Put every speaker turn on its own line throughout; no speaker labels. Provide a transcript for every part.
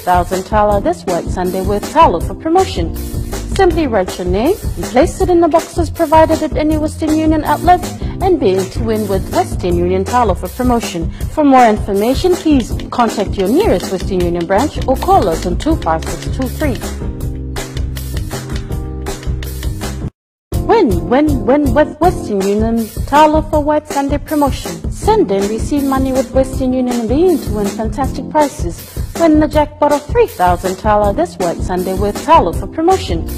1,000 tala this White Sunday with Talofa promotion. Simply write your name and place it in the boxes provided at any Western Union outlet and be in to win with Western Union Talofa promotion. For more information, please contact your nearest Western Union branch or call us on 25623. Win, win, win with Western Union Talofa White Sunday promotion. Send and receive money with Western Union and be in to win fantastic prizes. Win the jackpot of 3,000 tala this White Sunday with Talofa promotion.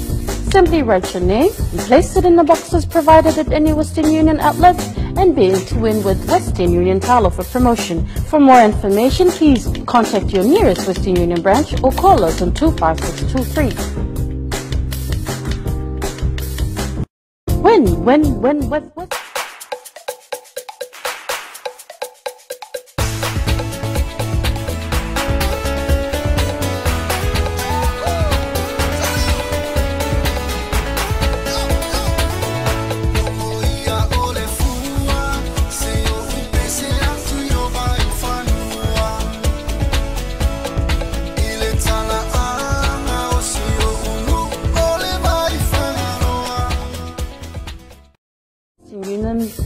Simply write your name and place it in the boxes provided at any Western Union outlet and be in to win with Western Union Talofa promotion. For more information, please contact your nearest Western Union branch or call us on 25623. Win, win, win with Western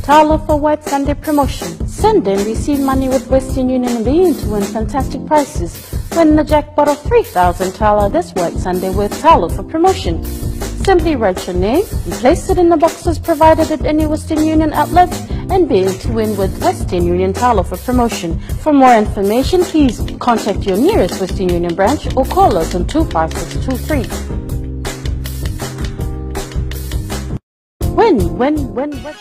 Talofa White Sunday promotion. Send and receive money with Western Union and be in to win fantastic prizes. Win the jackpot of 3,000 tala this White Sunday with Talofa promotion. Simply write your name and place it in the boxes provided at any Western Union outlet and be in to win with Western Union Talofa promotion. For more information, please contact your nearest Western Union branch or call us on 25623. Win, win, win, win.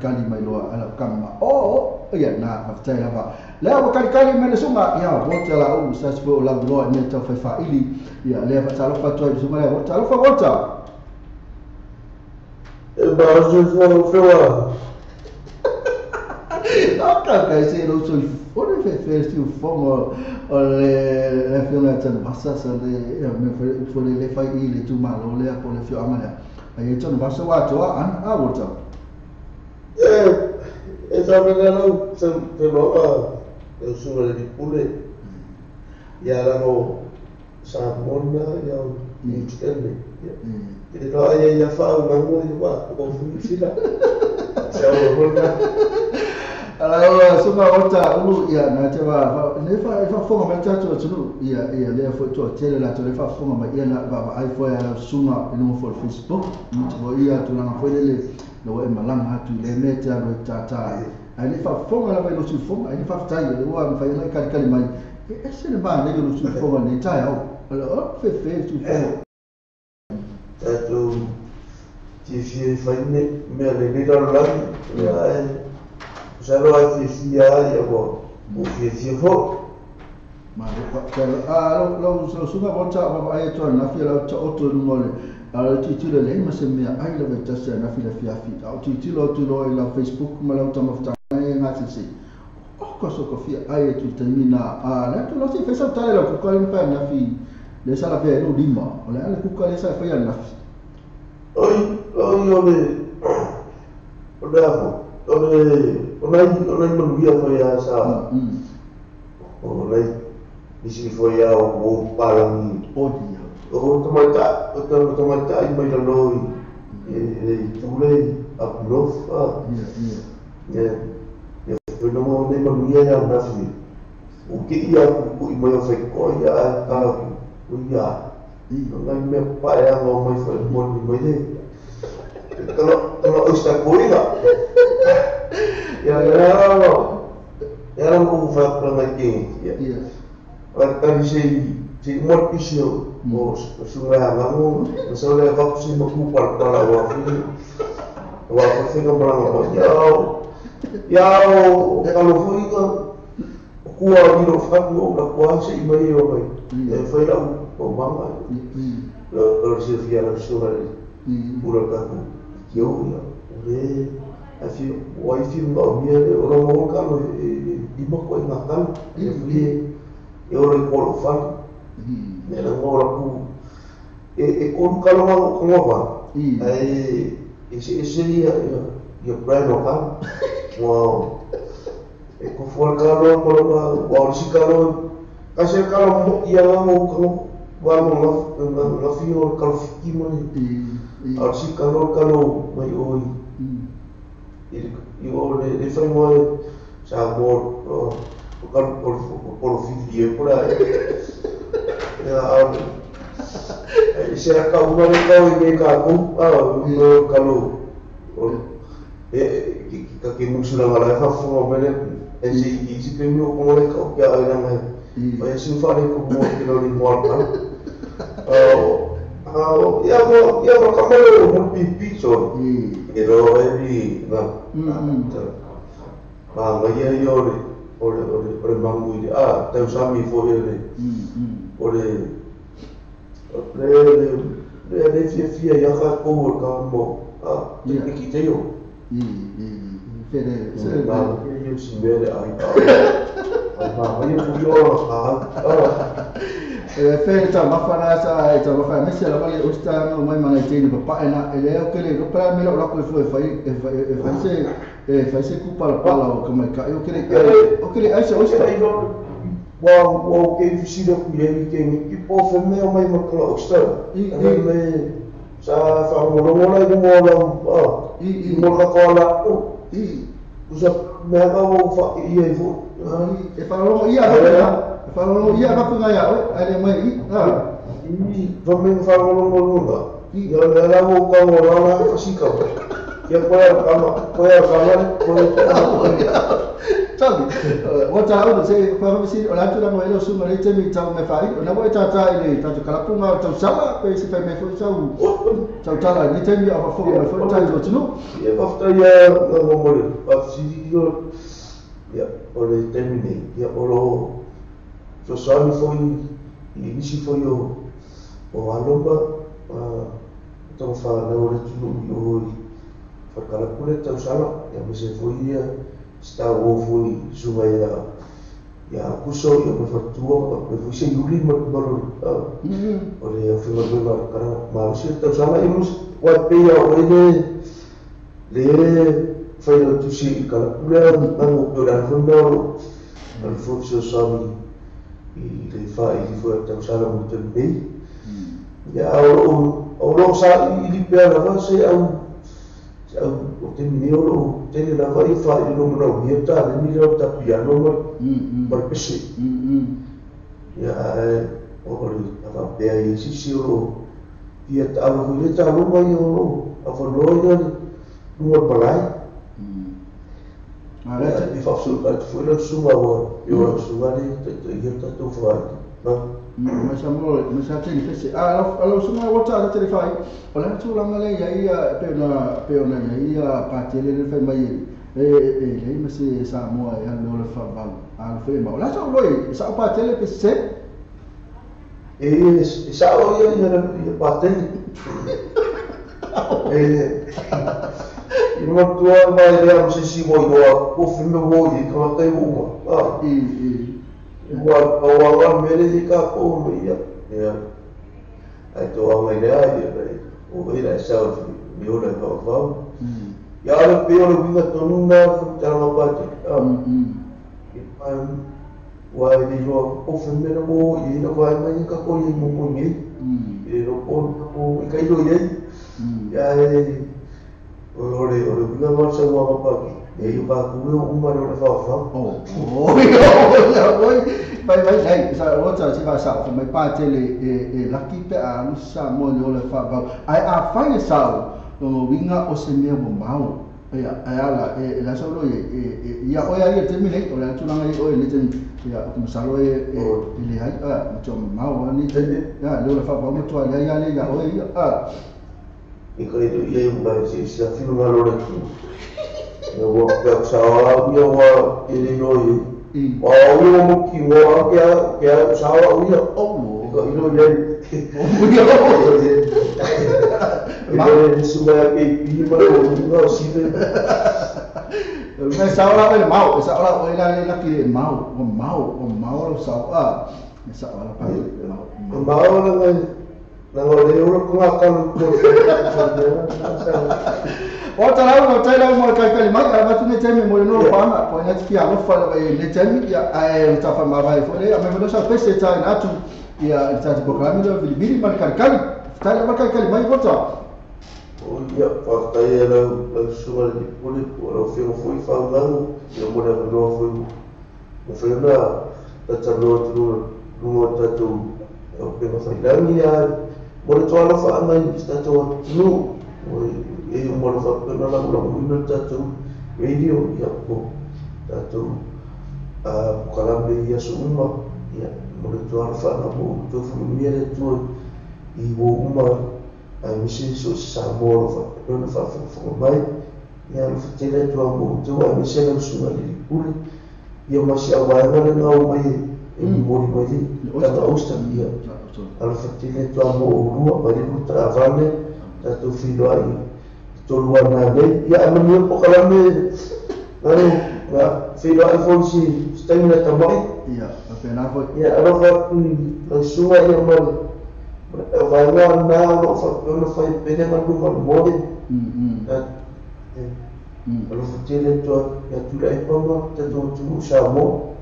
Kali mai loa ala kama o ia na haftai lava le o kali kali mele sunga ia vota la u sa spo la loa me ta fa fa ili ia le fa talo fa toi sunga le vota fa vota
e ba je fo fo
ka ka se lo so o le fe fe si fo o le le fi na tan basa sa le me fo le fa ili tu ma lo le ko le fi amana ai ton basa wa to an a vota
E sa se lo e sulle di pule ya la no sa mona ya ni tende e lo ai ya fa una mo di wa ko fu sila sa o
ala so ma ota ulu ya na te va ne fa fa fonga ma tsa tso tsu ya ya le fo tso tele la tso le fa fonga ma ya na ba ai fo ya sunga no fo Facebook no tso ya tu na fo le lo e malanga atu le meta lo tata ai le fa fonga la lo su fonga ai fa tai le wa fa ina kali kali mai e se le ba le lo su fonga ne tai o lo fe fe su fonga
tato ti fi fa ne me le le la ya sa lo ai fi ya ya bo o fi fi fo
ma a lo lo su ga bota ba ai to na fi la to to no le ala ti ti le ma se me ai la veta se na fi la fi afi au ti ti lo tu lo la Facebook ma la ta mafta nga ti si o ko so ko fi ai tu termina a la tu lo si fe sa ta la ku ka le fa na fi le sa la fe no lima o la ku ka le sa fe na fi
oi oi o le o le o le o nai manuia foi a sa o nai nisi foi a o palangi
o dia
o tomaita o tomaita i mai lalo i tule a pulofa ia ia foi no nei manuia ia na fi o ke ia ku i mai o fe ko ia ka o ia i nai me pa ia o mai foi mo ni mai le talo talo o sta koiga ia ia ko fa pra na ke ia a ka se se mo pisio mo sunga la mo so le va si mo ku par la wa wa fa se ko bra mo ya ya o ka lo fui ko ku a ni lo fa ku la kwa se i mai o mai e foi la o mama o le silafia lau susuga i le pule o le tatou kiou ia o le ae ua ai fiu maomia le o lona o le kalo e lima koaiga kalo ia foi e ola i koa lou fale ia laga o laku e kolu kalo ga kagova ae eseese ia ia brand o kalo ua e kofu le kalo ma lona ua o le isi kalo kasi le kalo mo'i aga mo kago valo gafi o le kalo fiki ma le a o le isi kalo le kalo mai oi i o le faigua Samoa o kalo o fili e pula ia e se ka uma le kau i me ka ku a o kalo o e ka ke musula ngala fa funga mele e se i si pe mi o ko le kau kia ai nanga fa si fa le ko mo ke lo ni mo ka o ia mo ia mo ka mo mo pipi so e ro e ni na ma ia ia o le mangu i a tau sami fo ia le o le le le fia fia ia ka ko o ka mo a te ki te yo
fere
se ma ia si mele ai a ma ia fu yo a
e fere ta mafana sa ta mafana me se la vale usta no mai mana te ni papa ena ele o kele ro para me lo ko foi fai e fai se e fai se ku pala pala o ka mai ka o kele ai se usta
wa wa ke fisilo ku ye ke ni ki po fe me o mai ma ka usta i me sa fa mo lo la mo la i mo ka ko la
i
usa me ga o fa i e fo
e fa lo ia fa lo ia ka punga ia ai le mai i
a i fa me fa lo lo lo i la la mo ka mo la la fa si ka ia ko ya ka ko ya ka ko
tabi o ta o se fa fa si o la tu la mo lo su ma le te mi ta me fa i o na mo ta ta i le ta ka punga ta sala pe se fa me fo sa u ta ta la ni te mi a fa fo me fo ta o no
ia fa ta ia mo mo le fa si yo ia o le te mi nei ia o lo so sami foi i nisi foi o alomba ta fa na o le tu o fa kala pule ta sala ia me se foi ia sta o foi suba ia ia kuso ia me fatua me foi se yuli ma lo o le foi ma ma kara ma se ta sala i mus wa pe ia o le le foi o tu si kala pule na mo pe la foi no al foi so sami i le fa i foi ta sala mo te nei ia o lo sa i li pe la va se au o te mini o lo te le lava i fa i lo mona o ta le ni lo ta piano ma ma pese ia o le ava pe ai si si o ia ta o le ta lo mai o a fa lo ia no palai
a le
i fa su ka fu lo su ma o i o su ma le te ia ta tu fa no
ma sa mo ma sa te fese a lo su ma o ta te fai o la tu la ngale ia ia pe na ia ia pa te le fai mai e le ma se sa mo ia lo le fa va a le ma o la sa lo e sa pa te le pe se
e sa o ia ia pa te e i ma tua mai le am se si mo ia o fi me mo i ka te mo a
i
ua o mele i ka po me ia ia ai to mai le ai o ila sa mi o le ka fa ia le pe o le winga tonu na ta ma pa te i pa wa i ro o fi me mo i na vai mai ka ko i mo mo ni i ro po ko i ka ilo ia ia e o le winga ma sa wa pa ki e o ka ku o uma le fa fa
o vai vai nei sa o ta si fa sa mai pa te le e laki pe a lu sa mo le le fa va ai a fa e sa o winga o se me mo mau e ala e la so lo e ia o ia te mi nei o la tu la ngai o le te ia o sa lo e le ai a mo mau ni te ia le fa va mo tu ala ia le ia o ia a
i ka ia mai si sa fi no lo le tu ia wa ka sa ia wa e le no i wa o mo ki wa ke ke sa o ia
o
ka ilo ia E suga ke pi ma o sive.
Me sa ola le mau, sa ola o ila le ki mau, o mau, o mau sa a. Me sa ola pa mau.
Mau la ngai na le ora ko ngā ko.
O talau o talau mo kai kai mai a matu ne temi mo no pa po ne ti a lo fa le temi ya ai ta fa ma vai fo le a me no sa pese ta na tu ya ta ti programa do bilibili mar kai kai tai mar kai kai mai bota
o ia pa tai la la suga le pole o fi o foi fa ngau ia mo le no foi o foi na ta ta no tu no ta tu o pe ma fa langi ya mo le toala fa ngai ta to no e o mo fa pe na la mo no ta tu radio ia po ta tu a kalambe ia suma ia mo le toala fa na mo to fu mi le tu i wo uma a misi so sa mo fa pe na fa fa mai ia lo tele tu mo tu a misi na suma le pule ia ma si a wa na na o mai e mo ni mai ta osta ia alo fa tele tu mo rua ba le travale ta tu filo ai to lua na le ia a mo po kalame na na filo ai fo si stai na ta mai
ia a pe na fo
ia alo fa la suma ia mo vai lá na lo fa no fa pele ma no mo de alo fa tele tu ya tu la pa ma ta tu tu sa mo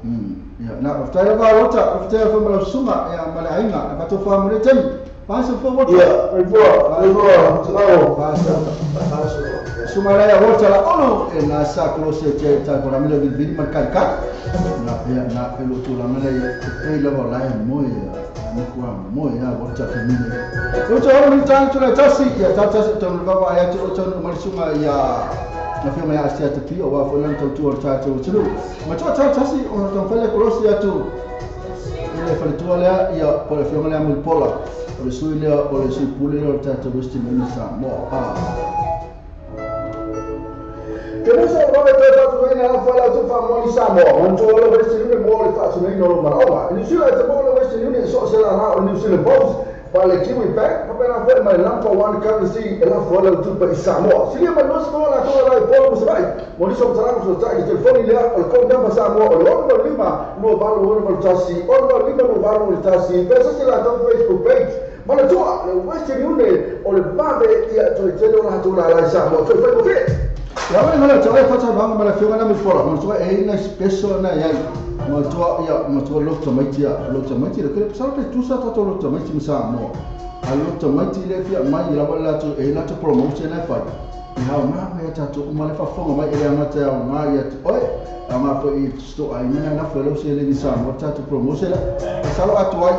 ya na after ba rota after fa ma suma ya ma la inga fa to fa mo le tem pa so fo rota
ya vo
pa suma la ya rota la ono e na sa close te ta por amile bil bil mar kai na ya na elo tu la mele e la la mo ya mo mo ya rota famine rota o ni tan tu la tasi ya ta tasi to no ba ya to to no suma ya na firma ya asia te pio wa fo lan to tu ta to tu ma to ta tasi o to fele close ya tu le fele tu la ya por firma la mo pola o le sui le o le sui pule le ta to westi mo sa mo a que não só vai ter tanto bem na fala tu fa mo sa mo on to le westi ni mo le fa tu ni no ma o ni si le te mo le westi ni so se la na ni si le boss pa le kiwi bank pa na fa ma number one currency e la fala tu pa sa mo si le ma no so la to la po mo sai mo ni so tra so ta telefoni le o con number sa mo o lo lima no valo o tasi o lo lima no valo o tasi pensa se la to Facebook page ma la tua le westi ni o le bave ia to te lo la to la la sa mo to fa mo fe ya bueno la chaval fa va ma la fiona na mi fora mo to e na speso na ya mo to ya mo to lo to mai tia lo to mai tia que sa pe tu sa to lo to mai tia sa mo a lo to mai tia le fia mai la la to e la to promotion na fa e ha ma me ta to ma le fa fonga mai ele ma ta ma ya oi a ma fo i sto ai na na fo lo se le ni sa mo ta to promotion sa lo atu ai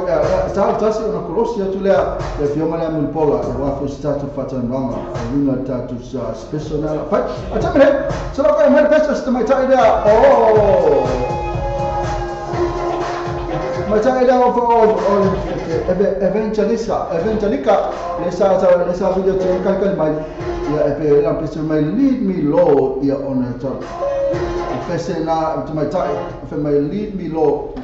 sa ta se na colosia tu le le fia ma la mo pola e wa fo sta to fa ta no ma ta to sa speso na fa a ta me so lo ka me peso sta mai ta idea o ma ta idea o evangelista evangelica le sa video te kalkal mai ia e pe la peso mai lead me Lord ia on ta pese na to mai ta fe mai lead me Lord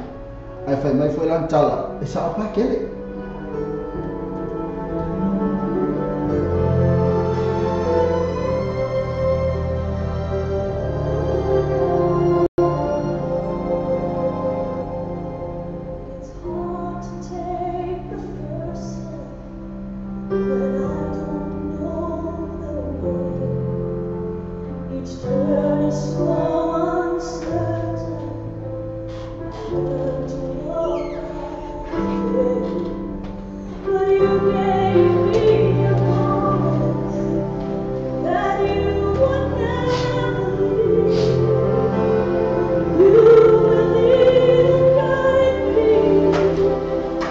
ai fa mai fo lan tala e sa pa kele.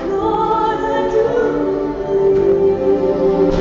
Lord, I do believe.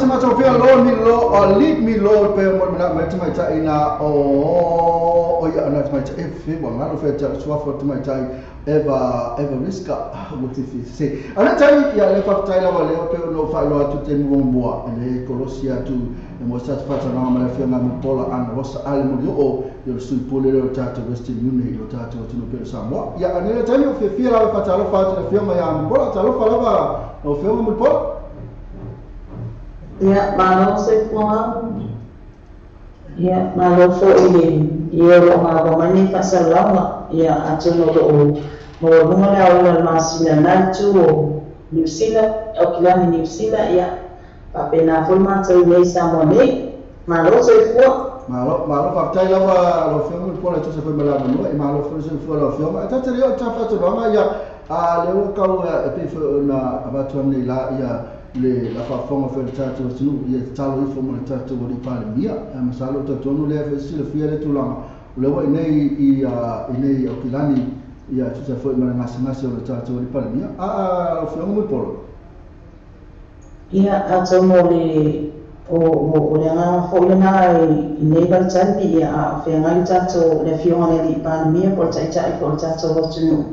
se matou fia Lord me Lord, lead me Lord pe mo na mai tamaitai na o ia na tamaitai e fe wa ngalo fe ta suafa tamaitai Eva Riska ua te se. A tai ia le faafetai lava lea pe ona faailoa atu te muamua le kolosi atu e mo sa faatanoga ma le afioga Mulipola Anarosa Ale Molioo ia le sui pule lea o le tatou Western Union i lo tatou atunuu pele Samoa. Ia a nei taimi o fiafia lava faatalofa atu le afioga ia Mulipola. Talofa lava lau afioga Mulipola.
Ia, malo soifuaga. Ia, malo foi le i o loo gava mai nei faasalalauga. Ia, atonu o loo maualuga le aoina o le masina na itu o Niu Sila, Aukilani Niu Sila, ia, faapena foi matou i nei Samoa nei. Malo soifua.
Malo, malo faafetai lava lau afioga Mulipola e tusa foi ma le avanoa. E malo foi soifua lau afioga. E tata lea o tafatanoaga ia a lea ua kau e pei foi ona avatu anei la ia le la faafofoga foi le tatou atunuu ia tatalo ifo mo le tatou alii Palemia. Masalo o tautuanu lea foi silafia le tulaga o lea ua inei i inei Aukilani ia tusa foi ma le gasegase o le tatou alii Palemia. A lau afioga Mulipola.
Ia, atonu o le o le agaga foi lena i nei vaitaimi, ia, a o feagai le tatou le afioga le alii Palemia po o le taitai po o le tatou atunuu.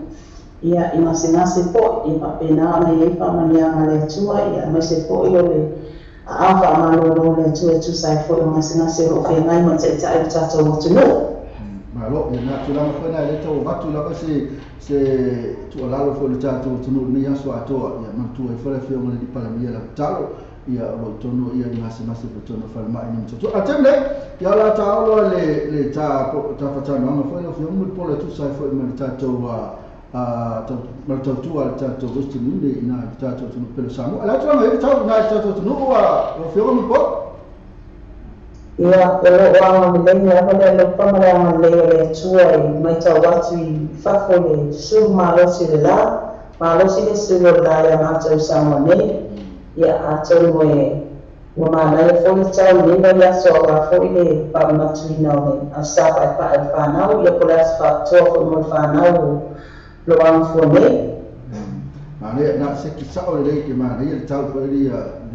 Ia, i gasegase foi, ia faapena ona i ai faamanuiaga a le Atua, ia aemaise foi o le aao faamalolo o le Atua e tusa ai foi o gasegase o loo feagai ma le taitai o le tatou atunuu.
Malo, ia na tulaga foi na e le tau avatu lava se tuualalo foi le tatou atunuu lenei aso atoa. Ia manatua ai foi le afioga i le alii Palemia lau tatalo ia o lo o tonu ia i gasegase foi tonu falemai ni matutua. A taimi nei, ia o le a taolo le tafatanoaga foi lau afioga Mulipola e tusa ai foi ma le tatou ma le tautua a le tatou Western Union i na le tatou atunuu pele o Samoa. A le tulaga i le tau i na le tatou atunuu lau afioga Mulipola.
Ia, o loo agalelei lava le alofa ma le agalelei o le Atua i matau atu i fafo le sulu malosi o le la, malosi le sulu o le la ia matou i Samoa nei. Ia, atonu e ua manaia foi le tau i nei vaiaso auā foi le faamanatuina o le aso sa paepae o le fanau, ia po o le aso faapitoa foi mo le fanau o loo agafua nei.
Manaia na se ki sao lelei ke manaia le tau foi le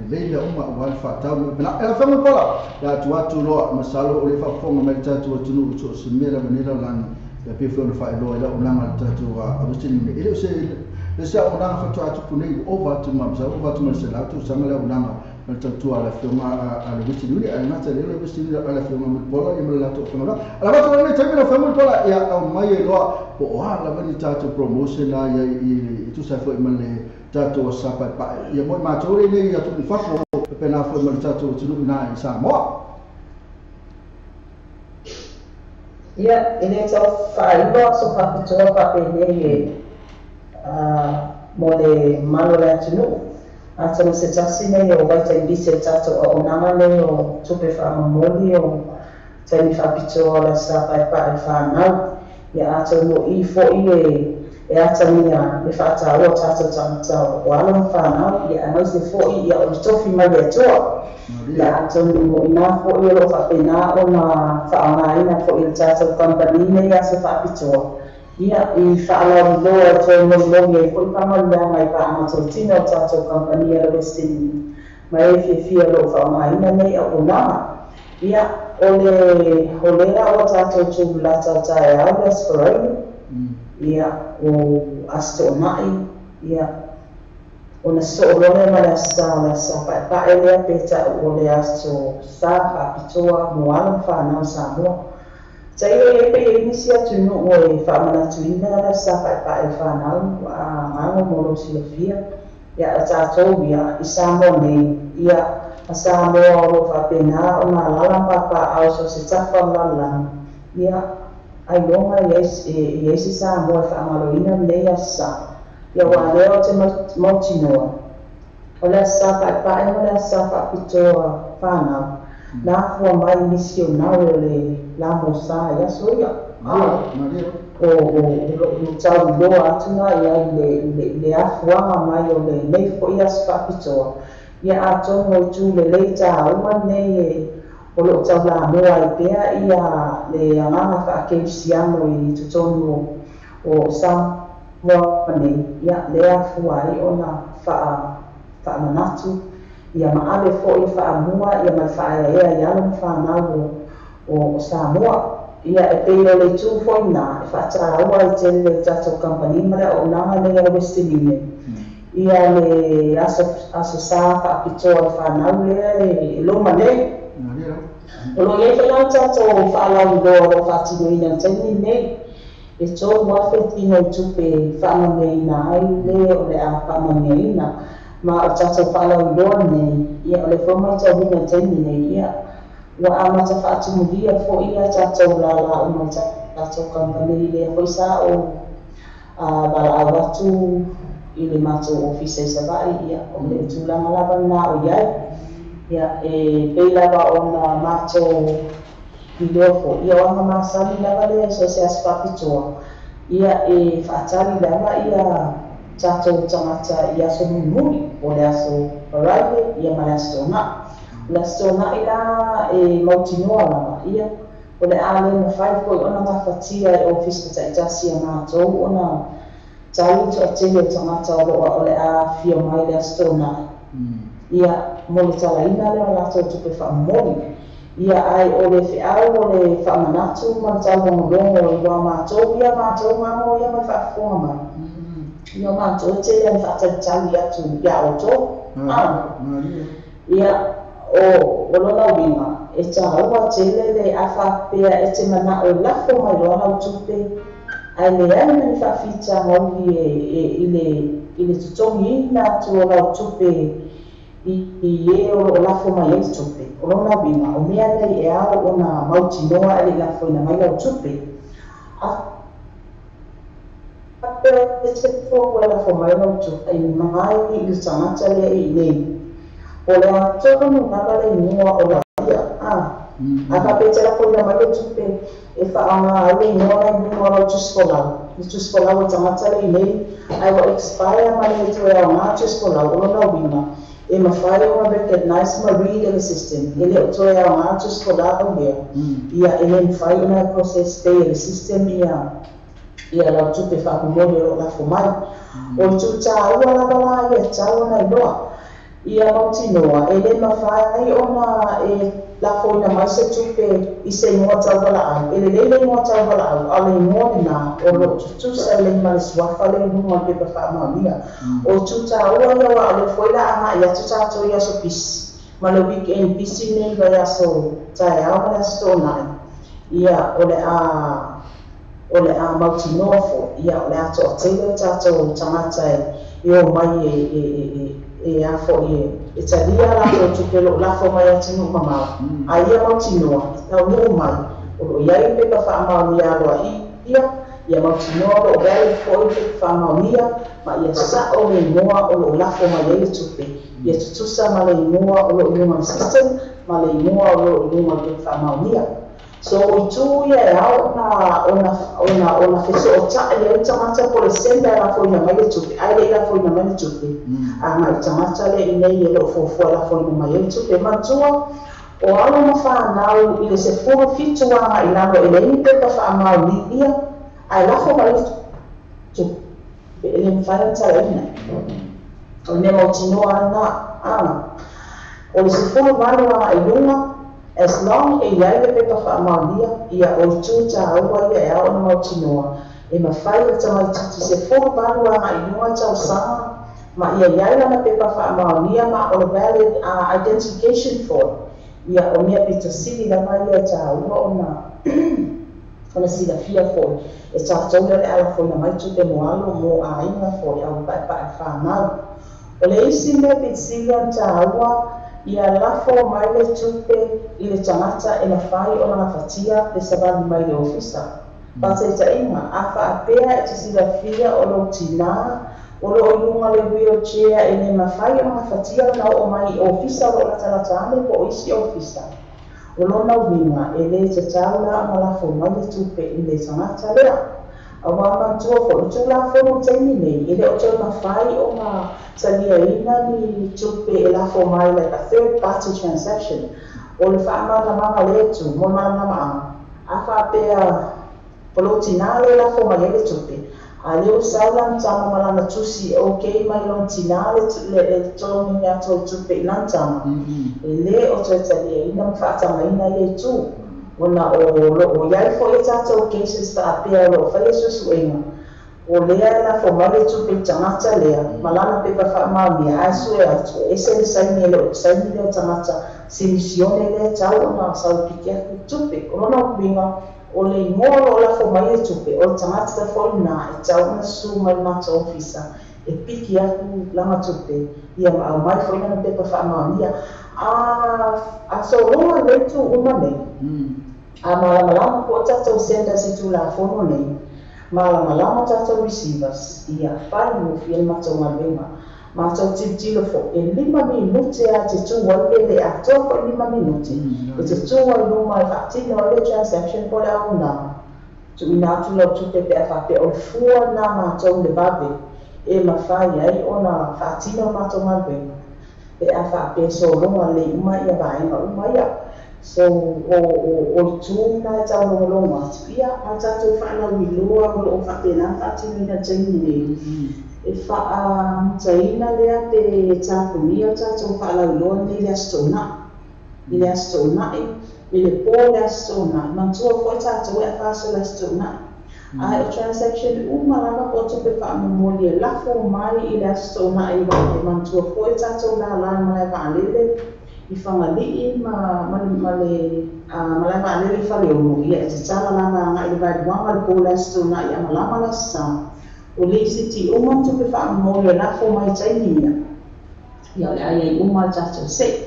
lelei mea uma aua le faatau ma pena. E la afioga Mulipola, ia atu atu loa masalo o le faafofoga mai le tatou atunuu so o se mea lava nei lalolagi ia pei foi ona faailoa i lau auaunaga le tatou Western Union. E le o se le se auaunaga faatoa tupu nei ua ova atu ma masalo ova atu ma le 100 tausaga le auaunaga ma le tautua a le afioga a le Western Union. Ae gata lea le Western Union a le afioga Mulipola ia ma le latou aufaigaluega. A lavatu loa lenei taimi lau afioga Mulipola ia aumai ai loa po o a lava ni tatou promotion a ia i tusa ai foi ma le tatou aso sa paepae ia mo i matou lenei i atunuu i fafo faapena foi ma le tatou atunuu i na i Samoa.
Ia, e le tau faailoa aso faapitoa faapenei e mo le mamalu o le atunuu. Atonu se tasi nei o vaitaimisi o le tatou auaunaga nei o tupe faamomoli o taimi faapitoa o le aso sa paepae o le fanau. Ia, atonu o i foi e atagia le faataua o tatou tagata o alo ma fanau, ia aemaise foi ia o le tofi mai le Atua. Ia, atonu o ina foi o loo faapena ona faaaogaina foi e le tatou kamupani nei aso faapitoa, ia i faalauiloa e toe molimoli ai foi faamanuiaga i paaga tautino o le tatou kamupani a le Western Union ma e fiafia o loo faaaogaina nei auaunaga. Ia, o le o lea ua tatou tulata o taeao le Aso Faraile, ia, o Aso Toonai, ia, ona soo loa lea ma le aso sa o le aso sa paepae lea pe tau o le aso sa faapitoa mo alo ma fanau Samoa. Tailo i ai pe i ai nisi atunuu e faamanatuina le aso sa paepae o fanau a gago mo lou silafia. Ia, o tatou ia i Samoa nei, ia, ma Samoa o loo faapena ona alaala ma papaao so o se tafa o le lalolagi, ia, ailoga i ai se Samoa e faamaloina lenei aso sa. Ia, aua lea o te mautinoa o le aso sa paepae ma le aso sa faapitoa fanau na afua mai misionare o le la Mosa i aso ia. O loo tauiloa atu na i ai i le afuaga mai o lenei foi aso faapitoa. Ia, atonu o itu lelei taua lenei e o loo taulamoa ai pea ia le agaga faakerisiano i totonu o Samoa nei, ia lea afua ai ona faamanatu Ia ma ave fo'i faamua ia ma le faaeaea i alo ma fanau o Samoa. Ia e pei o le itu fo'i na e faataua ai tele le tatou kamupani ma le auaunaga nei a le Western Union ia le aso aso sa faapitoa le fanau lea e loma nei. O lo o i ai foi la tatou faalauiloa o lo o faatinoina i le taimi lenei e 3,000 tino i tupe faamanuiaina ai le o le a faamanuiaina ma o tatou faalauiloa nei. Ia o le foi matauina i le taimi nei, ia ua amata faatumulia foi ia tatou lala uma tatou kamupani lea foi sa ou valaau atu i le matou ofisa i Savaii. Ia o le tulaga lava lena o i ai. Ia e pei lava ona matou iloa foi, ia o aga masani lava lea so se aso faapitoa, ia e faatali lava ia tatou tagata i aso mulimuli o le aso Friday ia ma le aso Toonai. O le aso Toonai la e mautinoa lava ia o le a le mafai foi ona gafatia e ofisa taitasi a matou ona tali toatele o tagata o loo o le a afio mai le aso Toonai ia mo le talaina lea o latou tupe faamomoli. Ia ai o le feau o le faamanatu ma le taulogologo i ua matou ia matou gamo ia ma le faafofoga mai ia matou tele ana faatalitali atu iā outou. Ia o lona uiga e tāua tele le a faapea e te manao e lafo mai loa lau tupe ae leai ma ni faafitagauli e i le totogiina atu o lau tupe i e o loo lafo mai ai tupe. O lona uiga o mea nei e ao ona mautinoa e le i lafoina mai lau tupe. A te fou e lafo mai lau tupe ai mai i le tagata lea i nei, o le atonu lava le igoa o la ia a faapea te lafoina mai le tupe e faaaoga ai le igoa la i luga o lau tusi folau, le tusi folau o tagata le i nei ae ua expire ma le toe aoga tusi folau. O lona uiga e mafai ona recognize ma read e le system e le o toe aoga tusi folau lea. Ia e le mafai ona process pay e le system ia lau tupe faapomoli o loo lafo mai. O le tutaua lava la ia tau ona iloa ia mautinoa e le mafai ona e lafoina mai se tupe i se igoa tauvalaau. E lelei le igoa tauvalaau, a o le igoa lena o loo tutusa lei ma le suafa le i luga o le pepa faamaonia. O tutaua ia ua o le foi la agai atu tatou i aso pisi ma le weekend pisi nei vai aso taeao ma le aso Toonai. Ia o le a mautinoa foi ia o le a toatele o tatou tagata e o mai e a foi e talia latou tupe o loo lafo mai atunuu mamao, a ia mautinoa e taunuu mai o loo i ai pepa faamaonia aloaia. Ia mautinoa o loo valid foi pepa faamaonia ma ia sao le igoa o loo lafo mai ai le tupe, ia tutusa ma le igoa o loo i luga o le system ma le igoa o loo i luga o le pepa faamaonia. So o itu ia e ao ona fesootai ai tagata po le sender e lafoina mai le tupe ae le i lafoina mai le tupe agai tagata le i nei e loo fuafua lafoina mai ai le tupe. Matua o alo ma fanau i le 17 agai lalo e leai ni pepa faamaonia ae lafo mai le tupe, e le mafai ona talaina. O le mea mautinoa lena o le 18 agai luga, as long e i ai le pepa faamaonia. Ia o itu tāua ia e ao ona mautinoa e mafai le tamaititi 18 agai luga tausaga ma ia i ai lana pepa faamaonia ma o le valid identification form. Ia o mea pito sili lava ia e tāua ona silafia foi e tatou lea o le a lafoina mai tupe mo alo mo aiga foi au paepae fanau. O le isi mea pitisili ona tāua, ia lafo mai le tupe i le tagata e mafai ona gafatia le savali mai le ofisa. Faataitaiga, a faapea e te silafia o lou tinā o loo i luga le wheelchair e le mafai ona gafatia ona oo mai i ofisa o loo latalata ane po o isi ofisa, o lona uiga e lē tatau la ona lafo mai le tupe i le tagata lea. Auā manatua foi le tulafono taimi nei e le o toe mafai ona taliaina ni tupe e lafo mai like a third party transaction. O le faamalamalamaga o lea itu mo le malamalamaga, a faapea o lou tinā le lafo mai ai le tupe A lea ua sau lana tama ma lana tusi e okay mai lona tinā le totogiina atu o le tupe i lana tama, e lē o toe taliaina ma faatagaina ia itu ona o loo i ai foʻi a tatou cases faapea o loo faia suesuega o lea e lafo mai le tupe i tagata lea ma lana pepa faamaonia ae sue atu e ese le saini e le o le saini lea o tagata sinisione lea tau ona sau piki atu tupe. O lona uiga o le igoa o loo lafo mai le tupe o le tagata foʻi lena e tau ona susū mai le matou ofisa e piki atu lana tupe ia ma aumai foʻi lana pepa faamaonia a sologa lei tuuma nei. A malamalama po o tatou senders i tulafono nei, malamalama tatou receivers, ia faigofie le matou galuega. Matou tilotilo foʻi e 5 minute a te tū ai pe le atoa foʻi 5 minute e te tū ai luma e faatino ai le transaction po le auaunaga tuuina atu lau tupe pe a faapea o le fua na matou le vave e mafai ai ona faatino matou galuega pe a faapea sologa lelei uma ia vaega uma ia. So o le tu na e taulogologo atu ia a tatou faalauiloa o loo faapena faatinoina taimi nei e faamutaina lea pe tapunia o tatou faalauiloa nei le Aso Toonai i le Aso Toonai i le pō le Aso Toonai. Manatua foʻi tatou e afaso le Aso Toonai ae o transaction uma lava po o tupe faamomoli e lafo mai i le Aso Toonai e manatua foʻi tatou lalā malae vaalele i Fagalii ma le malae vaalele i Faleolo ia e tatala lava agai le vaeluaga le pō le Aso Toonai amalama le Aso Sa. O le isi uma tupe faamomoli e lafo mai taimi ia ia o le a iai uma le tatou seʻe.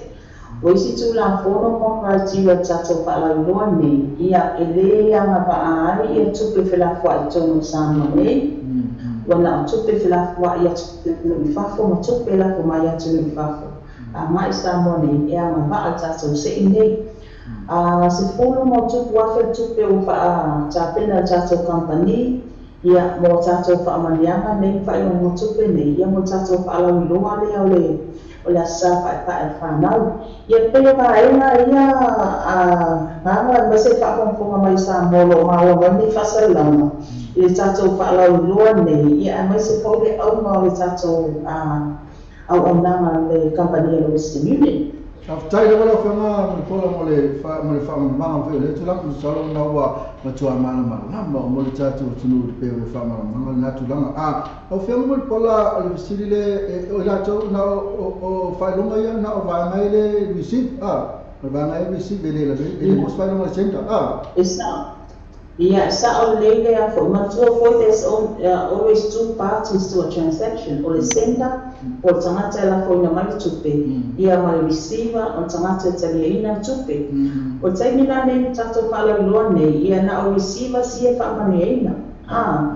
O isi tulafono ma criteria tatou faalauiloa nei ia e lē agavaa ai ia tupe felafoaʻi tonu o Samoa nei ua na o tupe felafoaʻi atunuu i fafo ma tupe lafo mai atunuu i fafo agai Samoa nei e agavaa le tatou seʻi nei. A 10+ le tupe ua faatapena le tatou company ia mo tatou faamanuiaga nei faailoga tupe nei ia mo tatou faalauiloa lea o le Aso Sa Paepae o Fanau. Ia pei o vaega ia a gaga ma se faafogafoga mai Samoa o loo maua mai nei faasalauga i le tatou faalauiloa nei ia aemaise foi le auga o le tatou auaunaga le kamupani a le Western Union.
Faafetai lava lau Afioga Mulipola mo le faamalamalamaga foi o lea tulaga. Masalo na ua matua malamalama o mo le tatou atunuu pe o le faamalamalamaga lena tulaga. A lau Afioga Mulipola, o le fesili le o i latou na o faailoga ia na o vaega i le receive a o le vaega i receive e le lave e le mo se faailoga le sender a.
E sao ia, sao lelei lea foi. Manatua foi there's always two parties to a transaction, o le sender o le tagata e lafoina mai le tupe ia ma le receiver o le tagata e taliaina le tupe. O le taimi la nei tatou faalauiloa nei ia na o receiver sia faamanuiaina a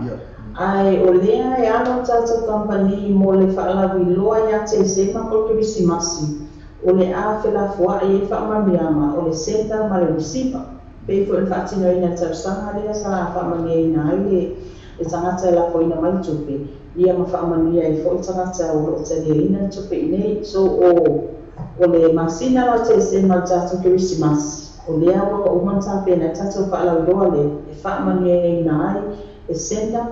ae o lea e alo tatou company mo le faalauiloa ia Tesema po o le Kerisimasi o le a felafoaʻi ai faamanuiaga o le sender ma le receiver pei foi le faatinoina le tausaga lea sa faamanuiaina ai le tagata e lafoina mai le tupe ia ma faamanuia ai foi tagata o loo taliaina le tupe i nei. So o le masina la Tesema le tatou Kerisimasi o lea ua uma na tapena ai tatou faalauiloa lea e faamanuiaina ai le sender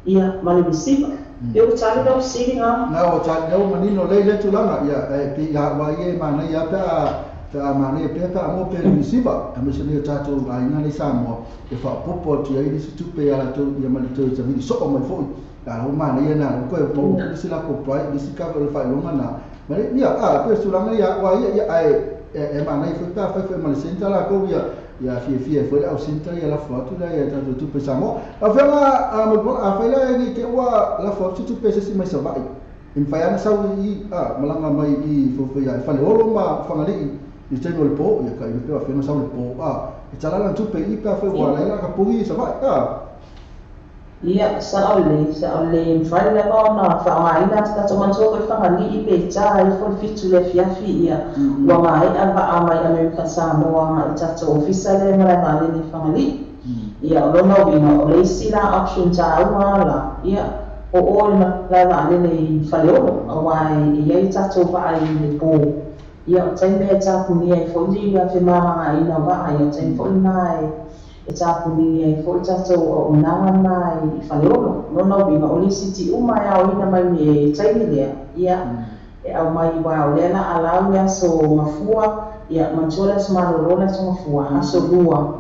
ia ma le receiver. E ua tali lau fesiliga?
Na o tali lau manino lei le tulaga ia e pe ia wa ie manaia pe a manaia pe a mo pe le receiver aemaise nei o tatou aiga nei Samoa e faapopo atu ai nisi tupe ia latou ia ma le toe savili soo mai foi a lau manaia na koe mo nisi lakou pai nisi ka o le faailoga na ma le ia a pe tulaga ia wa ia ia ae e manaia foi pe a fai foi ma le sender lakou ia ia fiafia foi le au sender ia lafo atu la ia tatou tupe Samoa. Lau Afioga a fai la nei te ua lafo atu tupe se isi mai Savaii e mafai ana sau i a malaga mai i fofo ia Faleolo ma Fagalii i taimi o le pō ia ka i pe afioga sau le pō a e talala tupe i pe afai ua laila ka pugi i Savaii a.
Ia, sao lelei, sao lelei. Mafai lava ona faaaogaina tatou. Manatua foi Fagalii pe tā ifo le 7 le afiafi ia ua maea vaa mai American Samoa agai tatou ofisa lea malae vaalele i Fagalii. Ia o lona uiga o le isi la option taua la ia o o le malae vaalele i Faleolo auā e i ai tatou vaa i le pō. Ia o taimi e tapunia ai foi le femalagaina o vaa ia o taimi foi lena e E tapuni ai fo'i tatou auaunaga na i Faleolo. Lona uiga o lisiti uma e aoina mai le taimi lea, ia e aumai uā o lea la alau le aso gafua, ia manatua le aso malōlō le aso gafua, aso lua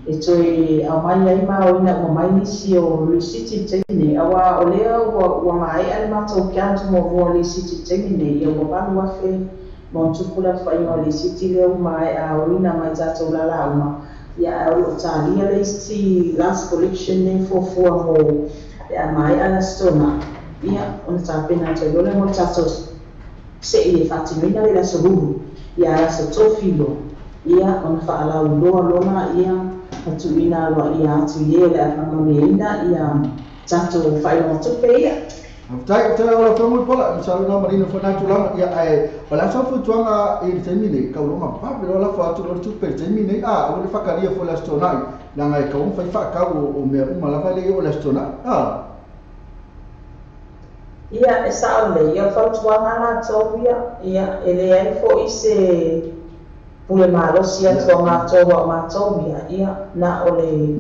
e toe aumai ai ma aoina uma mai nisi o lisiti i le taimi nei, auā o lea ua maea le matou count muamua o lisiti i le taimi nei, ia ua 8,000 ma ona tupu le aofaiga o lisiti lea ua maea aoina mai tatou lala uma, ia ae o loo talia le isi last collection nei fuafua mo pe a maea le Aso Toonai, ia ona tapena atu ai loa lea mo le tatou se'i e faatinoina le Aso Lulu, ia ae Aso Tofi loa, ia ona faalauiloa loa laia ma tuuina aloaia atu i e o le a faamanuiaina ia tatou faailoga tupe ia.
Faafetai, faafetai lau Afioga Mulipola, masalo na manino foi na tulaga. Ia ae o le a sau fautuaga i le taimi nei, kau loa ma vave loa lafo atu loa le tupe i le taimi nei, a aua le faakalia foi le Aso Toonai, leaga e kau ma fai faakau o mea uma lava e le i oo i le Aso Toonai. A.
Ia, e sao lelei, ia o le fautuaga latou ia, ia, e leai foi se pule malosi atu a matou a o matou ia, ia, na o le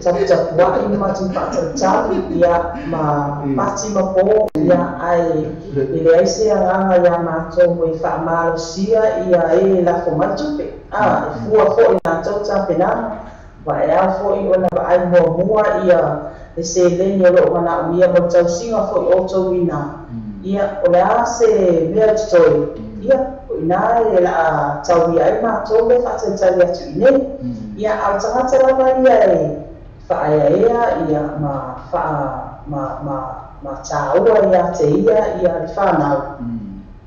taputapua'i ma matou faatalitali, ia, ma pati ma po, ia, ae e leai se agaga iā matou e faamalosia ia e lafo mai tupe, a, e fua foi i latou tapenaga, ua e ao foi ona vaai muamua ia le seleni o lo o manaomia mo le tausiga foi o outou inā. Ia, o le a se mea o totoe? Ia, o inā e la a tauia ai matou lea faatalitali atu i inei. Ia, a o le tagata lava ia e faaeaea ia ma faa ma ma ma tāua iā te ia ia le whanau.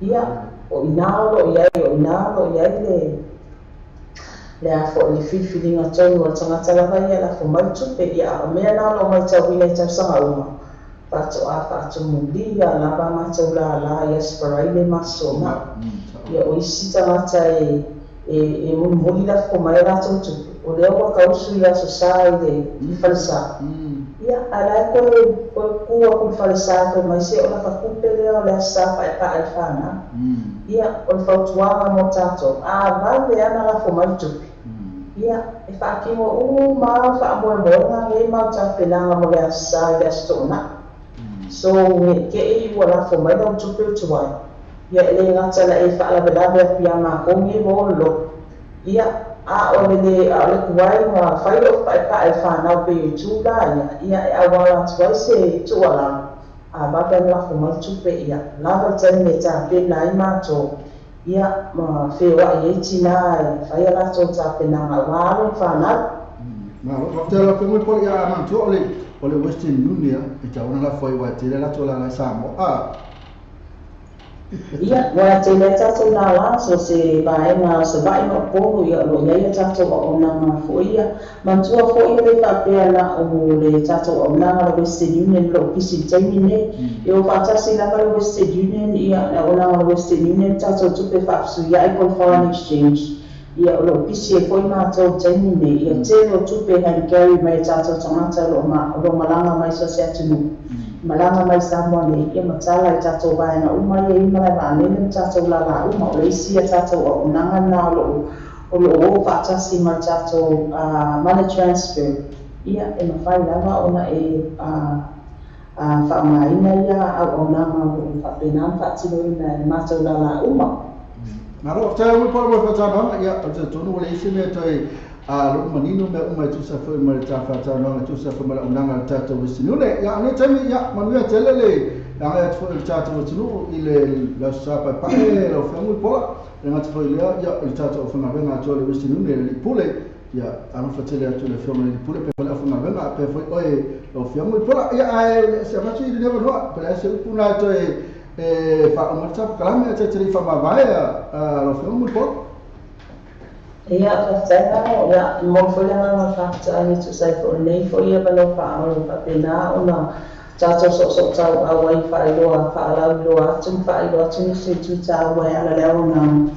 Ia, o inā o lo o i ai, o inā o lo o i ai le le a fo'i le filifiliga tonu a le tagata lava ia e lafo mai tupe, ia a o mea na o lo o matauina i tausaga uma, faatoa faatumulia lava matou lālā i Aso Faraile ma Aso Toonai. Ia o isi tagata e e mulimuli lafo mai a latou tupe, o lea ua tausu i Aso Sa i le i falesā. Ia, ae la e toe toe kū atu i le falesā e fai mai se o laka tupe lea o le Aso Sa paepae i le fanau. Ia, o le fautuaga mo tatou, a vave ana lafo mai le tupe, ia, e faatino uma lava faamoemoega nei mau tapenaga mo le Aso Sa i le Aso Toonai. So, ne i te i ua lafo mai lau tupe o tuai, ia e le gata la e faalavelave atu iā matou nei ua ololoto, ia, a o le lē a o le tuai ma fai lo'u paepae i fanau pei o itu la ia, ia e auala atu ai se tuualalo, a vave ana lafo mai tupe, ia lava le taimi e tapena ai matou, ia ma feoa'i ai tinā e fai a latou tapenaga aua alo ma fanau.
Malo, faafetai lau Afioga Mulipola, ia a manatua o le o le Western Union e tatau ona lafo ai aua e tele a latou lala i Samoa. A.
Ia, ua tele ai tatou lala, so se vaega o Savaii ma Upolu, ia o lo o i ai a tatou auaunaga foi ia. Manatua foi e le faapea na o le tatou auaunaga le Western Union o lo o pisi i le taimi lenei. E o faatasi lava le Western Union, ia, le auaunaga o le Western Union, tatou tupe faafesuia'i po o le foreign exchange, ia o lo o pisi ai foi matou i le taimi lenei. Ia, tele o tupe e hand carry mai e tatou tagata o lo o ma, o lo o malaga mai so o se atunuu. Malaga mai Samoa nei, ia matala i tatou vaega uma ia i malae vaalele ma tatou lala uma. O le isi a tatou auaunaga lena o lo o o lo o o faatasi ma le tatou money transfer, ia e mafai lava ona e faaaogaina ia auaunaga o lo o faapena ona faatinoina e matou lala uma.
Malo, faafetai lau Paul mo le faatanoaga. Ia, ou te talitonu ua leai se mea toe a lou manino mea uma e tusa foi ma le ta faatanoaga, e tusa foi ma le auaunaga a le tatou Western Union. Ia, o lenei taimi, ia, manuia tele le agai atu foi o le tatou atunuu i le Aso Sa Paepae, lau Afioga Mulipola. E le gata foi i lea, ia, i le tatou aufaigaluega atoa i le Western Union, le Alii Pule, ia, alofa tele atu i le Afioga i le Alii Pule, pea foi le aufaigaluega, pea foi oe lau Afioga Mulipola. Ia, ae se avatu i lenei avanoa, pe le a se upu na toe e faauma le tapukalame ae te le i faamavae lau Afioga Mulipola.
Ia, faafetai Lalo. Ia, e momoli foi le agaga o le faafetai e tusa ai foi o lenei foi avanoa faaalo e faapena ona tatou soosootauau ai faailoa, faalauiloa atu ma faailoa atu nisi o itu taua e ala i le auaunaga.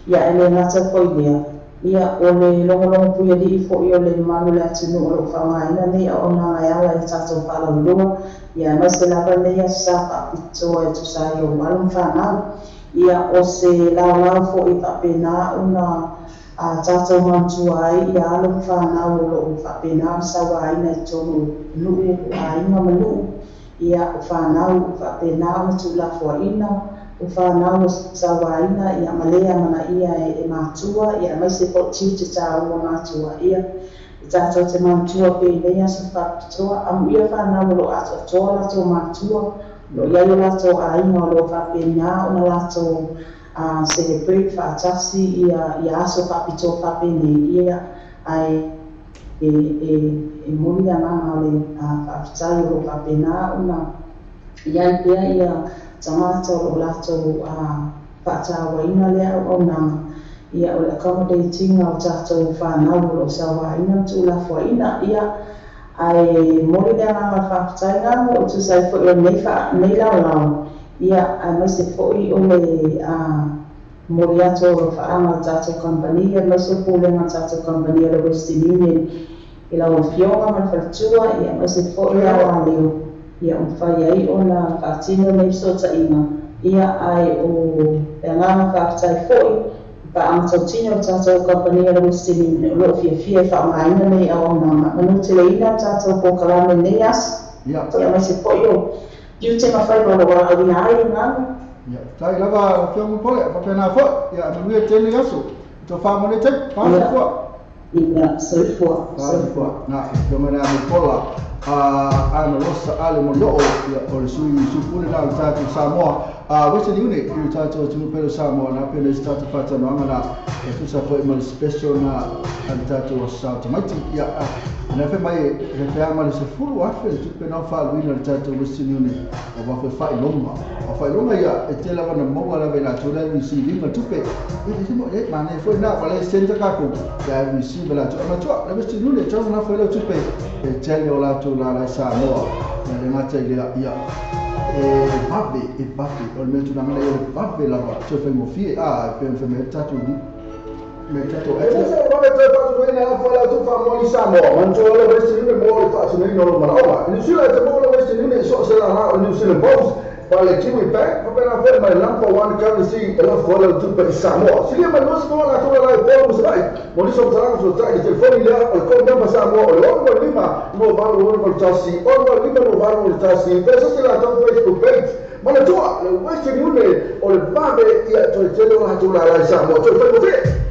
Ia, ae le gata foi i lea, ia, o le logologo puialii foi o le mamalu o le atunuu o lo o faaaogaina nei auaunaga e ala i le tatou faalauiloa, ia, aemaise lava lenei aso sa faapitoa e tusa ai o alo ma fanau. Ia, o se laolao foi e faapena ona Tātou manatua ai ia alo ma whanau o loo whaapenā sauaina i tonu nuu o aiga ma nuu ia o whanau whaapenā ona tūlafoaina o whanau o sauaina ia malea mana ia e mātua ia maise po tiute tāua mātua ia i tātou te manatua pēnei aso whaapitoa amu ia whanau o loo atoatoa latou mātua lo iai o latou aiga o loo whaapenā ona latou celebrate whaatasi ia aso whaapitoa whaapenei ia ai e moni ananga o le whaapitai o loo whaapenā ona iai pea ia tangata o loo latou whaatāwaina lea auaunaga ia o le accommodating o tātou whanau o loo sauaina ma tūlafoaina ia ai moni le agaga o le whaapitai mo o tusai foi o nei laolao ia ai maise foi o le moli atu o whaanga o tātou kompania maise o pūlenga o tātou kompania le Western Union i lau afioga ma le faletua ia maise foi ao a leo ia umawhai ai ona whaatino nei fesootaiga ia ai o le agaga whaapitai foi paanga tautino o tātou kompania le Western Union o loo fiafia e whaongaina nei auaunaga manuteleina tātou pōkalame nei aso ia maise foi o tiute mawhai ma lo awina ai ngā.
Ia, tai lava o whiongu pole, whapena foi, ia, manuia tēnei aso, tō whamone te, whāsa fua.
Ia, soifua.
Soifua. Nā, whionga nā me pola, ana rosa ale morioo, ia, o le sui supule nā o tātou Samoa, Western Union, i o tātou tunu pelo Samoa, nā pēnei se tātou whātanoanga nā, e tusa foi ma le special nā a le tātou o Sao Tamaiti, ia, nā whai mai, he whea ma le se furu afe, le tupe nā whaaluina le tātou Western Union, o wā whai whailonga. O whailonga ia, e te lawa na maua lawa i lātou lai receiving ma tupe, e te mo, e, mā nei whai nā, wale senta kako, ia receive lātou. A matua, le Western Union, tau nā whai lau tupe, e tele o lātou la lai Samoa, ia le ngata i lea, ia, e vave, o le mea tūnanga nei o le vave lava, tau whaingofie, a, e pēn whai mea tātou ni, me tātou, e tēsa o vave tau whātunoina la whai lau whaamoli Samoa, mantua le Western Union mō le whaatunoina o lo manaoga. I New Zealand, te mō le Western Union, so se la rā o New Zealand Post, pa le Kiwi Bank, whapena whai mai number one currency e la whai lau tupe i Samoa. Silia mai nusi mō la tō lai pōlu musarai, mō niso mtaranga so tai i telefoni lea, o le code number Samoa, o le 6 5 2 8 6 1 6 5 2 8 6, pesa se la tau Facebook page, mana tua, le Western Union, o le vave ia tō tele o la tō la lai Samoa, tō whai mō.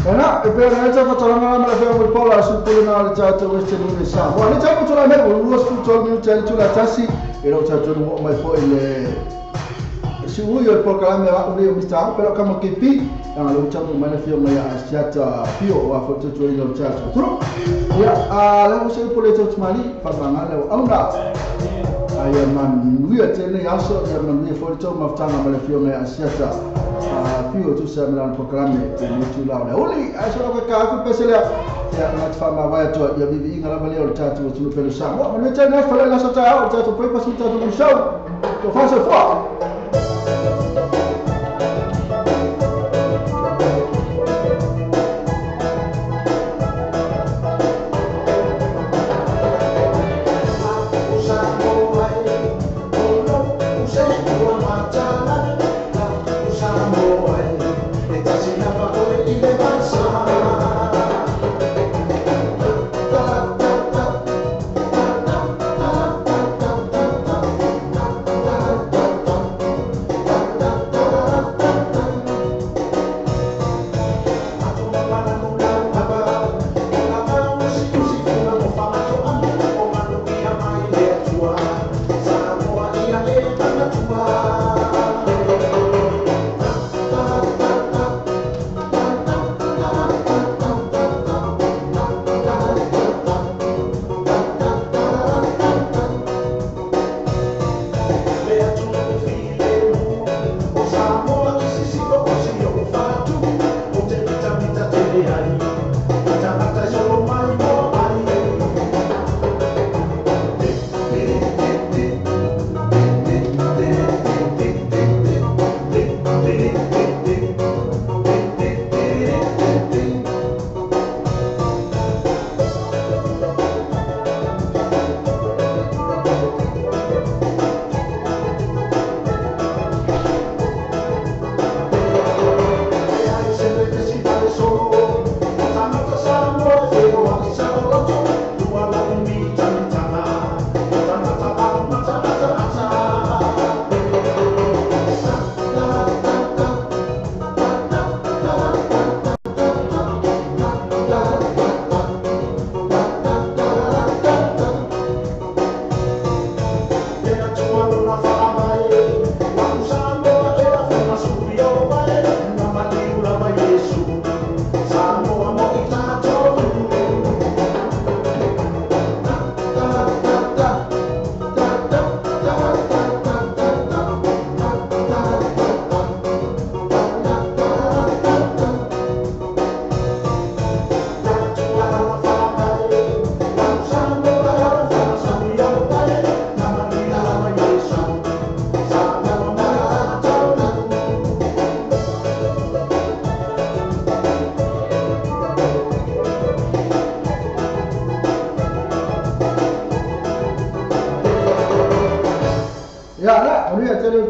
Ana, e pēr ngai tā whataranga ma le whea mo paula asu pule nā le tātou Western Union Samoa. Ne tātou tō la mea, o lua spu tō minuta i tū la tasi, e rau tātou nungo mai foi le si ui o le pōkalame a uri o Mr. Ao, pero kama KP, anga le utamu mai le whio mai a Asiata Pio o a whatutu i lau tātou turu. Ia, a le o se upo le tau tumali, whamanga le o auna. Ai a manuia tēnei aso, ia manuia foi le tau mafutanga ma le whio mai a Asiata Pio tu sa mela pōkalame e mutu lau le uli. Ai so ka ka aku pese lea, ia ngā te whamawai atua, ia vivi inga lava lea o le tātou o tunu pelu Samoa. Manuia tēnei aso, whalai lasa tā ao, tātou paipas ni tātou musau, tō whasa fua.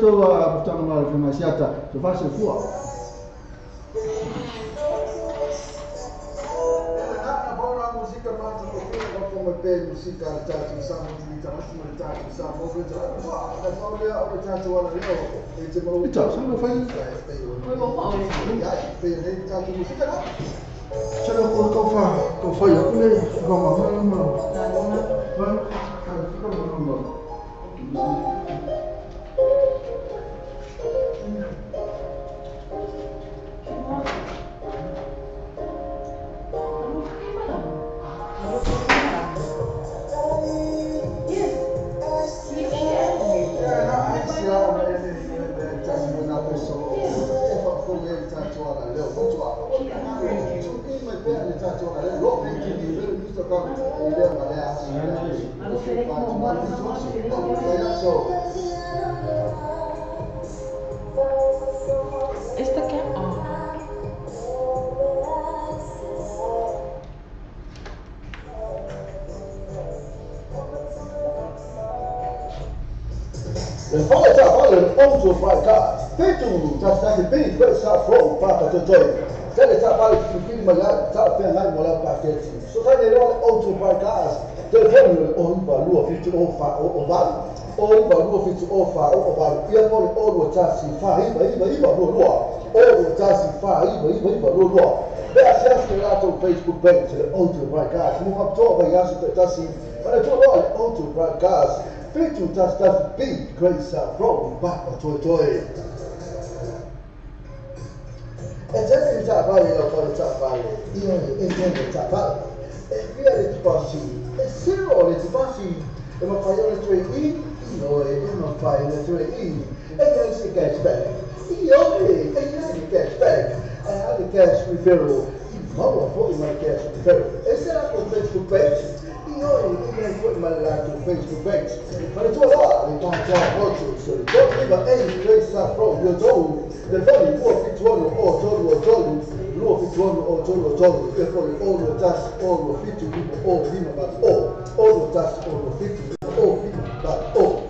to a tanga ma le ma siata so fa se fua. Musica tatu sa mo ti ta mo tatu sa mo te ta fa le o tatu ala leo e te mo ta sa mo fai ya pe le tatu musica na sa lo ko fa ko fa ya le ko ma ma ma ma ma ma.
Is the cap on?
Le fale auto fracas. Pitu ta bi sa fro pa ta toi. Tele ta fale fi ma la ta fe ngai mo la pa ke. So ta ne auto fracas. Te fo o ba lu fi o fa o va. O ba lu fi o fa o va. Ia mo o lo ta si fa i ba i ba i ba lu lu. O lo ta si fa i ba i ba i ba lu lu. Be a se la to Facebook page le auto fracas. Mo ka to ba ya se ta si. Ba to lo auto fracas. Pitu ta ta bi great sa fro ba toi toi. E te ta vale la fa ta vale. Io e te ta vale. E via le passi. E zero le passi. E ma fai le tre i, io e ma fai le tre i. E io si cash back. Io e io cash back. E ha the cash referral. Ma wa foi my cash referral. E sarà con Facebook page. Io e io foi my la Facebook page. Ma le tue là, le tue voce, so le tue iba e great sa pro io do. Del fone o fi tuono o tolu tolu, lo fi tuono o tolu tolu, e poi o lo tas o lo fi tu o lima bat o, o lo tas o lo fi tu o lima bat o.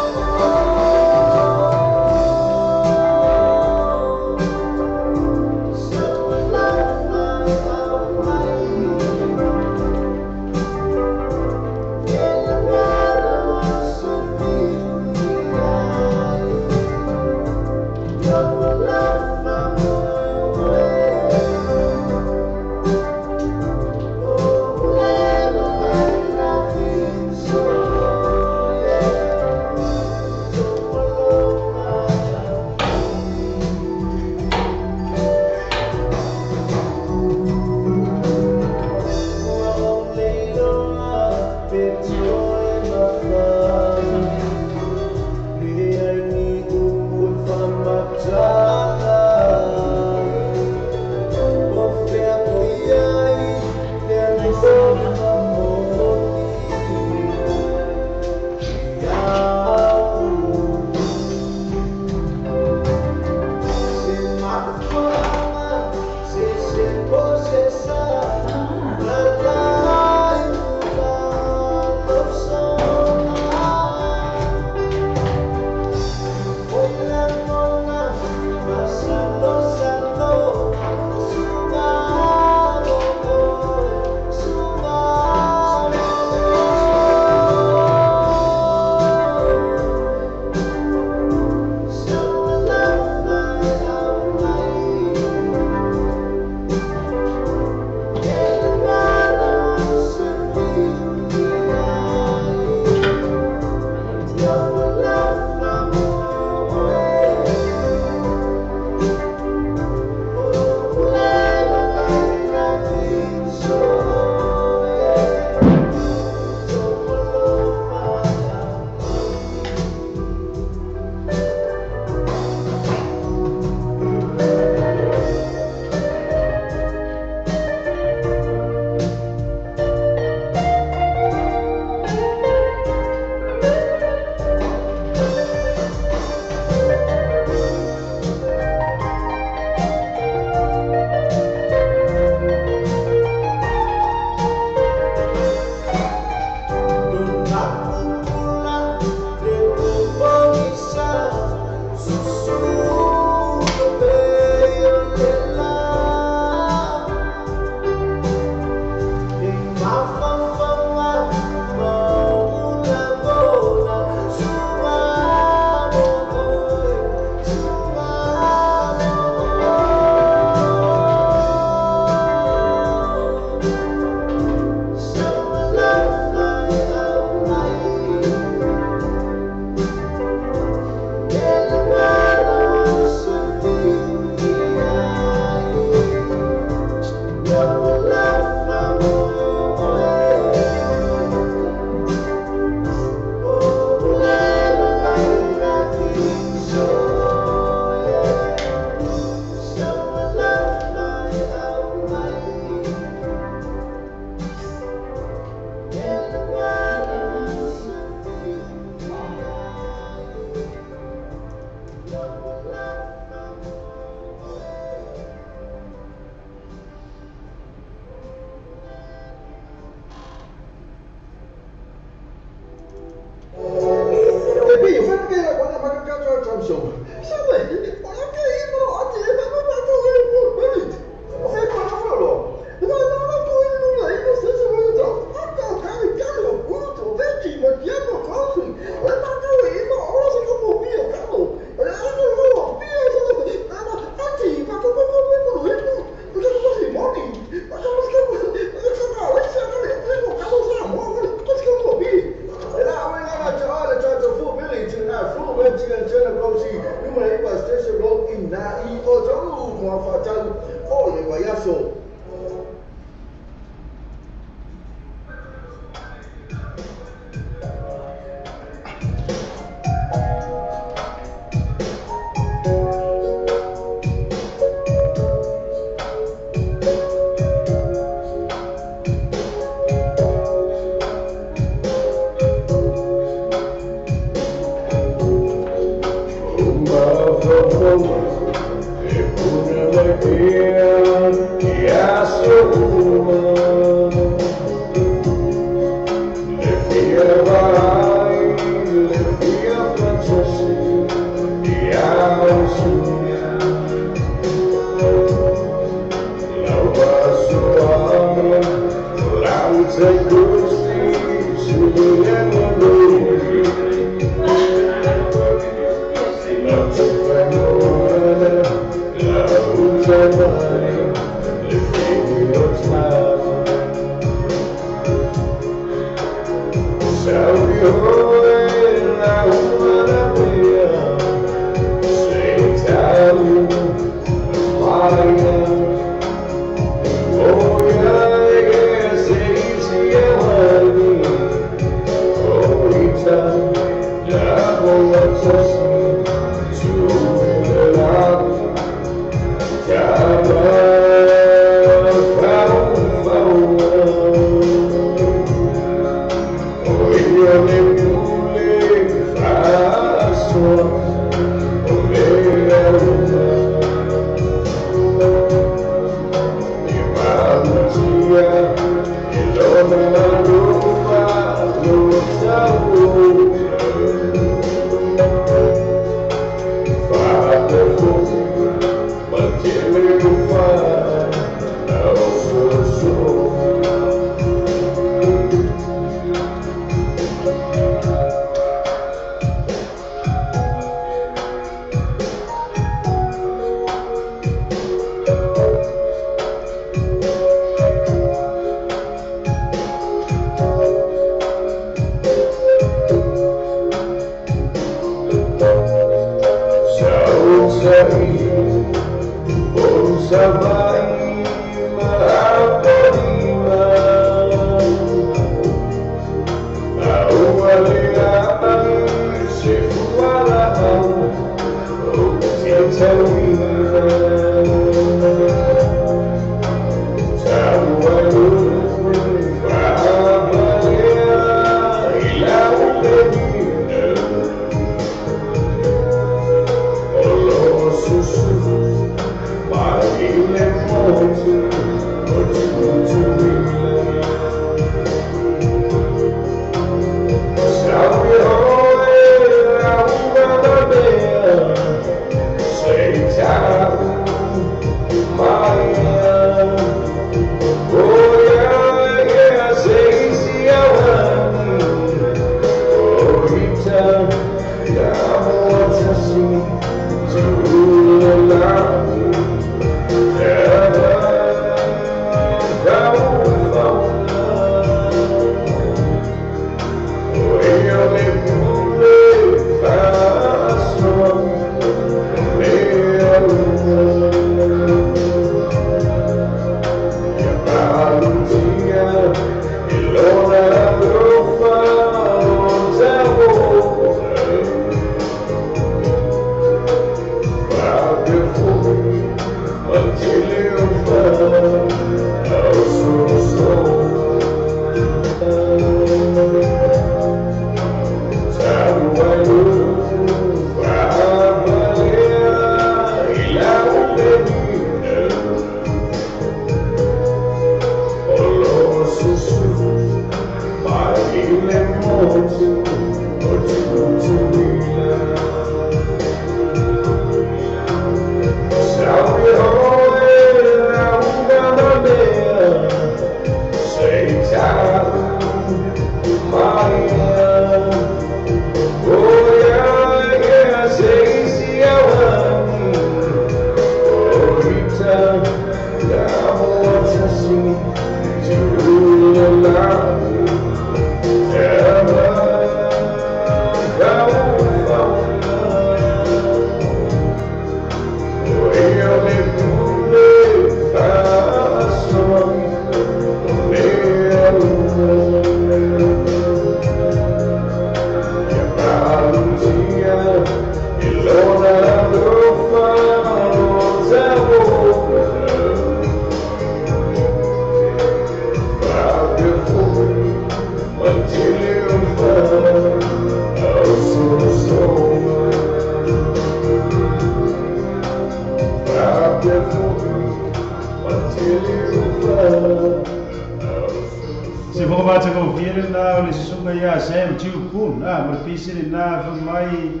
Se vou bater com o filho na o ia Sam tio Kun na marfisi na mai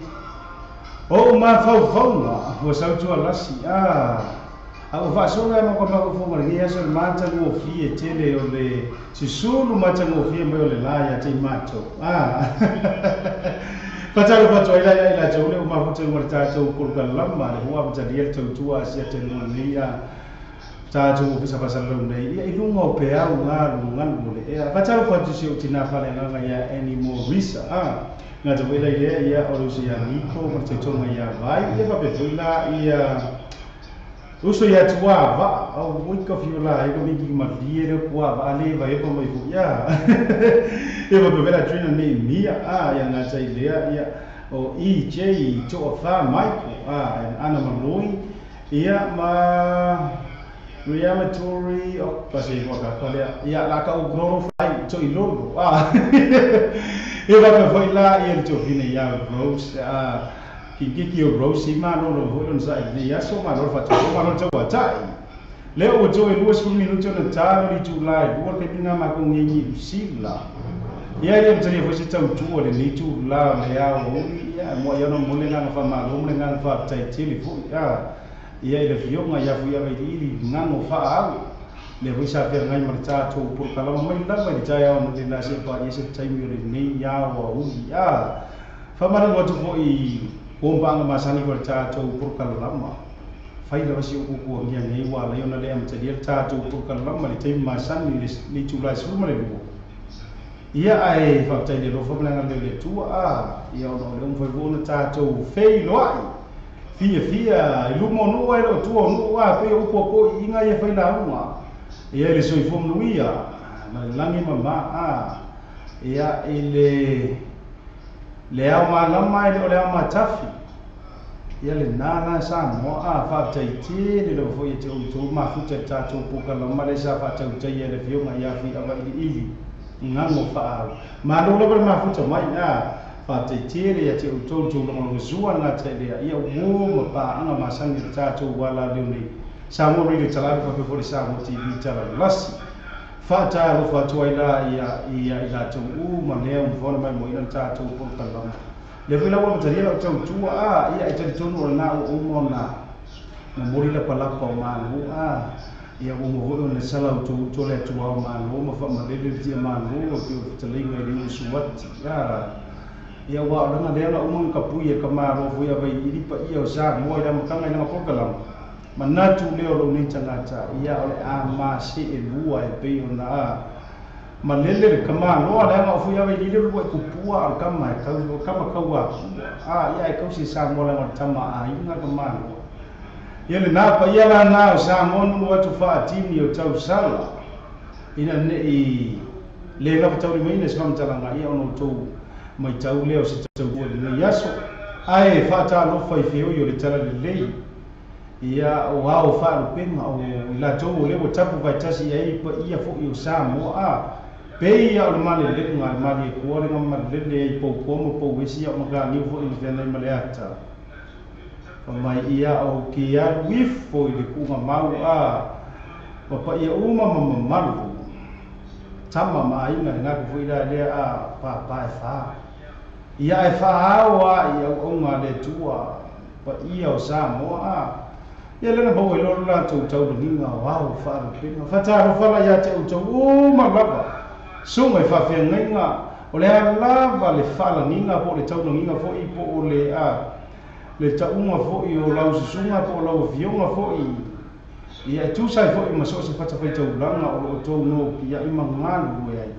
o ma fau fau na o sau tu alasi a Au faasoga e makamaka ufoga lenei aso le matagofie tele o le susulu matagofie mai o le lā iā te i matou a fatalofa atu ai la ia i latou le ua mafuta le tatou polokalama le ua amatalia le tautua asia telua lenei a tatou ofisa faasalalau nei ia i luga o peau galugalu o le ea. Fatalofa atu si ou tinā faleagaga ia Annie Morisa a gata foi lai lea ia o le uso ia Niko ma le tautoga ia Vai ia faapea foi la ia uso ia tua va au ui ka fiola e ko mingi malie le kua va le va e pa mai fu ya e va bela trina nei mia a ia ngata i lea ia o EJ to fa Michael a ana Maloi ia ma Riamatori o pase wa ka ka lea ia la ka u glorify to i lolo a e va pa foi la ia to fine ia Rose a ki o Rose ma no no ho sa i ya so ma no fa to ma no to wa tai le o to e luas minuto na ta li tu lai ua ke tinga ma ko ngi sila ia ia mtani fo se tau tu le ni tu la le ya o ia mo ia no mo le nga fa ma lo mo le nga fa tai tele fo ia ia ile fionga ia fu ia i ngano fa au le fo sa fe ngai ma ta to por kala mai la mai ta ya mo le la se pa ia se taimi o le nei ya wa u ia fa ma ro tu fo i ombanga masani ko tatou polokalama fai lava si o kuku ngia nei wa le ona le amatalia tatou polokalama le taimi masani le itulā 12 ia ae faafetai le alofa ma le agalelei o le Atua a ia ona o le uma foi ona tatou feiloai fiafia i luma o nuu ai le o tua o nuu a pei o upu a koʻiiga ia failauga ia i le soifua manuia ma le lagi mamā a ia i le ao malama e le o le ao matafi ia le nā la Samoa a faafetai tele lava foi ia te outou mafuta i tatou polokalama le sa faatautaia le afioga ia Fuiava Iliili gago faaau malo lava le mafuta mai a faafetai tele ia te outou tulagalogazua gata i lea ia uō ma paaga masani le tatou ala leo nei Samoa Radio Talaga faapea foi le Samoa TV Talalasi faatalofa atu ai la ia i latou uma lea ua mafai ona maimoaina le tatou polokalama le foi la ua amatalia lau tautua a ia e talitonu o lenā ua uma ona momoli lapalapa o malo a ia ua uma foi ona sala utouto le atua o malo ma faamalele le tia malo o pe o fetalaiga i le usuati a ia ua o laga lea na uma na kapui e ka malo foi a vailiili paia o Samoa i le amataga i laga polokalama manatu lea o lou nei tagata ia o le a mase e lua e pei ona a malele le kamaloa leaga o fui availili o lua i kupua a o le kama e kau kama kauakua a ia e kausi Samoa leaga o le tama aiga kamaloa ia lenā paia lanā o Samoa nunu atu faatini o tausala ina neʻi lē gafataulimaina se faamatalaga ia ona outou maitau lea o se tautua i lenei aso ae faatalofa i feoi o le tala lelei ia o ao faalupega o i latou o lea ua tapu vaetasi ai paia foʻi o Samoa a pei ia o le malelega le maliekua le gamalele ai poupoa ma pouesi ia o makaniu foʻi ma feagai ma le ata famai ia o ke alu ifo i le kuʻuga mau a papaia uma ma mamalu tama ma aiga le gaku foi la lea a papa e fā ia e faaao a i auauga le Atua paia o Samoa a ia lena maua i lo latou taulagiga o ao faalupega fatalofa la ia te outou uma lava suga i faafeagaiga o le alava le faalagiga po o le taulagiga foʻi po o le a le tauga foʻi o lau susuga po o lau afioga foʻi ia e tusa ai foʻi ma so o se fatafaitaulaga o loo tou nopiaʻi magalu e ai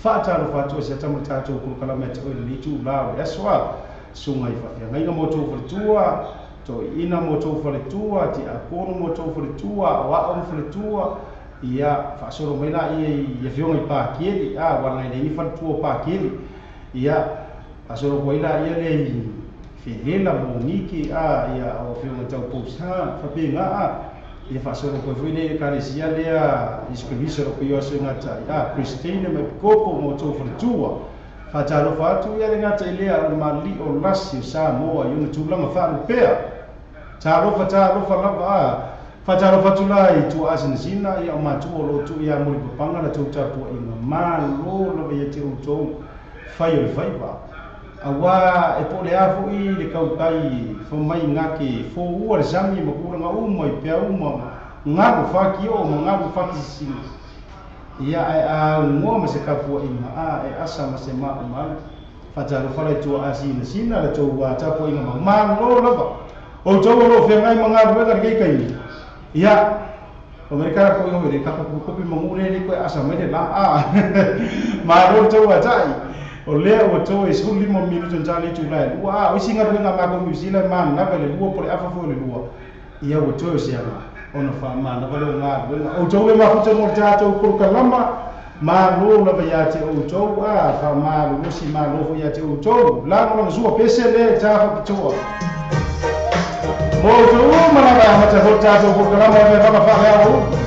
faatalofa atu ai se ata ma le tatou polokalama e te oe lenei tulā o le aso a suga i faafeagaiga mo tou faletua toʻiina mo tou faletua tiakono mo tou faletua o aʻo ma faletua ia faasolo mai la ia i afioga i pakieli a uaga e leai faletua o pakieli ia faasolo ko ai la ia le i felela moniki a ia o afioga taupousa faapega a ia faasolo koe foi le ekalesia lea Iesu Keriso lo pei o aso e gata ai a Kristine ma Epikopo mo tou faletua faatalofa atu ia le gata i lea o le maliliʻo lasi o Samoa i ona tulaga faalupea talofa talofa lava a faatalofa atu la i tuaasinasina ia o matua o loo tuu iā molipapaga latou tapuaʻiga malo lava ia te outou fai o le faiva auā e po o le a foʻi le kaukai famai gake foua le sami ma kulaga uma i pea uma Ngalu faki o ma ngalu faki sisina. Ia ai a ngoa ma se kapuaʻiga a e asa ma se maʻumalu fatalofala i tua asina sina le tou tapuaʻiga mau malo lava outou o loo feagai ma galuega le keikaimi ia o mereka ko i le kapa kopi mangu le ko asa mai le la a malo le tou ataʻi o lea ua tou e 15 minuto tali tulai ua o isi galuega ma ko New Zealand ma na le lua po le afa foi le lua ia ua tou se aga ona faamana vale o galuega outou e mafuta mo le tatou polokalama malo lava ia te outou a faamalolosi malo foi ia te outou lagolagosua pese le tafapitoa mo outou ma lava amata foi le tatou polokalama o vevaga faaleao.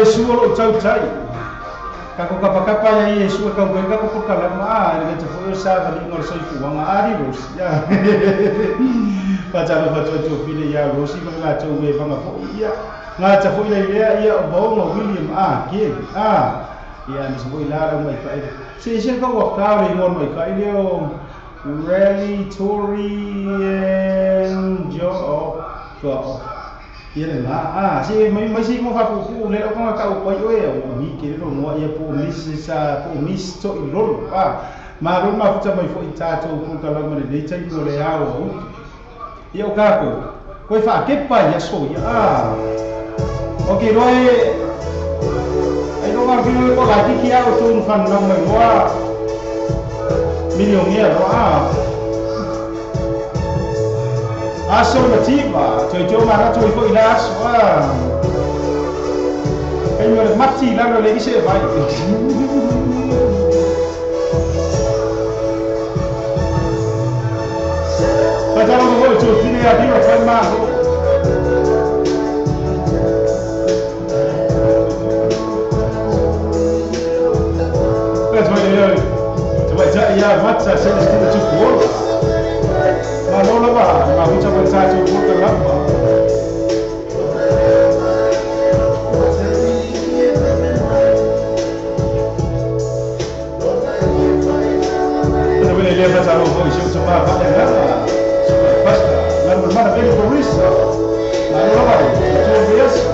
Yesu o tautai kako kapakapa ia Yesu e kau kako pokalama a le te foi sa vali ngol soifuaga ari rosi ia fatalofa atu file ia rosi ma latou vevaga foʻi ia gata foʻi lai lea ia o baoga William a ke a ia nisi foʻi la lau maikaʻi se se kau akā le igoa maikaʻi lea o Rally Tory and Jo o ia le la a se mai mai se mo fa ku le o ka ka o pai oe o mi ke le mo ia po miss sa po miss to i lolo a ma ro ma futa mai fo i tatou ku ka la ma le tai mo le ao ia o ka ko koe fa ke pa ia so ia a o ke roe ai no ma fi ko la ki ki ao tu fan na mai wa milionia ro a Aso mativa, toi tō mara toi fo ila aso a. Kai mo le mati la le ise vai. Fatalo mo tō fine a biro fai ma. Ia mata se le tino tupu ola. Ma lola ba, ma huta pa tātou puka lapa. Tata wele lea pata roho i se uta maa whae lapa. Suka pasta, lana mana veli porisa. Ma lola ba, tuo viasa.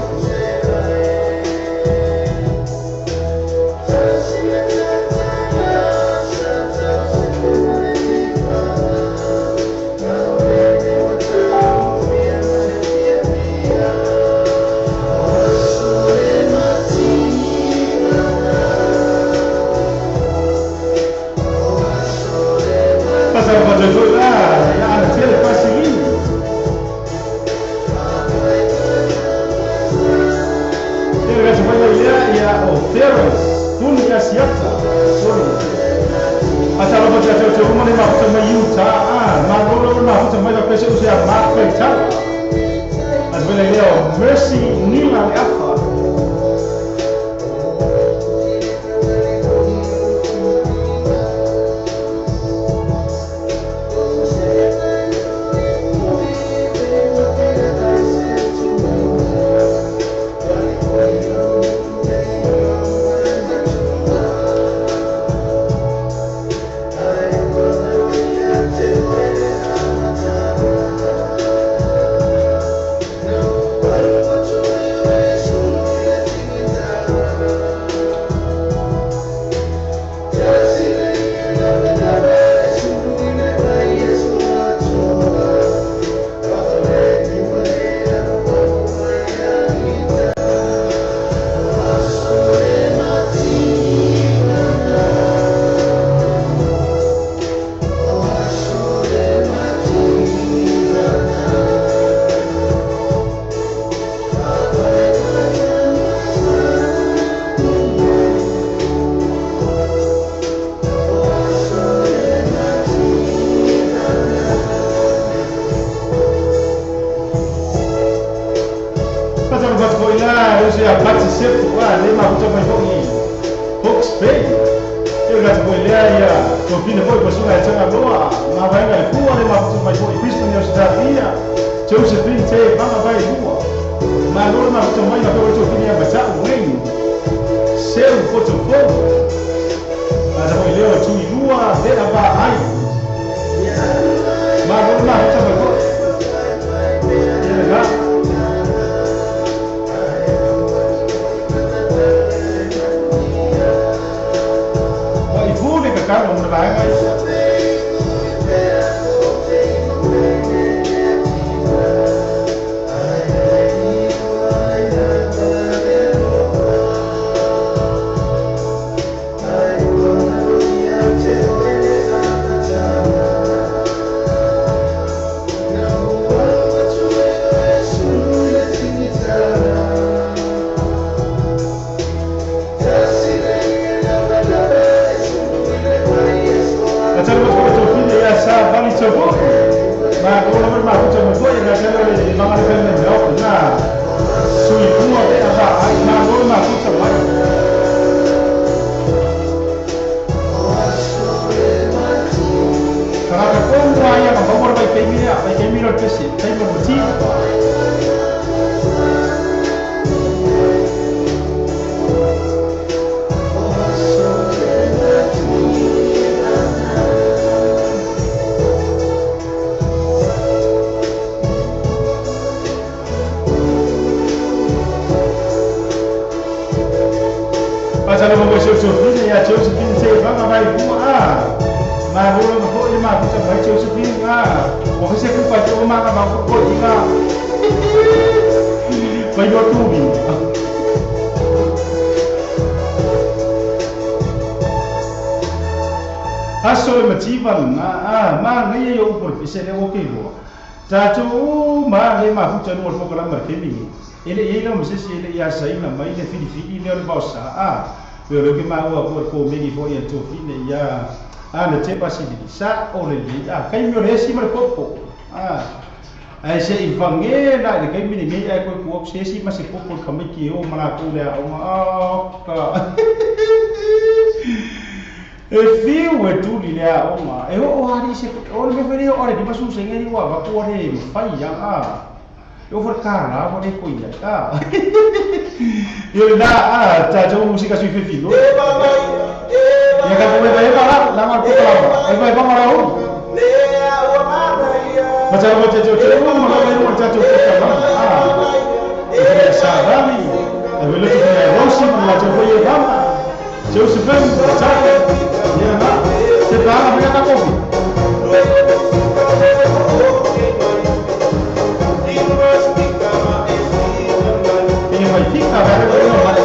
Mercy Nila Alpha. Aso e mativa na ma ngai yo po pise le o ke lo. Tatou ma le mafuta luga o le polokalame ma le taimi lenei. E le i ai lava ma se isi e le i asaina mai le filifili lea o le vaosa a. Pei o lea ou te maua atu ai le komeni foi a Tofine ia a na tepa silili sa o lelei a taimi o le esi ma le popo a. Ae se i vage la i le taimi lenei ae toe tuu atu se esi ma se popo i le tamaiti e o ma latou le aoga a ka. E fiu e tuli le aoga e oo lava se o le mea foi lea o le 50 sene ua avatu ua le mafai a a. E oo foi le $1 ua le toe i ai a. Ia lena a tatou musika sui fefilo. Ia ka po e va la la ma ko la e va va ma la u. Ma ta ma ta ta ma ma ma ma ta ta ko la a. E fa sa rami. E velo te fa rosi ma la ta foi e va. Joseph ta. Ia na. Se pa ma ka ko. Ia vai ficar vai vai.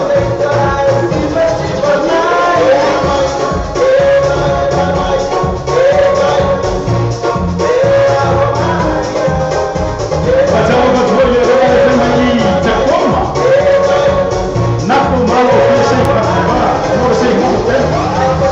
Na po malo pese pa pa. No se mo te.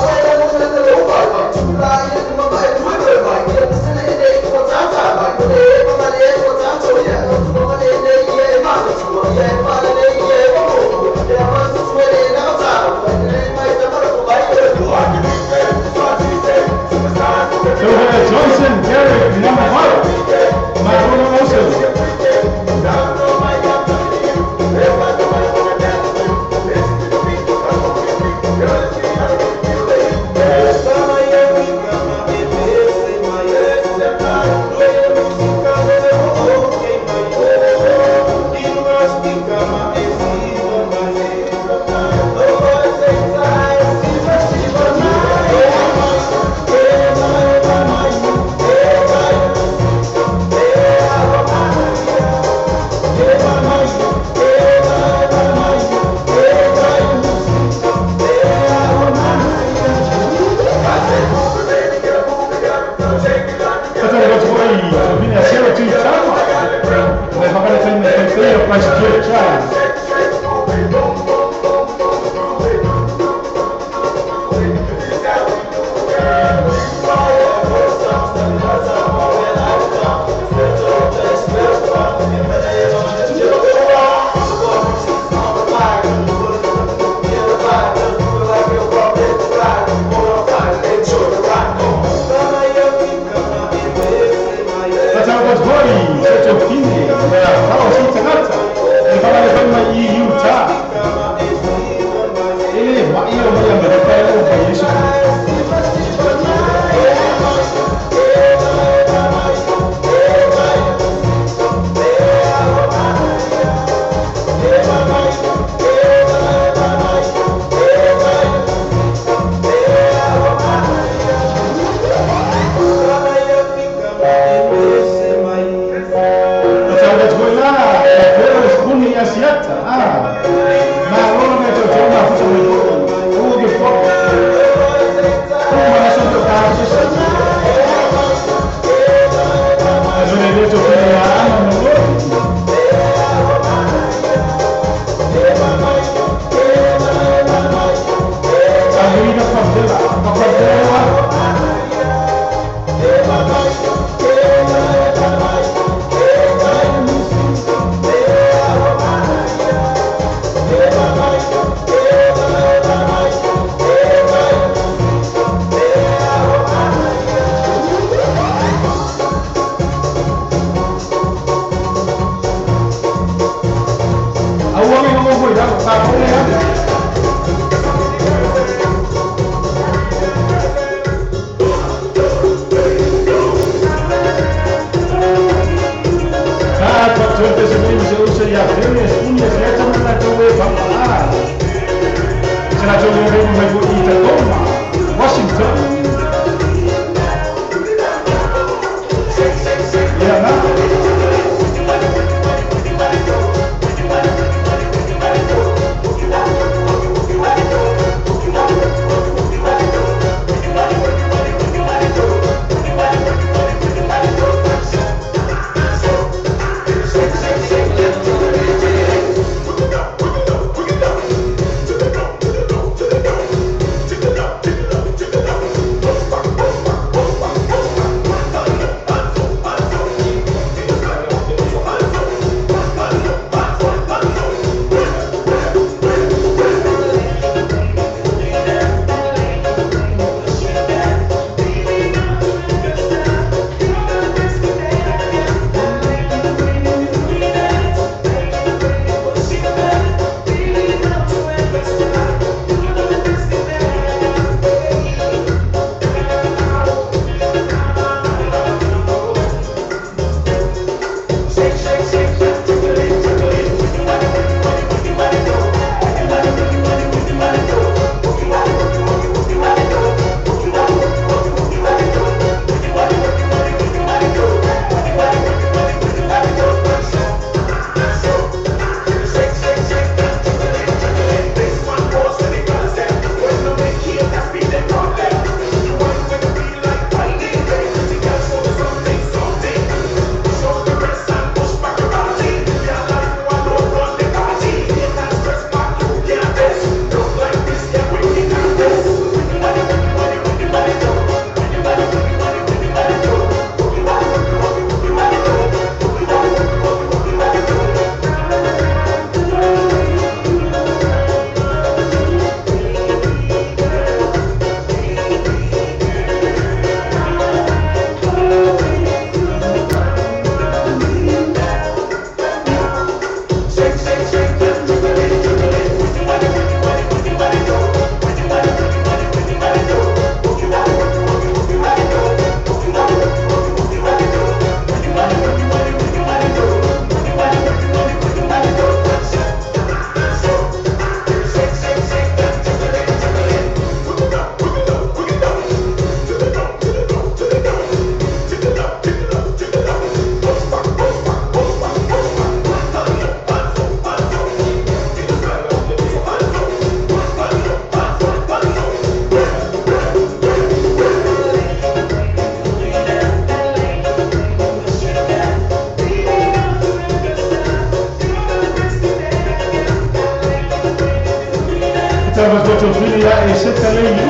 tofili ya e seta le yu.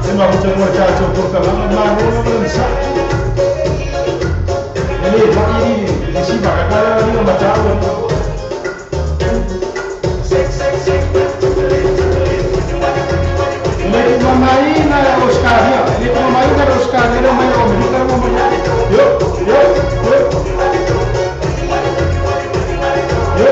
E mafuta mo tatou polokalama malo lava le sa. E le vaai le si vakakala ni o matau. Le mamaina Oscaria, le mamaina Oscaria le mai o mi ka mo yo yo yo yo.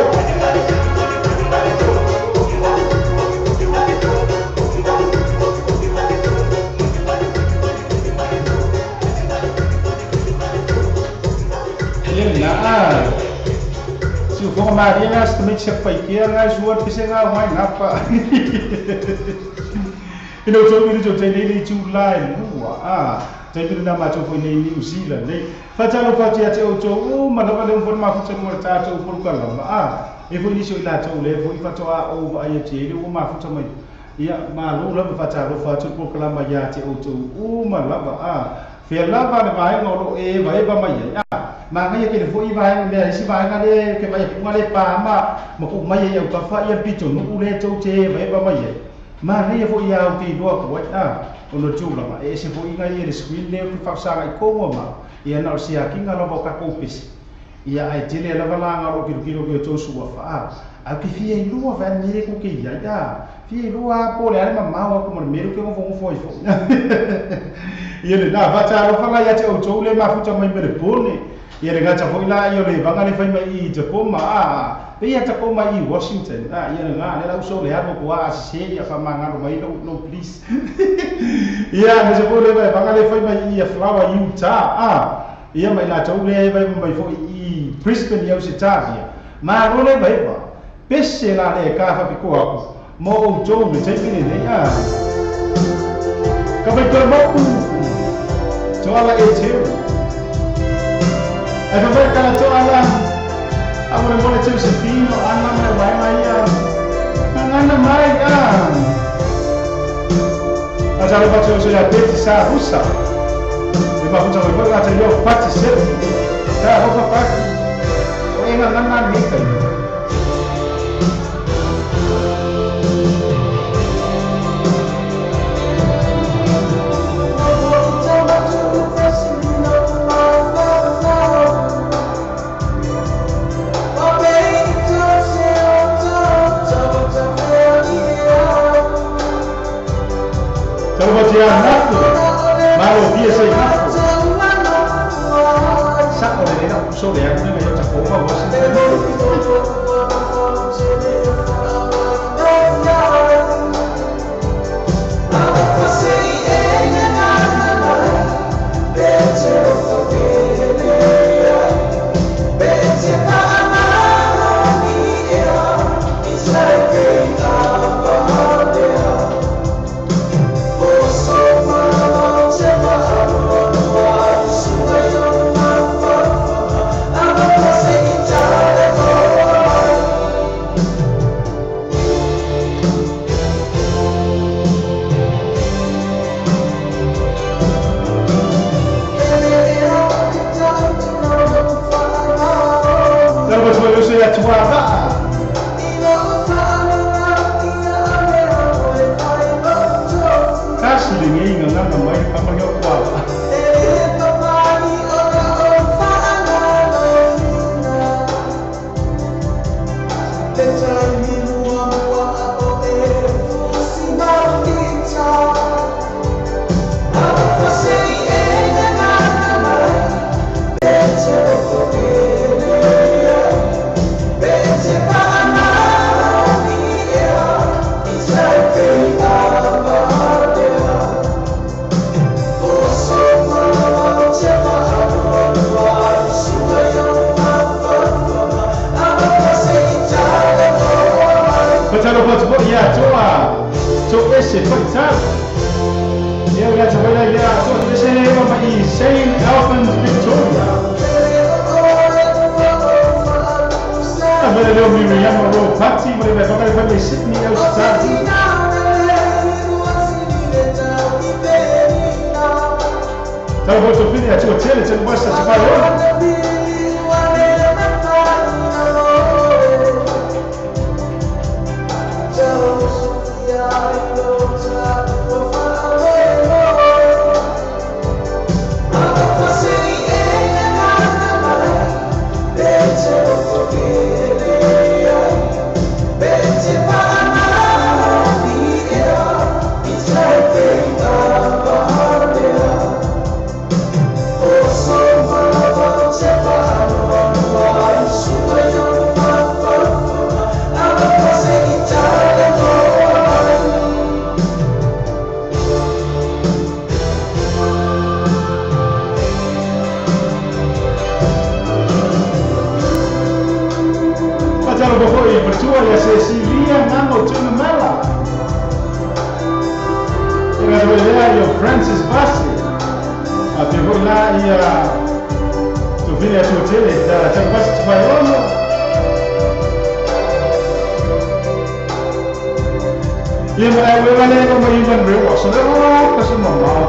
Si o fonga maria se também se faiqueira na sua pise nga mai napa. Ina o tau ni tau nei nei tu lai mua a tai na ma tau foi nei New Zealand nei fatalo fati ate o tau o mana le mo mafuta mo tatou polokalama a e foi ni so ila tau le foi fatoa o va ai te le o mafuta mai ia malo lava fatalo fatu polokalama ia te o tau o malava a fe lava le vai ngolo e vai ba mai ia ma ngai ke le foi vai me si vai nga le ke vai ku le pa ma mo ku mai ia ka fa ia pito no le tau te vai ba mai ia ma ngai foi ia o te loa ko a o no tu lava e se foi ngai le screen le ku fa sa ngai ko ma ia na o sia ki nga lava ka ko pesi ia ai tele lava la nga ro ki ki ki to su wa fa a ke fia i lua va ni ku ke ia ia fia i lua po le ale ma wa ko mo me ke mo fo fo fo ia le na va ta ro fa la ia te o to le mafuta mai me le pone ia le gata foi la ia le vanga le fai mai i Tacoma a pe ia Tacoma i Washington a ia le nga le la uso le abo ko a se ia fa manga no mai no no please ia me se le vanga le fai mai i Flower Utah a ia mai la tau le vai mai foi i Brisbane ia Australia ma ro le vai va pese la le ka fa piko aku mo o tau le te pine ne a ka vai to mo to ala e teu. E fa vai kala to ala a mo mo le teu se fino ana me vai mai a ngana mai a a ja le fa teu se ya peti sa russa e ma futa mo la te yo pati se ta ho fa pa o e ngana ni ta. Ia ia Francis Bassi. A te foi lá ia tu vile a tua tele da Tambasi te vai ono. Ia mai we vale ko mai man rewa so le o ka se mamao.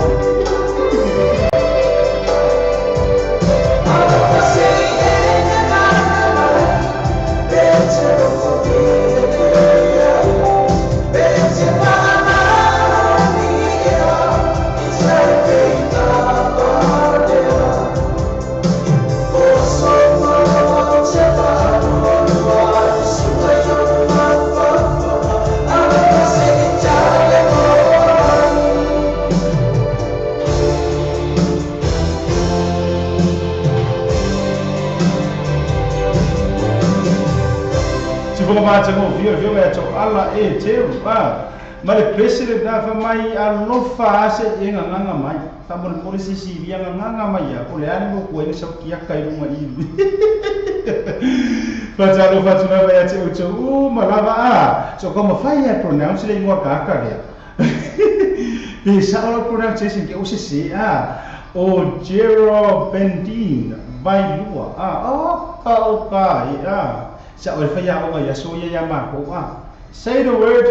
Viu é ala e te pa ma le pese da fa mai alofa ase e nganga mai ta mo mo se si via nganga mai ya o le ani mo ko ene sa kia kai lunga i fa ta lo fa tuna ya te o ma lava a so como fai a pronounce le ngo ka ka le e sa o pronunciation ke o se se a o Jero Bendin vai lua a o ka o ka a sa o fa ya o ya so ya ya ma ko a say the word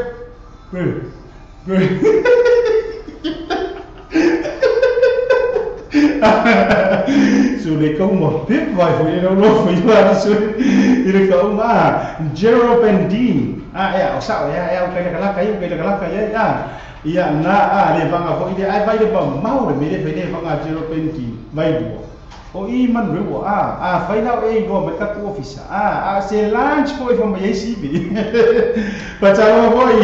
bro bro so le ko mo pip vai fo you know fo you are so ile ko ma Jero Bendin a ya o sa o ya ya o ka la ka o ka la ka ya ya ia na a le vanga fo ile ai vai le ba mau le me le le vanga Jero Bendin vai lua o i man rewa a fai lau e go me ka ku office a se lunch foi from ACB but I boy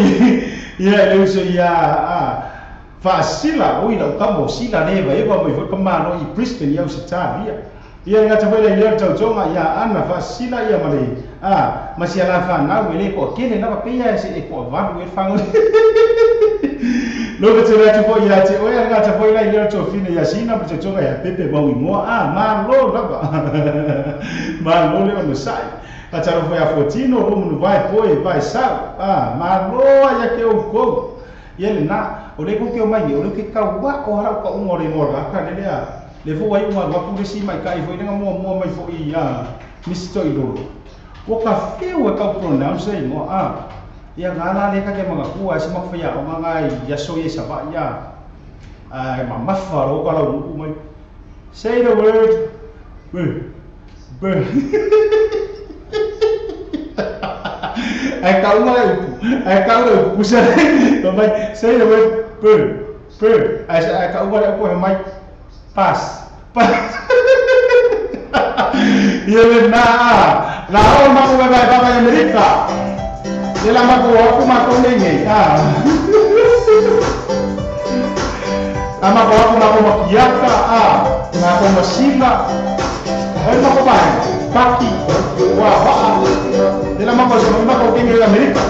ia le so ia a fa sila o ila ka mo sila ne vai ba mo ka ma no i Brisbane ia se ta ia ia nga ta foi le ia tau tonga ia ana fa sila ia ma le a ma sia la fa na we le ko ke le na pa ia se e ko va we fa lo que te la tu ia te oia nga te foi la ia to fine ia sina te tonga ia pepe ba wi mo a ma lo la ba ma lo le no sai pa ta lo foi a fotino lo no vai foi vai sa a ma lo ia ke o ko ia le na o le ko ke o mai o le ke ka wa o ha ka o le mo ra ka le a le fo ai uma wa ku si mai kai foi nga mo mo mai fo ia misto i lo o ka feu ka pronounce mo a ia ngala le ka ke manga kua se ma fa o manga ia so ia sa ba ia a ma ma fa ro ka lo u mai say the word b b ai ka uma ai ka lo pusa mai say the word b b ai ka uma le ko mai pass pass ia le na la o ma ko vai ba Amerika ela ma ko ko ma ko nenge a ama ko ko ma ko makiaka a na ko masila ai ma ko ba paki wa ba ela ma ko ma ko kenge Amerika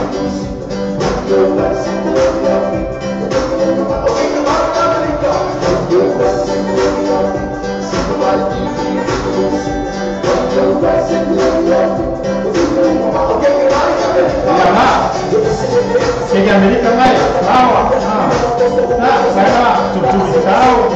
que Amerika mai lawa na saya cucu tau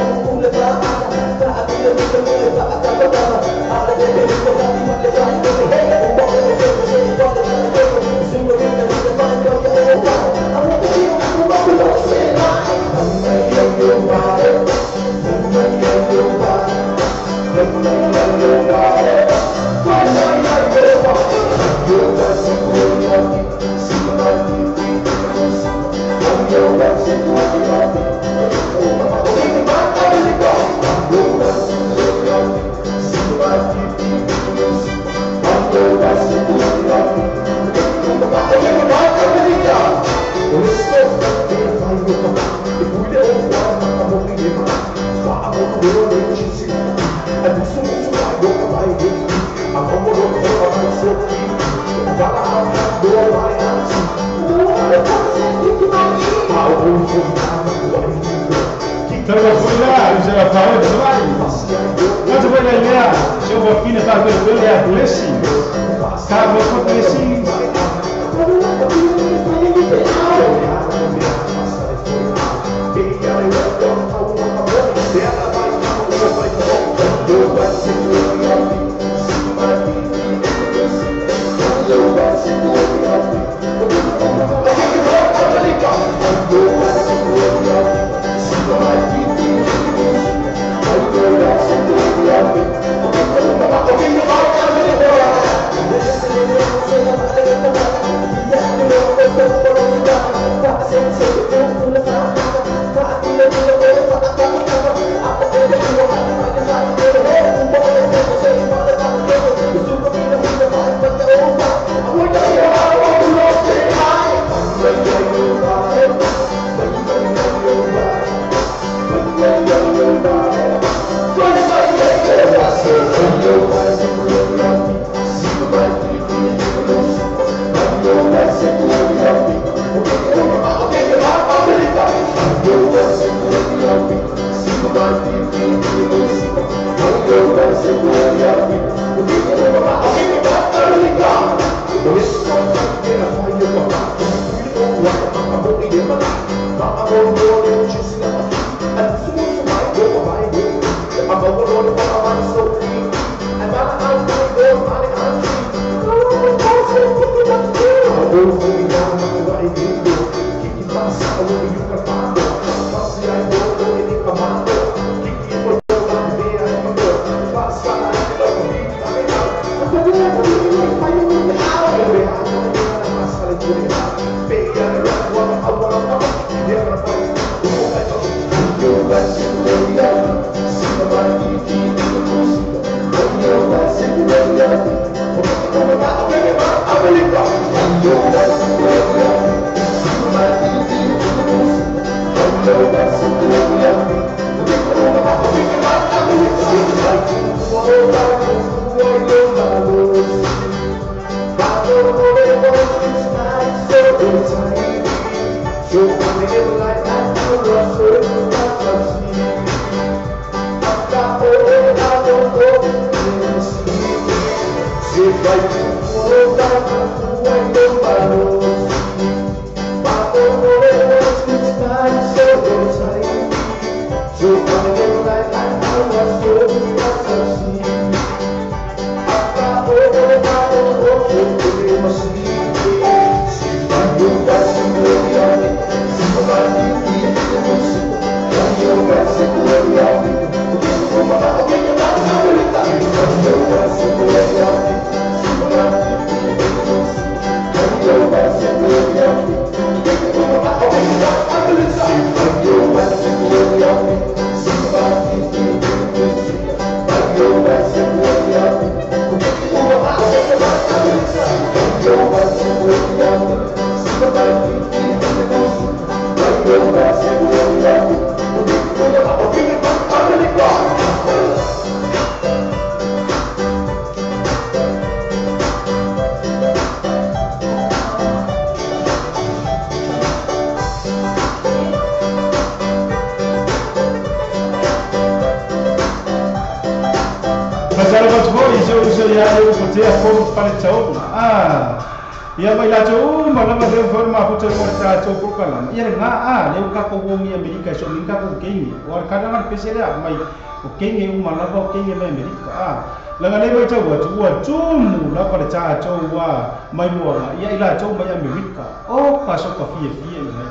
Ia mai latou uma lava leu foi mafuta mo tatou polokalama. Ia le a leu kako uogi Amerika e so min kako keini. O le kana le pese lea mai o keini uma lava o keini mai Amerika. Laga le mai tau atu ua tumu lava le tatou ua mai moaga. Ia i latou mai Amerika. O ka so ka fia fia mai.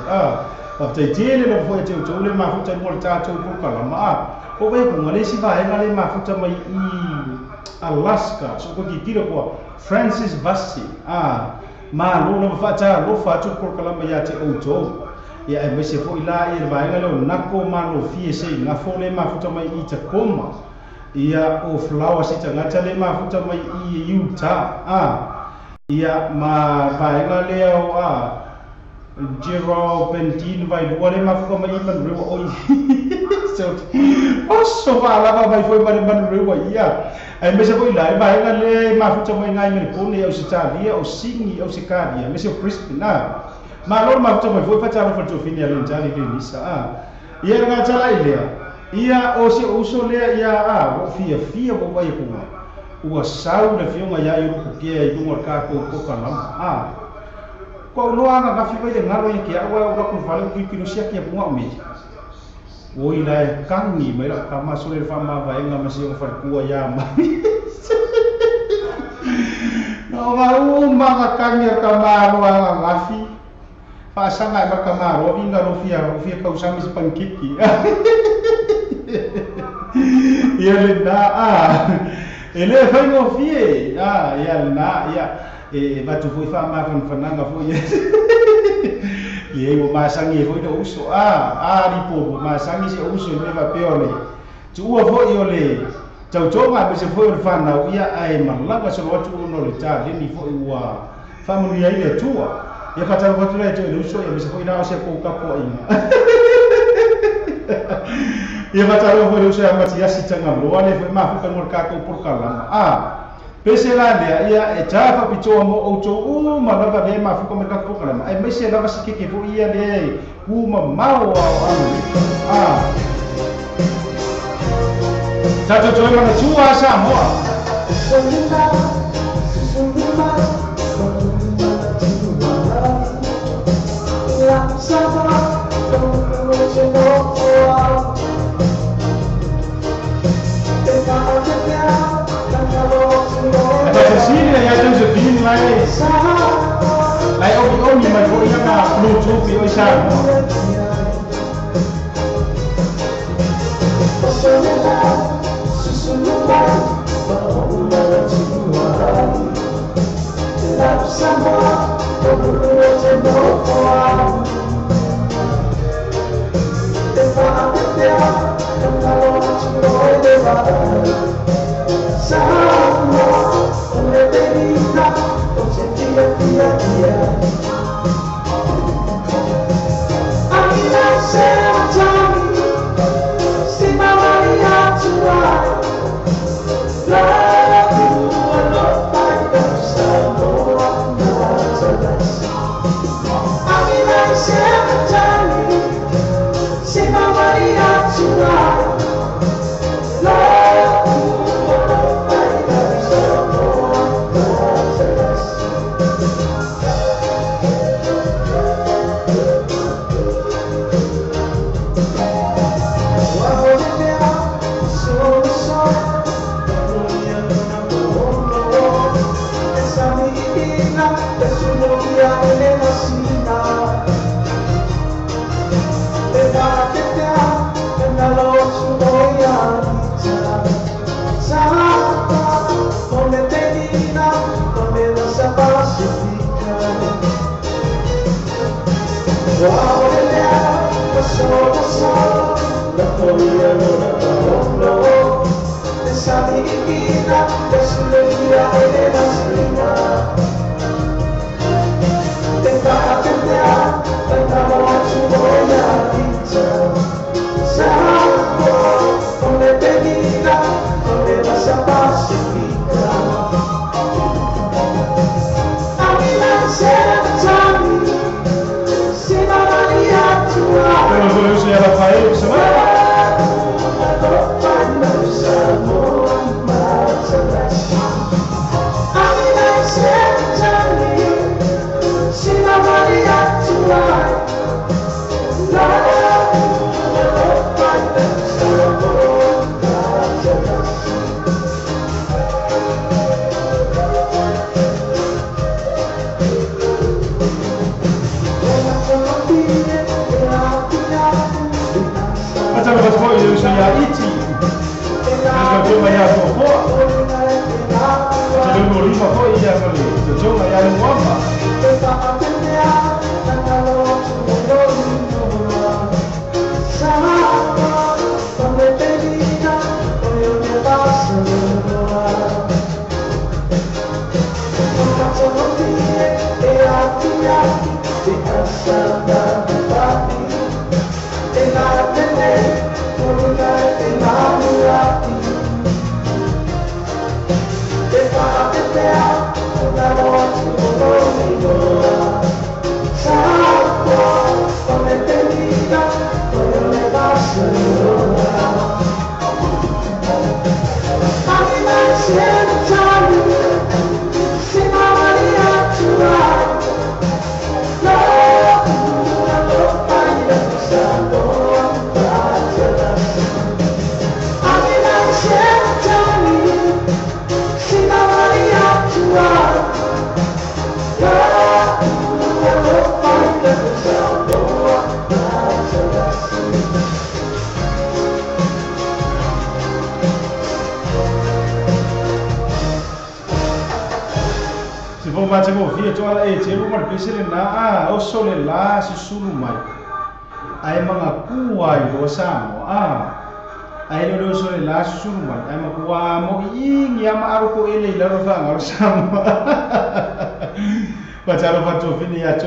Faafetai tele lava foi te outou le mafuta mo le tatou polokalama. O vai kuga le isi vaega le mafuta mai i Alaska. So ko titilo koa Francis Vasi. Malo lava faatalofa atu polokalama ia te outou. Ia e maise foi la ia le vaega leo nako malofie se gafo le mafuta mai i Tacoma. Ia o Flower se tagata le mafuta mai i Utah. Ia ma vaega lea o Gerald Bentin vai lua le mafuta mai i Manurewa oi. So oso faalava mai foi ma le Manurewa ia. Ai mese foi la e vaega le mafuta mai ngai Melbourne Ausitalia o Sydney Ausikalia mese o Brisbane malo mafuta mai foi faatalofa le tofini a le tali le nisa ia le gatala i lea ia o se uso lea ia o fia fia o vai kuga ua sau le fioga ia i ruku kea i luga o le tatou polokalama ko uloa agagafi mai le galo ia ke au o lakou fale o kiukilusia kia puga o meja oi la e kangi mai lau kamaso le faamavaega ma se o falekua ia mai. Na o gauma ga kangi o kamalo agagafi faasaga e ma kamalo aviga lo fia kausami se pankiki. Ia lena e lē faigofie ia lena ia e vatu foi faamafanafanaga foi. Ia ua masagi ai foi lou uso lipo ua masagi si ou uso i mea faapea o le tuua foi o le tautoga aemaise foi o le fanau ia ae malaga solo atu ona o le taleni foi ua faamanuia ai le Atua. Ia faatalofa atu la e toe le uso ia aemaise foi la o se kou kapoaiga. Ia faatalofa foi le uso ia Matiasi Tagaloa le foi mafuta mo le tatou polokalama. Pese la lea ia e tā faapitoa mo outou uma lava le mafuka ma le tatou polokalama aemaise lava se keke foi ia le kumamao ao Amerika. Tatou toe manatua Samoa. Cecilia ia Josephine lai lai omi omi mai foi ia na Bluetooth i Samoa.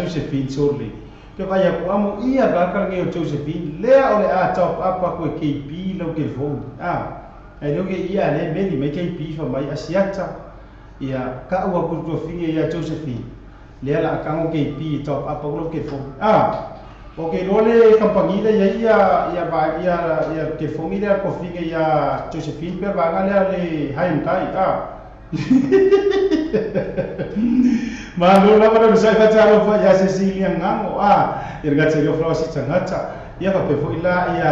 Josephine Sole. Ke vai aku amu ia ka nge Josephine lea ole a top up ko KP lo ke phone. Ah, ai lo ke ia le meli me KP fa mai asiata. Ia ka ua ku to finge ia Josephine. Lea la ka ngo KP top up lo ke phone. Ah. O ke lole kampangi le ia ia ia ia ia telefongi le kofi ia Josephine pe vanga le le hain tai a. Malo lava le sai fatalo fa ia Cecilia ngango a ia ga te yo flosi tangata ia fa pe fo ila ia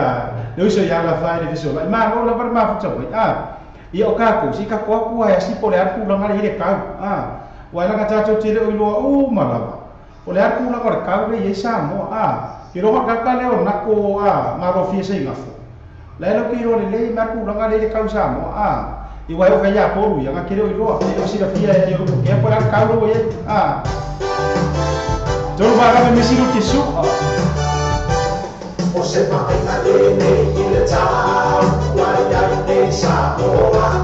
le uso ia la fa le fiso la malo lava ma futa foi a ia o ka ko si ka ko ku ai si pole a ku la ngale ile kau a wa la ka tato tele o iloa o malava o le a ku la ka kau le ia sa mo a ki ro ka ka le o na ko a ma ro fi se ngafo la lo ki ro le le ma ku la ngale ile kau sa mo a i wa o ka ia poru ia nga kere o iloa o si la fia e ro ke po la kau ro ye a tolu ba ka me si ro ki su
o se ma ina le ne ile tau wa ia ne sa ora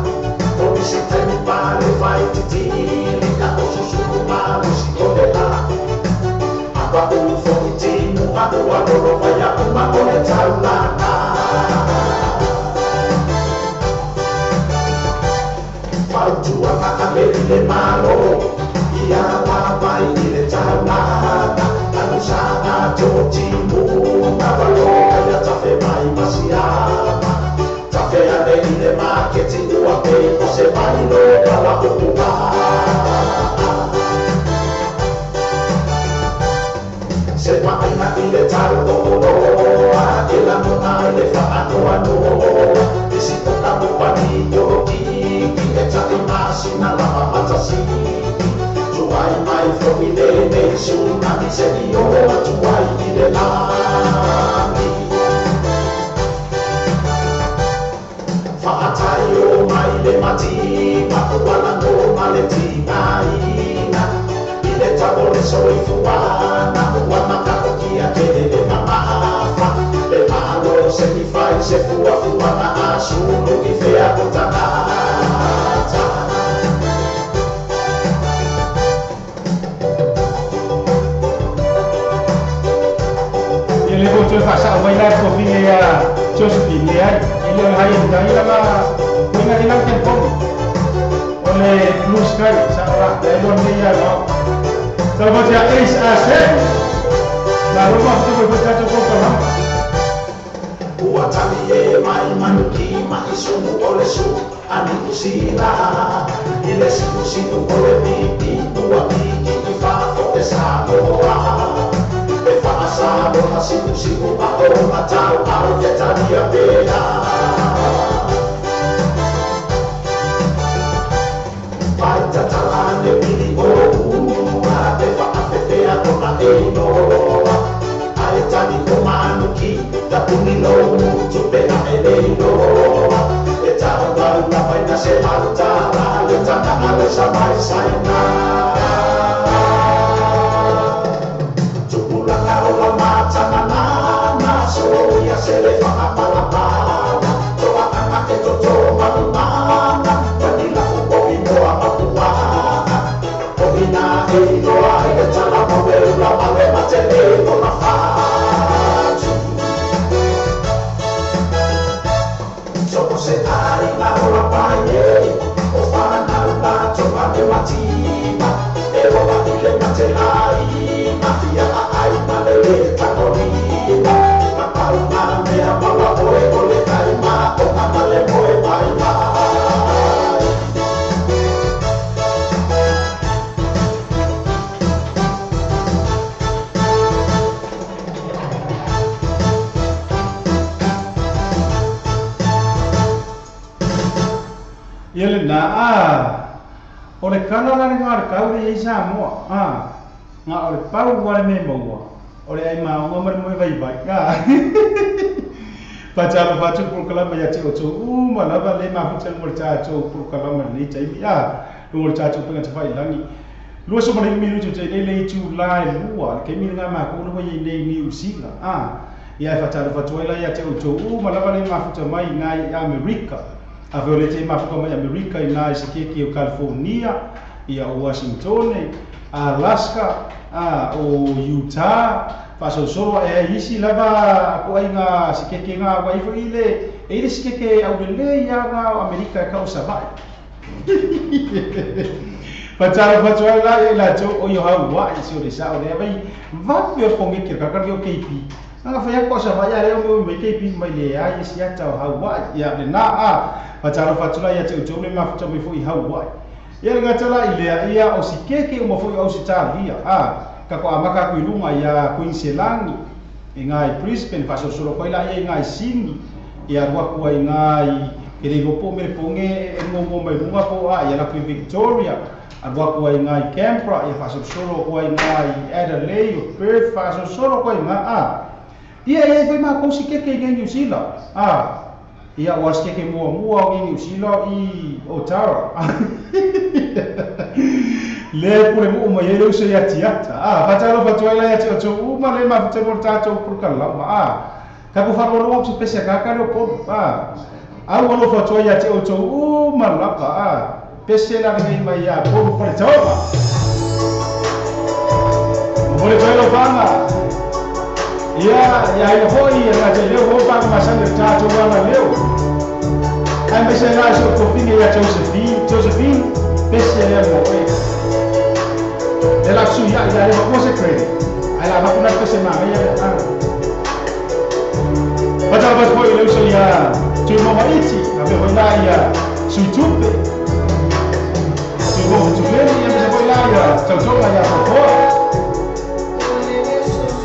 o mi se temi pa le vai ti ti ka o su su ma o si o le la aba o fo ti mu a o a ro va ia o ma o le tau la na Fautua ma a me le malo ia wa vai ile tau la na anusa a to ti mu ma valo ia tafe mai masiama tafe ane ile maketi ua pe o se mai lo kala uua se maina ile tau o ila mona ile whaanoa noa isi o ka mupani yoroki e tai masina lama matasiki tuai mai fo ile nei tsunami se i o tuai ile lani whaatai o mai le mati makuala no male tinaina ile tabo le soifuana ua makaokia kele le mamafa le malo se i fai se fuafuana asulu i fea o tagata.
Ele voltou a passar o vai lá kofi ia Josephine ia ele hai ndai la inga ila tempo ole blue sky sa ora ele ne ia no Salvo ya es hacer la ropa que voy a to ko la
ua tali e mai manuki mai sumu ole su ani usila ile simu simu ole pipi ua piki i fa fo e sa moa e fa sa moa simu simu ma o matau au e tali a pea pai tatala ne pili o ua e fa afefea o na e noa ai tali o manuki ta puni lo mutu pena e leiloa e tau au la vaina se altara le taka ale sa mai saina tupulanga o la matanga na so ia se le whaapalapala toa anga e toto malumana tanila upo inoa mapuaa o ina e iloa e tala moeula male matele o na fatu Soko se ai ngā ola pai e o whanau la toa me matima e ola ile mate ai mafia a ai male le takorima ma pau ngā mea maua oe ole kai ma o ngā male moe mai mai.
Ia le na a o le kala la le ngā kau le isa moa a ngā o le pau wa le me moa o le ai ma o ngā moe vai vai ka pa talo fa tu pul kala ma ya te o tu u ma lava le ma futa mo ta tu pul kala ma le tai mi a lo ta tu penga te fai langi lua so ma le mi tu te le le tu la lua ke mi nga ma ko lo ye nei ni usila a ia fa talo fa tu la ya te o tu u ma lava le ma futa mai ngai Amerika a ve le te ma futa mai Amerika i nai se ke ki o California ia o Washington Alaska a o Utah faasosolo e isi lava ko ai nga sikeke nga wa ifo ile e ile sikeke au le ia nga o Amerika ka o Savai. Patalo fatu la la to o yo hau wa i si o le sa o le vai va pe o ngi ke ka ka o KP. Nga fa ya ko sa va ya le o me KP mai le ya i si ata o hau wa ya le na a. Patalo fatu la ya te o le ma futa mai fo i hau wa. Ia le ngata la i lea ia o si keke o mo fo o si ta via. A ka ko amaka ku ilunga ia Queensland i ngai Brisbane fa so so ko ila ia ngai Sydney ia rua ku ai ngai ke le gopo me ponge e ngo mai lunga po a ia la ku Victoria arua ku ai ngai Canberra ia fa so so ko ai ngai Adelaide o Perth fa so so ko ai ngai a ia ia foi ma ko si keke i New Zealand a ia o si keke mua mua i New Zealand i Otago le pule mo mai le uso ia tiata a fatalo fatuela ia te o uma le ma te mortato por kala ma a ka ko falo lo se pese ka ka lo po a a o lo fatu ia te o uma la pa a pese la ngai mai ia po por toma mo le lo fanga ia ia ia hoi ia te le ho pa ma sa le ta to wa leo ai me se la so ko finge ia Josephine pese le mo e de la suya ya le va se cree a la vacuna que se ma ya a Bata ba foi le uso ya tu mo maiti a be la ya su tupe tu mo tu le ya me foi la ya tu tu la ya por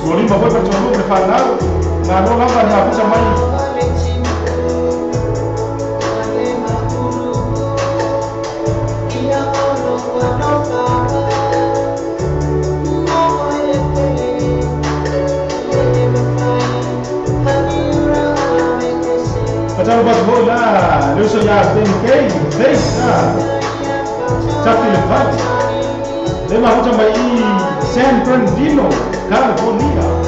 mo limba foi para tu mo preparar na no la va ya puta mai Patalo bat la, le uso ya Ben Kay, ah, Tapi Levante, le ma huta mai San Bernardino, California.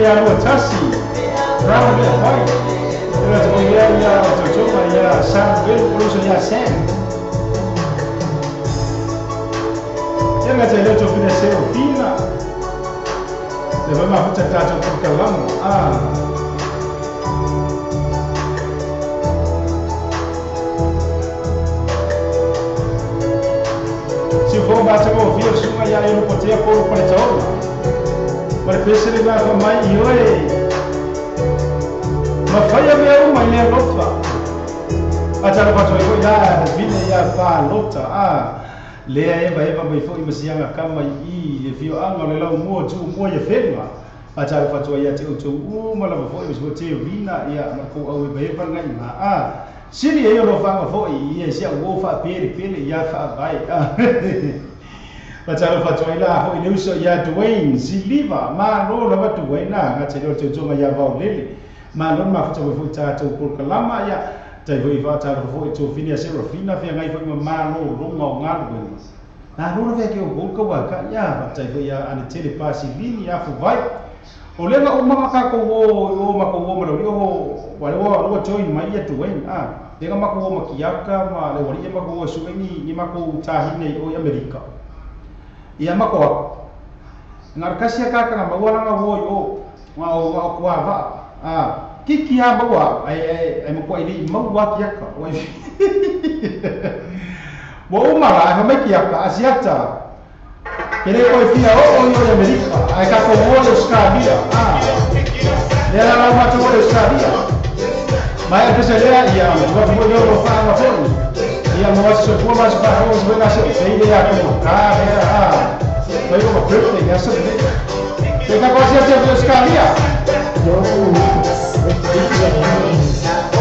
ia lua tasi Brown le white le gata foi lea ia tautoga ia Samuel o le uso ia Sam ia le gata i lea tofina Serafina le foi mafuta tatou polokalama Si fo ma te mo fia sunga ia e potea polo pa le taola. Ma le pese le fa mai i oe. Ma faia mea uma i le lofa. A talo pato i ia vine ia fa lota a lea eva eva mai foi masianga kama i le fio anga le lau mua tu mua ia whenga. A talo pato ia te utu uma lava foi mas te vina ia ma ko au eva eva ngai ma a Sili e o whanga foi ia sia o wha pere pere ia wha vai. Patalo whatua ila hoi le uso ia Dwayne Ziliva ma lo lava Dwayne na ngā te leo te utonga ia vau lele. Ma lo ma futa foi tātou polokalama ia tai foi wha tātou foi tō whinia Serafina whia ngai foi ma lo ronga o ngā luenga. Nā rona whia ki o golka waka ia tai foi ia ane tele pasi lini ia fuwai. O lenga o manga kako o mako o marauri o wale o join mai ia Dwayne a lenga mako o makiaka ma le wali mako o suengi ni mako tahine o Amerika ia mako ako ngar kasia kaka na maua langa wo o nga o kwa va a kiki a maua ai ai mako ili maua kiaka o wo o mara ai mai kiaka asiata Kere koe fia o o i Amerika, ai ka ko o Australia. Ah. Le la la ma to Australia. Mai a pesa lea ia mo mo yo ro fa ma foi. Ia mo so ko ma fa o so na se sei le ia ko ka le a. Foi o birthday ya so le. Te ka ko se te Australia.
You're in the mix with DJ Mings.
Yeah.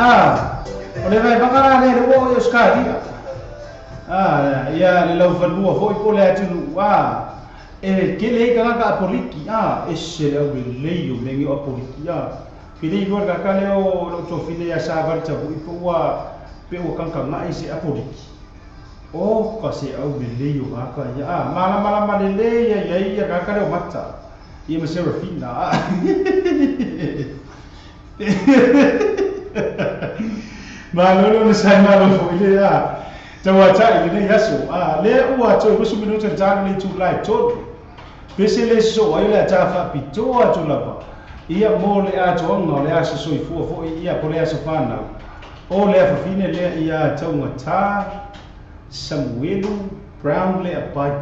O le vaevaga la lea le ua oo i Ausetalia. Ia le laufanua foʻi po le atunuʻu e kele ai tagata apoliki ese le aulelei o mea o apoliki pele iloa le kaka lea o lou tofine ia savali tapuʻi pe ua kagakagaʻi se apoliki o ka se aulelei o kaka ia malamalama lelei ia iai ia kaka lea o mata ia ma Serafina malolo na sai malo foʻi lea tauataʻi lenei aso lea ua toe 20 minuta le talo le itulai 3 pese le soʻo ai le ata faapitoa atu lava ia mo le atoaga o le aso soifua foʻi ia po le aso fanau o le afafine lea ia taugatā Samuelu Brown le apai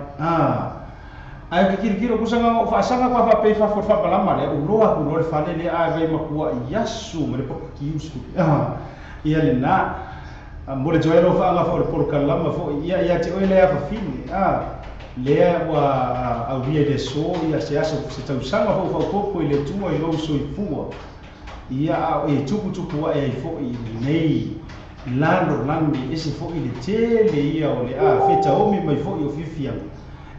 ae kikilikilo kusaga o faasaga pa faapei fafo le faamalama lea uloa aku loa le fale lea ae vai makua i asu ma le papakiusu ia lenā mo le toe alofa fo le polokalama foʻi ia ia te oe le afafine lea ua aulia i le aso ia se aso se tausaga foʻu faaopopo i le Atua i lou soifua ia a e tuputupu aʻe ai foʻi lenei lalolagi ese foʻi le tele ia o le fetaomi mai foʻi o fiafiaga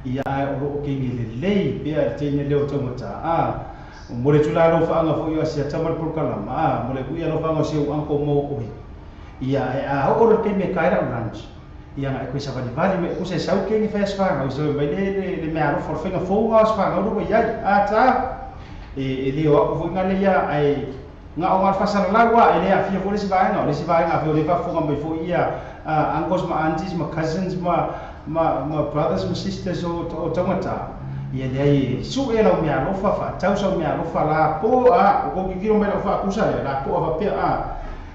ia ae o loo kege lelei pea le teine lea o taugatā mo le tula alofaaga foʻi o asiata ma le polokalama mo le kuʻi alofaga o se ou anko mo oe ia e a oo le taimi e kae lau lunch ia ga e koe savalivali mai kusa e sau kegi fai asofagau se mai le mea alofa o le faiga fouga o asofagau lo ua iai ta e lē o a'u foʻi gale ia ae ga o ga le faasalalau e lē aafia foʻi le isi vaega o le isi vaega afia o le faafofoga mai foʻi ia uncles ma aunties ma cousins ma brothers ma sisters o taugatā ia leai suʻe lau mea alofa faatau sau mea alofa lapo o kou kikilo mai lau faakusa lea lapoa faapea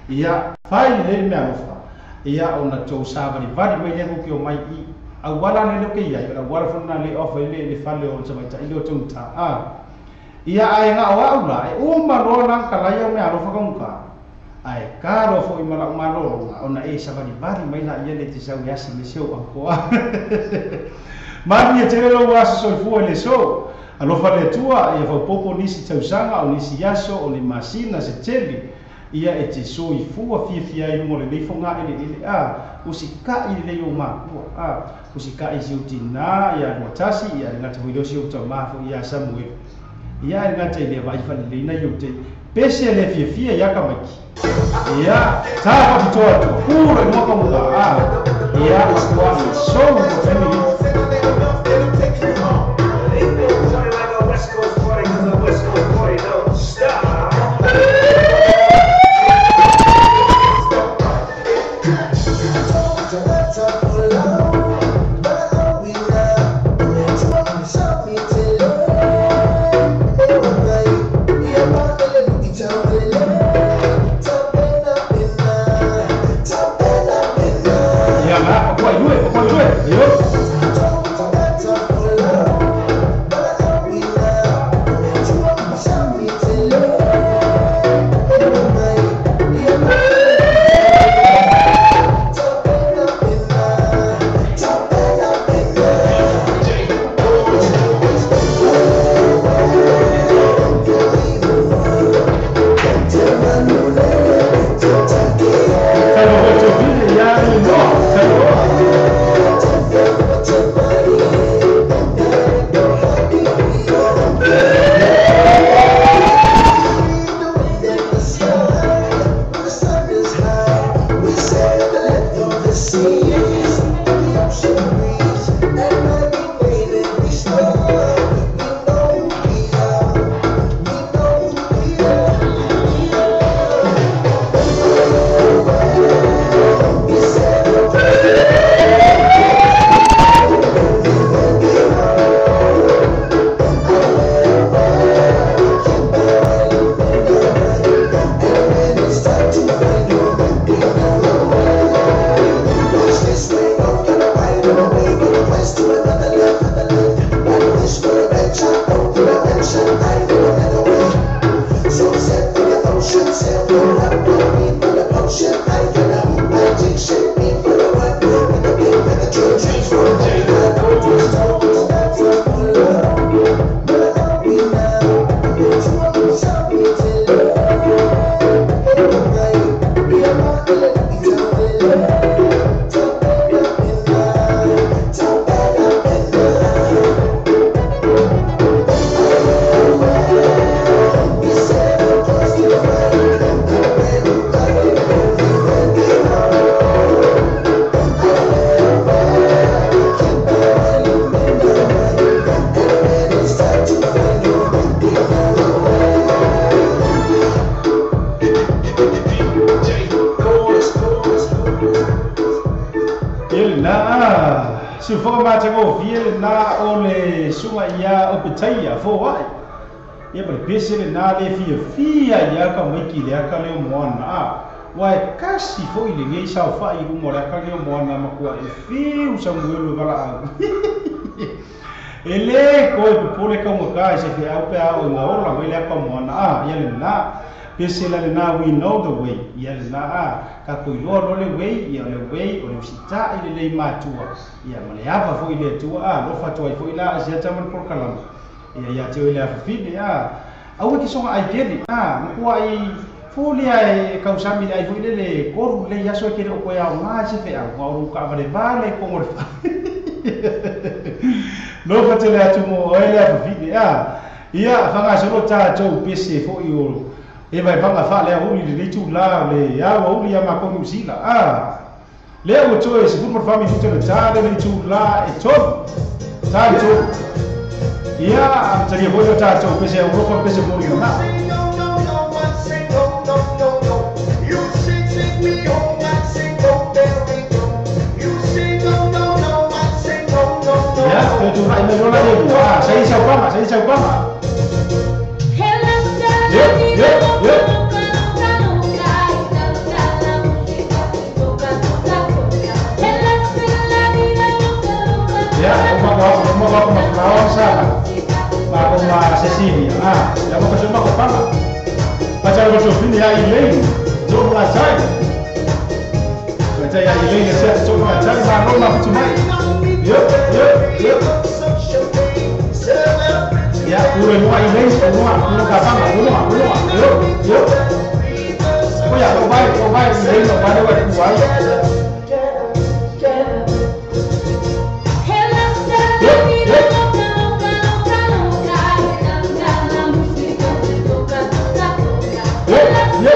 ia fai lelei le mea alofa ia ona tou savalivali mai lea kuke o mai i auala le leo ke iai o le auala foʻi lena le ofa i le fale o le tamaitaʻi leo taugata ia ae ga o aʻu la e uma loa lagakalaia o mea alofa kaugaka ae ka loa foʻi ma laʻu malologa ona e savalivali mai laia le te sau e asi mai se ou akoa manuia tele lou aso soifua i le so alofa le Atua ia faupopo nisi tausaga o nisi aso o ni masina se tele ia e te soifua fiafia ai luga o lenei fogaʻi lelele usikaʻi lelei o makua usikaʻi si ou tinā ia luatasi ia le gata foʻi lea o si ou tamā foʻi ia Samuelu ia e le gata i lea vaai faleleina i ou te pese le fiafia ia kamaiki ia tā faapitoa atu puro i luga kamuga ia makuaʻi sou mo taimi. Si foka ma te go fie na o le sunga ia o petaia fo wai. Ia pa pese le na le fia fia ia ka mai ki le ka le moana a. Wai kasi fo i le ngei sa fa i mo le ka le moana ma kua e fiu sa ngulu bala au. Ele ko e pole ka mo ka se fe au pe au nga ola mai le ka moana a ia le na. Pese la le na we know the way ia le na a ka ko iloa lo le way ia le way o le usita i le lei matua ia ma le ava fo i le tua a lo fatua i fo i la asia tamal por kalama ia ia te o le afafine a au ki songa ai keli a mo kua i folia e kausami ai fo i le le koru le ia so ke o ko ia ma se fe au o ka vale vale ko mo lo fatele atu mo o le afafine a ia fanga so lo ta tou pese fo i o e vai vanga fa le uli le tu la le ya uli ya ma ko usila a le o to e se por fami tu le ta le tu la e to ta to ia a tari ho ta to pese Europa pese mo ni na. Ya tu ra me lo la le ah sei sa pa sei sa pa. Yeah, yeah, yeah. Ya, uma pausa. Ma uma Cecilia. Ah, ya vamos fazer uma copa. Mas eu vou subir aí Elaine. Tô lá sai. Mas aí Elaine, se tô lá sai, mas não lá muito mais. Yeah, yeah, yeah. Ya, ulo no hay ley, no capama, uno, yo. Oye, no vai, ley, no vai, no vai. Yo.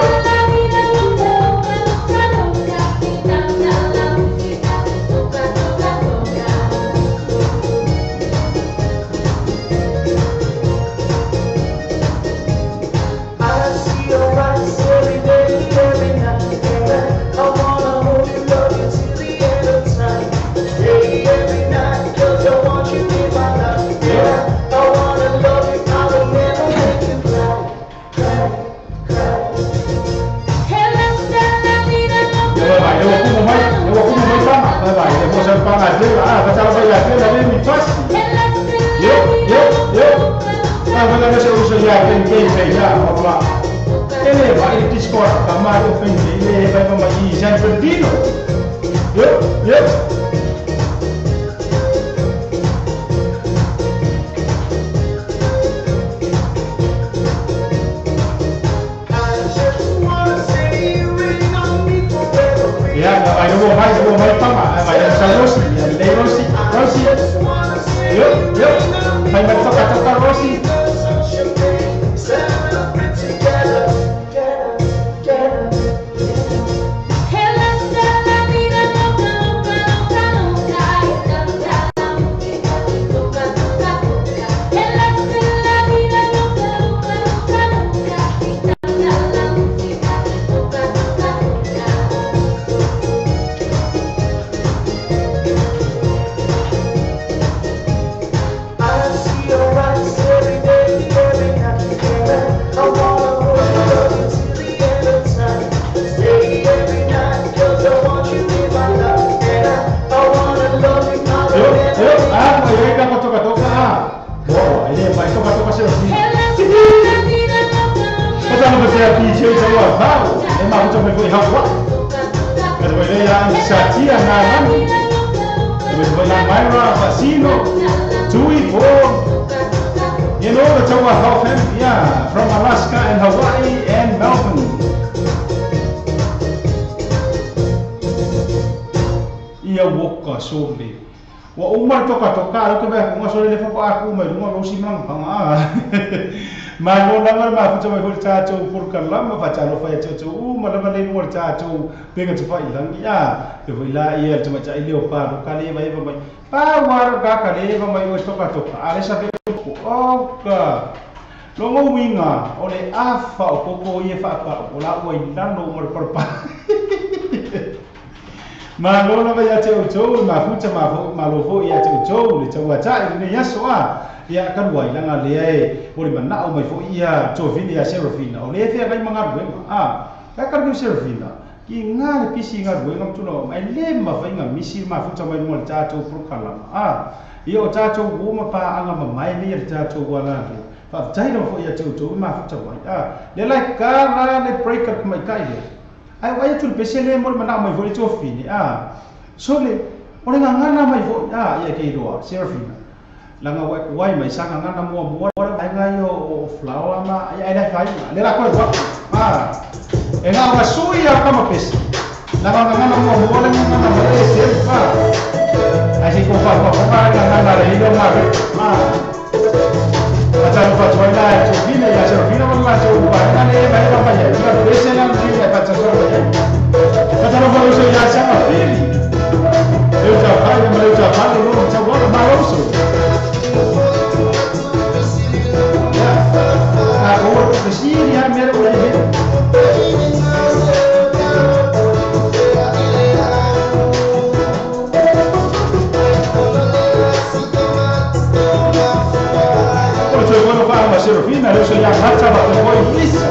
From Alaska and Hawaii and Melbourne. Ia woka sole. Wa umar toka toka lo ke ba kunga sole le fa aku mai lunga lo simang panga. Ma lo la ma futa mai hol ta to por kalam fa ta lo fa to to ma la le ngor ta to penga te fa ilang ia te foi la ia te ma ta ile o pa ro ka le vai vai pa war ka ka le vai o toka toka ale sa pe o ka longo winga o le afa o koko ie fa pa o la o ilano mo por pa. Malo lava ia te outou, mafuta malo foi ia te outou, le tauatai lenei aso a. Ia kaluai langa lea e o le manao mai foi ia Tovini ia Serafina. O le fea kai mangaluega a. Kai kalu Serafina. Ki ngā le pisi ngā ruenga mtuna mai le mawhainga misi mafuta mai mua le tātou prokalama. A. Ia o tātou uoma pā anga mamae nei le tātou walalo. Whaaftai rau foi ia te outou mafuta mai. A. Le lai ka rā le breaker kumai kai le. Ai wai atu le pese le mo le manao mai foi le Tovini. A. So le, o le ngangana mai foi. A, ia kei roa, Serafina. Langa wai wai mai sanga ngana mua mua ai ngai o flower ma ai ai fai le la ko wa ah e nga wa sui ya kama pesi langa ngana mua mua le ngana ma le se fa ai si ko fa fa fa ngana re ilo ma re ma ata fa toi la to fina ya se fina ma to ba na le ba ba ba ya la pese la ni ya pa so ya ata no fa so ya sa ma fili eu ta fa ma eu ta fa no ta wa ma lo so. Serafina, eu sou Yamata, mas isso.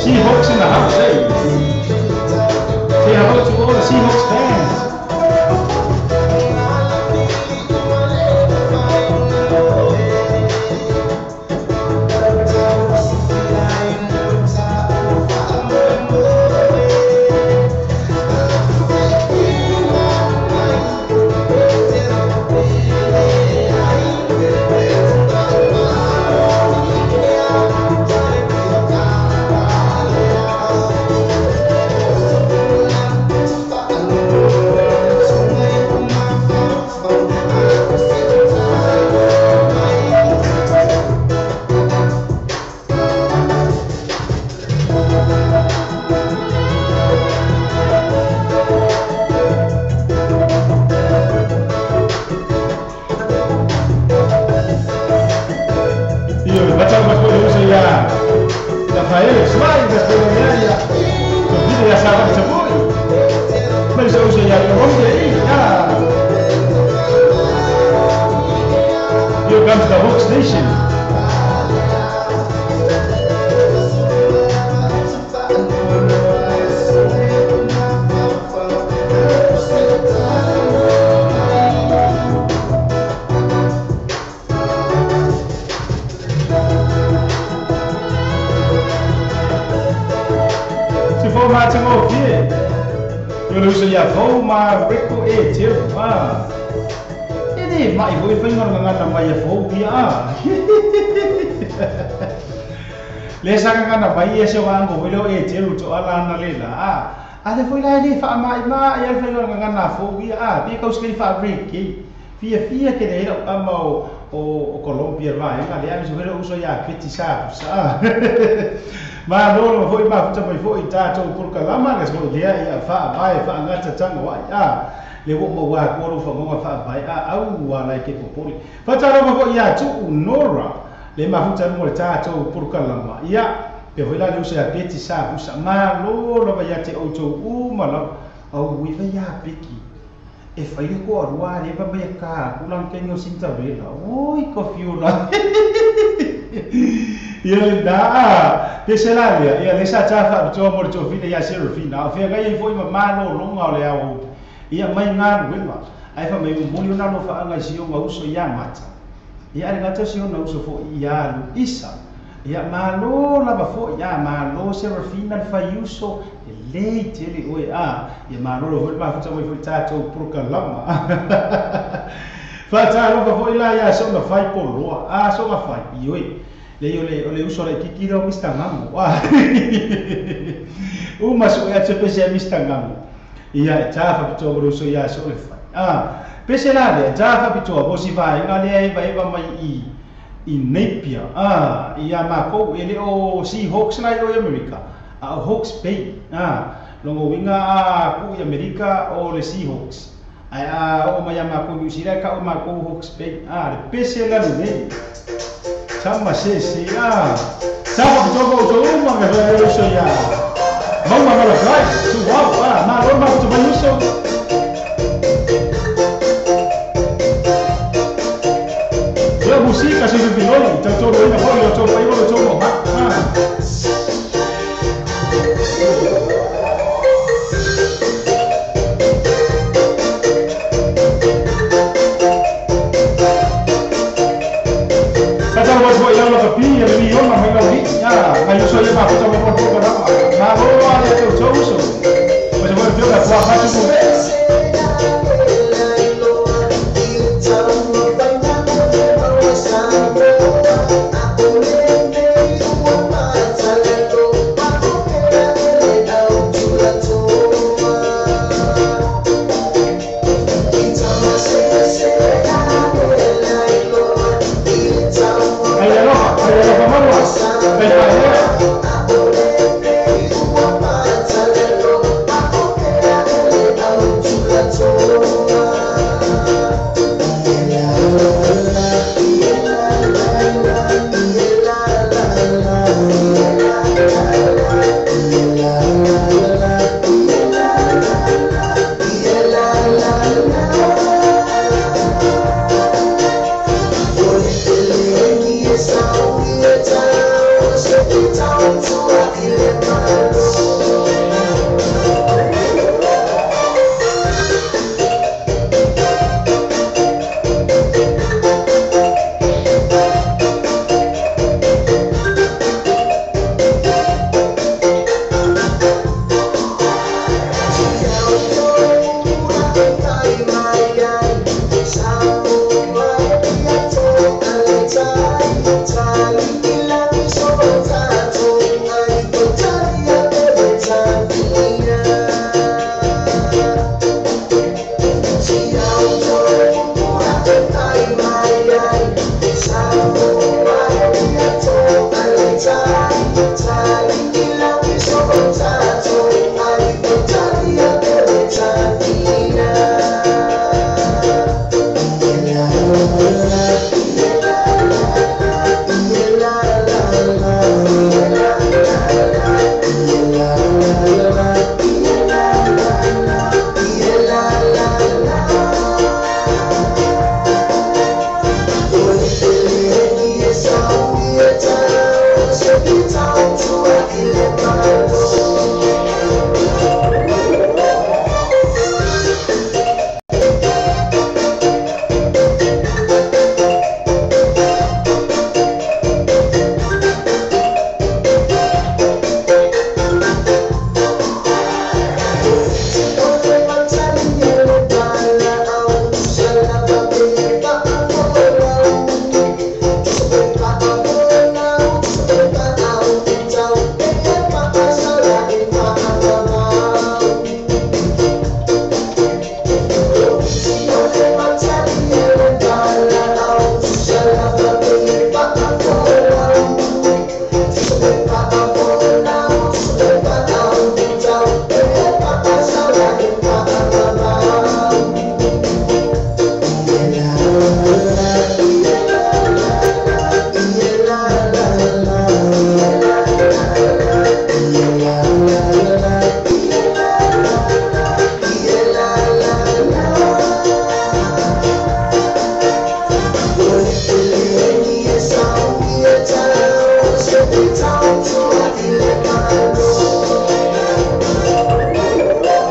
Seahawks in the house, eh? Say hello to all the Seahawks fans. Here comes the Hawks Nation. Se for Martin O'Fie, eu não sei a vou ma rico e teu ah. Mai voi whainga ngana mai e fou ia. Le sanga ngana mai e se wango voi leo e teu to ala na le la. A le foi la le fa mai ma ia whainga ngana fou ia. Bi kau skei fa break ki. Fia fia ke le ro ama o o Colombia vaega lea aemaise foi lou uso iā Peti sa pusa malo lava foi mafuta mai foi i tatou polokalama le foi lea ia faavae faagata tago ai le ua maua aku o lou fagoga faavae a au ala i ke popole faatalofa foi iā Tu'u Nora le mafuta luga o le tatou polokalama ia pe foi la le uso iā Peti sa pusa malo lava ia te outou uma lava au iva iā Peki e fai le koa rua le pa mai ka kulang kenyo Cinderella oi ko fiona ia le da pese la lea ia le sa ta fa to mo to fina ia Serafina o fia ngai foi ma malo longa o le au ia mai galuega ai fa mai moli ona lo fa anga si o uso ia mata ia ale ngata si ona uso fo ia lu isa ia malo lava fo ia malo Serafina le faiuso le tele oe a ia malo lo foi mafuta mai foi tatou polokalama faatalofa foi la ia soga fai poloa a soga fai ioe le o le uso le kiki lea o Mr. Ngamo a uma su ia te pese Mr. Ngamo ia e tafa pitoa mo le uso ia so le fai a pese la lea tafa pitoa mo si vaega lea e vaeva mai i Napier a ia makou e le o Seahawks la i o i Amerika a o Hawks Bay a longo winga a ku i Amerika o le Seahawks ai a o mai a makou New Zealand ka o makou Hawks Bay a le pese la lenei tama se se a tafa pitoa mo outou uma ka le uso ia mauma malakai tu wau a malo mafuta mai uso. Ia musika se filoli tau ina foi o tau pai o tau mo ha. Kata was foi ia lo pi ia mi ona mai lau ia ngai uso ia mafuta mo po ko na malo ale tau tau uso. Mas eu vou ver a tua parte mo.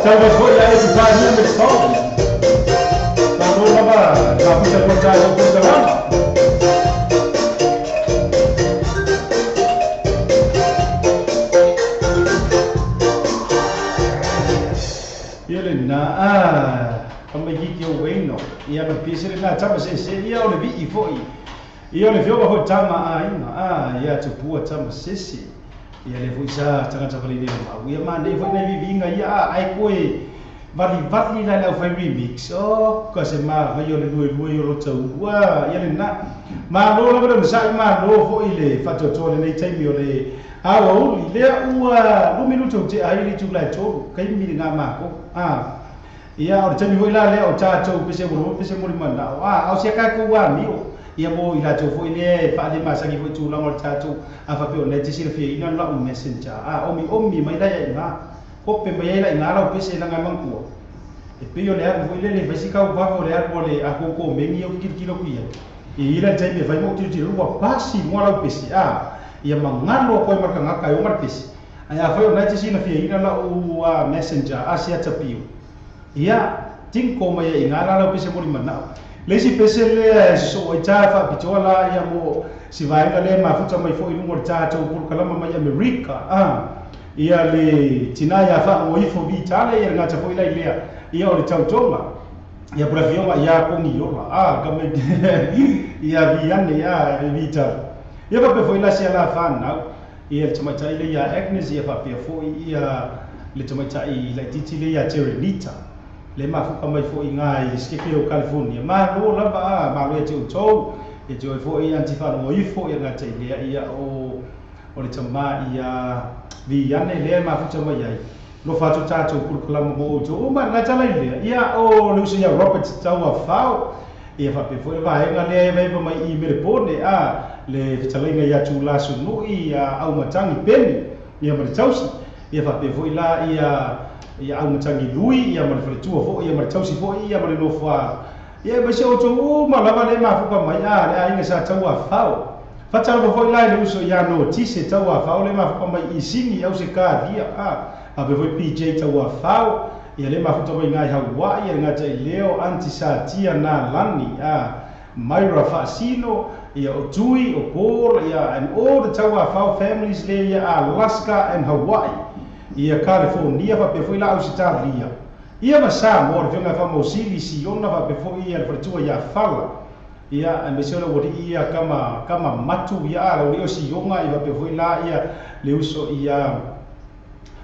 Tau foi ia e te pai me tau. Malo lava mafuta mo tatou polokalama. Ia lena tamaititi o ueino ia ma pese lena tama sese ia o le vi'i fo'i ia o le fioga fo'i tama aiga ia tupua tama sese ia le fo'i sa tagata falelele mau ia manei fo'i nai viviga ia ae koe valivali la le aufai remix o ka se mafai o le luelue o lo taua ia lena malo lava le onosa'i malo fo'i le faatoatoa lenei taimi o le auauli lea ua 2 minuta ute'a ai le itula e 3 kaimi lena makou ia o le taimi foi la lea o tatou pese ua pese molimana'o ao sia tatou amio ia mo i latou foi lea e faalemasagi foi tulaga o le tatou afape o lea te silafiaina la'u messenger omi omi mai la iaiga kope mai ai laiga lau pese laga manatua e pei o le alu foi lele faisi kauvave o le alu o le akoukomegi o kikilikilo ku iai e ila le taimi e fai mo tilotilo ua pasi moa lau pese ia magalo koe ma le tagata e o ma le pese ae afai o lena e te silafiaina la'u messenger asiatapio ia tinko mai ai ngā la lau pese moli mana'o le isi pese lea e sosoo ai tā faapitoa la ia mo si vaega lea mafuta mai fo'i luga o le tatou polokalama mai Amerika ia le tinā ia faalogo ifo vitale ia le gata fo'i lai lea ia o le tautoga ia po le afioga ia kogiola ka mai ia viane ia vitale ia faapea fo'i la sia la fanau ia le tamaita'i le ia Agnes ia faapea fo'i ia le tamaita'i laititi le ia Terenita le mafuka mai fo'i gā i sekeke o California malo lava malo ia te outou ia te oe fo'i anti faalogo ifo ia gata i lea ia o le tamā ia viane lea mafuta mai ai lofa atu tatou polokalama mo outou uma le gata lai lea ia o le uso ia Robert Tauafao ia faapea foi le vaega lea e vaeva mai i Melepone le fetalaiga ia Tula Sunu'i ia Aumatagi Peni ia ma le tausi ia faapea foi la ia ia Aumatagi Lui ia ma le faletua fo'i ia ma le tausi fo'i ia ma le nofoa ia ma se outou uma lava le mafuka mai le aiga sa Tauafao fatalofa foi la i le uso ia Notise Tauafao le mafuka mai i Sini au se kalia faapea foi PJ Tauafao ia le mafuta mai ngai Hawaii ia le gata i leo anti Satia na Lani Myra Faasino ia o Tui o Paul ia and all the Tauafao families le ia Alaska and Hawaii ia California faapea foi la Ausitalia ia ma Samoa le fioga faamausili Siona faapea foi ia le faletua ia Fala ia aemaise o le uali'i ia kama kama matu ia le uali'i o Sioga ia faapea foi la ia le uso ia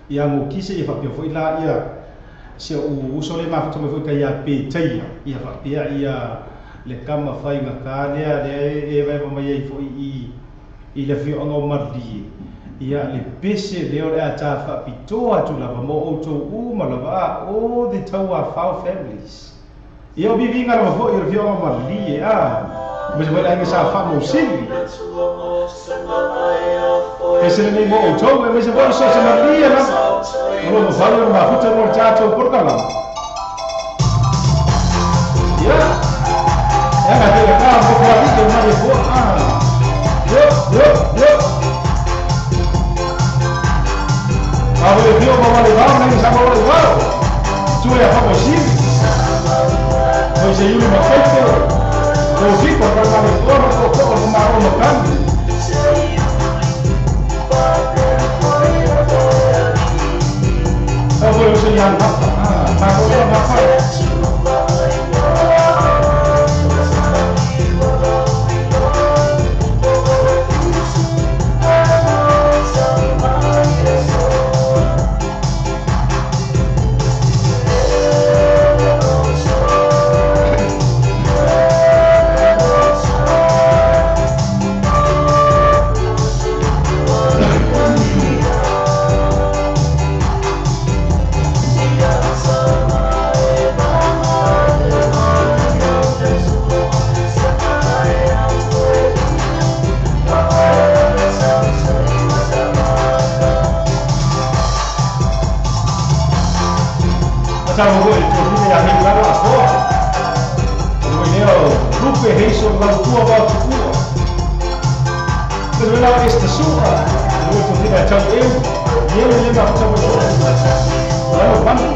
ia Gokise ia faapea foi la ia si o'u uso le mafuta mai foi ka ia Petaia ia faapea ia le kama faigata lea lea e vaeva mai ai fo'i i le afioaga o Malie ia le pese lea o le a tā faapitoa atu lava mo outou uma lava all the Tauafao families ia o viviga lava fo'i o le afioaga o Malie ma se foi le aiga sa faamausili pese lenei mo outou e maise foi o so se malie lava o lo mafai o le mafuta mo le tatou polokalama ia e aga te ka mo kualii o male fo'a yo yo yo a le fio ma wale vao nai sa ma wale vao tu e a faamausili foi se iuli makaite o fiko ka male fo'a ko ko o maro makani. Ah, foi o seu Ian Rafa. Malo Rafa. Talo foi, tofina ia hei lalo a foa. O leo, lupe heiso lautua vao tupua. Mas o leo esta sua, o tofina tau eu, eu le mafuta mo. Lalo panu,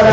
Ma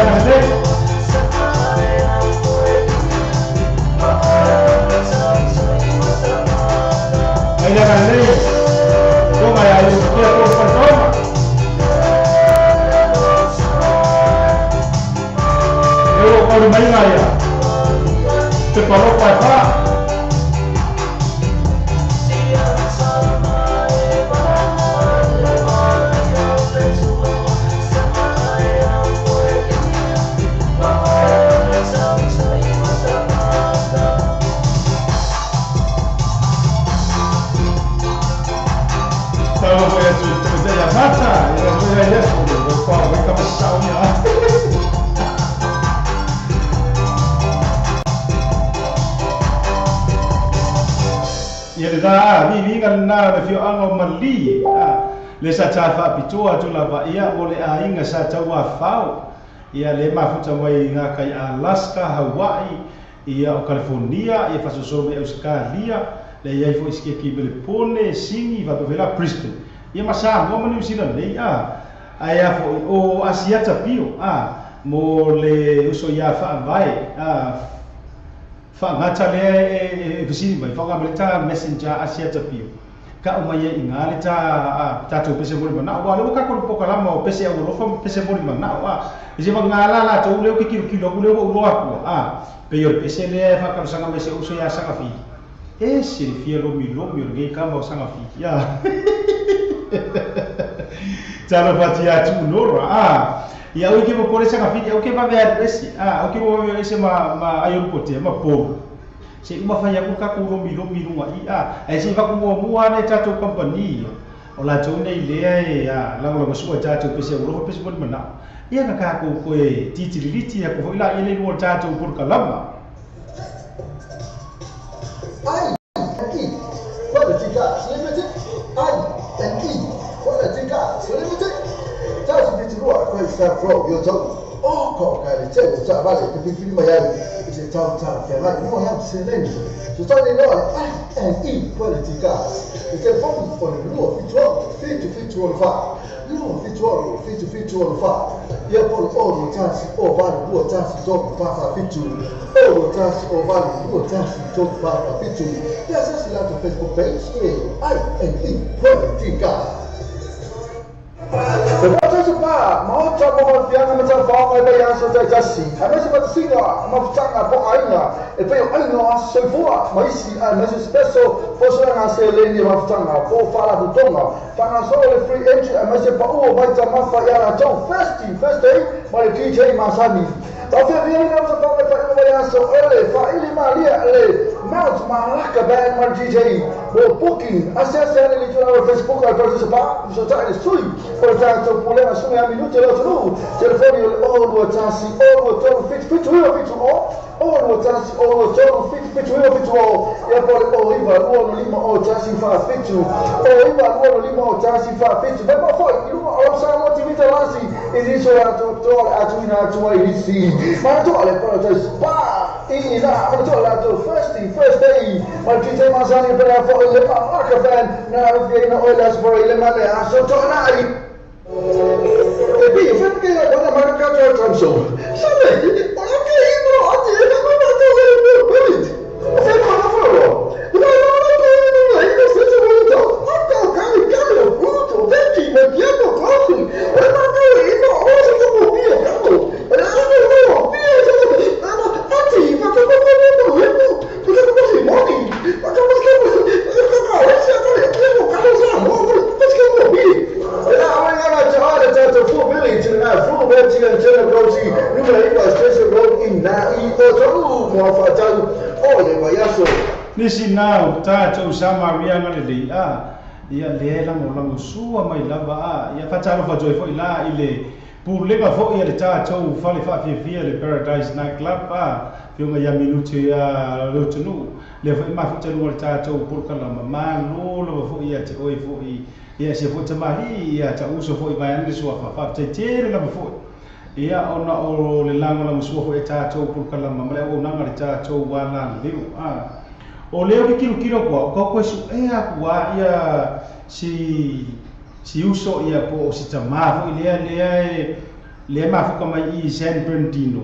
le sa tafa pitoa tu lava ia mo le aiga sa tauafao ia le mafuta mai ngā kai Alaska, Hawaii, ia o California, ia fasosolo mai Australia, le iai foi sike ki Melbourne, Sydney, faapea Brisbane. Ia ma Samoa ma New Zealand nei a ai a foi o Asiata pio a mo le uso ia faavae a faagata lea e fesili mai faagameleta messenger Asiata pio. Ka o mai i ngā le tā tātou pese mori mana o le waka koro poka lama o pese au lofa pese mori mana o a i se ngā la la tau leo ki kilo kilo ku leo o loa ku a pe yo pese le whakarosanga me se uso ia sanga fi e se fia lomi lomi o ngei kama o sanga fi ia talo fati atu nora a ia o ke mo pore sanga fi o ke va ve ese a o ke mo ve ese ma ayo pote ma po se uma fai aku ka ku lomi lomi lunga i a e se va ku mua ne tatou company o la tou nei lea e a la la sua tatou pese o lo pese bon mana ia ka ka ku ko e titiliti ya ku la ile no tatou por kalama
ai ki quality gas limited ai and e quality gas limited tatou bitu ro ko sa pro yo to o ko ka le te ta vale te pipili mai ai se tau tau ke mai no ha se le so ta ni no and e quality gas the telephone for the 2 5 5 5 5 2 5 5 5 5 ia po o tasi o vale 2 tasi 3 4 5 o tasi o vale 2 tasi 3 4 5 ia se la Facebook page e I and E quality gas. Pa, maota mo fianga me ta fa mai bai aso ta tasi. A me se patinga, ma futanga po ainga. E pe ainga so fua, ma isi a me se speso po so nga se le ni ma futanga, po fala do tonga. Fanga so le free entry a me se pa o vai ta ma fa ya la tau festi, first day, ma le DJ Masani. Ta fia via na sa pa mai fa mai aso ele fa ili malia le Mount Malaka band ma DJ. Bo booking, acesso le little Facebook al processo pa, so ta le sui. Portanto, puleva su a minuto lo tru. Telefoni o 2 tasi o 2 3 fit fit 1 fit o 2 tasi o 2 3 fit fit 1 fit o e poi o iva 2 lima o tasi fa fit o iva 2 lima o tasi fa fit. Ma poi il o sa mo ti vita lasi e di so la to to a tu ina tu ai si. Ma to le poi spa e la to la to first day. Ma DJ Masani per la fo le ma fan na viene o la sport le ma le aso to na. E bi fe che la buona marca c'è Samsung. Sabe, ma che io oggi non ho fatto le perit. Se non lo farò. No, no, no, io stesso voluto. Ma che cambio brutto, vecchi, ma piano così. E ma che io ho come mio, cavolo. E no, no, io ma fatti, ma come come come come moni. Ma come
Nisi nau tātou sa Maria ngale a ia le lango lango sua mai lava a ia fatalo fatoi foi la i le pulega foi le tātou fale faafia le Paradise Night Club a fionga ia minuti a lotunu le foi mafuta le tātou purkala malo lava foi ia te oi foi ia se foi tamahi ia ta uso foi vai ane sua fa te tele lava foi ia ona o le lango lango sua foi tātou purkala male o nanga le tātou wala leu a o leo ki kilo kilo kua ko ko su e a kua ia si uso ia po o si tama foi lea lea e Le mafuka mai i San Bernardino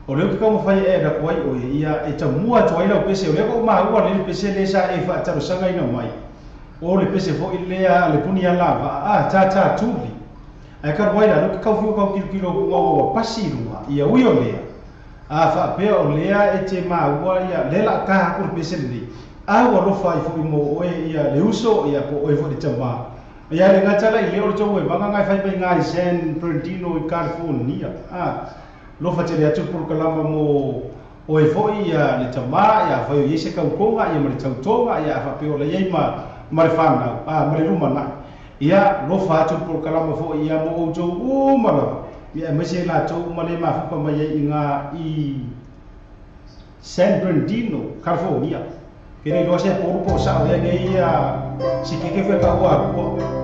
o le ka mawhai e na kuai oe ia e ta mua atu ai lau pese o lea ko maua le pese le sa e whaataro ina mai o le pese fo i lea le puni a lava tā tuli ai ka wai la ka fiu ka kilo kilo pasi runga ia ui o lea whaapea o lea e te maua ia le la kaha ku le pese le a ua lofa i fo i mo oe ia le uso ia po oe fo le tama ia le ngatala i leo le tau e vanga ngai whai pai ngai San Bernardino i California lofa te le atu porokalama mo oe foi ia le tama ia whai o iese kaukonga ia ma le tautonga ia whapeo le iei ma le whanau ma le lumana ia lofa atu porokalama foi ia mo outou uma lava ia maise latou uma le mafuka mai ai i ngā i San Bernardino, California. Ke le loa se polu po sao ia nei ia si keke fue ka ua kua.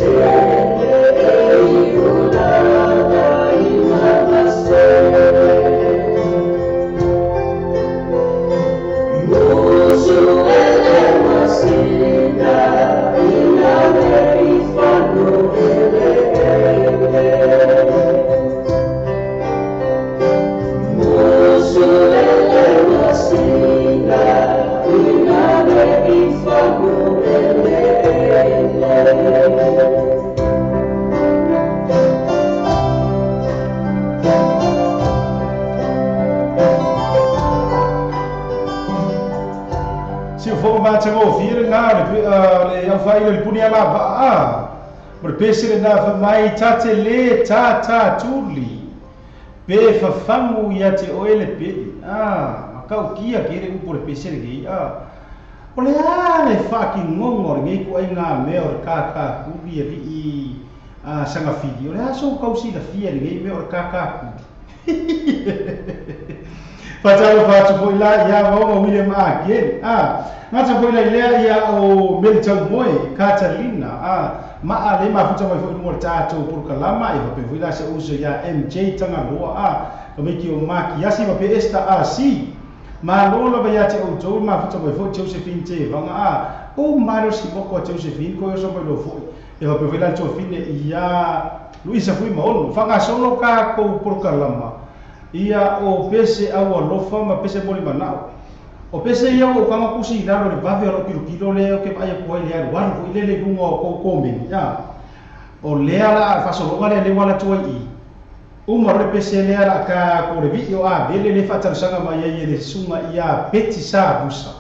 Say,
fofoga matagofie lenā le aufai le puni alavaa o le pese lenā famai tate lē tātātuli pe fafagu ia te oe le peli makaukia ke le upu o le pese lenei o le a le faakigoga o lenei kuaiga mea o le kākākuli alii sagafili o le a sou kausilafia lenei mea o le kākākuli fatalofa atu foʻi la ia maoga William Ageli gata foʻi lai lea ia o Melitaumoe Catalina maa le mafuta mai foʻi luga o le tatou polokalama e faapea foʻi la se uso ia MJ Tagaloa kamaiki o Makiasi faapea Esta AC malo lava ia te outou mafuta mai foʻi Josephine Tevaga o Mario Simoko a Josephine ko oso mai lo foʻi e faapea foʻi la le tofine ia Luisa fui maono fagasolo kakou polokalama ia o pese au alofa ma pese moli manao o pese ia o kanga kusi i lalo le vave o kilokilo le o ke vaai aku ai le alu alu foʻi le le luga o kou komeni o lea la fasologa lea le uala atu ai i uma le pese lea la ka ko le viʻi o avele le faatalosaga mai ai e le susuga ia Peti Savusa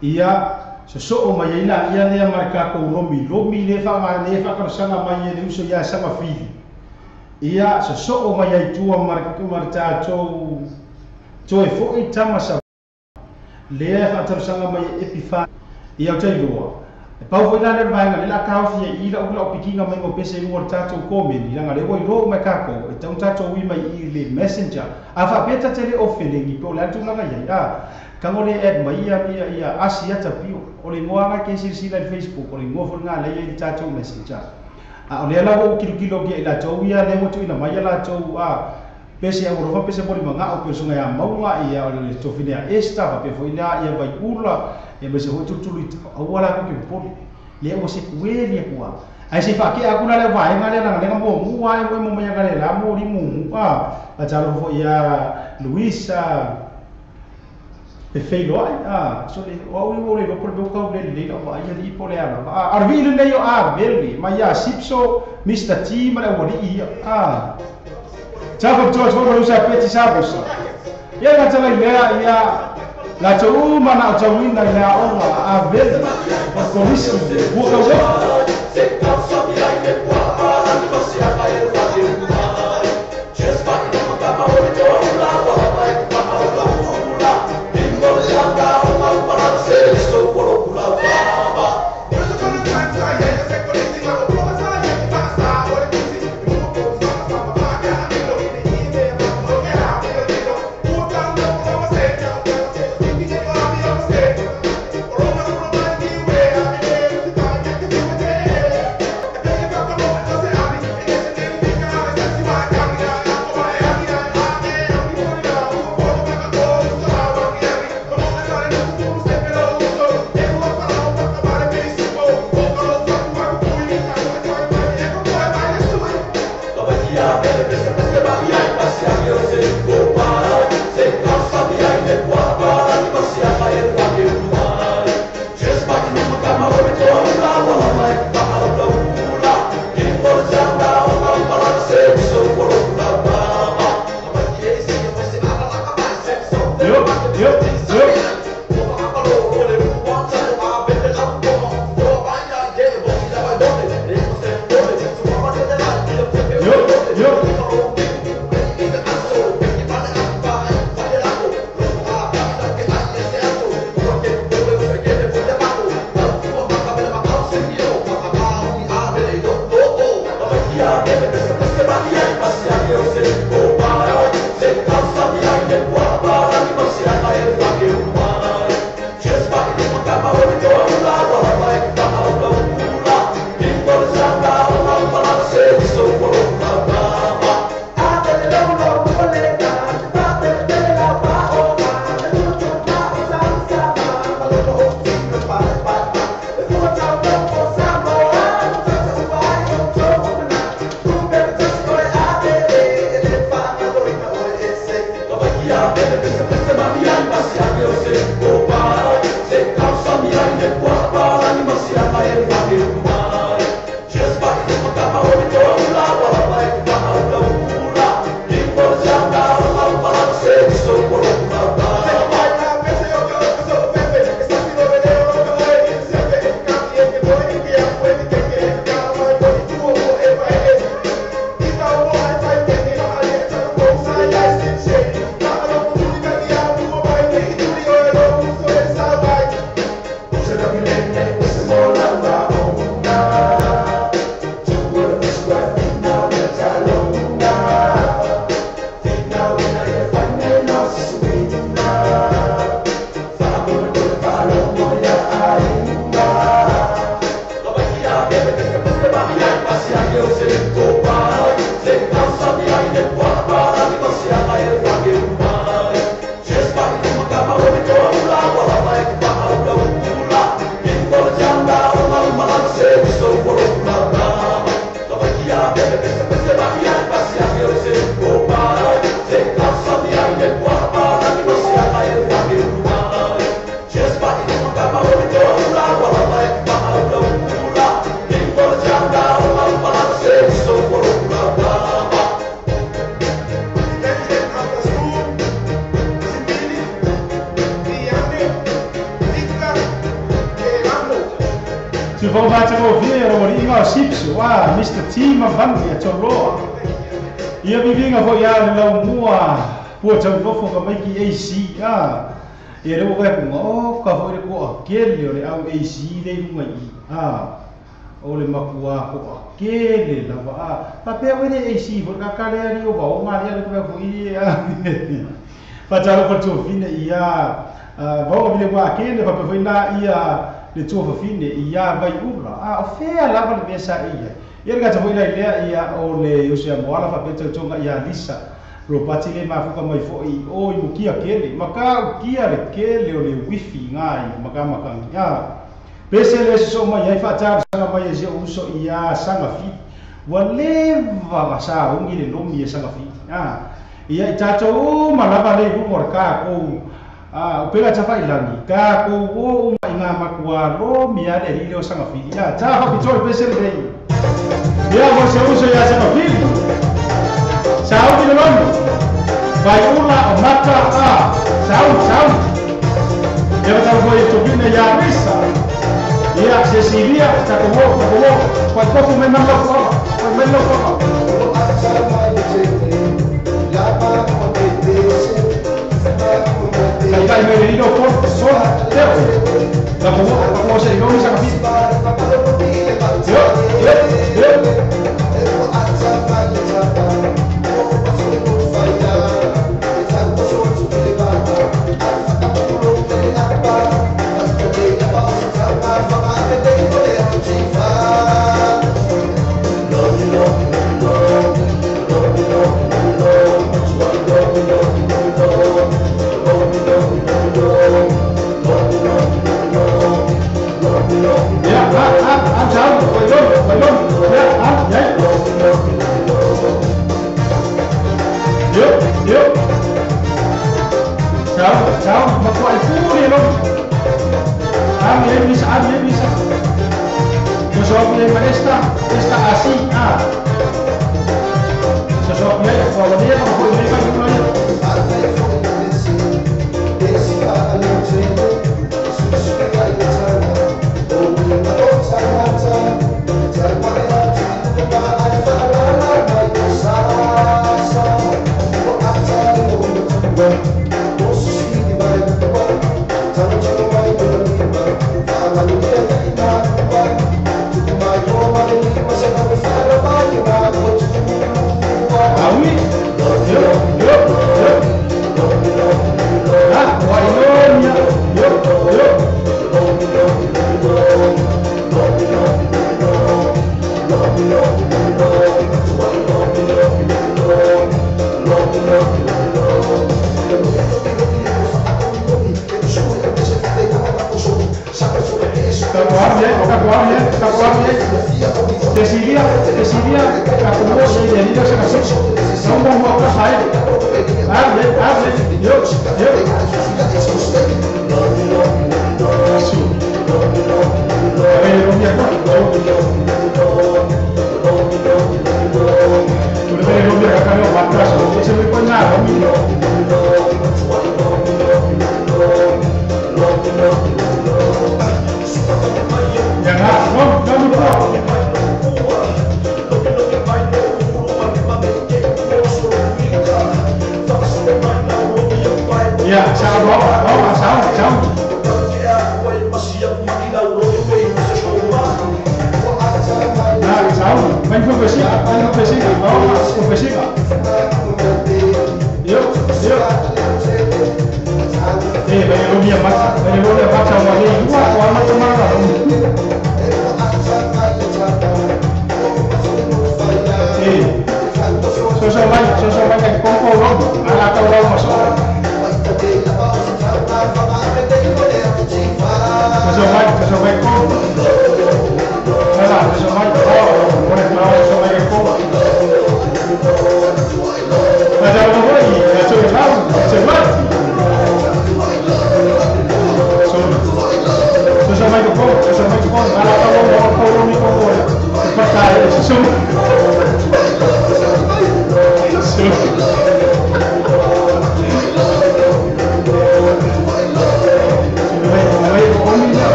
ia sosoo mai ai la ia lea ma le kakou lomilomi le faatalosaga mai e le uso ia Sagafili ia sosoo mai ai tua ma le tatou toe foʻi tama sa lea faatalosaga mai e Epifa ia o tailoa e pau foʻi la le vaega le la kaofia i lau lau pikiga mai o pese i luga o le tatou komeni laga le ua iloa mai kakou e tau tatou ui mai i le messenger a faapea tate le ofelegi pe o le a le tulaga iai kago le add mai ia ia asi atapio o le igoa aga ke silasila i le Facebook o le igoa foʻi lena lea i le tatou messenger o lea la ua ou kilokilo kia i latou ia lea ua tuuina mai ia latou pese aualofa pese moli magao pe suga ia mauga ia o le tofine a Esta faapea foʻi lea ia Vaiula ia maise foʻi tulutulu i aua la ke popole lea ua sekueli akua ae se faakea aku la le vaega lea lagalega muamua e mo mai aga le la mo limumu fatalofa foʻi ia Luisa e feiloai so le o au o le lopo le kau le le lau vaai alii po le ala a le viʻi lenei o avele mai ia Sipso Mr T ma le aualii ia tafa toa ma lusa Peti Savusa ia gatalai lea ia latou uma na otauina i le aoga avele o kolisi ua kauoa. Tufau whātangofia o ri inga o Sipsu, Mr. T Mavangi a Toloa. Ia vivinga foi a le lau mua pua taunofo ka maiki AC, Ia le wai punga, o ka foi le koa kele o le au AC le lunga i, O le makua koa kele lava, Papea wele AC, foi ka kale ari o wao ngā rea le koe foi, Whātalo kwa tuafine ia, wao vile wā kele, whapea foi nā ia le tuafafine ia vai ula. O fea lava le mea sa ia. Ia le kata foi lai lea ia o le Jose Moala whapea tautonga ia Lisa. Ropati le mafuka mai foi o i mukia kele. Maka ukia le kele o le wifi ngai maka makangi. Pese le so mai ai whātalo sanga mai e se uso ia sanga fi. Wa leva sa ungi le lomi e sanga fi. Ia i tātou malava le runga ka kou. O pega tawha ilangi, ka kou o uma i ngā makua lo mea le rile o sanga fili. Tā whapitoa i pese le rei. Ia mo se uso ia sanga fili. Sa uki le lomi. Vai ula o mata a. Sau, sau. Ia watau foi tupine ia Risa. Ia Cecilia, takowo, takowo. Pai kofu mai man lau koa. Pai mai lau koa. Kai kai mai le ilo sol, teo. Takowo, takowo se ilo ni sanga fili. Yo, yo, yo.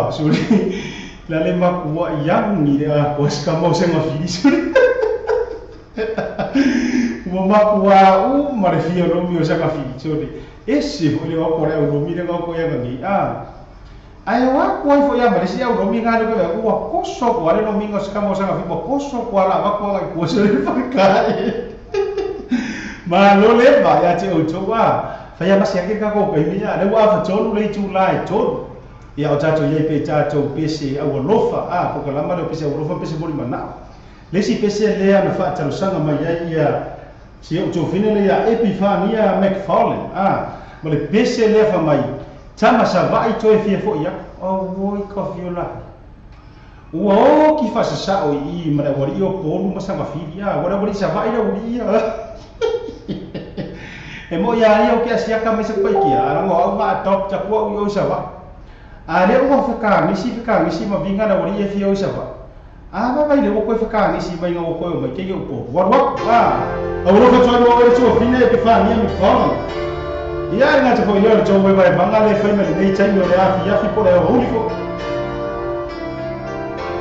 a suri la le makua yang ni le a ko ska mo se ngafili suri ua makua u ma le fia lomi o sa ngafili suri ese foi le wa ko le au lomi le ko ya ngi a ai wa ko foi ya ma le si au lomi ga le ko ua koso ko le lomi ngo ska mo sa ngafili koso ko la wa ko ga ko suri fa kai ma lo le ba ya te o to wa fa ya ma sia ke ka ko ke mi ya le wa fa tolu le tu lai tolu ia o tatou iai pe tatou pese aualofa a po ka lama le pese aualofa pese moli manao le isi pese lea na faatalosaga mai ai ia si ou tofine le ia Epifania McFarlane a ma le pese lea famai tama sava'i toe fia fo'i aku auoi ka fiola ua o ki faasasa'o i i ma le auali'i o polu ma sagafili a ua le auali'i sava'i le auli'i ia e mo ia ia o ke asiaka mai se paikia ala ngo au ma adopt aku au i o sava'i a le ua whakangisi ma vinga na wari e fia o sava'i a va vai le ua koe whakangisi mai ngā koe o mai kei o po waru a a ua rofa tuai ua ua tua fine e pewhania mi whangi ia e ngā te hoi leo le tō wai vai manga le whai mai nei taimi o le afi afi po le au huli fo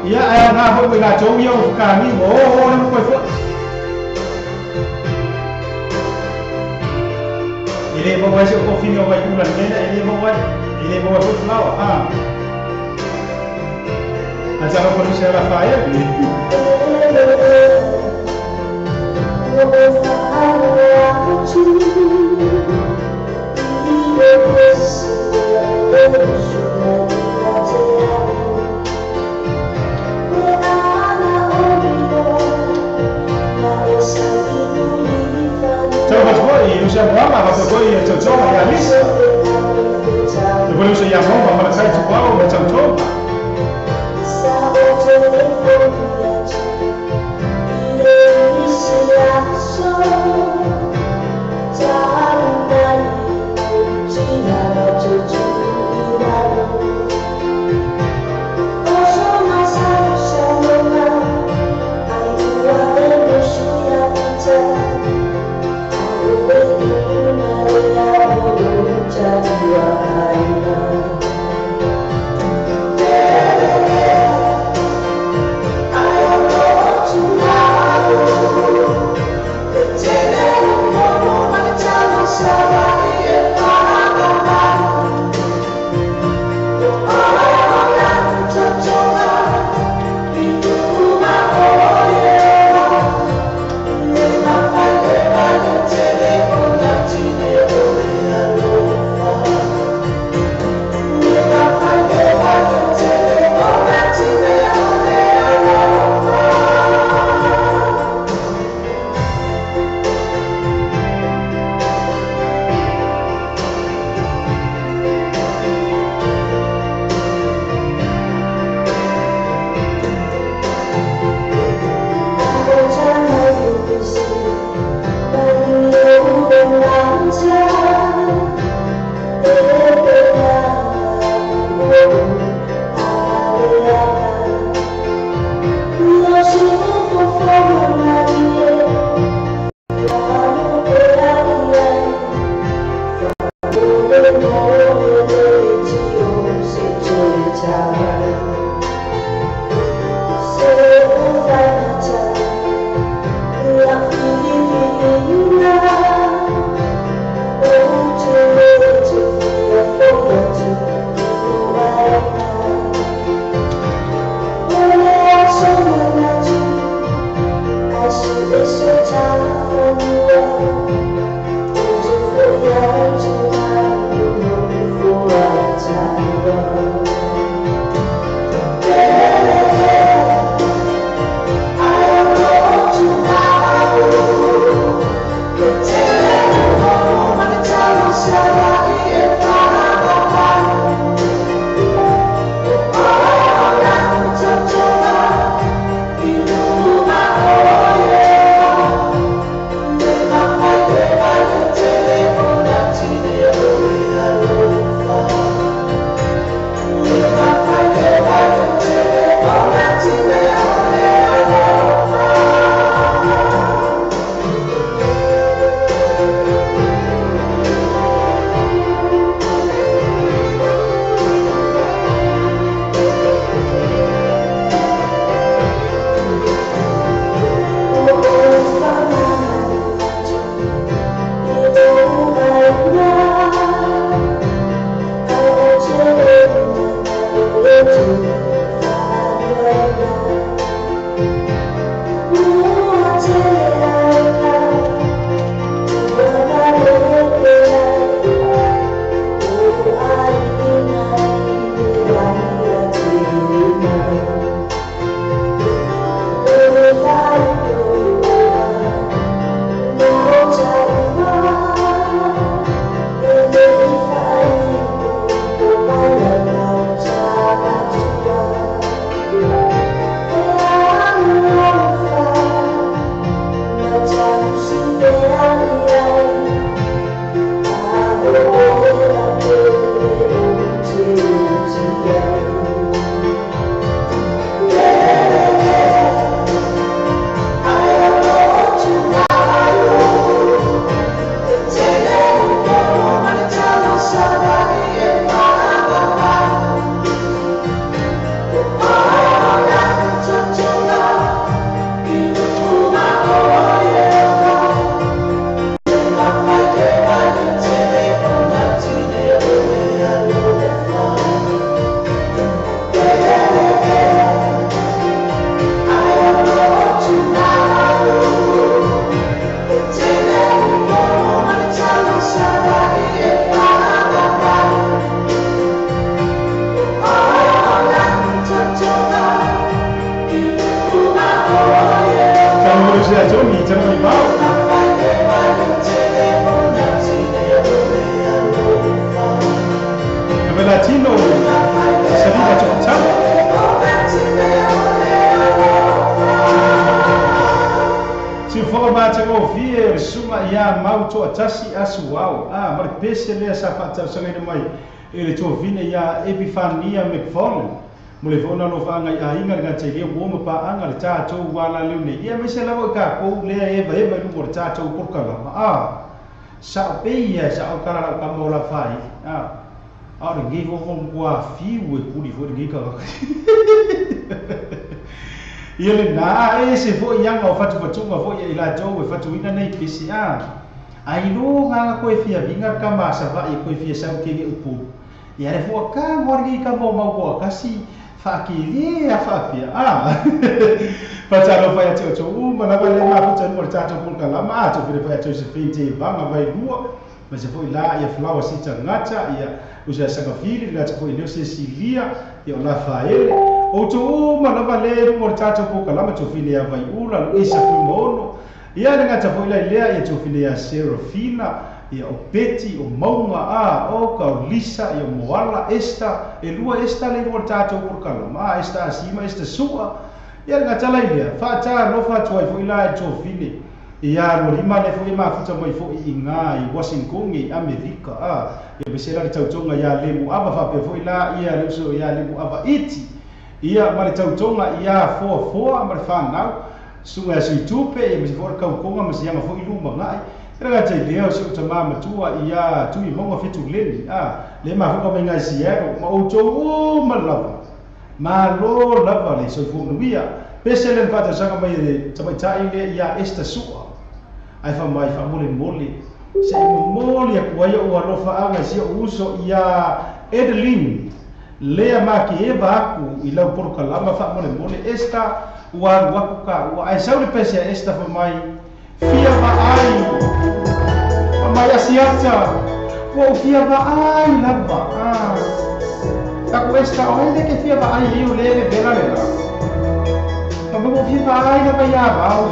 ia e ngā hoi wai ngā tō ia o whakangi o o le koe fo e le mawai se o kofine o wai ula nena e le mawai e le mawai fo flawa a a tala ko se la faia Tau foi, o seu mama, mas foi a teu toma e a lista. Depois eu ia mama, mas sai tu qual, mas teu toma. ia Johnny tena mai pau. E Latino Salina Chokchang. Si foga matagofie le susuga ia Mau Toatasi Asuao a ma le pese lea sa faatalosagaina mai e le tuavine ia Epifania McFarlane mo le foona alofaaga i aiga le gatailia ua ma paaga le tatou uala leo nei ia maise lava i kakou lea e evaeva i luga o le tatou polokalama a sa'o pei ia sa'o kala lau kama o lafai a a o lenei fofoga fiu e puli foi lenei kaka ia lena e se foi ianga o fatufatuga foi ia i latou e fatuina nei pesi a ai lo gaga koe fia vinga kama sava'i koe fia sau kege upulu ia le fua ka morgi ka mo mau ko kasi faakili a faapia a fatalofa ia te outou uma lava le mafuta mo le tatou polokalama a tofile fai atu se feite vaga vailua ma se foi la ia falaua si tagata ia usa sagafili le gata foi leo Cecilia ia o Lafaele outou uma lava le luga o le tatou polokalama tofile ia Vaiula lo esa fuimaono ia le gata foi lai lea ia tofile ia Serafina ia o Betty o Maunga a o ka o Lisa ia o Moala Esta e lua Esta le luga o le tatou polokalama a Esta asima Esta sua ia le gata lai lea faatalofa atu ai foi la e tofile ia lo lima le foi mafuta mai foi i ngā i Washington i Amerika a ia pesela le tautoga ia lemu ava faapea foi la ia le uso ia lemu ava iti ia ma le tautoga ia foafoa ma le fanau suga ia suitupe ia ma se foi le kaukoga ma siaga foi lumaga'i le gata i lea o si o tamā matua ia tui mauga fetuleni a le mafuka mai ngai Seattle ma outou uma lava malo lava le soifua manuia pese le faatasaga mai le tamaita'i lea ia Esta Sua ai fa mai fa mole mole se momoli aku ai o alofaaga si o uso ia Edeline lea maki eva aku i lau polokalama fa mole mole Esta ua alu aku ka ua ai sau le pese a Esta fa mai fia vaai fa mai asiata ua fia vaai lava a taku Esta o ai le ke fia vaai i o le le vela le la fa mai ua fia vaai lava ia vao.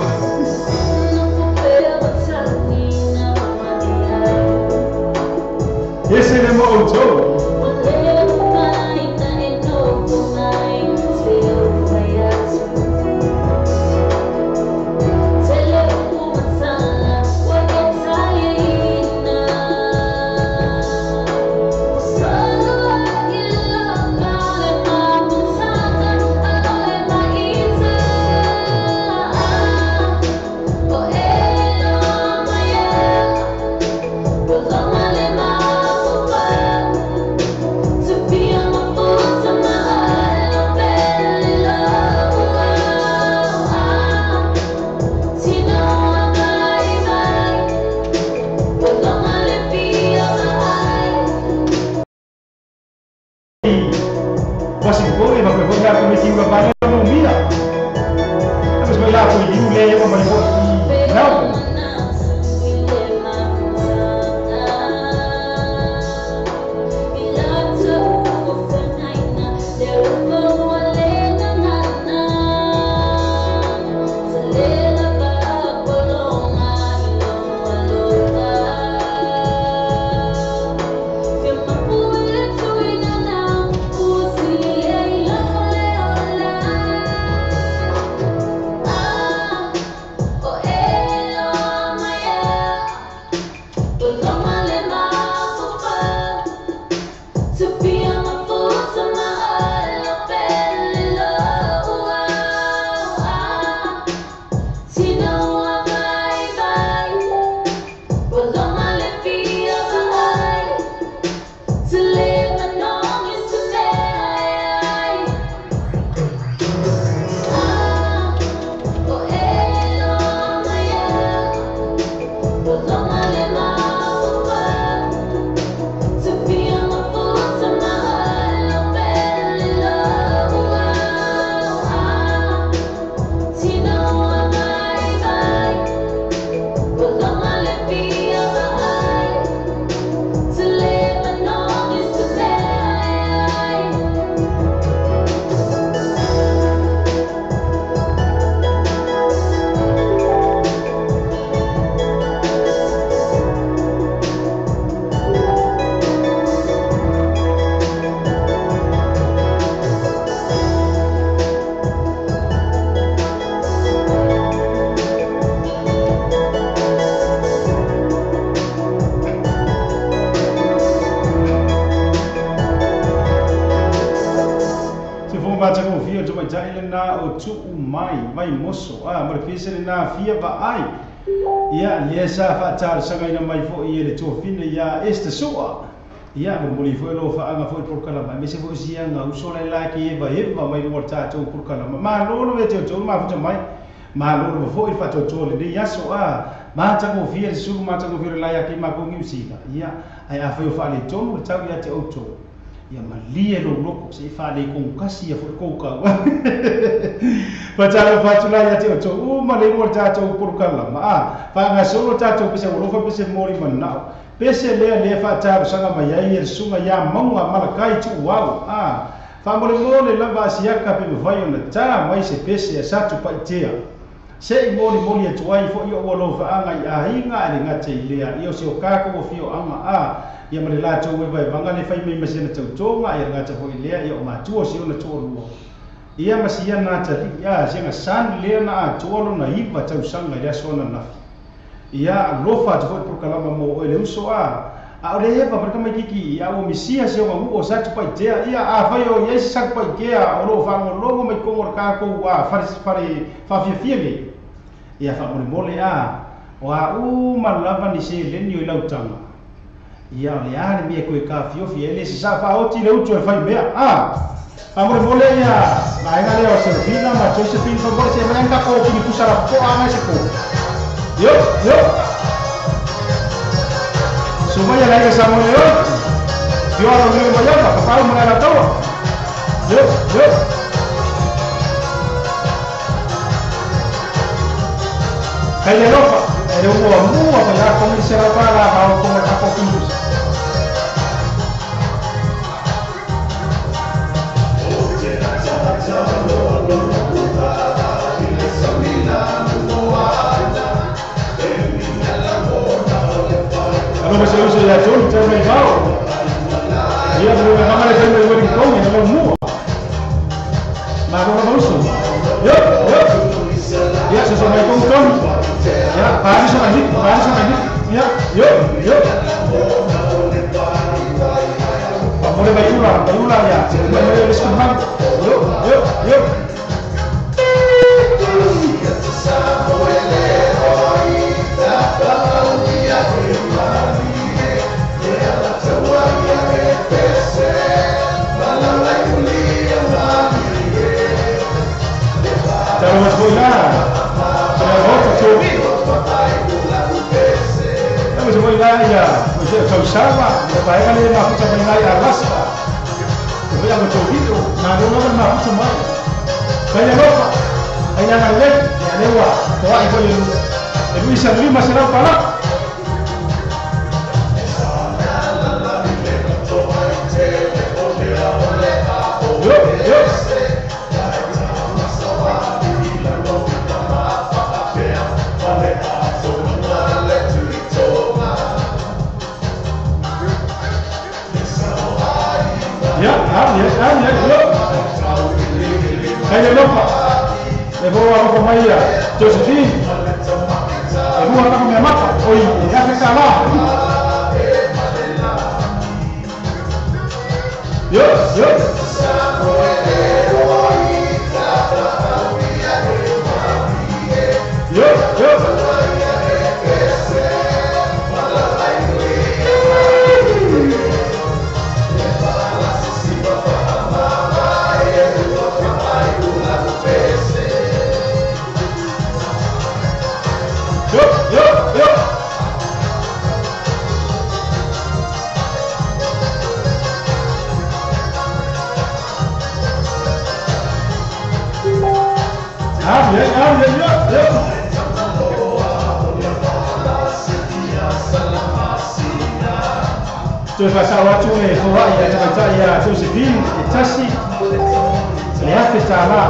Ese le mo outou. tamaitai lena o tuu mai vai moso a ma le pese lena fia vaai ia lea sa faatalosagaina mai foʻi e le tofina ia Esther Soa ia molimoli foi lo faaga foi polokalama aemaise foi siaga uso laila ke eva mai luga o le tatou polokalama malo lo e teotou mafuta mai malo lo foi le faatautoa lenei aso a matagofie le sulu matagofie le laia ke makou Niusila ia ae afai o faaletonu le tau ia te outou ia malie lou loko seʻi faalekogukasi ia foʻi koukau fatalo fatula ia te outou uma le iuga o le tatou polokalama a faagasolo tatou pese alofa pese moli manao pese lea lea faatalosaga mai ai e le suga iā mauga malakai tuuau a faamolemole lava asiaka pe mafai ona tā mai se pese a satu paʻitea seʻi molimoli atu ai foʻi oʻu alofaaga i aiga ae le gata i lea ia o se o kakou afioaga a ia ma le latou evaevaga le fai mai ma sena tautoga ia le gata foʻi lea ia o matua o si ona toalua ia ma siana atalii a siaga sani lea na atoa lona 9 tausaga i le aso ananafi ia alofa atu foʻi polokalama mo oe le uso a a o le eva ma le tamaititi ia ua misia se ogaguʻu o satu paʻitea ia afai o iai se satu paʻitea o loo faalogologo mai kogo o le kakou a fale faafiafia nei ia faamolemole a o aʻu ma lava ni seleni o i lautaga ia o le a le mea koe kafiofi ai le se sa faaoti le utu e faimea a faamolemole ia vaega lea o Selvina ma Josephine faamole se mai takou kinipusa lapopoa agai se kou yo yo Sumaya la sa mo yo. Yo alo ni mo yama, kapalo mo la tawa. Yo yo. Kaya lofa, ere mo mua pa ya komi sera pa la ha ko mo ta ko kimbus. Ano ba siya uso ya John, tell me how. Ia mo na mama le kai mo ri ko ni mo mua. Ma no mo uso. Yo yo. Ya so so mai kong kong. Ya, pari so mai, pari so mai. Ya, yo yo. Pamole bayula, bayula ya. Mo le le yo yo yo. Tausaga, le vaega le mafuta mai nai Alaska. Te voy a mocho na no no mafuta mai. Kai alofa, ai na le, ya lewa, to ai foi e Luis Lima será para. Yo yo. Ya, ya, Kaya lofa. Le vou a lofa mai ia Josephine. E vou a lofa minha mata. Oi, ya que tá lá. Yo, yo. Yo, yo. Yo, yo, yo. Ah, bien, ah, bien, yo, yo. Toe faasao atu le foaʻi ia tamaitai ia Josephine e tasi le afe tālā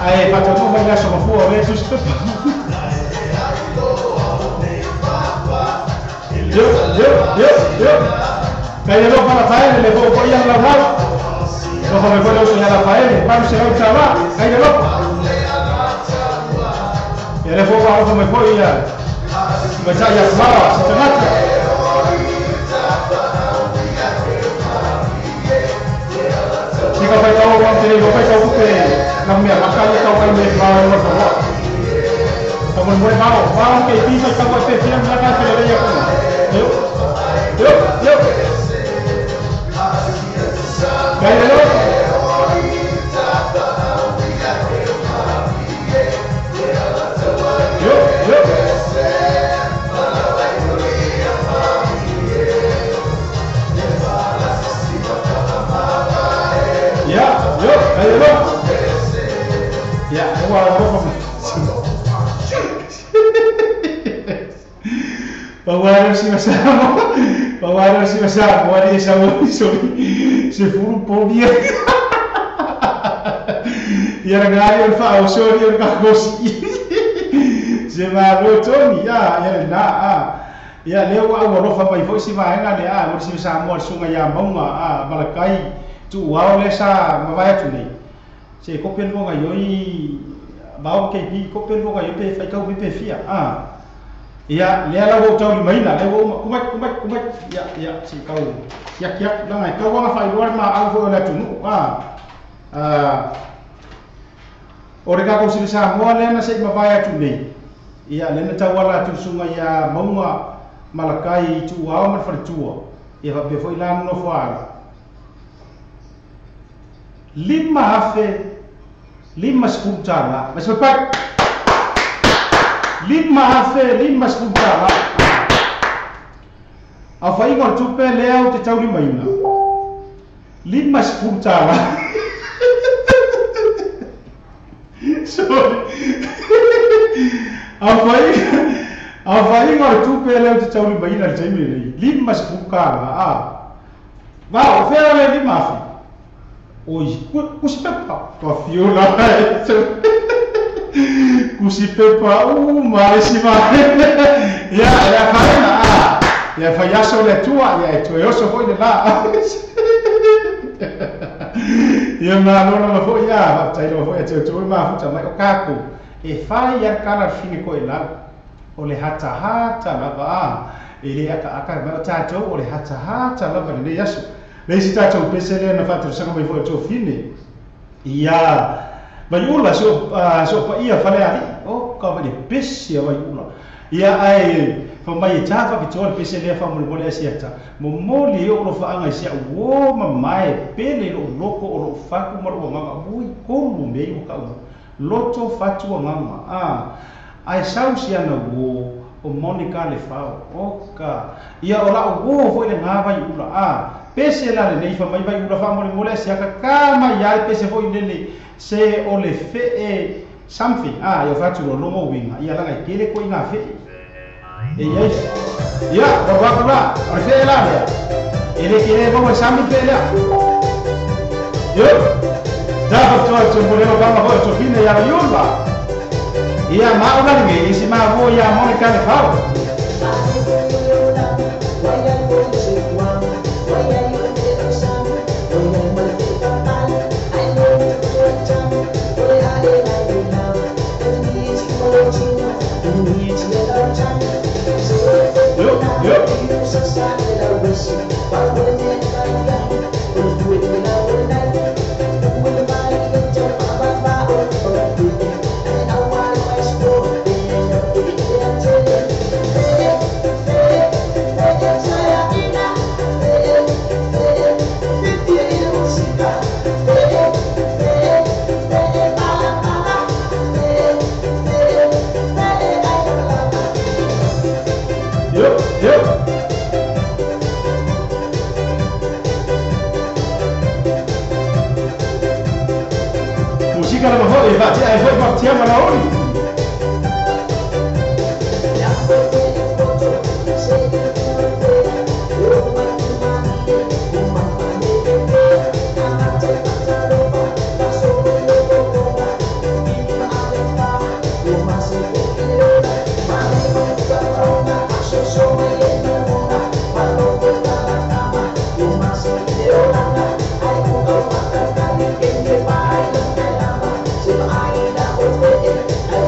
ae faataunuu mai le aso mafua o lea tusipepa. Yo, yo, yo, yo. Kai alofa Rafaele le foʻofoʻi ia laulau. Alofa mai foi le uso ia Rafaele, 800 tālā, kai alofa. Ia le foʻo alofa mai foi ia tamaitai ia Flower, se tagata. Se ka fai tau wa te le fai tau pe na mea maka ia tau kai me ma ma fa. Ka mo mo ma ma ke pi fai tau pe fia na ka te le ia ko. Yo. Yo, yo. Kai le. Yo, yo. Ya, yo, kai le. Ya, ua alofa Paguaro si masamo, ari esa se furu povia. Ia ngai o fa o sori o ka gosi. Se ma lo toni ya ya na a. Ia le ua alofa mai foi si vaenga le a, o si Samoa sunga ia maunga a malakai tu au le sa mavae tu nei. Se ko pen longa yoi bao ke bi ko pen longa yo pe fai kau pe fia a. Ia le ala wo tau maina le wo kuma kuma kuma ia ia si kau kia kia la ngai kau wanga fai luar ma au fo la tunu a a ore ka ko si Samoa le na se mavae tu nei. Ia le na tau ala tu sunga ia maunga malakai tu au ma faletua ia fa pe foi la no fo ala. Lima afe lima skultala mas papai lima afe lima skultala a fai ngor tupe le au te tau lima ina lima skultala sorry a fai ngor tupe le au te tau lima ina te mi lima skultala a va o fera le lima afe. Oi, kusipepa, tua fiola, kusipepa, mas ya, ya faena, ya fayaso le tua, ya tuoso foi de lá. Ya ma no no foi ya, tai no foi te tu ma futa mai o kako. E fai ya kala fini ko ela. O le hata hata lava, ele aka aka ma tato o le hata hata lava le yaso. Le si tato pesele na fatu sanga mai foi to fini. Ia vai ula so so pa ia fale ali. O ka vai pesi vai ula. Ia ai fa mai ta fa to pesele fa mo mo le siata. Mo mo li o lo fa anga sia wo mamai pele lo loko o lo fa ku mo lo nganga ui como me o ka loto fatu nganga. Ah ai sau sia na wo o Monica le fao. O ka ia o la wo foi le ngava i ula. Ah pese la le fa mai vai ula fa mo mo le sia ka kama ia pese foi le se o le fe e something. Ah ia fatu lo longo winga ia la ngai kele ko inga fe e ia ia ba ba la o fe la le ele kele bo sami fe la yo da ba to to mo le ba ba to fine ia yula ia ma o la ngi si ma vo ia Monica le fao. Yo, yo. Yo, yo. Música a lo mejor, y va a la hora.
I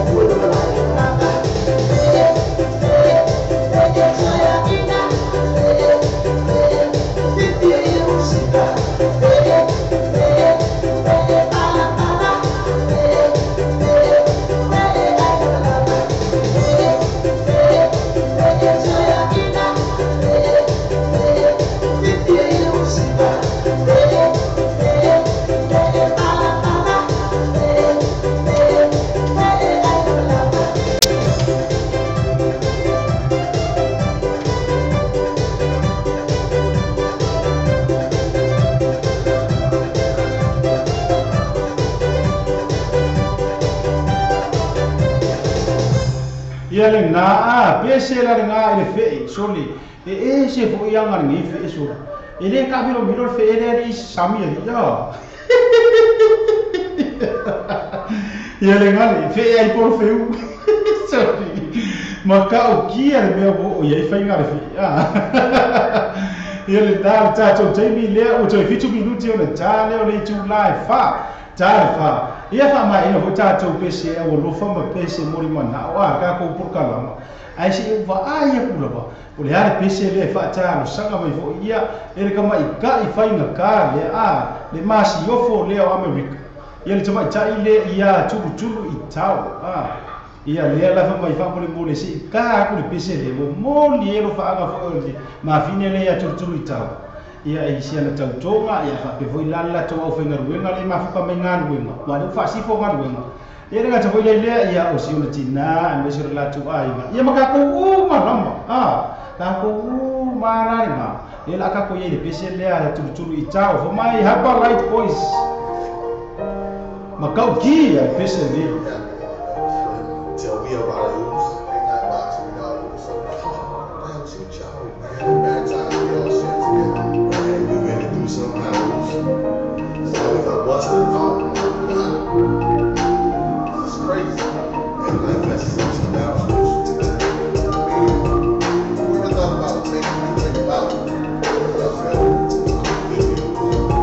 Ia le ngā a pese la le ngā i le fee soli e e se fo ia ngā ngi fee soli e le ka milo milo fee le ni sami ia ia le ngā le fee ai por feu soli ma ka o kia le mea o ia i whainga le fee a ia le tā le tātou taimi lea o toi 7 minuti o le tā lea o le itu lai fa tā le fa ia fa mai ina foi tātou pese e o lofa ma pese mori mana o a ka ko purkalama ai se va ai a kula ba o le are pese le fa tā lo sanga mai fo ia e le kama i ka i whainga ka le a le masi ofo le o Amerika ia le tama i tai le ia tulu tulu i tau a ia lea la fa mai fa mole mole se ka ku le pese le mo moli e lo fa aga fo le ma fine le ia tulu tulu i tau ia e isi ana tautoga ia fa pe foi lala to au whainga ruenga le mafuka mai ngā ruenga ma le fa sifo ngā ruenga ia le ngata foi le lea ia o si ona tina e me sira latu aiga ia ma ka ko u malama a ka ko u malari ma le la ka ko ia le pese lea tulu tulu i tau fo mai hapa light boys ma kau ki ia pese le.
Tell me about it. Ain't nothing about to me, dog. It was so damn, she child, man. Bad times, we all shit together. Hey, we went through some battles. That's how we got busted. Oh, it's crazy. And life has its ups and downs. I mean, who ever thought about making music about it?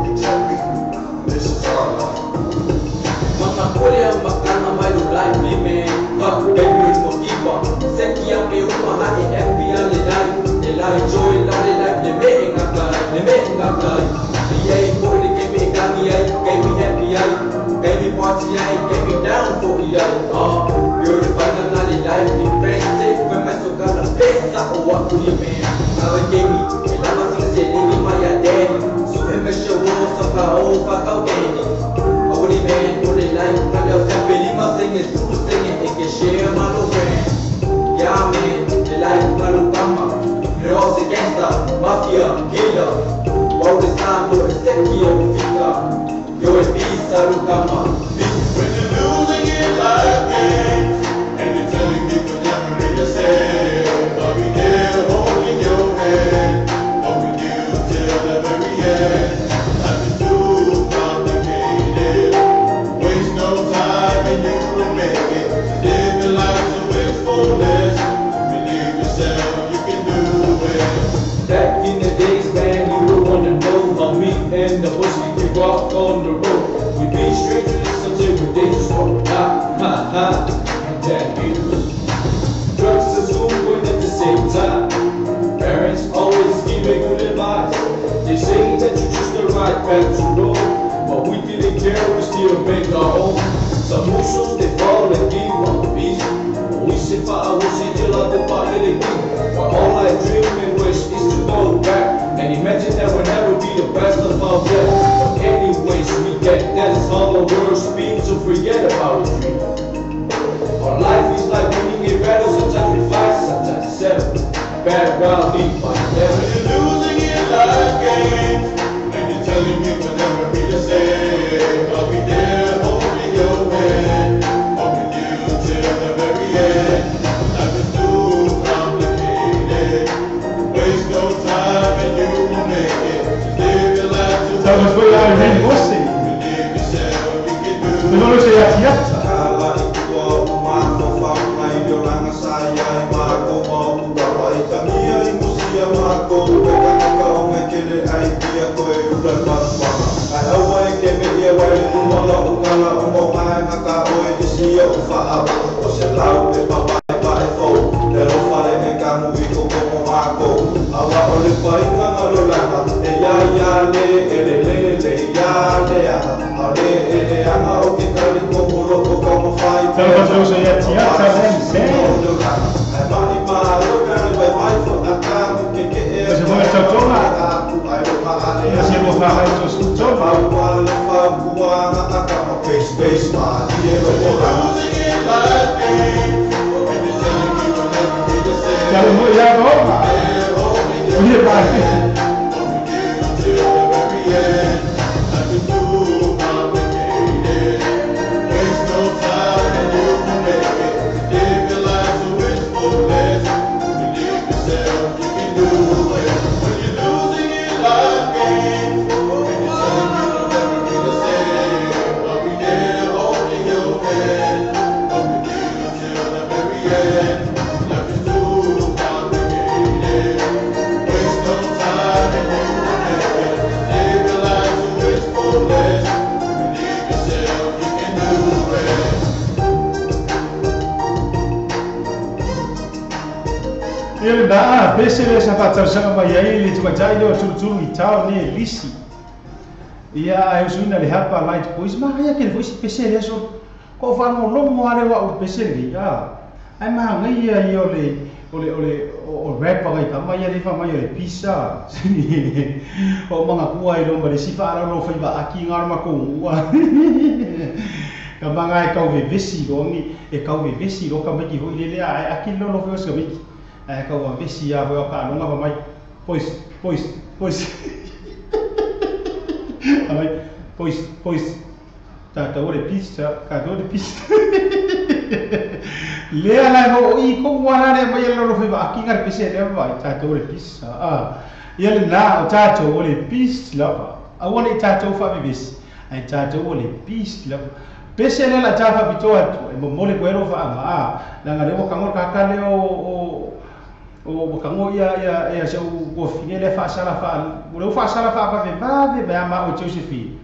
You tell me, this is our life.
When you're losing it like games, and you're telling me you'll never be the same, I'll be there holding your hand, I'll be you till the very end. Life is too complicated, waste no time and you will make it. Live your life to its fullest, believe yourself, you can do it.
Back in the days, man, you would wanna know how me and the boys we rock on the road. We be strangers until we days walk. Ha ha ha, and that is drugs and school going at the same time. Parents always giving good advice. They say that you choose the right path to roll, but we didn't care, we still make our own. Some musos they fall and give one piece. We say fire, we say till the party they give. But all I dream and wish is to go back and imagine that we'll never be the best of our death. But anyways, we get that's how the world spins, so forget about a dream. Our life is like winning a battle, sometimes we fight, sometimes settle. Bad round deep by devil.
You're losing it like games, and you're telling me we'll never be the same. I'll be there holding your hand, I'll be you till the very end. Life is too complicated, waste no time and you will make it. Just live your life to
the fullest.
Believe yourself, you can do it.
le na pese le sa faatausaga mai ai le tamaitai lea o tulutulu i tao nei e lisi. Ia ae usuina le hapa light boys ma ia ke foi si pese le so ko fa no lomo ale wa o pese le a. Ai ma ngai ia i o le o rap ngai ka mai le fa mai le pisa. O manga kua i lo ma le sifa ala lo fa ba aki ngaro ma ko ua. Ka manga e kau vevesi ro ni e kau vevesi ro ka mai ki hoi le le ai aki lo lo fe o mai. Ai kau vevesi a ho ka longa fa mai. Pois pois pois. Ai pois pois. Ta ta ore pista, ka do de pista. Le ala ho i ko wala le mai lo lo fe ba aki ngar pese le ba ta ta ore pista. Ah. Ia le na o ta ta ore pista la ba. A wona ta ta fa vevesi. Ai ta ta ore pista la. Pese le la tafa pitoa tu e momole ko ero fa a la ngare o kango ka ka le o o kango ia ia ia se o fine le fa sala fa o le fa sala fa fa va ve ba ma o Josephine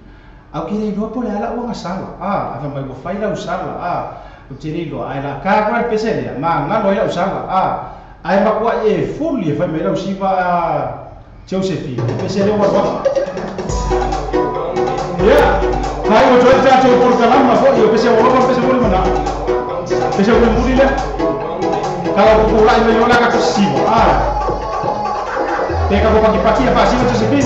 au ke le no pole ala o sala a a fa mai go faila o sala a o tiri lo ai la ka ko pese le ma nga lo ia o sala a ai ma ko e fulli fa mai la o siva a Josephine pese le o wa yeah. Hai o join ta to por kalama fo yo pese o lo pese mo mana pese o muri le kala ko la me yola ka ko sivo ah te ka ko paki paki pa sivo Josephine.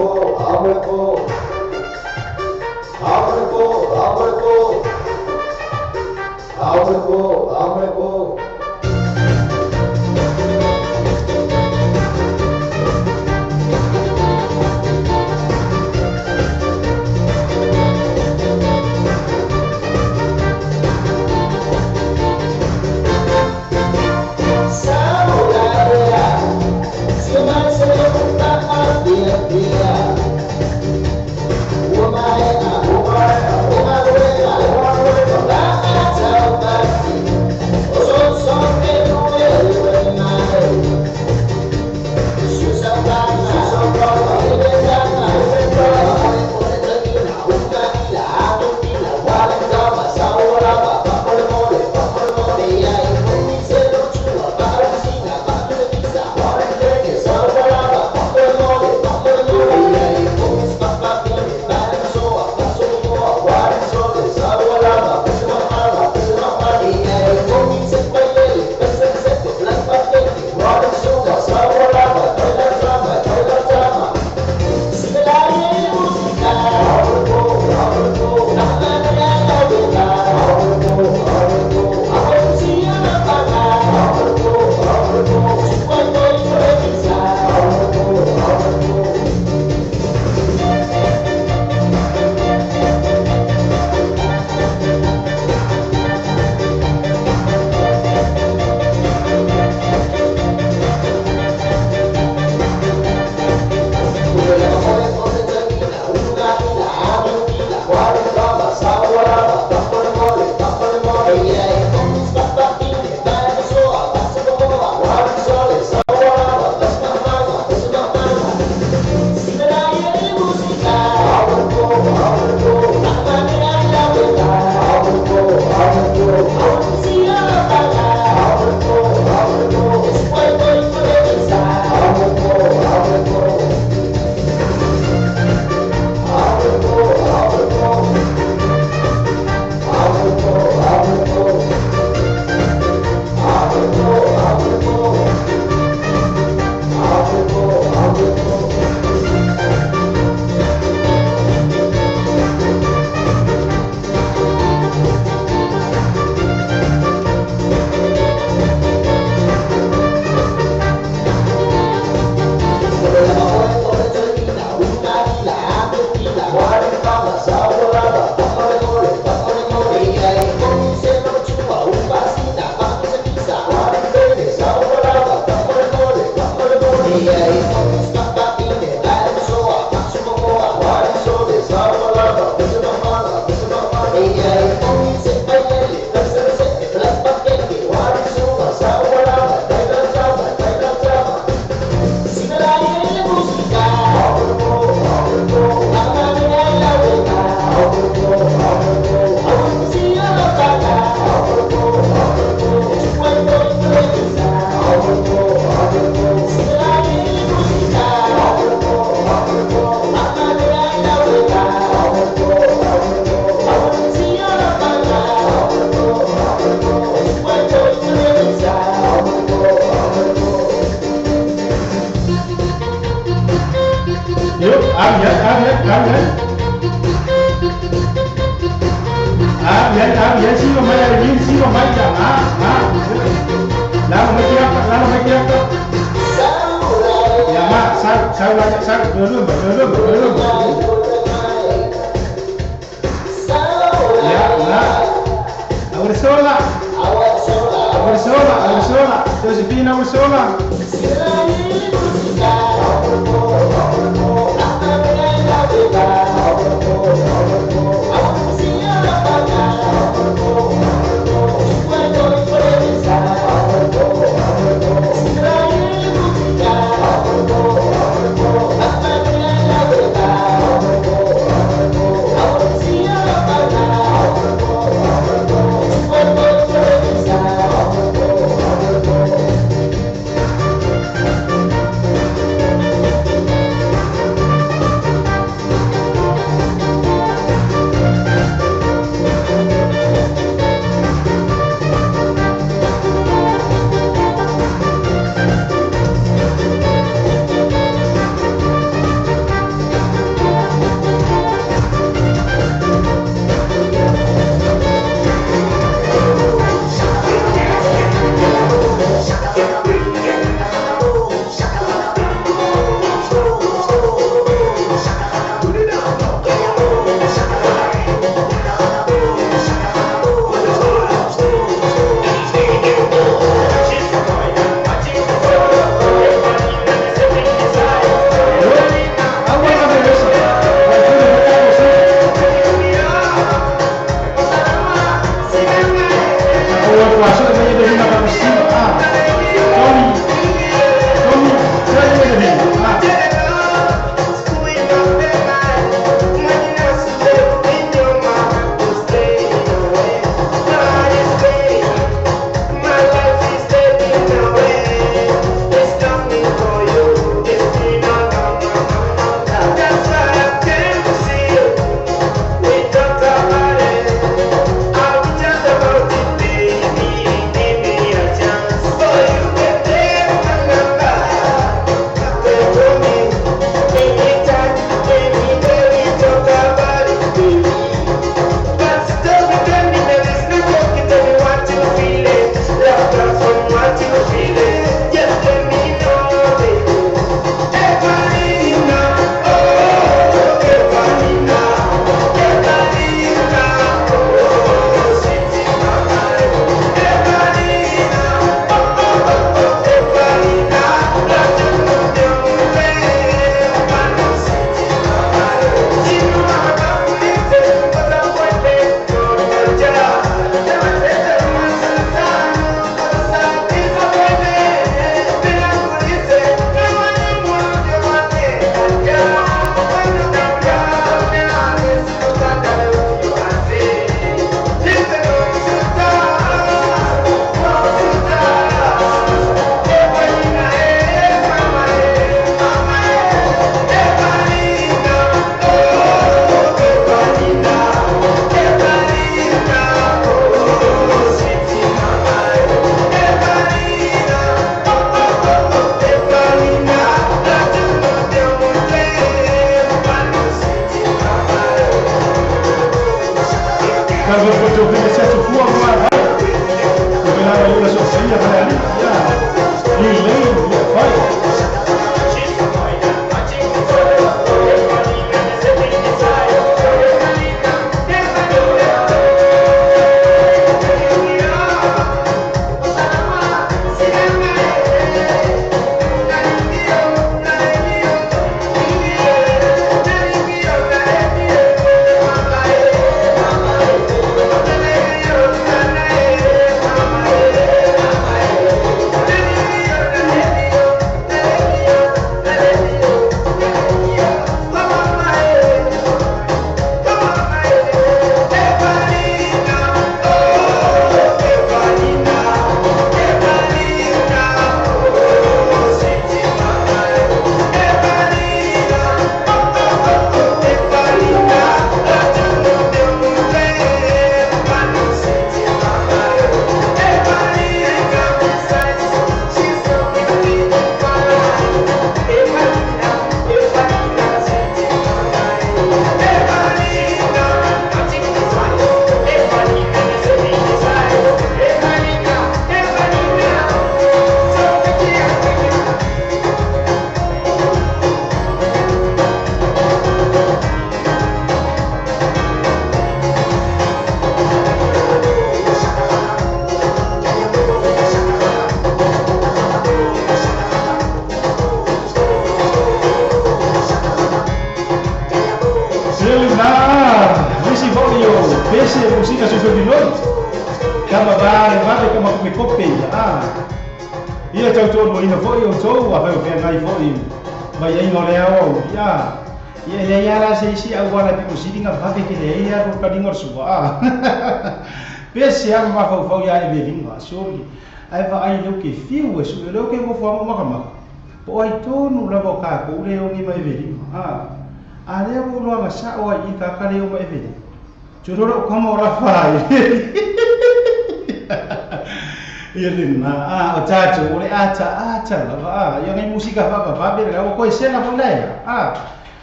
Thank you.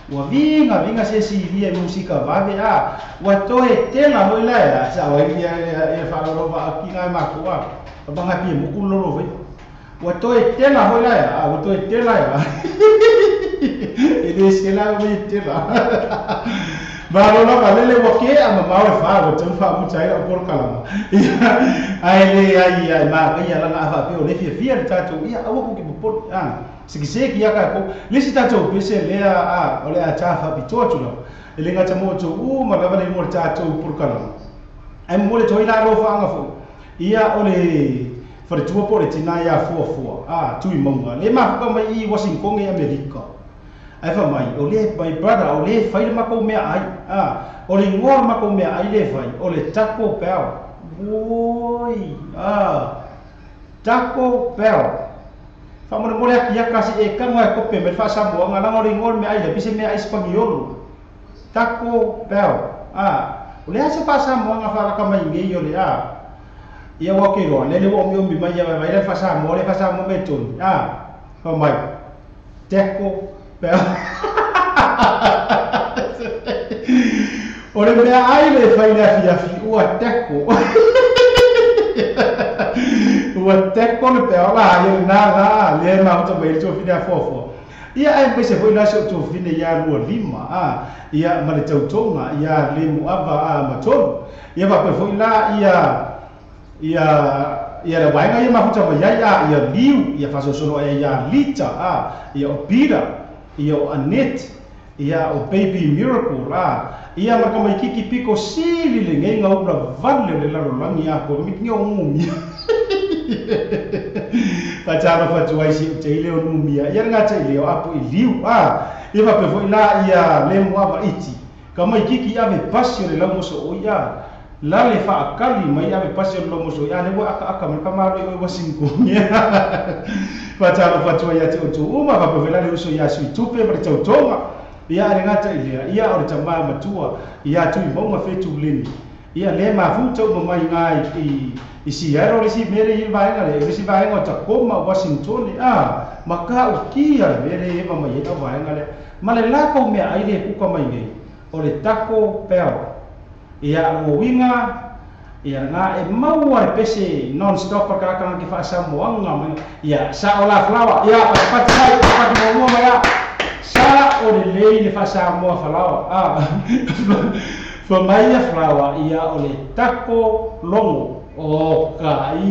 Ua vinga vinga se si via musika vave a ua toe tela hoi la sa wa ia ia fa lo va ki na ma ko a ba nga pi mo ku lo lo ve ua toe tela hoi la a ua toe tela ya e le se la vi tela ba lo lo ba le le wa ke a ma ma fa wa tau fa mu chai o por kala ai le ai ai ma ia la nga fa pe o le fia fia ta tu ia a ku ki po a Sikiseki ya ka ko le si tatou pese le a o le a ta fa pitoa tu la le nga tamo tu u ma la le mo ta tu por kala ai mo le toi la ro fa nga fo ia o le fa tu po le tina ya fua fua a tu i monga le ma ka mai i Washington e Amerika ai fa mai o le my brother o le fai le ma ko me ai a o le ngoa ma ko me ai le fai o le Taco Bell oi a Taco Bell fa mo mo le kia kasi e ka ngai ko pe me fa sa mo nga la ngori ngol me ai le pise me ai spangiolo Taco Bell a o le asa fa sa mo nga fa la ka mai ngi yo le a ia wa ke ro le le o mi o mi mai ya mai le fa sa mo le fa sa mo me tun a fa mai Taco Bell o le me ai le fa ile fi fi o Taco ua teko le pea la ia na la le ma to me to fina fofo ia ai pese foi la so to fina ia lua lima a ia ma le tautonga ia le mu ava a ma tolu ia va pe foi la ia ia ia le wainga ia mafuta ma ia ia liu ia fasosono ia lita a ia o pira ia o anet ia o baby miracle a ia ma ka mai kiki piko sili le ngai ngau la valle le la langi a ko mi ngi o mumia Patara fatuai si te o numia ia nga te o apo i liu a ia va pe foi la ia le mo ava iti ka mai kiki ave pasio le la moso o ia la le fa akali mai ave pasio le moso ia le wa aka aka me ka maro i wasingo Patara fatuai ia te o tu uma va pe la le uso ia sui tupe ma te tautonga ia le ngata ia ia o le tama matua ia tu i monga fetu leni ia le mafuta o mai ngai i Seattle le si mere i vaenga le si vaenga o Tacoma Washington a maka o kia mere e mai e vaenga le ma le lako mea ai le kuka mai nei o le Taco Bell Ia o winga ia nga e maua le pese non stop ka ka ke fa samoanga mai ia sa ola flower ia pati mai pati mo mo ya sa o le lei le fa samoa flower a fa mai ia flower ia o le tako longo o ka i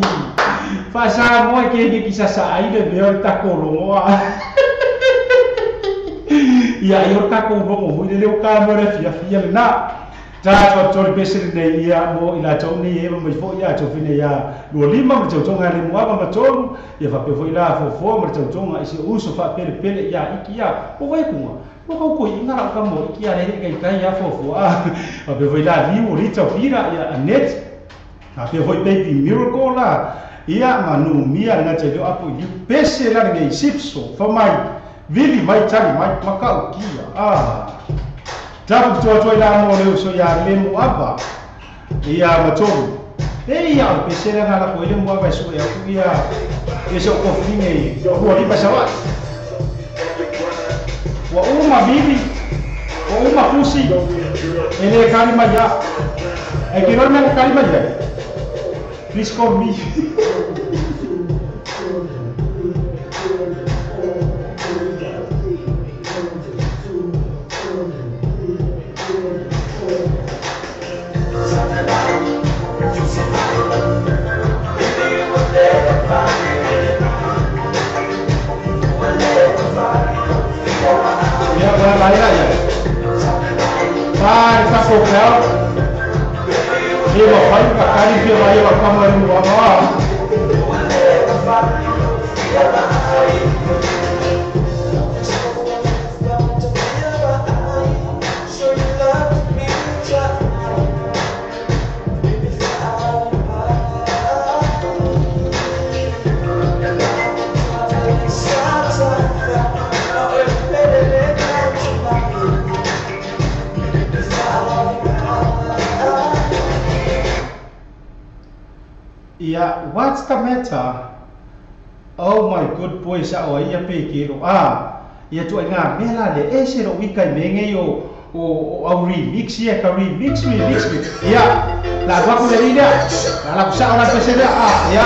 fa samoa ke ke kisa sa ai le mea o le tako longo a ia i o tako longo hui le o ka mo le fia fia le na ta to pese nei ia mo ila to ni e mo fo ia to fine ia lo lima mo to nga le mo ma to ia fa pe fo ila fo fo mo to nga isi uso fa pele pele ia iki ia o vai kunga o ko ko inga ra ka mo iki ia le kai kai ia fo fo a fa pe fo ila li o li to pira ia net fa pe fo baby miracle la ia manu mia na te do apo i pese la ngai sipso fa mai vili mai tali mai makau kia a tapu to to ila mo le uso ia le mo aba ia matoru e ia o pese la la ko ile mo aba so ia ku ia e so ko finge ko li pasawa wa uma bibi wa uma fusi ele kalima ya e que no me kalima ya please call me. Yeah, what's the matter? Oh my good boy, sa o ia pe ke ro a ia tu nga mela le e se ro wika me nge yo o au remix ia ka remix remix ia la wa ku le ida la la sa ora pe se a ia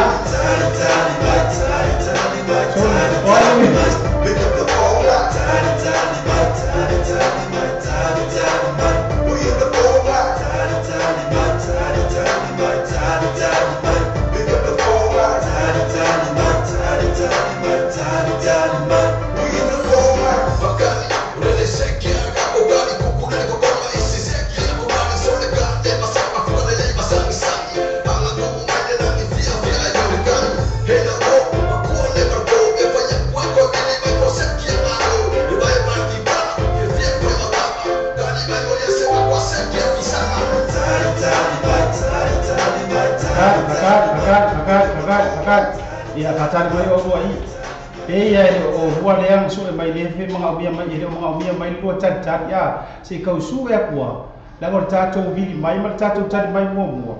ia fatari mai o rua i e ia o rua leang su e mai lefe mga umia mai ele mga umia mai lua tari tari ia se kau su e akua lango tātou vili mai ma tātou tari mai mua mua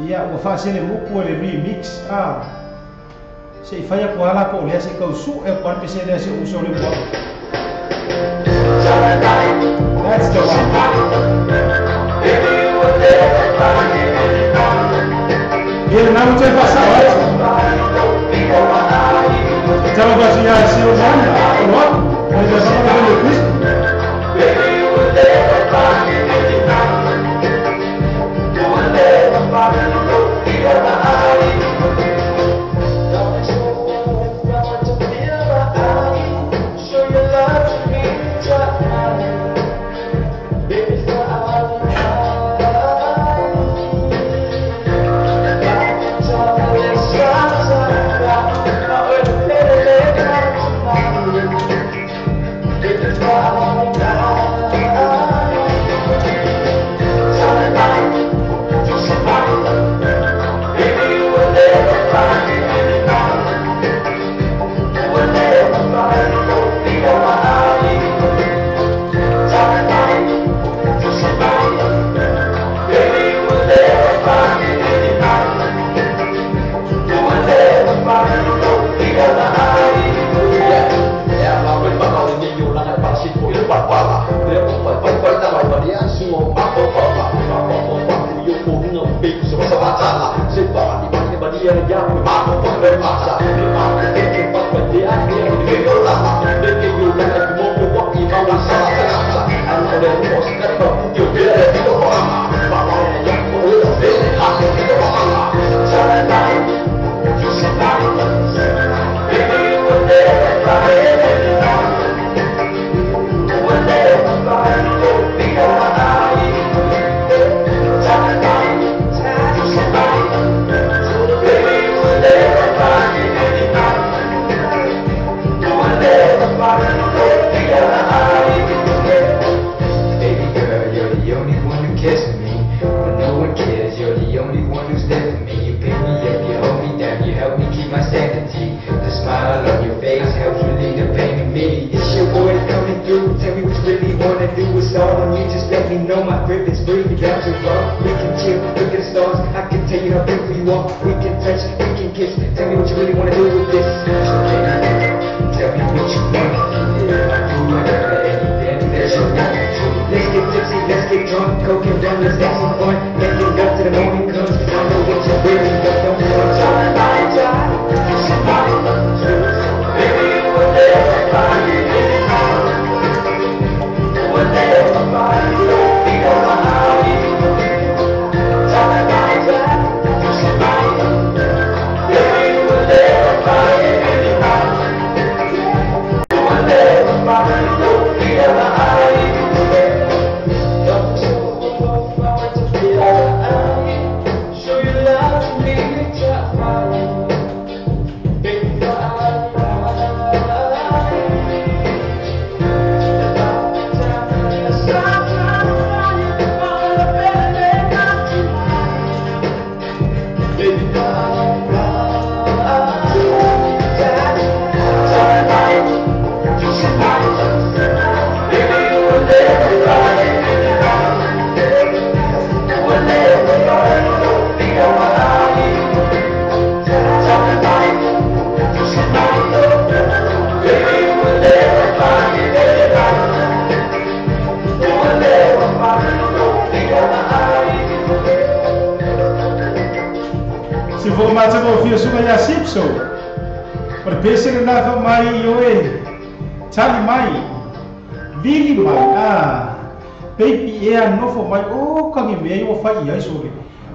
ia ua faasele muku e le remix a se i whai akua ala po lea se kau su e akua pese lea se uso le mua. That's the one. Ele não te passa Então vai ser assim o nome, o nome,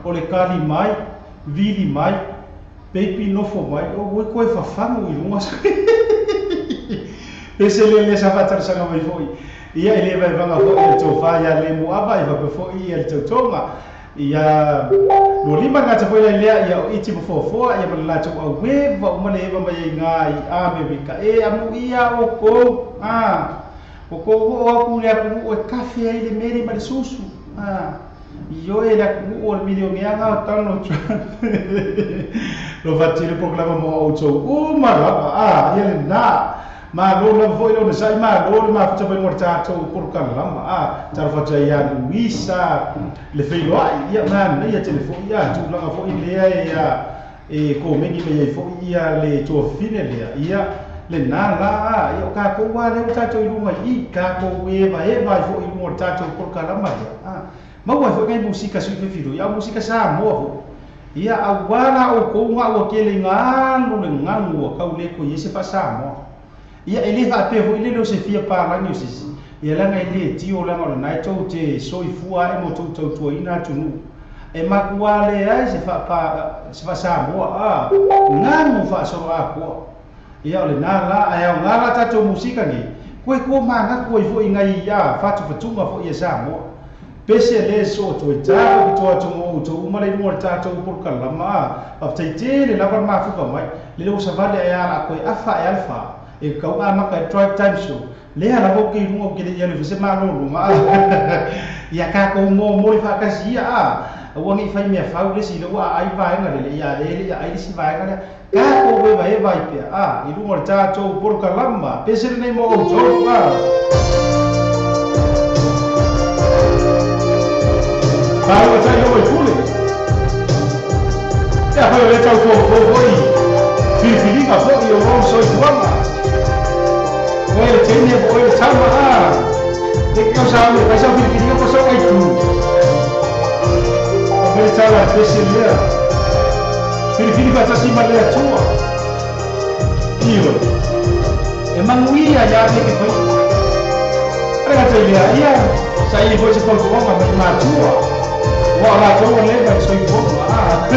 Ole kali mai, vili mai, baby nofo mai, o oi koe whawhangu i runga. Pese le le sa whatarasanga mai foi. Ia e le vai vanga foi le tau whaia le muava i wape foi ia le tautonga. Ia no lima ngā te foi le lea ia o iti mawhawhua ia mana lātou au wewa o mana ewa mai ai ngā i a me wika e amu ia o kou. O kou o aku le aku o e kafe ai le mere ma le susu. Io e la ku o le milionea o tano lo fatile proclama mo auto o marapa ia le na ma lo lo foi lo sai ma lo ma futa mo tato por kalama ta fa ia Luisa le feilo ia na ia telefone ia tu langa foi le ia e ko mengi me ia foi ia le to fine le ia le na la ia ka ko wa le tato i lunga i ka ko e va e vai foi mo tato por kalama Maua foi ngai musika sui fefiro ia musika Samoa fo ia awala o ko nga o kele ngalo le ngangu o kau le ko yese fa Samoa ia ele fa pe fo ile lo se fia pa la ni sisi ia la ngai le ti o la ngalo nai to te soi fua e mo to to to ina tunu e makua le ai se fa pa se fa Samoa ngangu fa so a ko ia o le na la ai o ngala ta to musika ni koe ko ma ko i fo ngai ia fa tu fatunga fo ia Samoa Pese le so to ta to to mo to umale mo ta to por kalama after te le lava ma fu mai le lo sa vale ya ko afa e alfa e ka ma ka drive time show le ala ho ke mo ke le ya le se ma lo ma ya ka ko mo mo fa ka si ya o ngi fa me fa le si lo wa ai va nga le ya le ya ai si va nga ka ko we va e vai pe a i lu mo ta to por kalama pese le mo to pa Vai, vai, vai, pule. Ia foi le tau fo fo foi. Filifiliga foi o rong soi tuanga. Oi le tene oi le tama a. Te kau sa le vai sa filifiliga ko sa ai tu. O le tala pese lea. Filifili faatasi ma le Atua. Ioe. E manuia ia te ke fai. Ale gata i lea, ia, sa i foi se fautuaga mai matua. Ua o latou ua leva i soifuaga. Ah.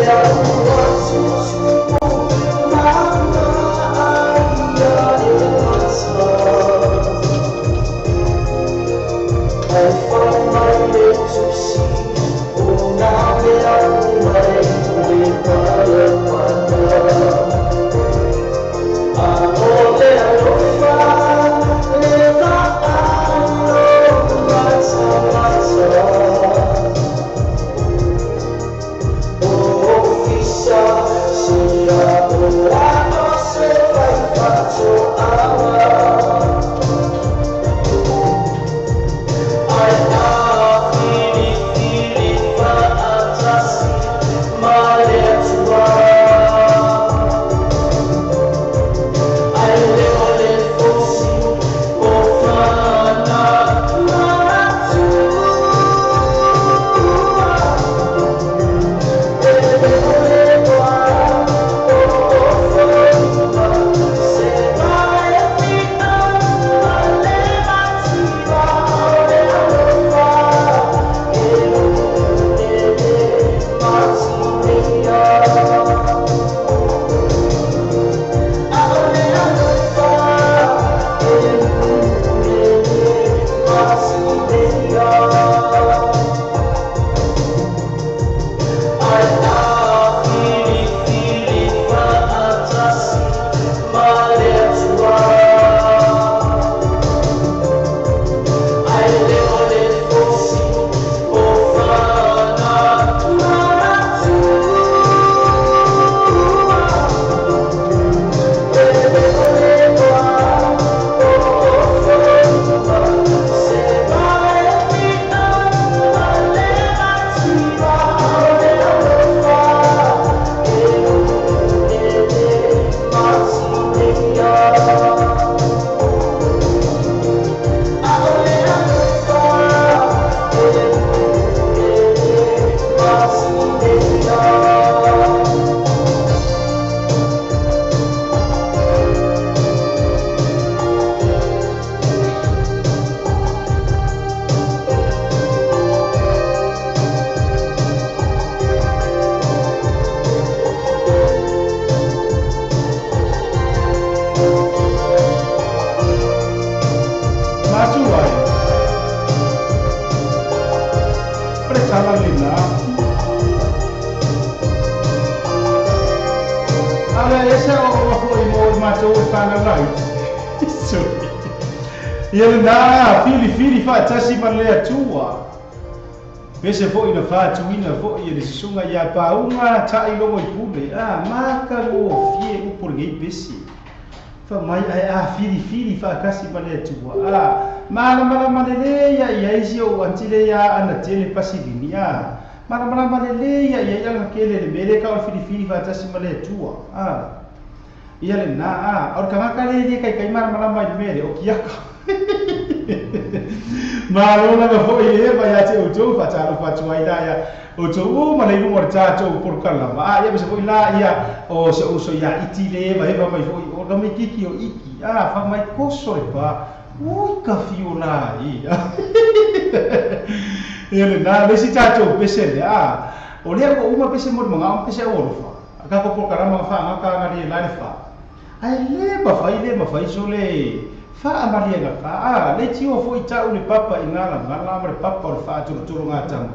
Yeah.
Ia lena filifili faatasi ma le Atua. Pese foʻi na faatuina foʻi e le susuga iā pauga taʻilogo i pule a makagofie upu lenei pese. Famai ae a filifili faakasi ma le Atua a malamalama lelei ia i ai si ou antile ia ana tele pasilini a malamalama lelei ia i ai agakele le mele ka o le filifili faatasi ma le Atua a ia lena a o le kagaka le le kaikai malamalama i le mele o kiaka. Malo lava foʻi le eva ia te outou faatalofa atu ai la ia outou uma le iluga o le tatou polokalama a ia ma se foʻi la ia o se uso ia iti le eva eva mai foʻi o ka maikiki o iki a famai koso e pa ui ka fio la ia ia lena le isi tatou pese lea a o lea ua uma pese mo le magao ma pese au alofa ka ko polokalama faagakaga le la le fa ae le mafai so le faamaliega ka a le tio foʻi taʻu le papa i galagala ma le papa o le faatolotologatama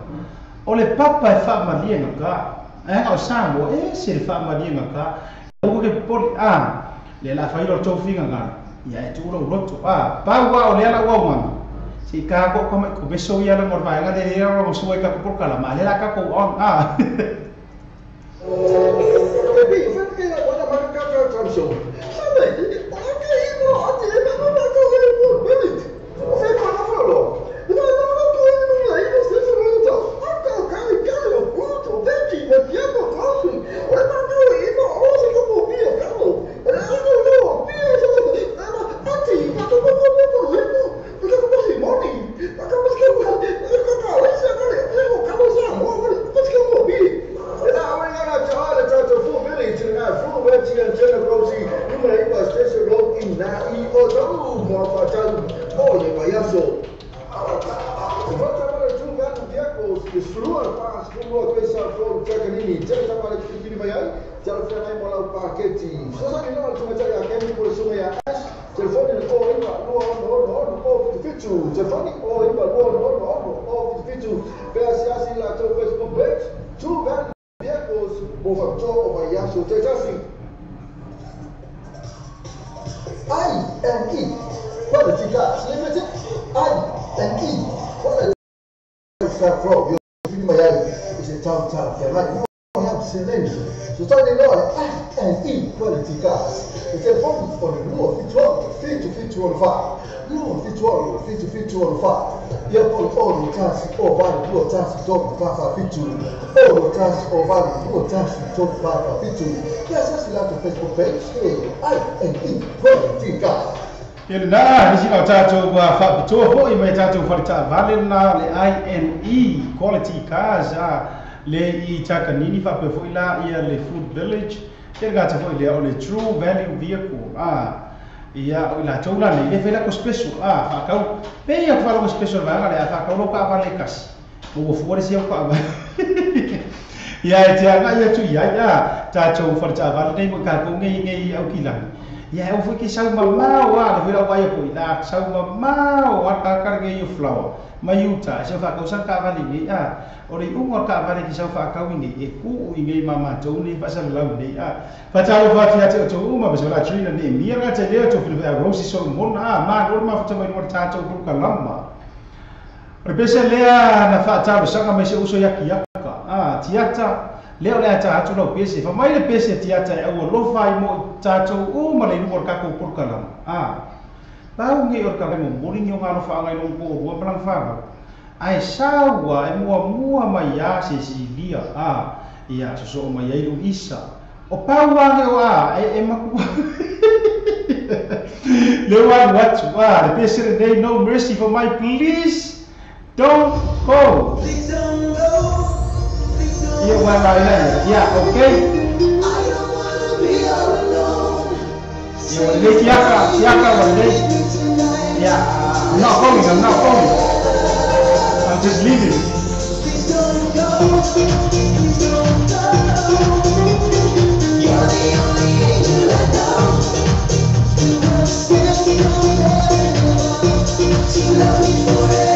o le papa e faamaliega ka ae o Samoa e se le faamaliega ka ua ke popoli a le la faila o tou figagala ia e tuu lou loto a pau a o lea lau augaga se i kako ka mai komeso ia laga o le vaega le lea lagosua i kako polokalama a lea la kakou on a Lena nisi lau tatou faapitoa foʻi mai tatou faletaavale lena le INE Quality Cars a le i Takanini faapea foʻi la ia le Food Village ia le gata foʻi lea o le True Value Vehicle a ia o i latou la nei le fai lako special a faakau pe ia ku faalogo special vaega le a faakau lau kaavale e kasi ua fua le sia kaavale ia e te agaʻi atu iai a tatou faletaavale nei mo i kakou nei aukilagi ia e foi ke sau mamao a le vela vai ko ina sau mamao a ka ka nge yo flower mai uta se fa ka sa ka vali ni a o le ungo ka vali ki sau fa ka wingi e ku i nge mama to ni fa sa lau ni a fa ta lo fa ti ate to uma ba la trina ni mi ra te le to fi Rosi Solomon a ma lo ma fa mai mo ta to ku ka lama o pese lea na fa ta sa ka me se uso ya ki ka a tiata lea o le ata atu lau pese fa mai le pese tiata e au alofa ai mo tatou uma le iluga o le kakou polokalama a pau gei o le kavai momoli ni o galofa agai logo po o rua ma lana fanau ae saua e muamua mai a sesilia a ia sosoo mai ai lu isa o pau age o a e makua Le ua atu le pese lenei No Mercy for my please don't go. Ia ua la ila ia okay. Ia ua lelei tiaka ua lelei. Ia I'm not going. I'm just leaving.
Please don't go. Please don't go. You're the only angel I know. You were sent from heaven above to love me forever.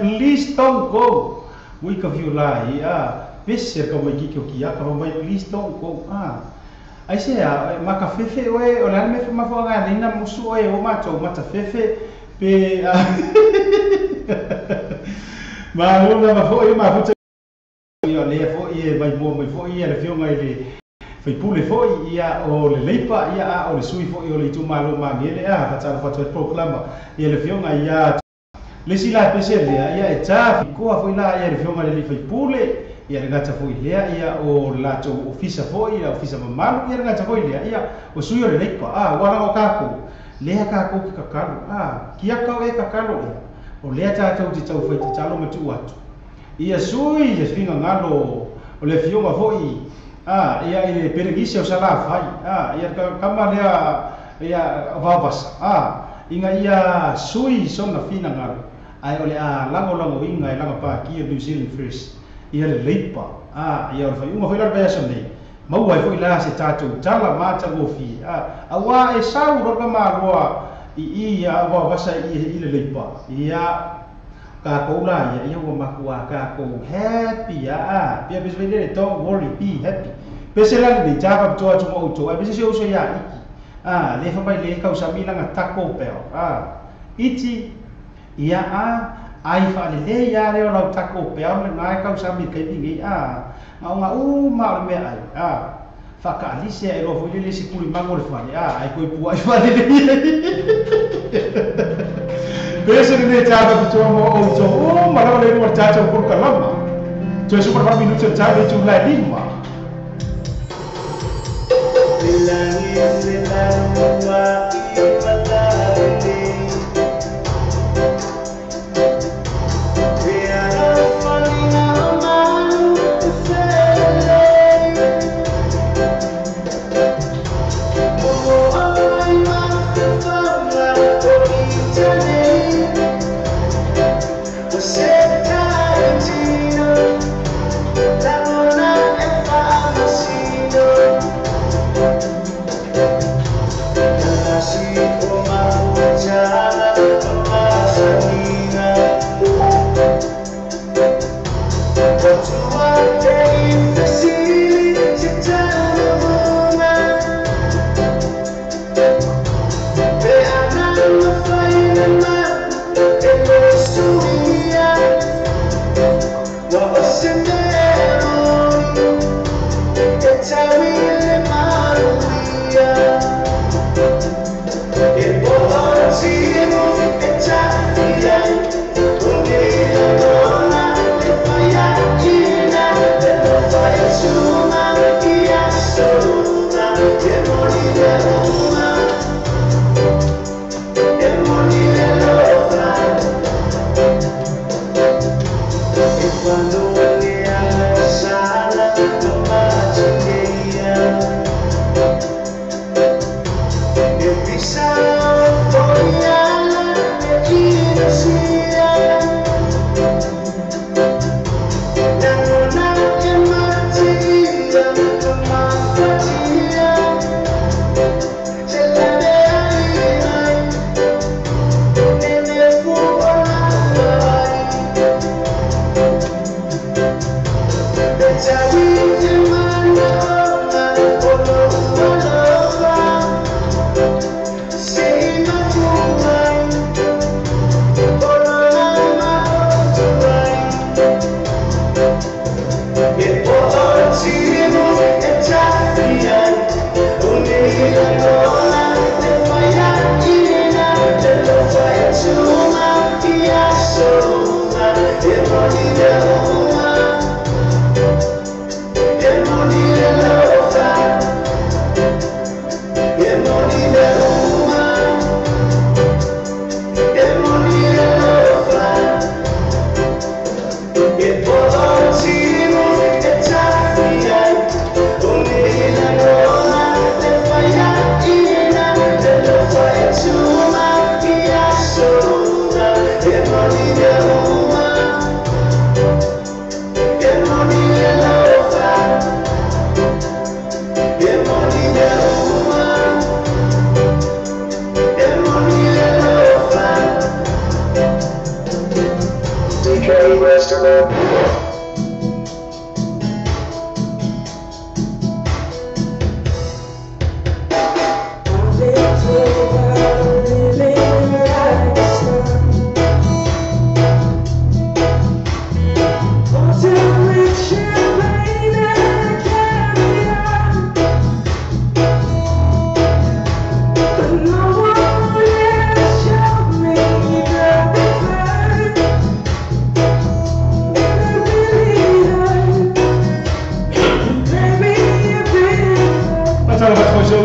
Please don't go. Week of your life. Pese ka mai kiki o ki aka mai please don't go. Ai se a makafefe oe o le me mafoanga ni na musu oe o mato matafefe pe ma lo na mafo e ma futa ia le fo e mai mo mai fo ia le fionga ile faipule foi ia o le leipa ia o le sui foi o le itumalo magele a fatala fatu proclama ia le fionga ia le sila pese le ia e ta koa foi la ia le fionga le faipule Ia le gata foi lea ia o latou ofisa foi ia ofisa mamalu ia le gata foi lea ia o sui o le Leipa a ua laga o kākou lea kākou ke kakalo a kia kau e kakalo ia o lea tātou te tau fai tatalo ma tuu atu ia sui le finagalo o le afioga foi a ia i le pelegisi o Salafai a ia kama lea ia Vaovasa a inga ia sui sona finagalo ai o le a lagolagoina e laga pātia New Zealand First ia le Leipa a ia o le faaiuga foi la le vaiaso nei maua ai foi la se tatou tala matagofie a auā e sau loa le maloa i ia Vaovasa i le Leipa ia kākou la ia ia ua makuā kākou happy a pia pese fai don't worry be happy pese la lenei tāfaapitoa atu ma outou ae pese si ou uso iā Iki a le fa mai le kausami laga Taco Bell a iti ia a ai faalelei a lea o lau Taco Bell lena e kausami i le kaimi nei a gaoga uma o le mea ai a faakaalise ae loa foi lele isi pulimago o le fale a ai koe puaʻi faalelei pese lenei tāfaapitoa ma outou uma lava le lua le tatou polokalama toe 18 minuti o le tau le itulā e 5.
Tell me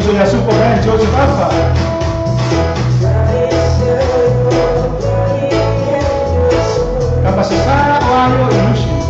uso ia Superman Joseph Afa. Kapasisa o ayo illusion.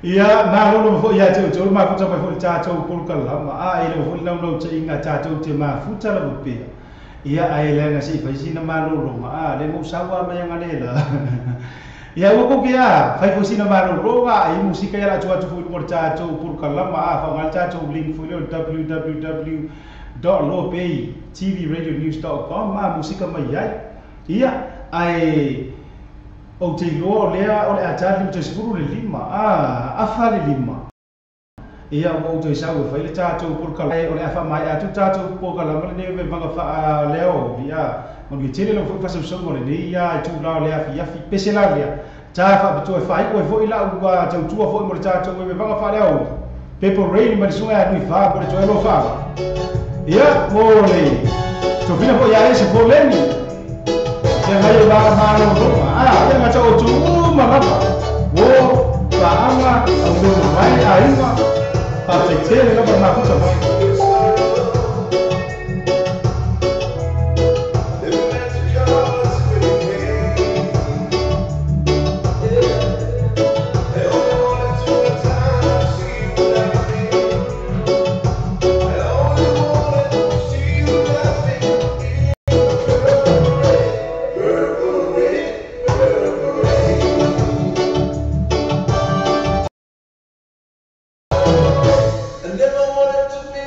Ia na lolo fo ia te o ma futa mai fo tatou polokalama a ile fo lau lau te inga tatou te mafuta la pea ia ai le nga si fai sina malolo ma a le mo sawa mai nga le la ia o ko kia fai fo sina malolo ga ai musika ia la tu atu fo mo tatou polokalama a fa nga tatou link fo le www.lopaytvradionews.com ma musika mai ai ia ai o te loa o lea o le atali o te sefulu le lima a afa le lima ia o te sau e fai le tatou polokalama o le afa mai atu tatou polokalama lenei me vanga faa leo ia mo le tele lo foi fasausauga o lenei ia i tula o le afiafi pese la lea ta faapitoa e faaiu ai foi lau tautua foi mo le tatou e vanga faa leo Pepper Rain ma le suga ia nui fā mo le toe lo fā ia mo le tofina foi ia ese poleni ia ngai o mara mara o roma a ia ngata o tu uma lapa o paanga au nono mai a inga pa te tele lapa mafuta mai.
I never wanted to be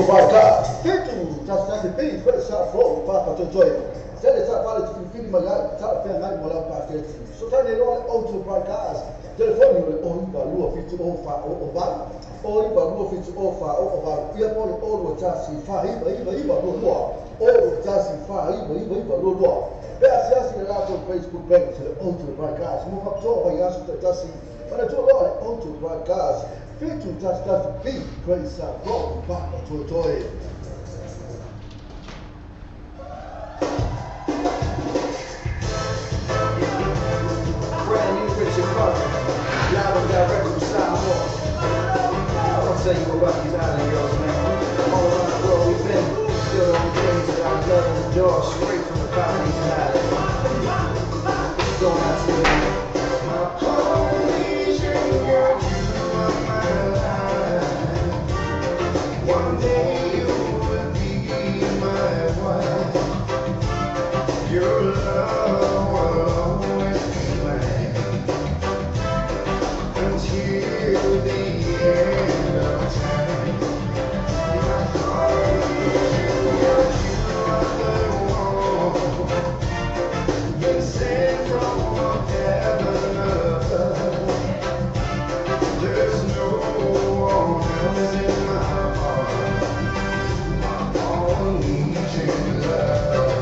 Broadcast. 7 11 B Credit Sa Flow Papa Totoe. Tele ta fale te filifili mai ai, ta whea ngai mo lau pāketi. So tane loa le Auto Broadcast. Telefoni o le 0 9 2 7 0 4 0 8. 0 9 2 7 0 4 0 8. Ia po le 0 2 1 4 9 9 9 2 2. 0 2 1 4 9 9 9 2 2. Pe asiasi le latou Facebook page le Auto Broadcast. Mo whakatoa wai aso te tasi. Mana tua loa le Auto Broadcast. 7 11 B Credit Sa Flow Papa Totoe.
Brand new Richard Carter, live and direct from Samoa. I'll tell you about these island girls, man. All around the world we've been, still the only things that I love and adore, straight from the Polynesian islands. Going out to you. My Polynesian girl, you are my life. One day you will be my wife. Your love will always be mine until the end of time. My Polynesian girl, you are the one been sent from heaven above. There's no one else in my heart. My Polynesian love.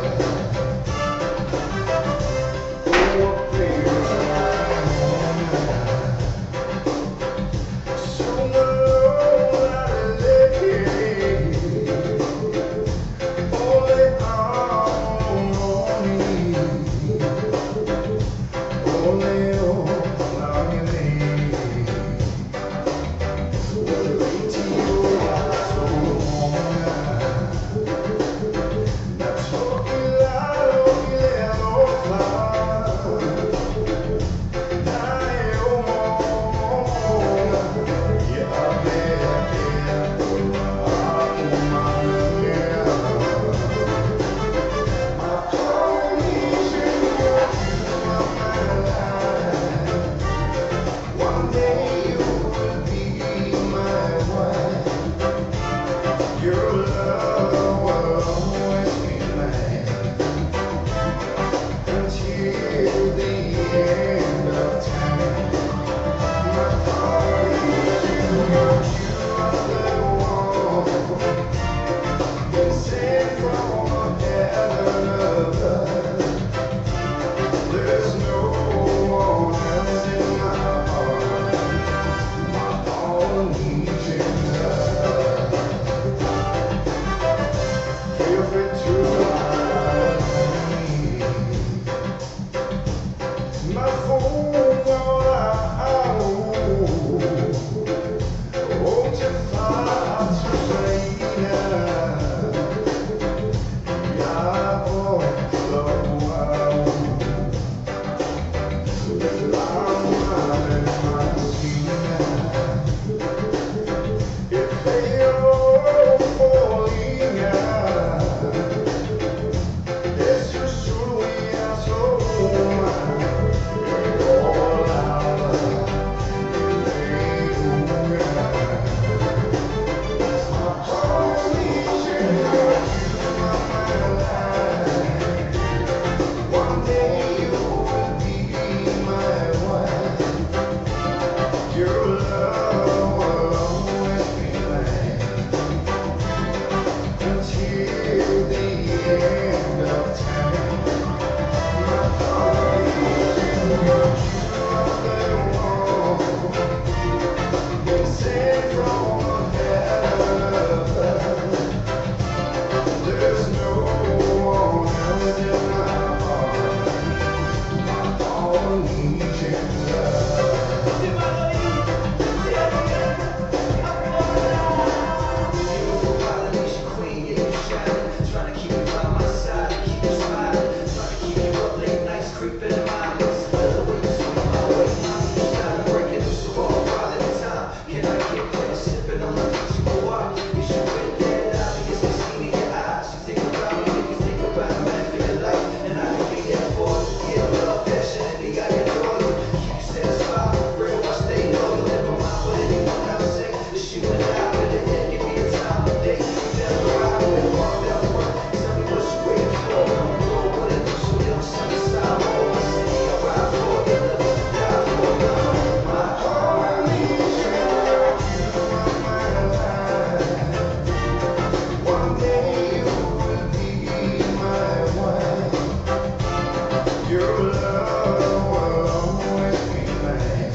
Your love will always be mine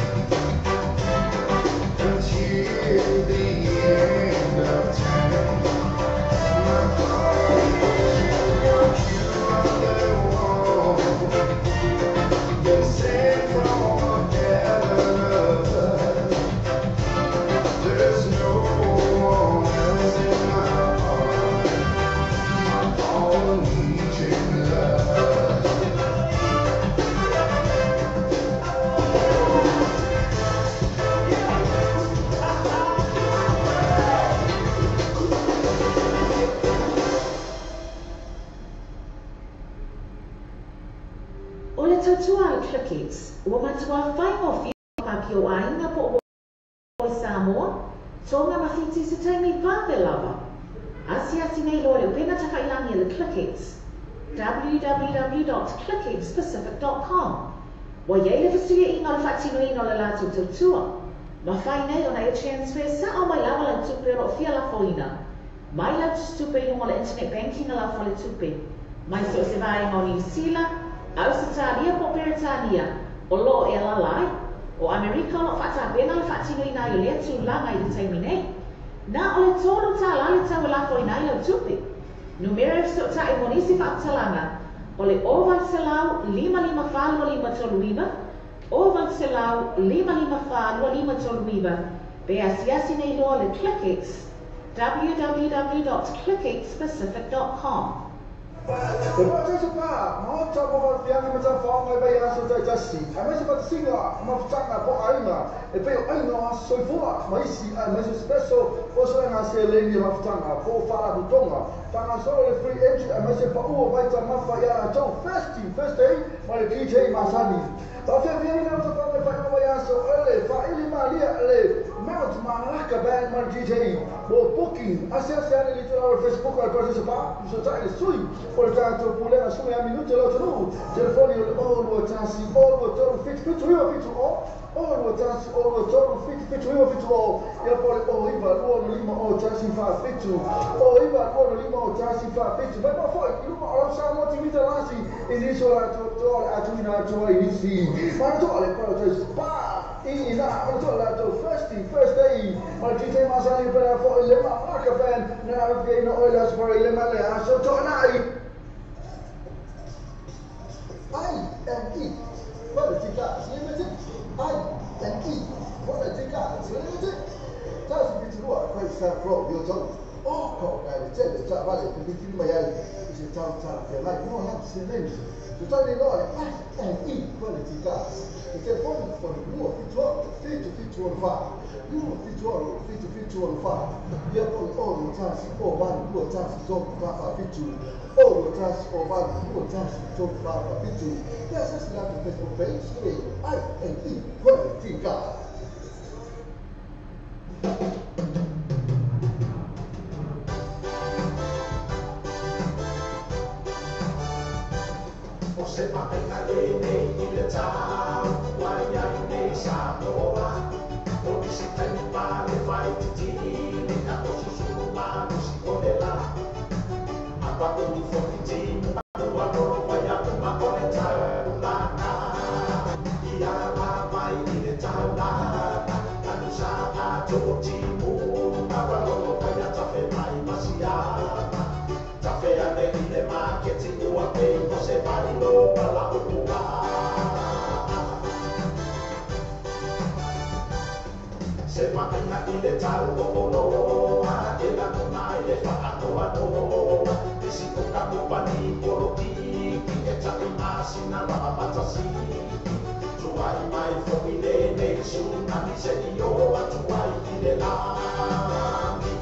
until the end of time. My heart, you are the one been sent from heaven above. There's no one else in my heart, my Polynesian love.
O le tautua a le Clickx, ua matua faigofie papio aiga po o Samoa, Tonga ma Fiti se taimi vave lava. Asiasi nei loa le upega tafailagi a le Clickx, www.clickxpacific.com. Ua iai le fesuiaiga o le faatinoina o le latou tautua. Mafai nei ona e transfer sa'o mai lava lau tupe o loo fia lafoina. Mai lau tusitupe i luga o le internet banking a lau faletupe. Mai so o se vaega o Niu Sila, Ausetalia po o Peretania, o loo e alaala ai. O Amerika o loo faatapena le faatinoina ai o lea tulaga i le taimi nei. Na o le $3 le tau e lafoina ai lau tupe. Numera e fesootai mo nisi faamatalaga o le 0800 554 2539, 0800 554 2539, pe asiasi nei loa le Clickx, www.clickxpacific.com.
E pa se pa, maota mo fa fianga ma ta fa ngai bai aso tai tasi. Ai mai se pa singa, ma futanga po ainga. E pe o ainga o aso soifua, ma isi ai mai se special o so nga se lengi ma futanga, po fa la butonga. Tanga solo le free entry ai mai se pa ua vai ta mafa ia tau first first day ma le DJ Masani. Ta fia fia ina ta fa fa mai aso ele fa ili malia le Mount Malaka Band ma DJ. Mo booking ase ase ane li tula Facebook al participa so ta le sui o le tatou pulega sui a minuto lo tonu telefoni o le 021 0 3 7 7 9 7 o 021 0 3 7 7 9 7 o ia po le o iva lua no lima o tasi fa fitu o iva lua no lima o tasi fa fitu mai ma foi i luma o lau Samoa TV talasi i nisi o latou toa le atuina atu ai nisi mana toa le Paradise Spa i ina mana toa latou first first day ma le DJ Masani pena foi le Malaka Band na fia ina oi le aso fara i le male aso toanai I N E Quality Cars Limited. I N E Quality Cars Limited. Tasi fitu lua Craig San Fro yo tau o ko kai le tele ta vale pe bitili mai ai i se tau tala fe mai no ha se nei so tau ni loa le I N E Quality Cars. Le telefoni o le 2 7 7 7 1 4 2 7 7 7 1 4 ia po le 0 1 0 8 2 1 3 4 0 1 0 8 2 1 3 4 7 ia se se la Facebook page e I N E Quality Cars.
O se maʻaiga lenei i le tau ua iai nei Samoa o nisi taimi pale faititili a o susulu malosi o le lā apaʻu foʻi timu ua lolo mai uma o le taulaga ia la mai i le taulaga anusa ato timu ua lolo mai tafe mai masiama tafe ane i le maketi ua pei o se vailo pala'upua se maʻaiga i le tau o oloa e lagona ai le faanoanoa isi o kamupani polokiki e taʻimasina lava matasiki tuai mai foʻi lenei tsunami seʻi o atu ai i le lagi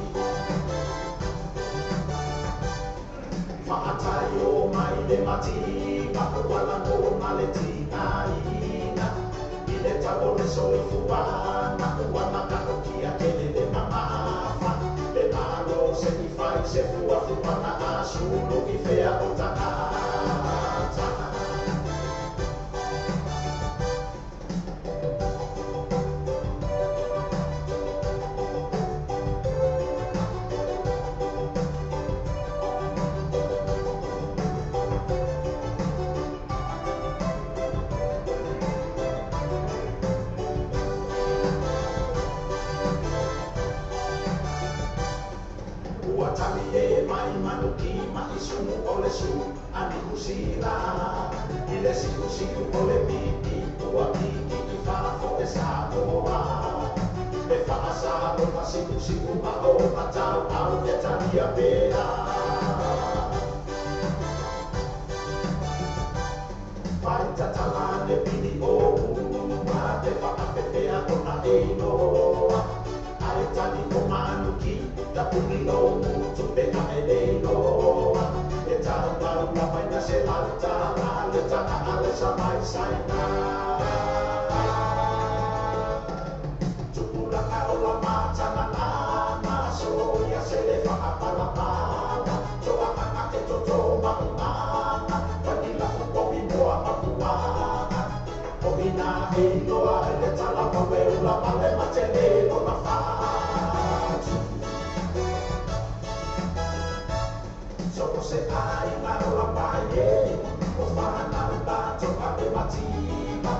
faʻatai o mai le mativa ua lagona le tigaina i le tau o le soifuaga ua makaʻokia kele le mamafa le malo seʻi fai se fuafuaga asulu i fea o tagata. sumu o le su a Niusila I le siusiu o le pipi ua kiki i fafo e Samoa E faasalo ma siusiu ma o matau au e talia pea Pai tatala ne pili o uma te whaapepea o na e loa Ae tali o manuki ta puni lo mutu pe a e le loa E tau tau la mai na se lau tala le ta a le sa mai saina Tupulanga o la matana lana so ia se le whaapalapala Toa anga ke toto maunganga Panila upomi moa mapuanga O ina e iloa e le tala pawe ula male matele o na fatu So se ai na o la pae O whanau lato a e mativa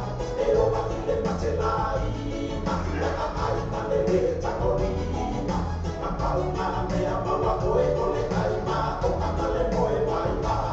E o a ile matelaina La a ai na le le tangolima Ma pau ngā mea maua oe o le ai ma O ana le moe vai vai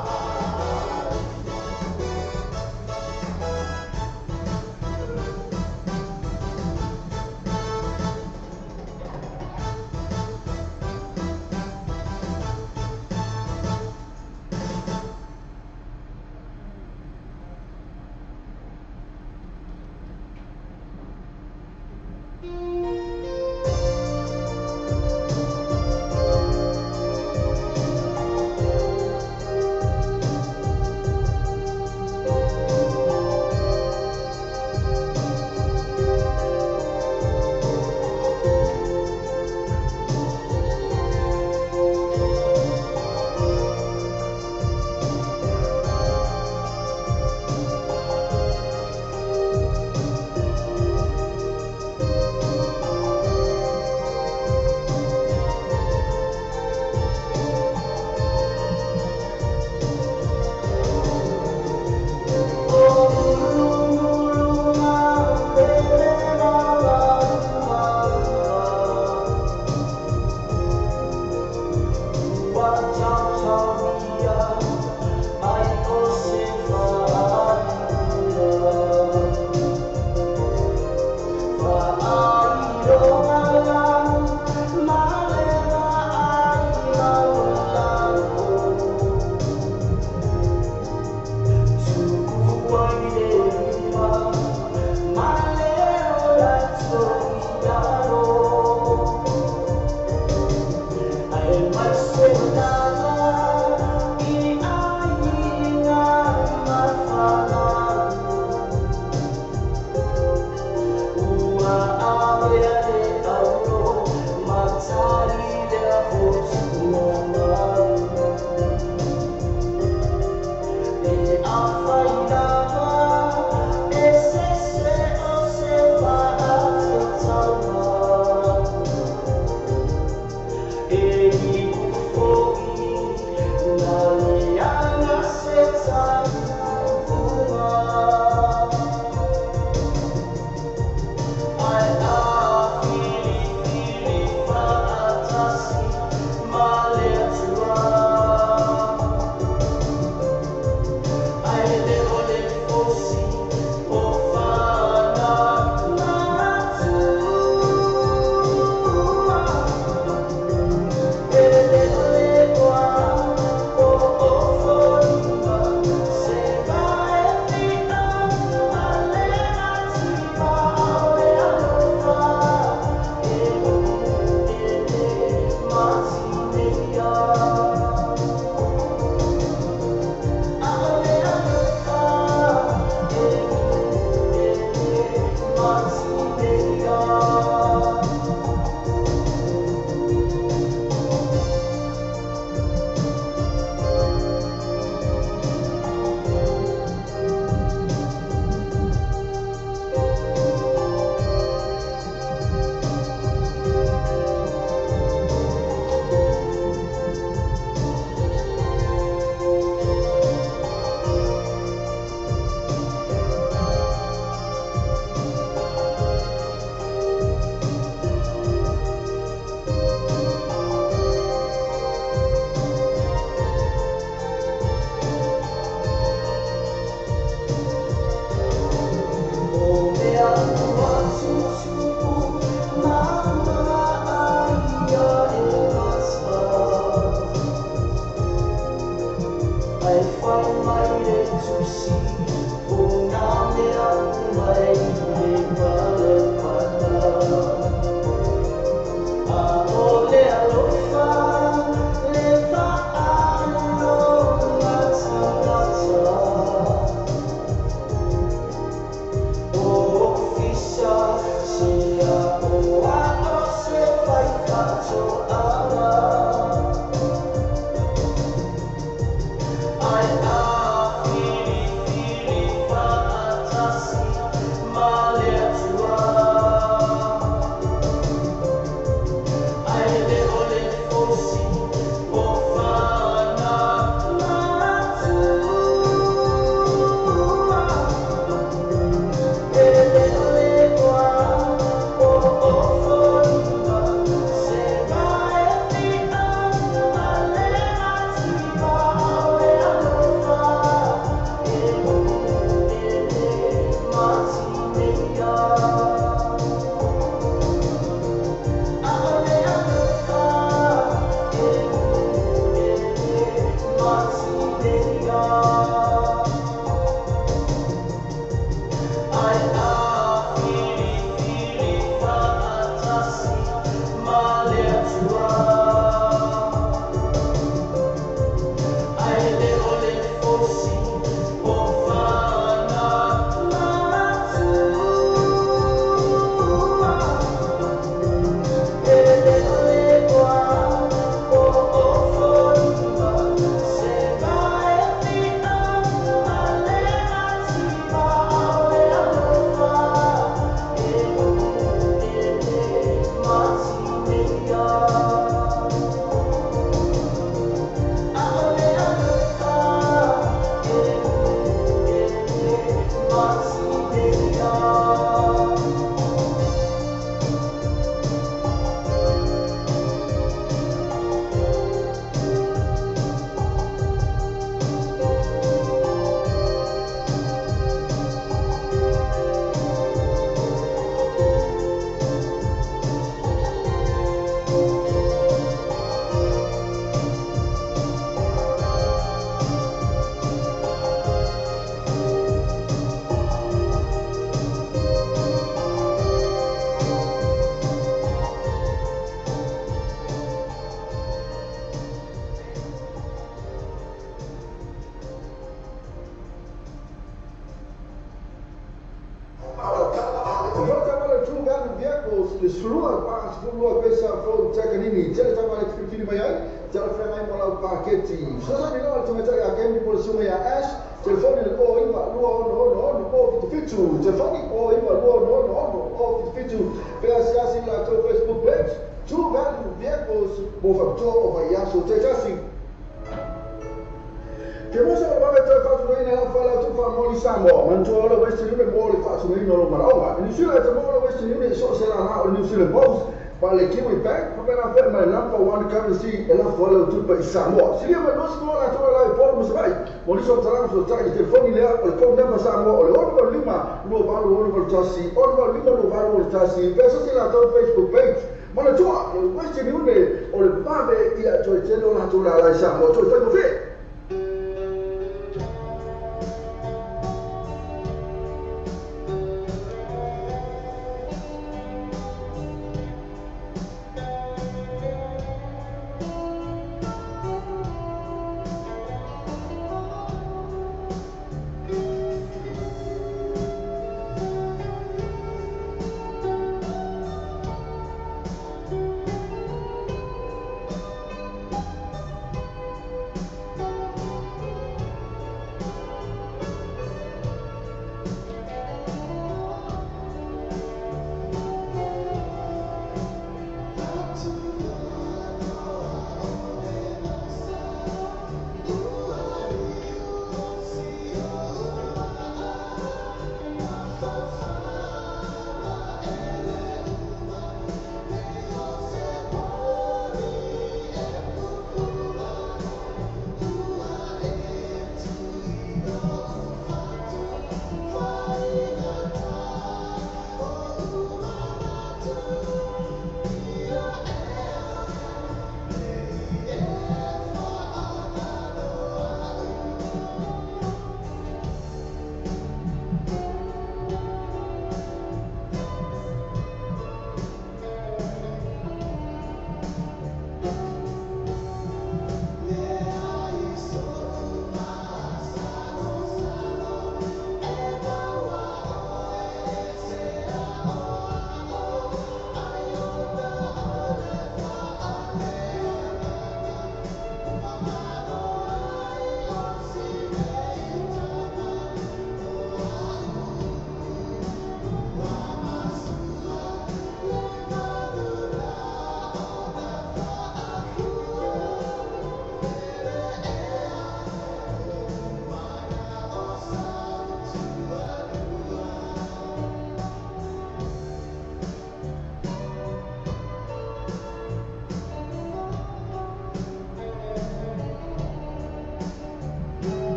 Samoa. Silia mai losi mo la tola la polo musai. Mo liso tala so tai telefoni lea o le code number Samoa o le 6 5 2 8 6 1 6 5 2 8 8 6 pesa se la tau Facebook page. Mana tua le Western Union o le vave ia toe tele o la tola la Samoa toe fai mo fe.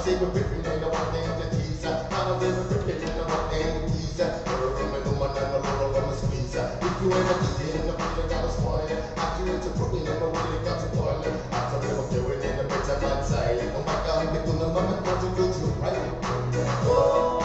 say we're ripping and I want them to tease. I'm say we're ripping and I want them to tease. If you ain't a DJ, the people got a spoil. I do it to Brooklyn and my really got to boil. I tell them I'm doing in the better man say. Oh my God, we do the moment, want to go to right. Oh,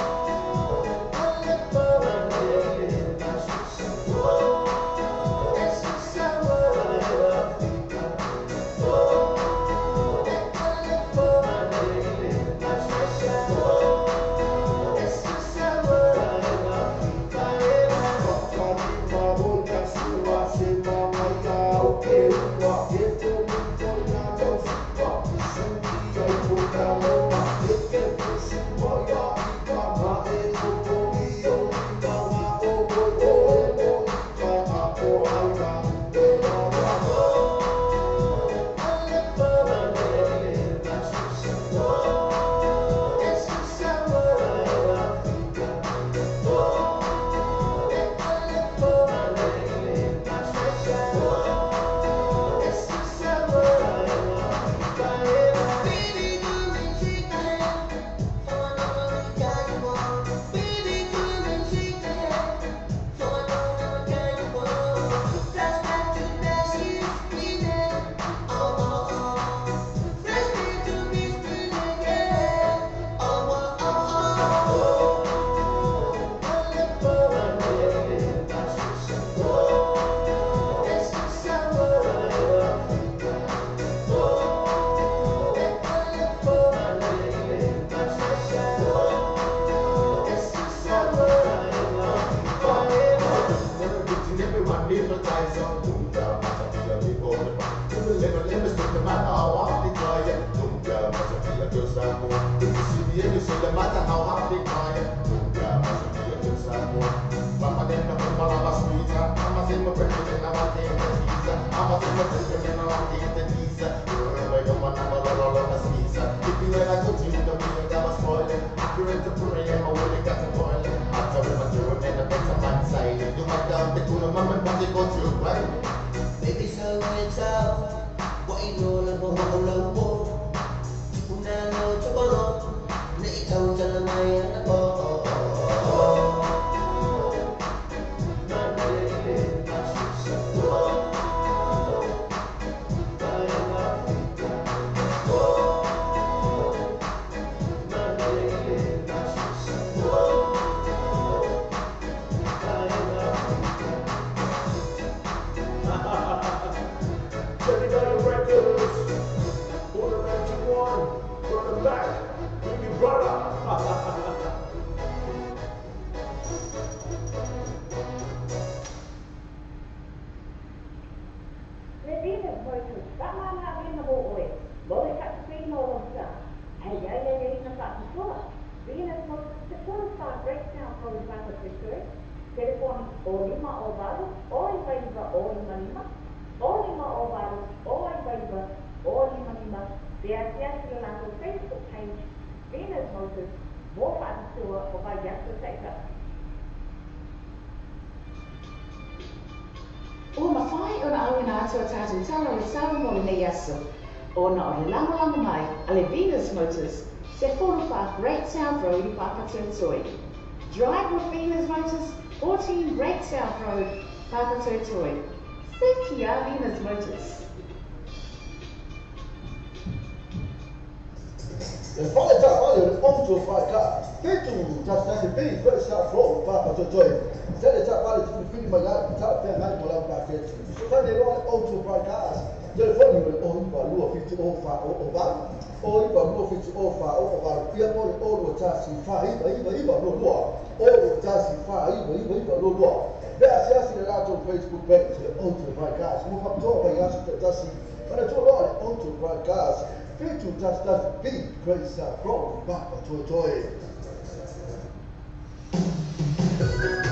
Ona o le lagolago mai a le Venus Motors, se 45 Great South Road i Papatoetoe. Drive with Venus Motors, 14 Great South Road, Papatoetoe. Sekia Venus Motors.
The fire tap onto five cars. Fitu that's the big Great South Road, Papatoetoe. Sele tap vale to fili mai tap fair mai mo lau pa fetsi. So tane lo onto five cars. Telefoni o o iwa lua 50 o fa o o valu o iwa lua 50 o fa o o valu ia o le o lua tasi fa iwa iwa iwa lua lua o lua tasi fa iwa iwa iwa lua lua vea se asi le latou Facebook page le Auto Broadcast mo faapitoa mai aso taʻitasi ona tualoa le Auto Broadcast 7 tasi B Great South Road Papatoetoe.
Thank you.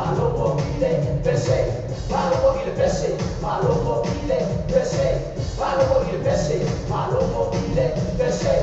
Malopo ile pese, malopo ile pese, malopo ile pese, malopo ile pese, malopo ile pese.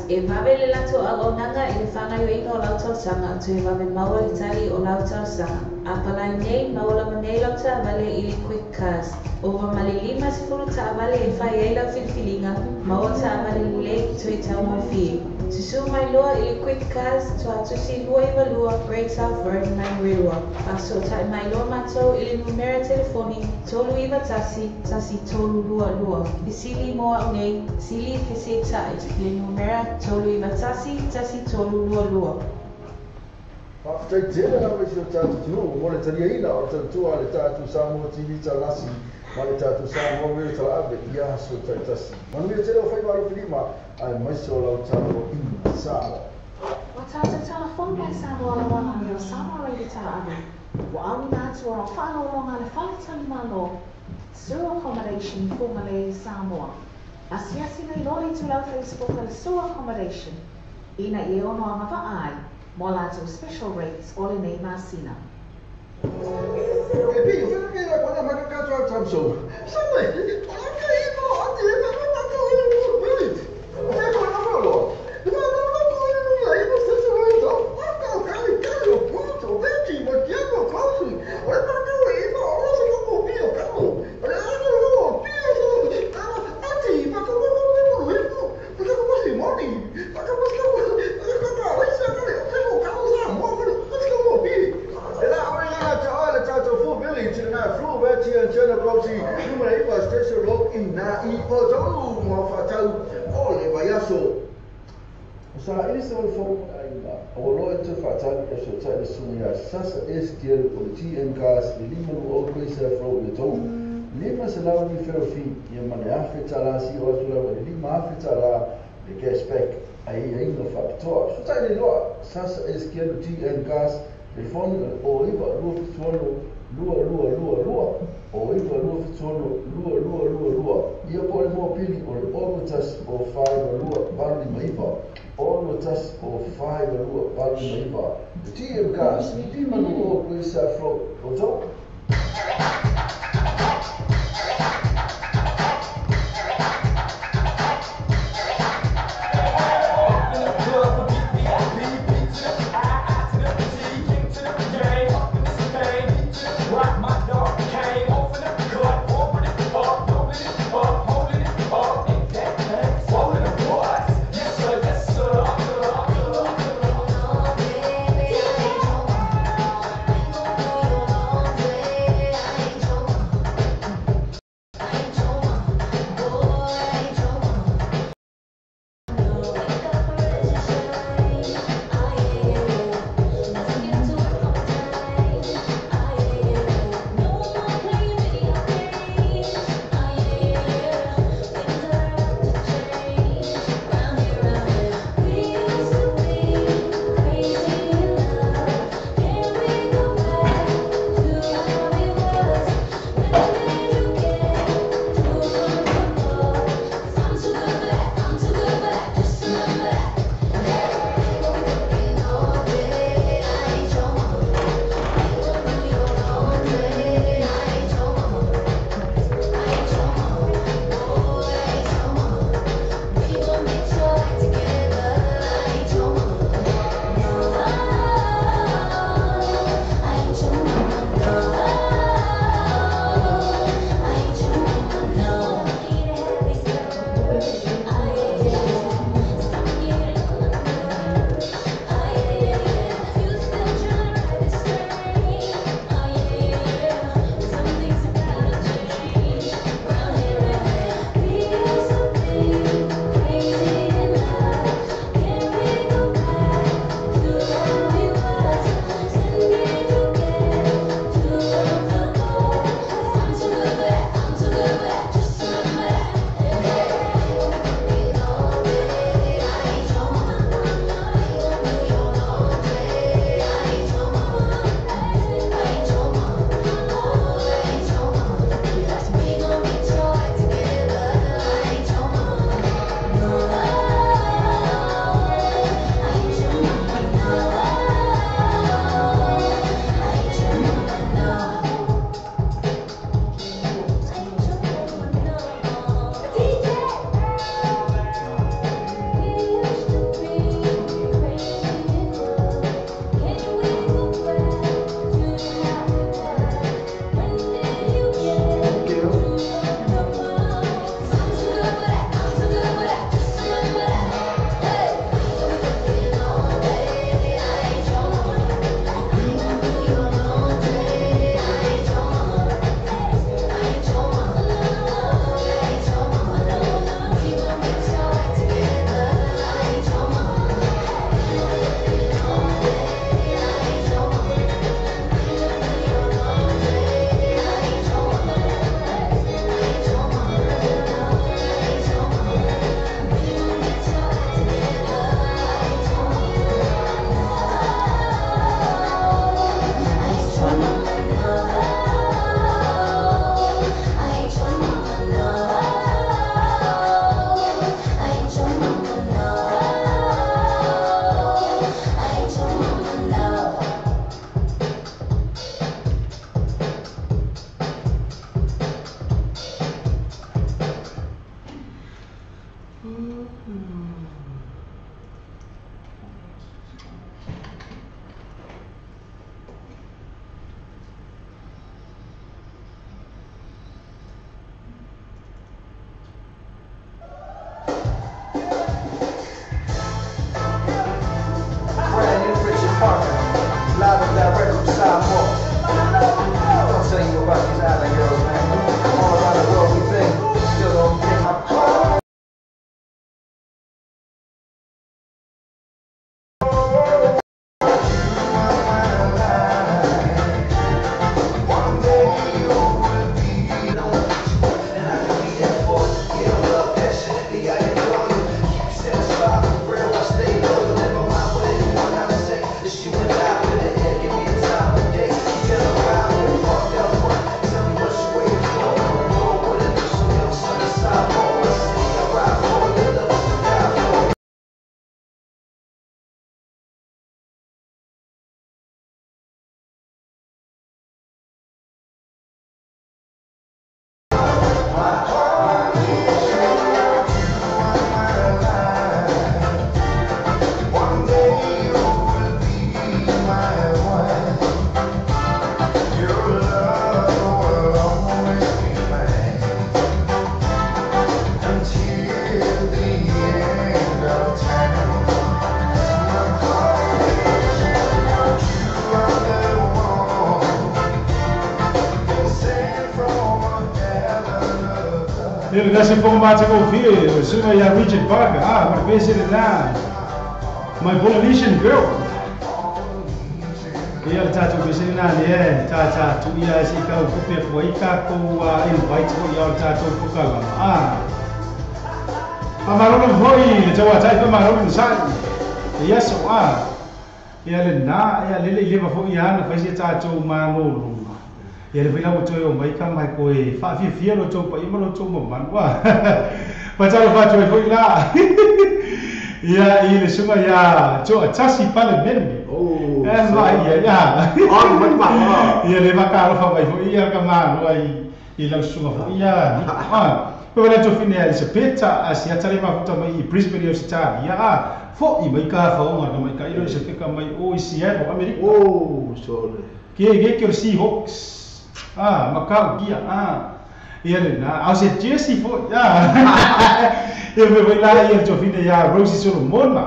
E vave le lato au aunanga i le whangaioina o lau tausaga toe vave maua le tali o lau tausaga. A palai nei maua lava nei lau taavale i le Quick Cars. Ova ma le 50 taavale e fai ai lau filifiliga, maua taavale lelei toe taugofie. Susū mai loa i le Quick Cars tuatusi 22 Great South Road Manurewa. Faasootai mai loa matou i le numera telefoni 391 1322. Fesili mo au nei, sili fesetai le numera 391 1322.
Faafetai tele lava i si o tatou atunuu mo le taliaina o le tautua a le tatou Samoa TV Talasi ma le tatou Samoa Radio Talaave i aso taitasi. Manuia tele o faiva alofilima aemaise o lau tapuaiga Samoa.
Ua tatou talafono mai Samoa lauana nei o Samoa Radio Talaave. Ua auina atu o lau faalologa le fale talimalo Sur Accommodation Fugalei Samoa. Asiasi nei loa le itulau Facebook a le Sur Accommodation ina ia ono agavaa ai mo latou special rates o lenei masina.
E pi, o whina kei la kona maka katoa tam so. Sa mai, o ka i mo ati e maka maka o le mo village. O e kona mo lo. Na na na ko i no la i no se se mo to. O ka o ka i ka o puto o veti mo kia mo kosi. O e maka o i mo o se ko pi o ka mo. O e ana lo pi o so ati maka mo mo mo mo mo. Maka mo si mo ni. Maka mo sa mo. Maka ka o sa ka le o ka o sa mo mo. Maka mo pi. E la o ina ta o le tatou full village na flu veti and chana kosi. Numera iwa station road in na i o tolu mo fatau o le vaiaso. Sa ili se o fo aina. O lo e te fatau e so tai le sunga sasa STL o TM gas le lima o kwesa fro le tou. Lima se lau ni ferofi ia ma le afe talasi o atu lau le lima afe tala le cashback ai ai no faapitoa. So tai le loa sasa STL o TM gas telefoni o iwa lua fituono lua lua lua lua o iwa lua fituono lua lua lua lua. Ia po le mua pili o le ono tasi o whaiwa lua valu lima iwa. Ono tasi o whaiwa lua valu lima iwa. TM Gas, lima no o kwesa fro o tau.
Rock my dog, came off in the cut, open it up, open it up, hold it.
Brand new Richard Parker, live and direct from Samoa. I'm telling you about these island girls, man. All around the world we've been, still don't get my call. One day you will be known, and I can be there for you. You love passionately, I adore you. Keep you satisfied, for real, I stay loyal. Never mind what anyone has to say. It's you and I in the air, give me a time of day. Get around and walk out front. Tell me what you waiting for. Roll with it, some else on the sidewalk. My city, I ride for your love is to die for. One day you will be my one. Your love will always be mine until the end of time. My heart is you are the one they sent from heaven above.
Ia le se fofoga matagofie o suga ia Richard Parker a ma le pese lena My Polynesian Girl. Ia le tatou pese lena lea ta tuia se i kau kupe fua i tatou invite foi ia o le tatou pokalama a. Famalolo foi le tauatai famalolo na sa'i ia so a. Ia lena ia lele i leva foi ia na fai se tatou malologa. Ia le foi lau toe o mai ka mai koe faafiafia lo tou paia ma lo tou mamalu a. Fatalofa atu ai foi la. Ia i le suga ia To'atasi Palemene.
Oh,
E mai ia ia.
Oh, mai ma.
Ia le makalofa mai foi ia ka malo ai i lau suga foi ia Niko a. Pe wale tofine a Elisabeta a si atale mafuta mai i Brisbane i Australia a. Fo'i mai ka faoga ka mai ka ilo Elisabeta mai o i Seattle, Amerika.
Oh, sorry.
Ke ke ke o Seahawks. Ah, Macau gia ah. Ia le na, au se Jesse foi. Ah. Ia me foi la ia tofine ia Rosie Solomona.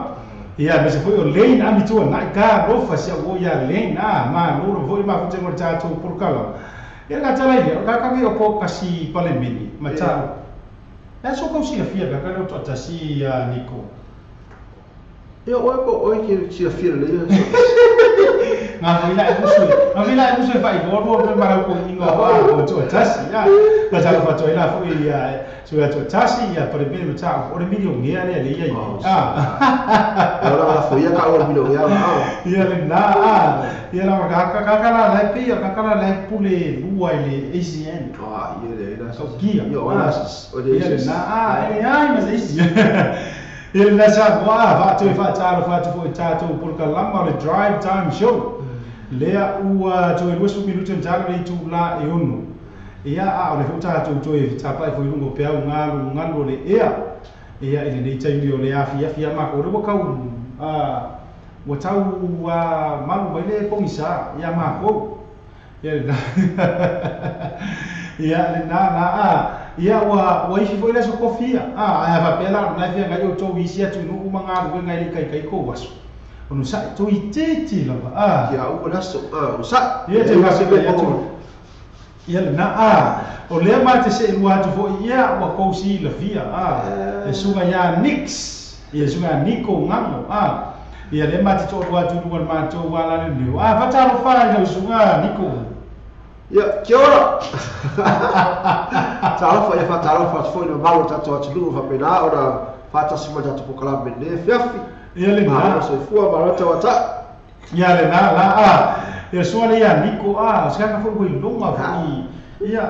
Ia me se foi o Lane amitua nai ka lofa sia o ia Lane ah ma loro foi ma fute mo tatou porokala. Ia ka tala ia ka ka o po kasi palemene ma ta. E so kau silafia ka ka le to'atasi ia Niko.
Ia oe ko oe ke silafia le ia.
Ngā foi la e musu. Ngā foi la e musu e whai lua pe marau ko ingoa o o To'atasi. Ia, ka talo whatoa i la foi ia so ia To'atasi ia palemene ma ta o le milionea lea le ia i. Ah.
Ia ora la foi ia ka o le milionea ma.
Ia le na a. Ia la ka ka ka la la pe ia ka ka la la pule lua i le ACN.
Ah, ia le la.
Sau kia.
Ia o la o le
Ia le na a e ai mas isi. Ia le sa wa fa tu fa ta fa tu foi tatou polokalama o le Drive Time Show. Lea ua toe 20 minuti ma talo le itulā e 6. Ia a o le foi tatou toe tapa'i foi i luga o peau galu galu o le ea. Ia i lenei taimi o le afiafi a makou le ua kau ua tau malu mai le pogisa ia makou. Ia lena ia lena la a ia ua isi foi le aso kofi ia. A ae faapea la o lena e feagai outou isi atunu'u ma galuega e le kaikai kou aso. Ono sa'i toititi lava a.
Ia u la so o sa.
Ia te faapea ia tu. Ia lena a o lea ma te se'elua atu fo'i ia ua kou silafia a. E suga ia Nix. Ia suga ia Niko Gago a. Ia lea ma te to'alua atu i luga o le matou ala lenei. A fatalofa i lau suga Niko.
Ia, kia ora. Talofa ia fatalofa atu foi le mamalu o tatou atunuu faapena ona faatasi mai tatou polokalame lenei afiafi.
Ia lena.
Malo soifua, malo tauata'i.
Ia lena la a. Ia sua le ia Niko a. Se kaka foi ua iloga foi. Ia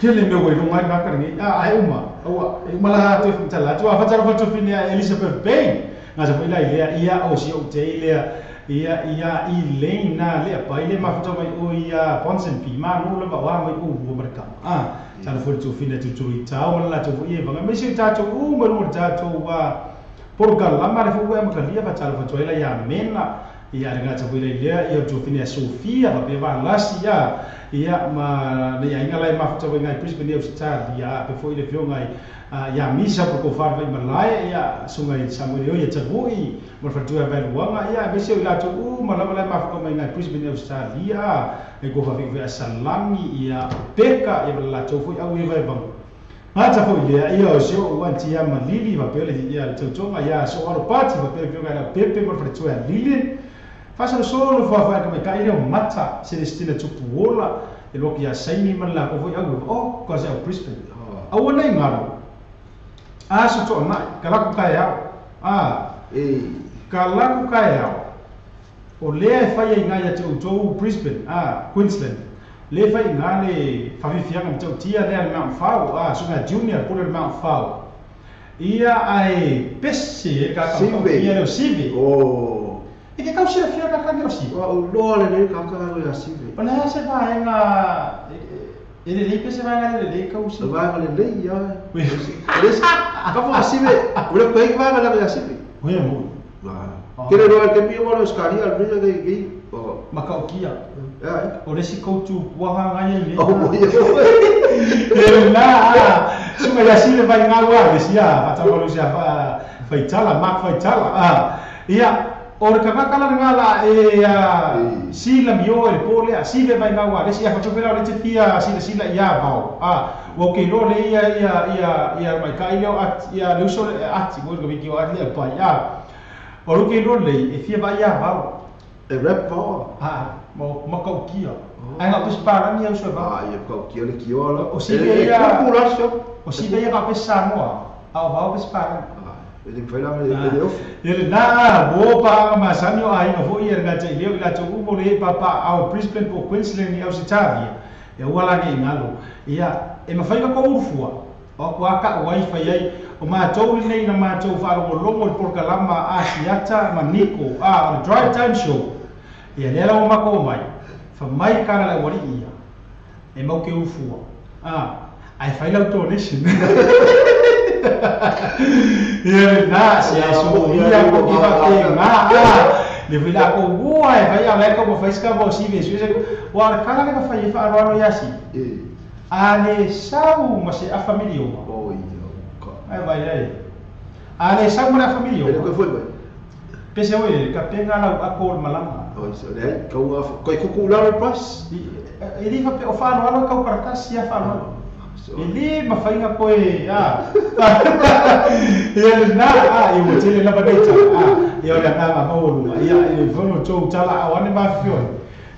tele mea ua iloga ai le kaka lenei. A ae uma. Aua e uma la toe faamatala atu. A fatalofa atu fine ia Elizabeth Bain. Gasa foi la i lea ia o si ou tei lea Ia ia i le na le pa ile ma futa mai o ia Ponsen pi ma no le ba wa mai o bu ma ka a ta le fo tu fina tu tu i tau la tu ia ba me si ta tu u ma no ta tu wa Portugal la ma le fo wa ma ka lia ba ta le fo tu ila ia mena ia le ngata foi le ia tu fina Sofia ba be va la si ia ia ma le ia inga lai ma futa ngai Brisbane ia ta ia pe fo ile fio ngai ia misa ko ko fa vai malai ia sungai Samuel ia tavui mo fa tua vai luanga ia me se la tu u ma la ma fa mai ngai Brisbane Australia e ko fa vi salami ia peka ia la tu foi au ia vai bang ngata foi le ia o sio o antia malili va pele ia tu tu ia so aro pati va pele fio la pepe mo fa tua lili fa so solo fa fa ka mai ka ile mata Celestina Tupuola e lo kia saini man la ko foi au o ko se Brisbane au nei ngaro aso to na kala ku kai au a
e
kala ku kai au o le fa ia ngai te o Brisbane a Queensland le fa inga le fa vi fianga te tia le Mount Fau a so na junior pole Mount Fau ia ai pese ka ka ia le sivi
o
e ke kau se fia ka ka le sivi
o lo le le ka ka le sivi
o le se va inga ele le pese va le le kau se
va le le ia le ka fo sivi o le pe va le le sivi
o ia mo
va ke le ro ke mi mo lo skari al le ke ke o
ma ka o kia
ya
o le si kau tu wa ha ngai le
o mo ia
e la su ma ya sivi va inga wa le sia fa ta lo sia fa faitala mak faitala a ia o le kakakala nga la e sila mio e pole a sile vai nga wa le sia fa tofela le te fia sila sila ia vao a o ke lo le ia ia ia ia mai ka ile at ia le uso at mo le ki o at le pa ia o lo ke lo le e fia vai ia vao
e rap vao
a mo mo ka kia ai nga pes para ni uso va
a ia ka kia le kia la
o sile ia
o
sile ia ka pes Samoa a vao pes para
ele vai lá ele off
ele na bo pa ma sanyo ai no foi era te leo la tu mo le papa ao Brisbane po Queensland e Australia e o ala ni ngalo ia e ma fai ko urfua o ko ka o ai fai ai o ma tou nei na ma tou fa lo longo por kalama a siata maniko a drive time show ia le la o ma ko mai fa mai kana la wari ia e mau ke urfua a ai fai la donation ia na se so ia ko ki fa ke ma le vila ko boa e vai a ko faz ka bo si ve se o ar kala ka fa fa ro ia si a le sau ma se a família
o ia ka
ai vai ai a le sau ma a família
ele ko foi vai
pese o ele ka penga la a ko malama
o isso né ka o ko ku la pas
ele fa o fa no ka para ka si a fa no ele ma fainga koe a ia na a e o tele la baita a ia o le nga ma o luma ia e fono tou tala a ane ma fio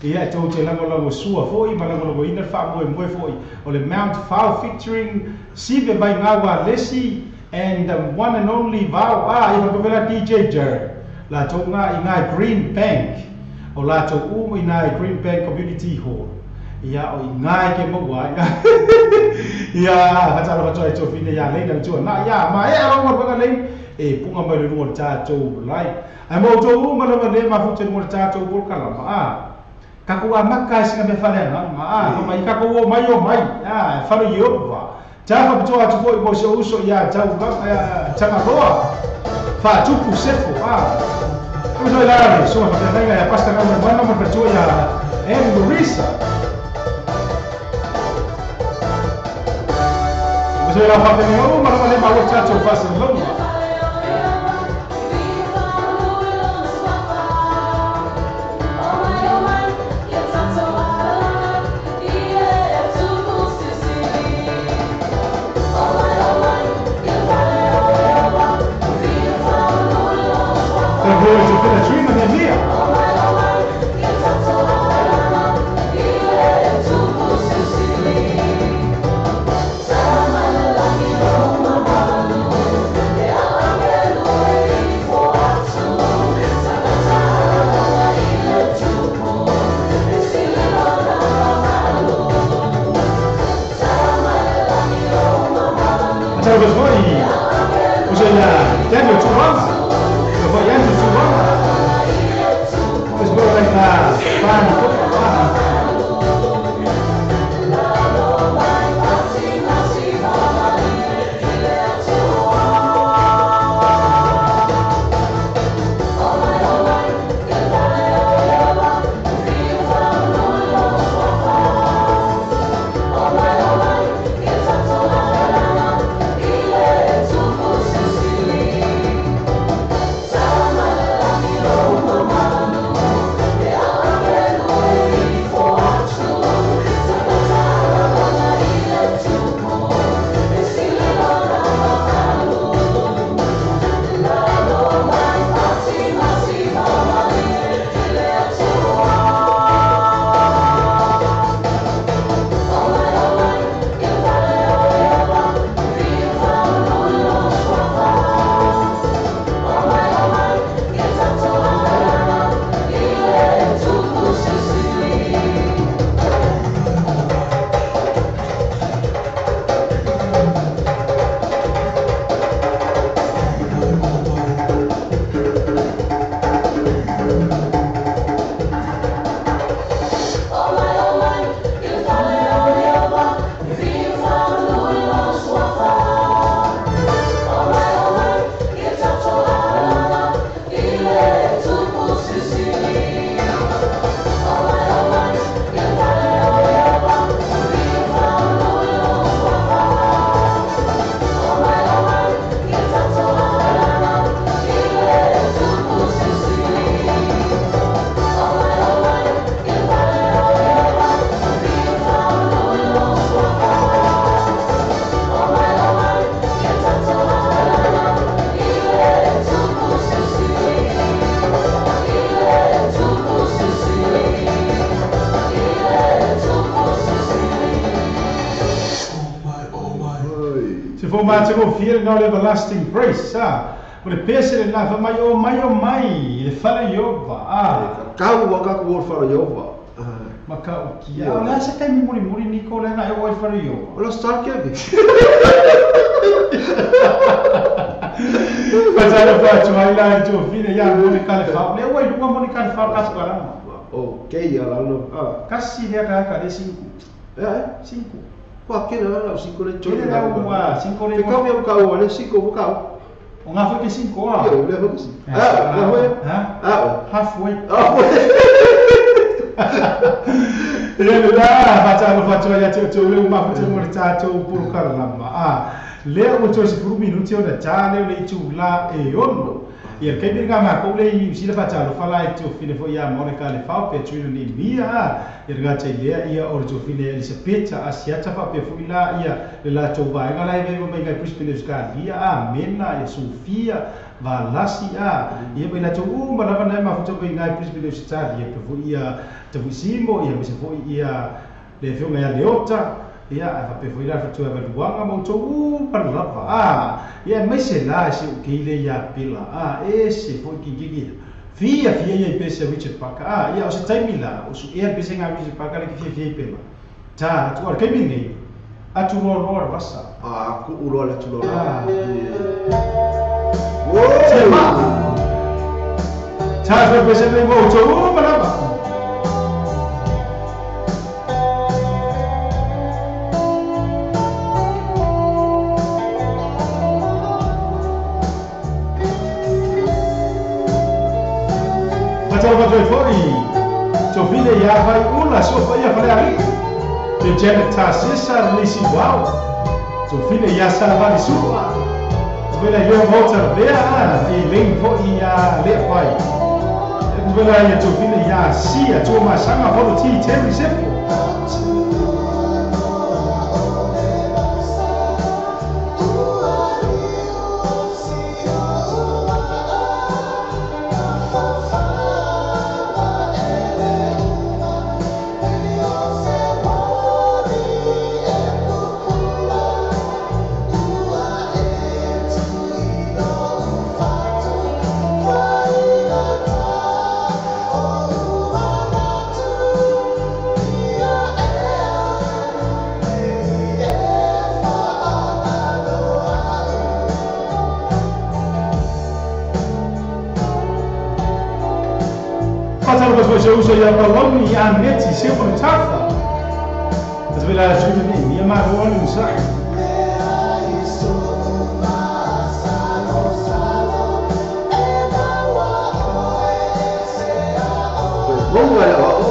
ia tou te la mo sua foi ma la mo ina fa mo mo foi o le Mount Fau featuring Sive by Ngawa Lesi and the one and only Vao a ia ko vela DJ Jared la tonga i ngai Green Bank o la tou u i ngai Green Bank Community Hall ia o ngai ke mo wa ia ha tsa lo tsa tso fine ya le na tso na ya ma e ro mo ka le e punga mai le no tsa tso lai ai mo tso ma le le ma fu tse mo tsa tso bo ka la ma a ka ku a maka singa me fa le na ma a ma i ka ko mai o mai a fa le yo va tsa fa tso a tso mo se uso ya tsa u ka tsa ma roa fa tsu ku se fo a ko so la so fa fa ya pasta ka mo ma ma tso ya e Marisa. Você vai fazer nenhum, mas não vai levar o tchatcho fácil não. matagofie lena o le everlasting grace a. O le pese le na fa mai o mai o mai le fale Iova a.
Kau wa ka ku fale Iova.
Maka ukia. O le asa taimi muri muri niko le na e oi fale Iova.
O la star kia ke.
Patalo pa tu ai la tu fine ya mo ni kale fa. Le oi lunga mo ni kale fa ka tu ala.
Okay ya la no. Ah.
Kasi dia ka ka le 5.
Eh,
5.
Kwa ke la la 5 le
chole. Le wa 5 le.
Ka mi ka o le 5 ka o.
O nga foi que 5 ah.
Yo le foi que 5. Ah, la foi.
Ah, halfway.
Ah,
Le la patalo fa tu ya te le ma fu te mo ta to puru ka la ma. Ah, le o to si puru minuti o na ta le le tu la e ono. Ia ke bi ma ko le i si le fatalo fa la to fine fo ia mo le ka le fa pe tu ni mia. Ia ga te le ia o to fine Elisabeta asiata fa pe fu la ia le la to va ga la e me ga Brisbane ska ia a mena ia Sofia va lasi a ia me la to u ma la na ma fu to ga Brisbane ska ia pe fu ia te fu simo ia me se fu ia le fu ga leota ia a fa pe fu ila fu to va luanga mo to u pa la va a ia me se la se o ke ile ia pila a e se fu ki ki fia fia ia pese Richard Parker a ia o se taimi la o su ia pese nga Richard Parker le ki fia fia pela ta tu ar ke mi nei a tu ro ro vasa
a ku u ro la tu ro
a
wo
te ma ta fa pese le mo to u ma la ba Tofile ia vai ula sofa ia fale ali. Te jene ta sisa lisi wow. Tofile ia sa vai sua. Tofile ia volta vea e leng fo ia le pai. Tofile ia tofile ia sia tu ma sanga fo ti te sepo. Uso ia paloni ia neti se o tafa. Vela tuni ni ma ro ni sa.
Bonga la o.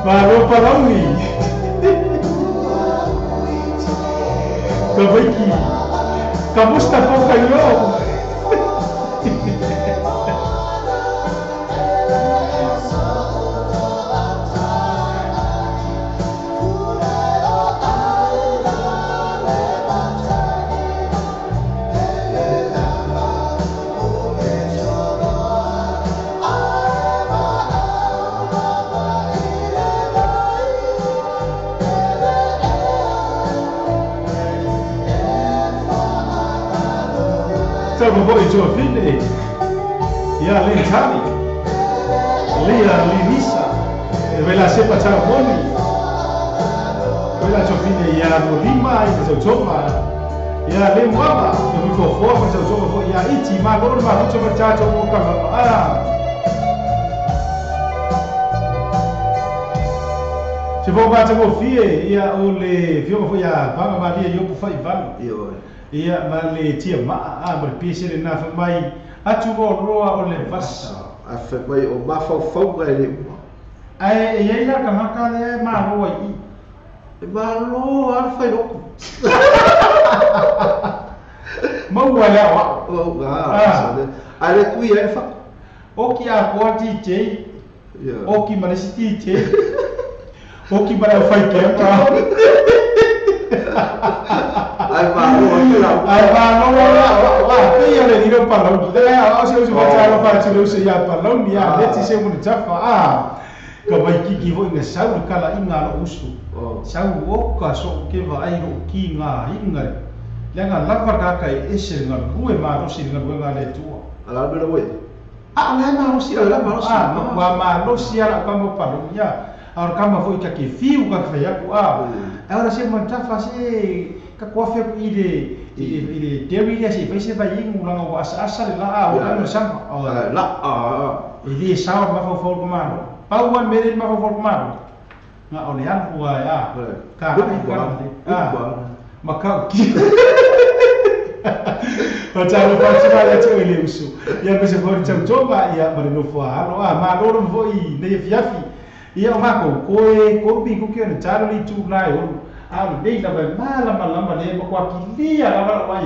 Malo Palauni. Kavaiki. Kamusta po kayo? Sa mo foi Tuafine. Ia le Tali. Lea Linisa. E vela sepa Taramoni. Vela Tuafine ia no lima i te tautoga. Ia le muama. E mui fofoa ma tautoga foi ia iti. Ma loro ma huto ma tātou mo kama. Ah. Se vou bate mo fie ia o le fioga foi ia banga malia i opu fai valu. Ia ma le tia maa a ma le pese le na mai atu o roa o le vasa.
A fe mai o mafaufauga e le uma.
Ae e iai la tagata lea e malo ai i.
E malo a le failoku.
Maua le aoao.
Ae le tui ai le faa.
Oki a koa DJ. Oki ma le isi DJ. Oki ma le aufai kema.
Ai malo ai la.
Ai malo la wa pe ia le lilo palauni. Le a o se o se wa fa tse le o se ia palauni a le ti se mo tafa a. Ka vai kiki foi nga sau kala inga lo usu. Sau o ka so ke va ai ro ki nga inga. Le nga lava ka ka e se nga rue ma ro si nga rue nga le tua.
Ala me lo we.
A la ma ro si
ala ma ro si.
A wa ma ro si ala ka mo palauni ya. A ka ma foi ka ke fiu ka fa ya ku a. Agora se mo tafa se ka koa i le dairy le se fai se vai ingu langa o asa asa le la o ka sama
la a
e le sa ma fo fo ma pau wa mere ma fo fo ma na o le alu a ka ka ma ka ki o ta lo fa tsi ya tse le usu ya me se fo tsa toma ya ma no fo a a ma lo fo i ne fiafi ia o ma ko ko ko bi ko ke ne tsa le tu la o a le la vai mala mala le ma kwa kilia la la wa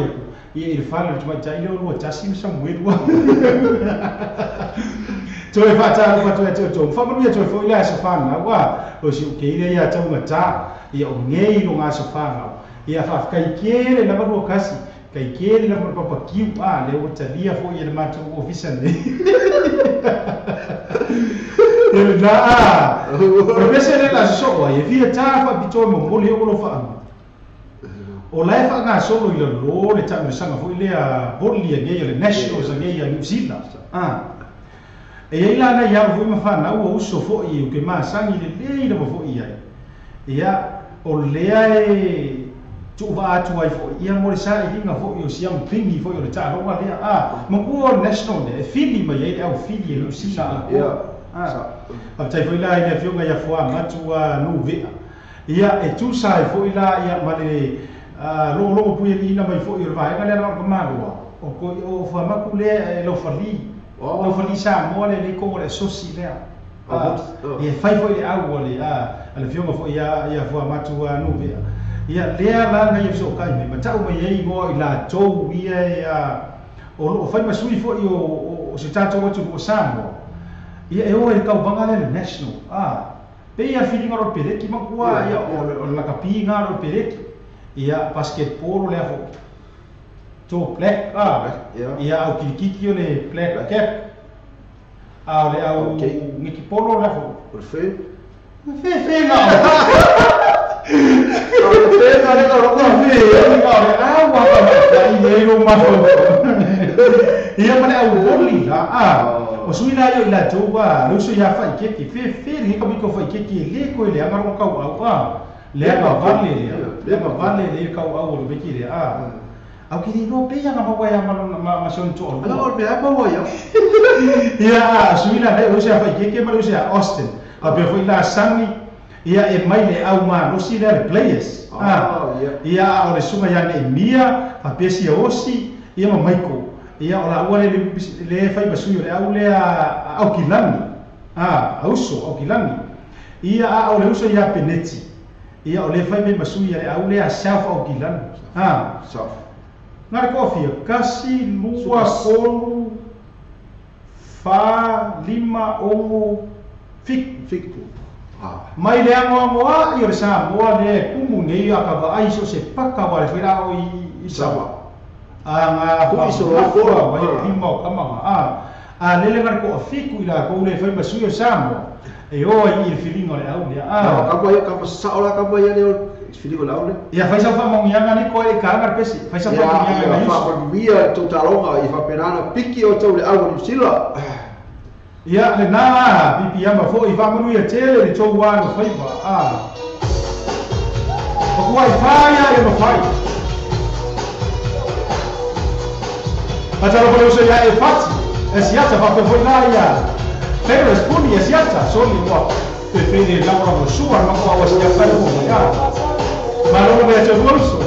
ye i fala le tuma tsa ile o tsa sim sa mwe wa to e fa tsa fa to e to fa mo to fo ile sa fa na wa o si ke ile ya tsa ma tsa ia o ngei lo nga sa fa na ia fa kai ke le la ma kasi kai ke le la ma pa ki a le o tsa lia fo ile ma to ofisa ne e la o pese le la so e via ta fa bito mo mo le o lo fa o la fa nga solo ile lo le ta me sanga fo ile a bolli e le nationals e a New Zealand a e ia la na ia fo ma fa na o so fo i o ke ma sangi le le le fo i ai ia o le ai tu va tu ai fo ia mo le sa i nga fo i o siam pingi fo i o le ta lo le a mo ko national le fili ma ia au fili e lo si sa
ia
a tai foi la ia fioga ia foa matua no vea ia e tu sai foi la ia ma le lo lo pui ni na mai foi o vai ga le lo ma o ko o fa ma ku le lo fali sa mo le le ko le sosi le ia fai foi le au le a le fioga foi ia ia foa matua no vea ia le la na ia so kai me ma tau mai ei mo i la tou ia ia o lo fai ma sui foi o se tatou o tu o sa mo ia e o e kau banga le national a pe ia filinga ro pereki makua ia o la kapinga ro pereki ia basketball le afo to black a ia au kirikiki o le black cap a le au ngikipolo le afo
o fe
fe fe na
o fe na le ro
fe na a wa ba i e o ma ia ma le au boli la a o sui la yo la toba lo sui ya fa ke ke fe fe le ka ko fa ke ke le ko le anga ro ka au a le anga vale le anga vale le ka au le ki le a au ki no pe ya ma wa ya ma ma son to
ala o pe ma wa ya
ia sui la le o sia fa ke ke ma lo sia Austin a pe foi la sangi ia e mai le au ma lo si le players a ia o le sunga ya ne mia fa pe si osi ia ma Michael ia o la ua le le fai masui o le au le a au kilani a auso au kilani Ia a o le uso ia Peneti. Ia o le fai mai masui ia le au le a self au kilano. Ha.
Self.
Ngā kofia, kasi, lua, kolu, fa, lima, ongo, fiku.
Fiku.
Mai le angoangoa i o le Samoa le kumu nei a ka vaai so se paka wa le whaira o i Samoa. A ngā whaafua mai o lima o kamanga. A lele ngā ko a fiku i la kou le whai masui o Samoa. E oa i le whiringa o le au lea.
Ka ia ka sao la ka ia le whiringa o le au lea.
Ia whaisa whamangianga ni koe i ka anga pesi. Whaisa whamangianga
na iso. Ia whamangia tau taronga i whapenana piki o tau le au o New Zealand.
Ia le nā pipi ama fo i whamanu ia tele le tau wā no whaiwa. Pakua i whaia i mawhai. Atalo kore uso ia e pati. E siata whapewhoi nā ia. Ferris puni e siata. Soli ua pefere laura mo sua mako awa sia whai mo ia. Malolo mea te ruoso.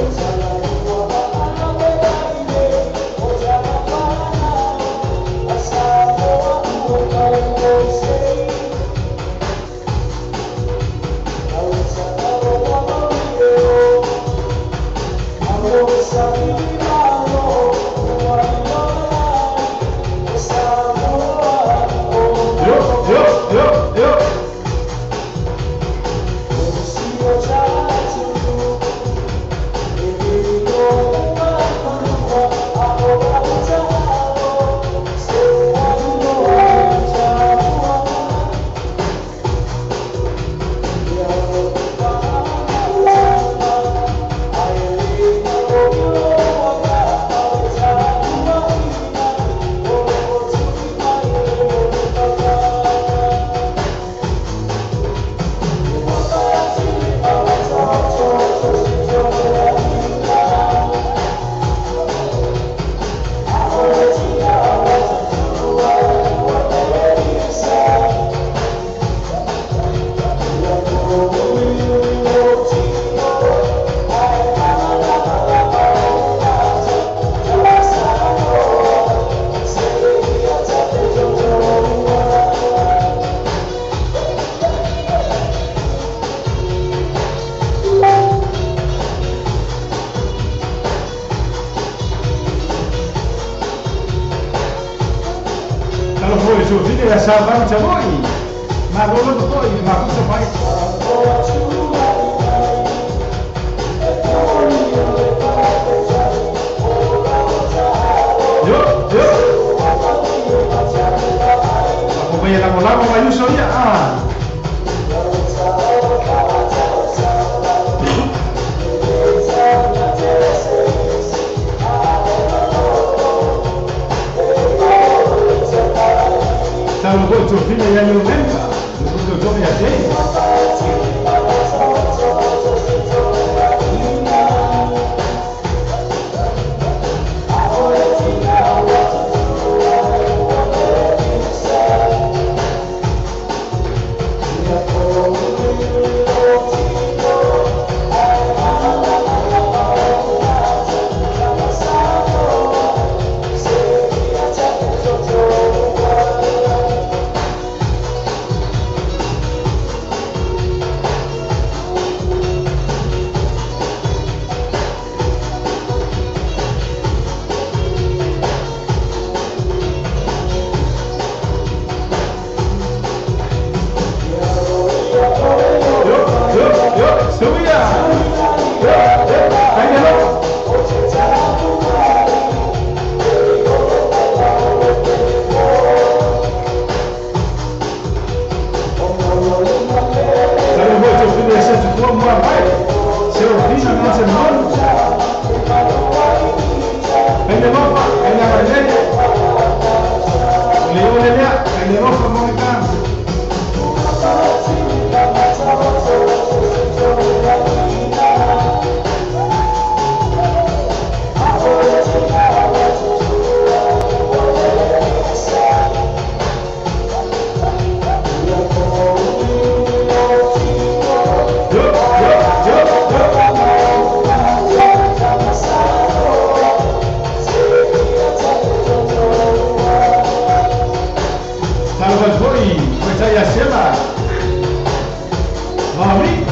Mami.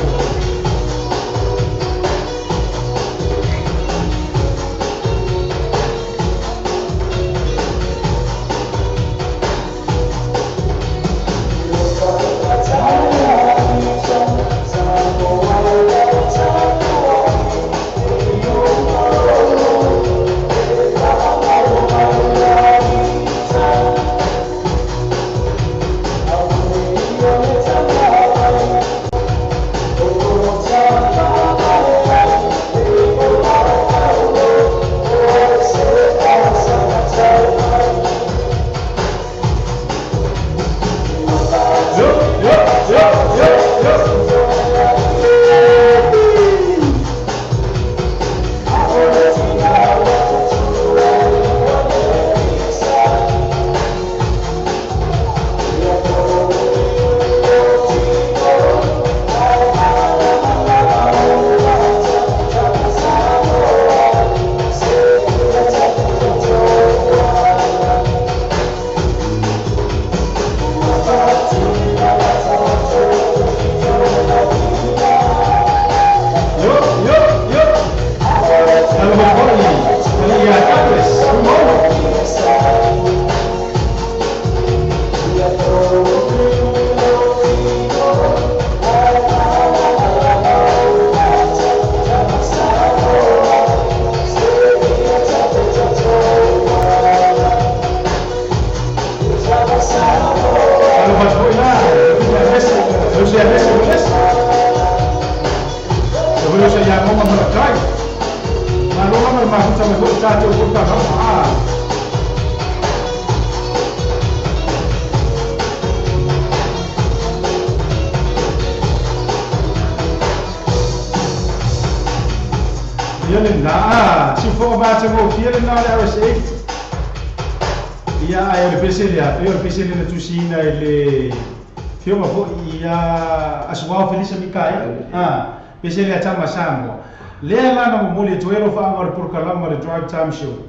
Le Drive Time Show.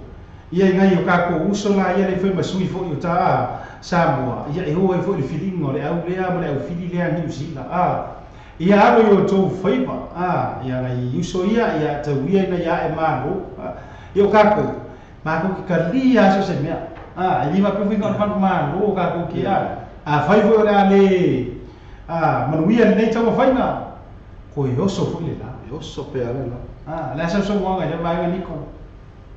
Ia ngai o kako uso la ia le foi masui foi o ta Samoa. Ia e hoa foi le feeling o le au lea ma le au fili lea New Zealand. Ia alo i o tau faiva. Ia ngai uso ia ia tau ia ina ia e malo. Ia o kako mako ki kalia aso se mea. E lima pe foi ngā malo kako ki a. Fai foi o le ale manuia nei tau whainga. Ko e oso foi le la.
E oso pe ale la.
Le asa so wanga ia mai niko.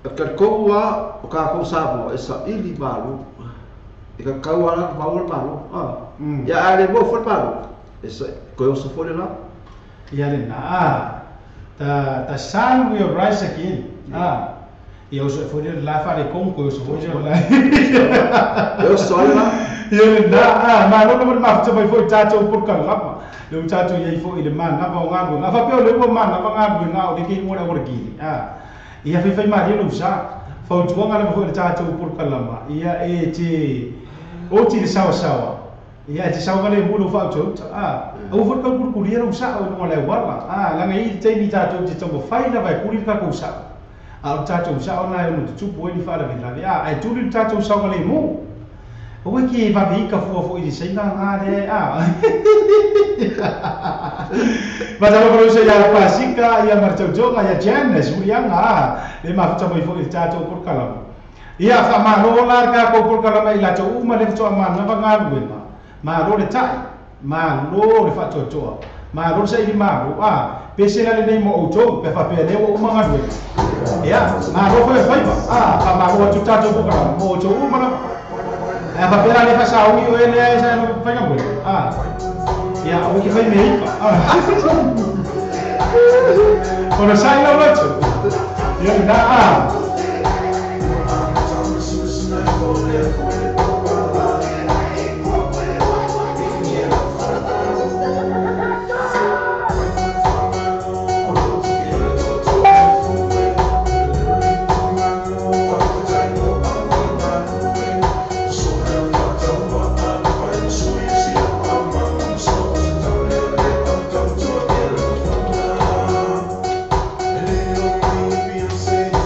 Ka ua o ka ko sabo e sa ili malu. E ka kau ala mau malu. Ya ale mo fo malu. E sa ko oso fo le la.
Ia le na. Ta sun will rise again. Ia oso fo le la fa le kon ko oso fo le la.
E oso le la.
Ia le na. Ma no no ma fo mai fo tato por ka lapa. Le tato ia fo ile mana pa o ngalu. Na fa pe o le mana pa ngalu na o le ke mo le orgi. Ia fai fai maria lo sa fautuanga le foi le tatou polokalama ia e te o ti le sawasawa ia e te sawa le mulu fautauta au foi ka kuria lo sa o le wala langa i te ni tatou te tamo fai la vai kuri ka ko sa a o tatou sa ona e no tupu e ni fa la la ai tuli le tatou sawa le mu o ke va bi ka fua foi de senga nga le Mas ela falou isso ia Pasika ia Martaujonga ia Janes Urianga le mafuta mai foi tatou polokalama ia fa malo la ka ko polokalama ila to uma le to amana va ngaluena malo le tai malo le fatotoa malo sa ili malo pesela le nei mo outou pe fa pe le o uma ngaluena ia malo foi foi fa malo tu tatou polokalama mo outou uma na fa pera le fa saui o ele sa no fa ngaluena ia o que foi meio Quando sai la noche ia na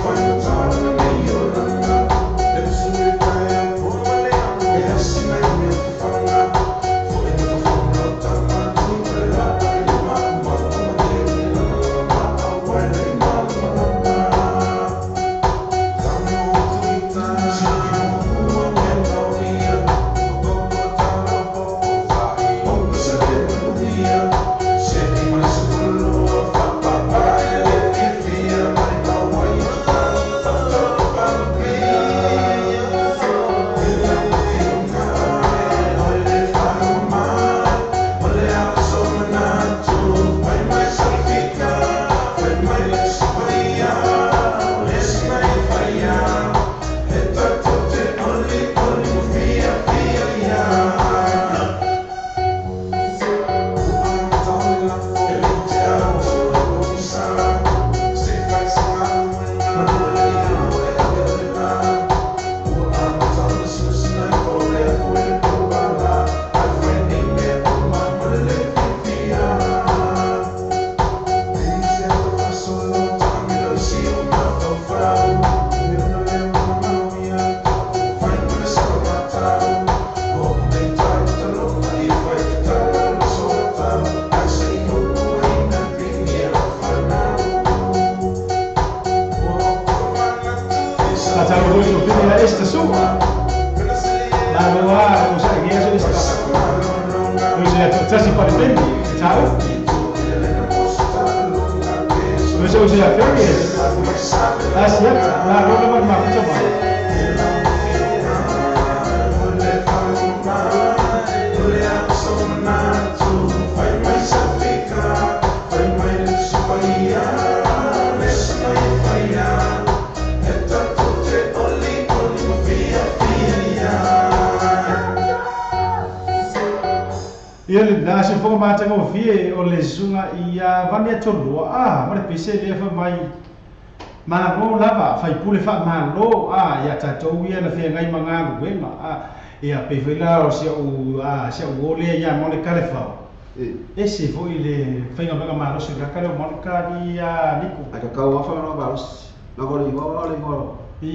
Find the time.
mataupu. Mas o sea férias. Asiata, malo lava le mafuta mai. Ia le na se foka matanga o fie o le susuga ia vane tolua a ma le pese lea fa mai malo lava faipule faamalo a ia tatou ia na feagai ma galuega a ia pei foi la o si au a si au o lea ia mo le kalefao ese foi le faiga mega malosi le kale o monika ni a Niko
ai ka kau afa no malosi na ko le igoa le igoa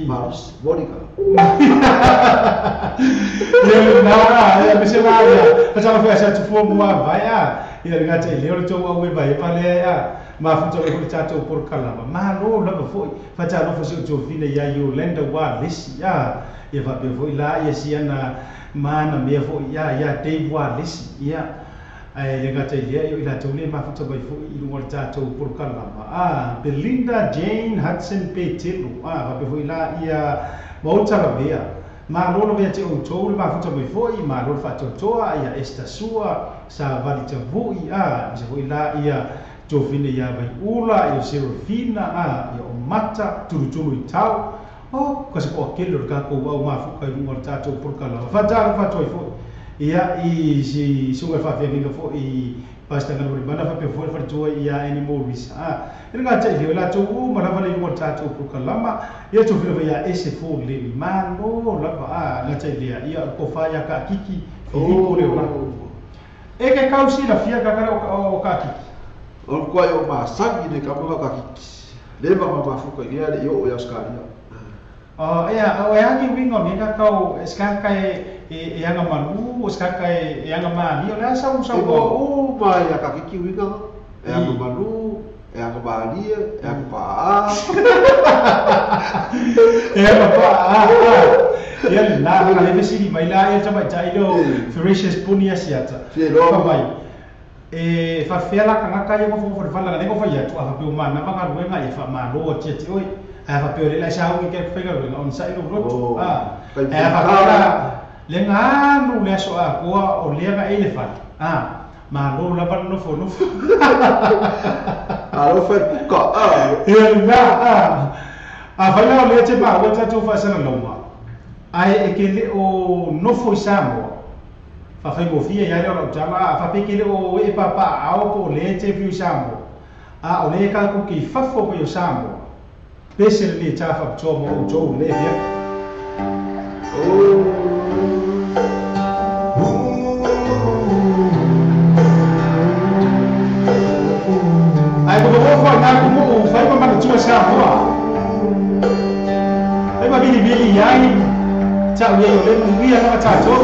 malosi Monika
ia na ia me se la ia fa fa sa tu fo mua vai a ia le gata ile o le tou au e vai pa le a mafuta o le tatou porokalama malo lava foi fatalofa si o tofina ia Yolanda wa lesi a ia faapea foi la ia siana mana mea foi ia ia Dave wa lesi ia ae le gata ile ia i latou le mafuta mai foi i luga o le tatou porokalama a Belinda Jane Hudson Petelo a faapea foi la ia Maota lavea malo lava ia te outou le mafuta mai foi malo le faatoatoa ia Esther Sua sa vali tavui a se foi la ia Tofina ia Vaiula ia Serafina a ia Omata Tulutulu i tau o ka se po kele o ka ko au mafuka i luga o le tatou porokalama fatalofa atu ai foi ia i si suga faafeagiga foi i Pastor Galore mana faapea foi le faletua ia Animal Risa a ile gata i le latou uma lava le luga o le tatou porokalama ia tofina foi ia ese fo le malo lava a gata i lea ia ko fa ia ka kiki Filipo le ola e ke kausi la fia ka kale o ka kiki
o le koai o masagi le ka ka kiki le ma mafuka ia le i o ia Australia.
Ia o e agi winga o ni ka kau ska ka e anga manu ska ka e anga mani o le asa u sa
o o mai a ka kiki winga e anga manu e anga mali e anga pa
e anga pa ia la ka le siri mai la ia tama tai lo ferocious punia siata fa mai e fa fela ka ka ia mo fo fo la le ko fa ia tu a fa pe o mana ba ka ruenga ia fa malo tia ti oi a fa pe o le la sa u ke fe ka ruenga on sa ilo rotu a fa ka le nganu le so a ko o le ga elephant a malo la ba no fo no
a lo fa ka a
ia la a fa la le te ba o ta tu fa sa la ma ai e ke le o no fo sa mo fa fai mo fia ia le o tama fa pe ke le o e papa ao po le te fiu sa mo a o le ka ku ki fa fo mo sa mo pese le ta fa to mo to le fia
o
ai ko mo fo na ku mo fai ma ma tu sa mo ai ma bili bili ia ta o le mo ia na ta to.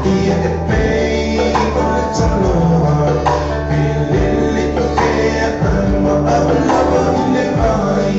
Ia e pei o le taloa E lele i fea ai ma au lava i le vai.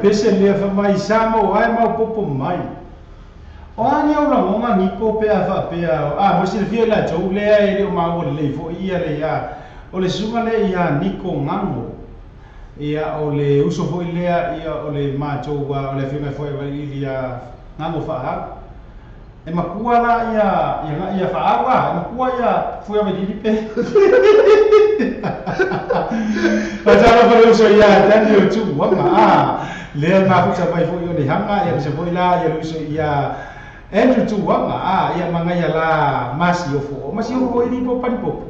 Pese lea fa mai sa mo ai mau popo mai. O ani au la ngonga niko pe a fa pe a mo se fia la jo le e le o mau le fo ia le ia. O le sunga le ia niko ngango. Ia o le uso fo le ia o le ma jo wa o le fi mai fo e ia ngango fa ha. E makua la ia ia ia fa awa, e makua ia fo ia me pe. Patala fa uso ia tani o tu wa ma. Lea mafuta mai foi o le hanga ia se foi la ia luso ia Andrew tu wanga a ia manga ia la masi o fo masi o fo ili po pani popo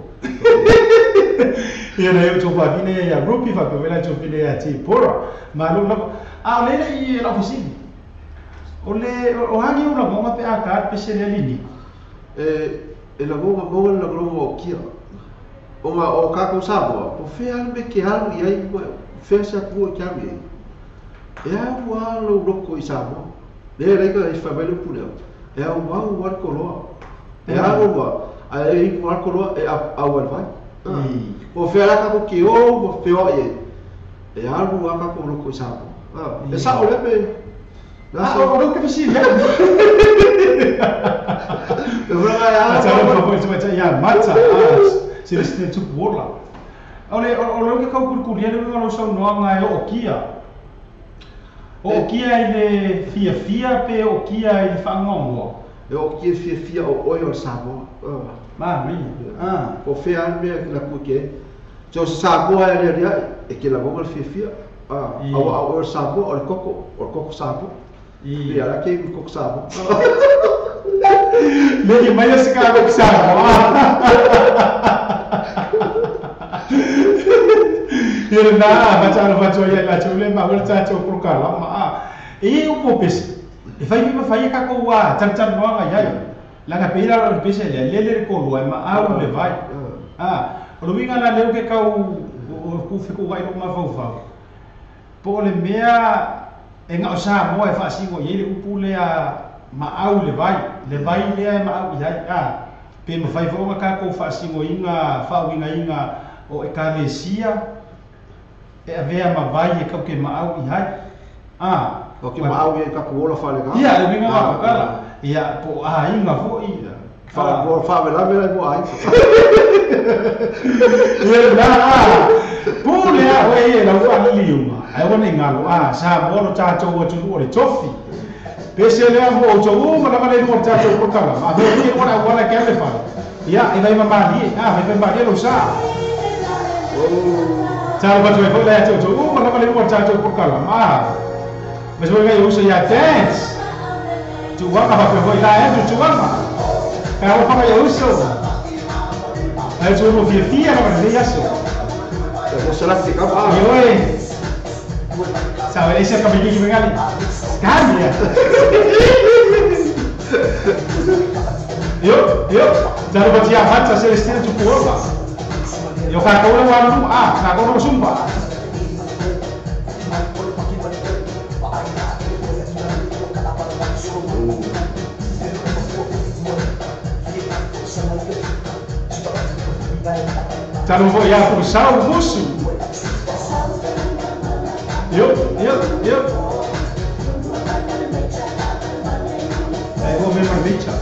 ia le tu pa vine ia rupi fa pe la tu vine ia ti pora ma lo a le le ia la ofisini o le o hangi o la monga pe a ka pe se le lini
e la monga monga la monga o kia o nga o ka ko Samoa po fe al me ke alu ia i fe sa ku ke alu ia e au a lo loko i Samoa. Le reka i whamai lupu leo. E au au au koloa. E au au a e iku au koloa e au al vai. O whea raka ko ke o, o whea i e. E alu a kako loko i Samoa. E sa o lepe.
Ah, o loko ke fisi.
E whanga e
a. Ata o whanga i ia mata. Se le sine tupu ola. O le o ke kau kurikuria le winga lo sau noa ngai o kia. O kia i le fia fia pe o kia i le whangongoa.
E o kia fia fia o oi o le Samoa.
Ma, mi.
O whea anu mea ki la kua ke. So Samoa e rea rea e ke la monga le fia fia. Awa au o le Samoa o le koko Samoa. I ala ke i koko Samoa.
Legi mai o se ka koko Samoa. Ia na matana fatua ia la tule ma wala tato kurukala ma e o popes e fai ma fai ka ko wa tan tan no ga ia la na peira lo pese le le le ko lo ma au le vai a o lo winga la le ke ka o ku fe ku vai lo ma fau fau po le mea e nga o sa mo e fa singo ia le upu le a ma au le vai le ma au ia a Pe mawhai whaonga kākou whaasimoinga, whaawingainga o e kālesia, e avea mawai e kau ke maau i hai.
O ke maau e kaku ola whale ka.
Ia, e winga wako kala. Ia, po a inga fo i.
Whaawelawe lai mo ai.
Ia, nā, pule a oe e lau whaliliunga. Ai wana i ngalo, sa mono tātou atunu o le tofi. Pese lea mo o tau uma lava le lua tātou pokala. Ma whea ni wana wana ke ale whale. Ia, e vai mamali, vai mamali lo sa. Tālo patu e whole a tau uma lava le lua tātou pokala. Ma, mas wai ngai uso ia dance. Tuanga whapea hoi la Andrew tuanga. Ka hao whanga ia uso. Ai tū no fia fia lava le aso.
Mo selati ka pa.
Ioe. Sabe, ese cabellillo vengali. Cambia. Yo, talo batia hata Celestina tu kuoba. Yo ka kaula wa lu ka kono sumpa. Talo vo ya ku sau musu. Yo. Aí vou ver marmicha.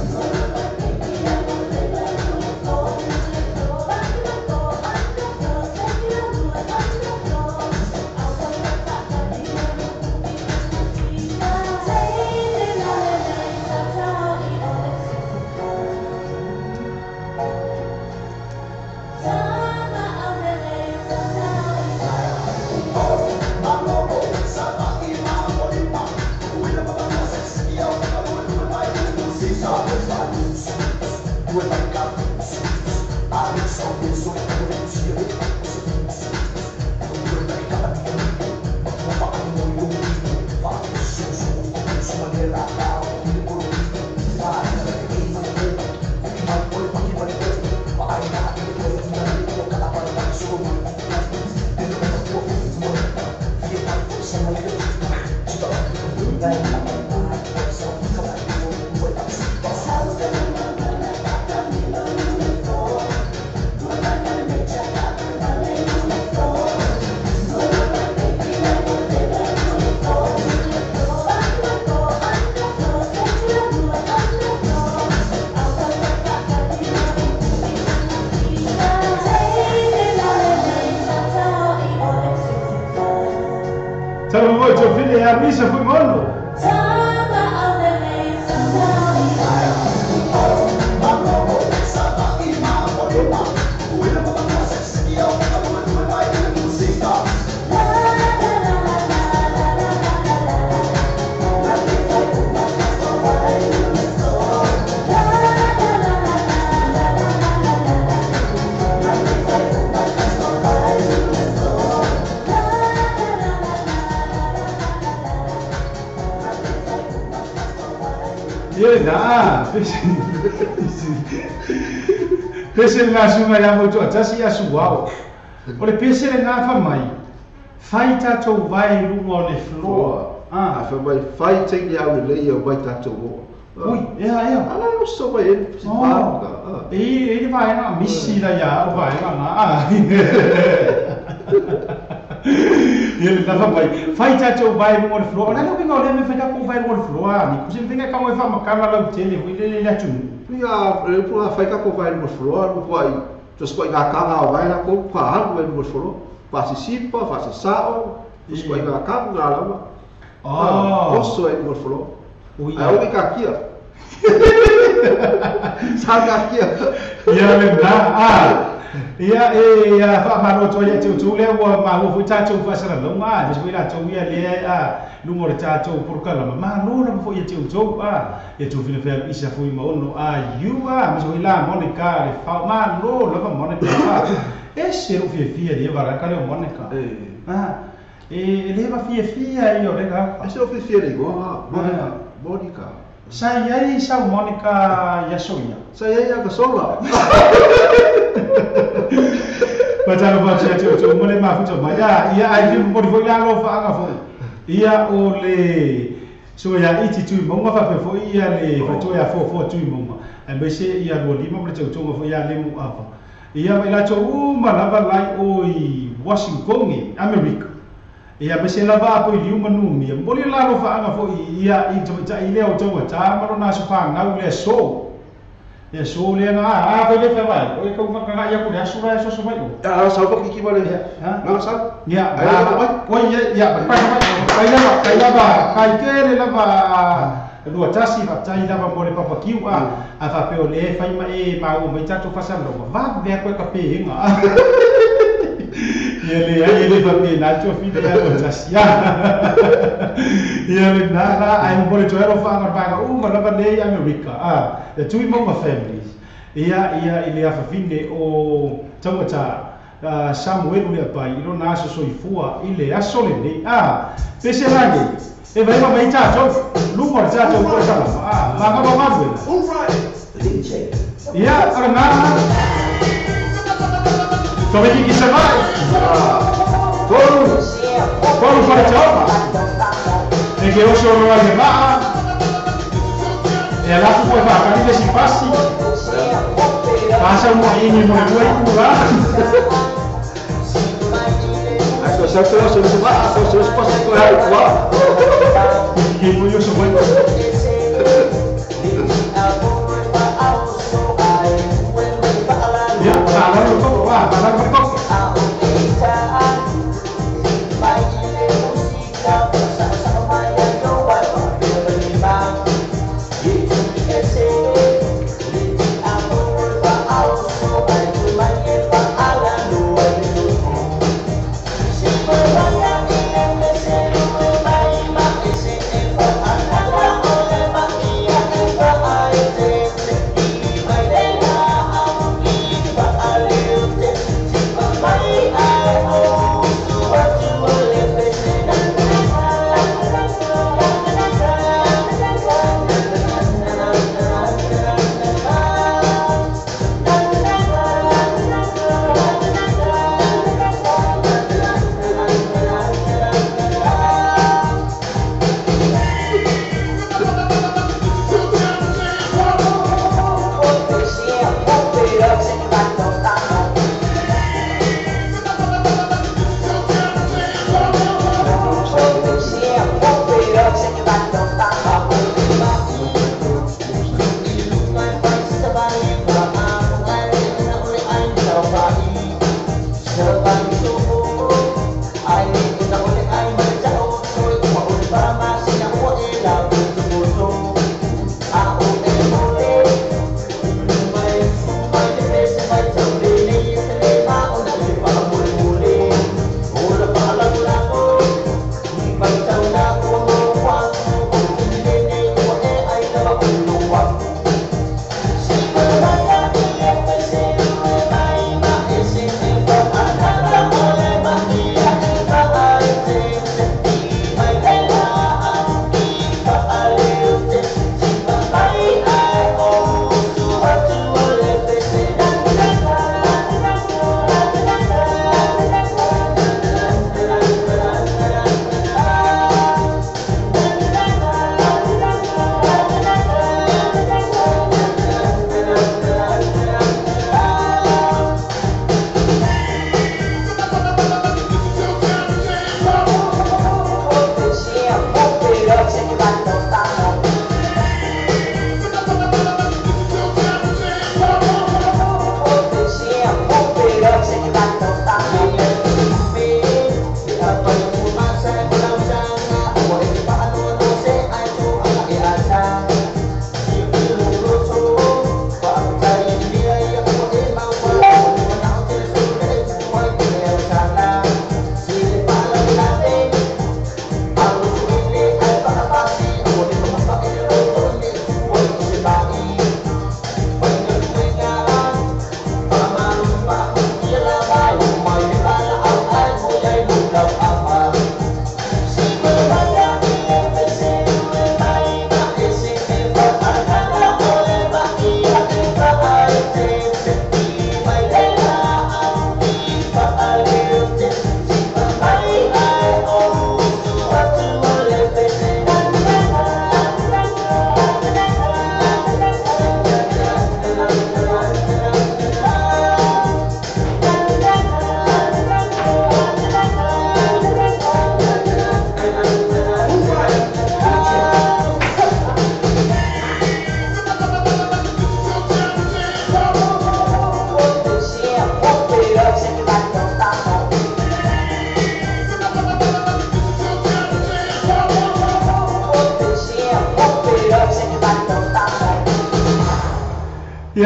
A missa foi mano. Pese le asunga ia mo toa tasi ia suao. O le pese le ngā whamai, whai tātou vai lunga o le floor.
A whamai, whai teine au le leia vai tātou o.
Ui, ea.
Ala e oso mai e si pāka.
E le vaenga, misi la ia o vaenga ngā. Ia le ngā whamai, whai tātou vai lunga o le floor. O le winga o le me whai tātou vai lunga o le floor. Ni kusi mwinga kau e whamakana lau tele, hui le le atu.
Ia, le pua whai tātou vai lunga o le floor, le pua i tuas kua i ngā kanga o vai lako, pua haru vai lunga o le floor. Whasisipa, whasisao, tuas kua i ngā kanga ngā lawa. Oso e lunga o le floor. Ai o ka kia. Sa ka kia.
Ia le nā, Ia e whaamaro toa ia tau lea ua mahua fui tātou whaasara launga, mes wei tātou ia lea lunga o le tātou porokalama. Mahalo lava foi ia tau ia tau whina whia isa fui maono iu mes wei la Monica le whao, mahalo lava Monica e se ro fia fia lea varaka leo Monica. E leva fia fia ia o le ka.
E se ro fia fia le goa, Monica.
Sa iai sau Monica ia soia.
Sa iai ia ka sola.
Patalo pa tia tia tia mo le mafuta mai ia ai fi mo foi la lo fa anga fo ia o le So ia iti tui maunga faapea foʻi ia le faletua ia foafoa tui maunga aemaise ia lua lima ma le tautoga foʻi ia lemu ava ia ma i latou uma lava lai o i Washington America ia ma se lava apo i liu manumia momoli le lalofaaga foʻi ia i tamaitaʻi lea o taugatā ma lona aso faganau le aso le aso lea na a fai le favae o e kaugagagai aku le aso la e asoaso mai o
a sau pa kiki ma le na sau
ia oi ia ia pai pai lava kai lava kai tele lava lua tasi faafetai lava mo le papakiu a faapea o le fai ma e maua mai tatou faasalaga vave aku e kapega ia le ai le faapena tofina ia lua tasi ia le na la ai mo le toero faaga vaega uma lava nei Amerika the Tui Maunga families ia ia i le afafine o taugata Samuelu le apai i lona aso soifua i le aso lenei pese lagi e vai ma mai tatou luma o le tatou poʻe salama magama galuega ia o lena Tomekiki savai tolu tolu faletaoga e ke oso loa le maa e alafu koe faakali le sipasi pasa moaʻini mo le lua ikula.
Ako sa ko sa sa ako sa sa pasi ko ai kwa.
Ke mo yo so ya ala ko wa ala ko.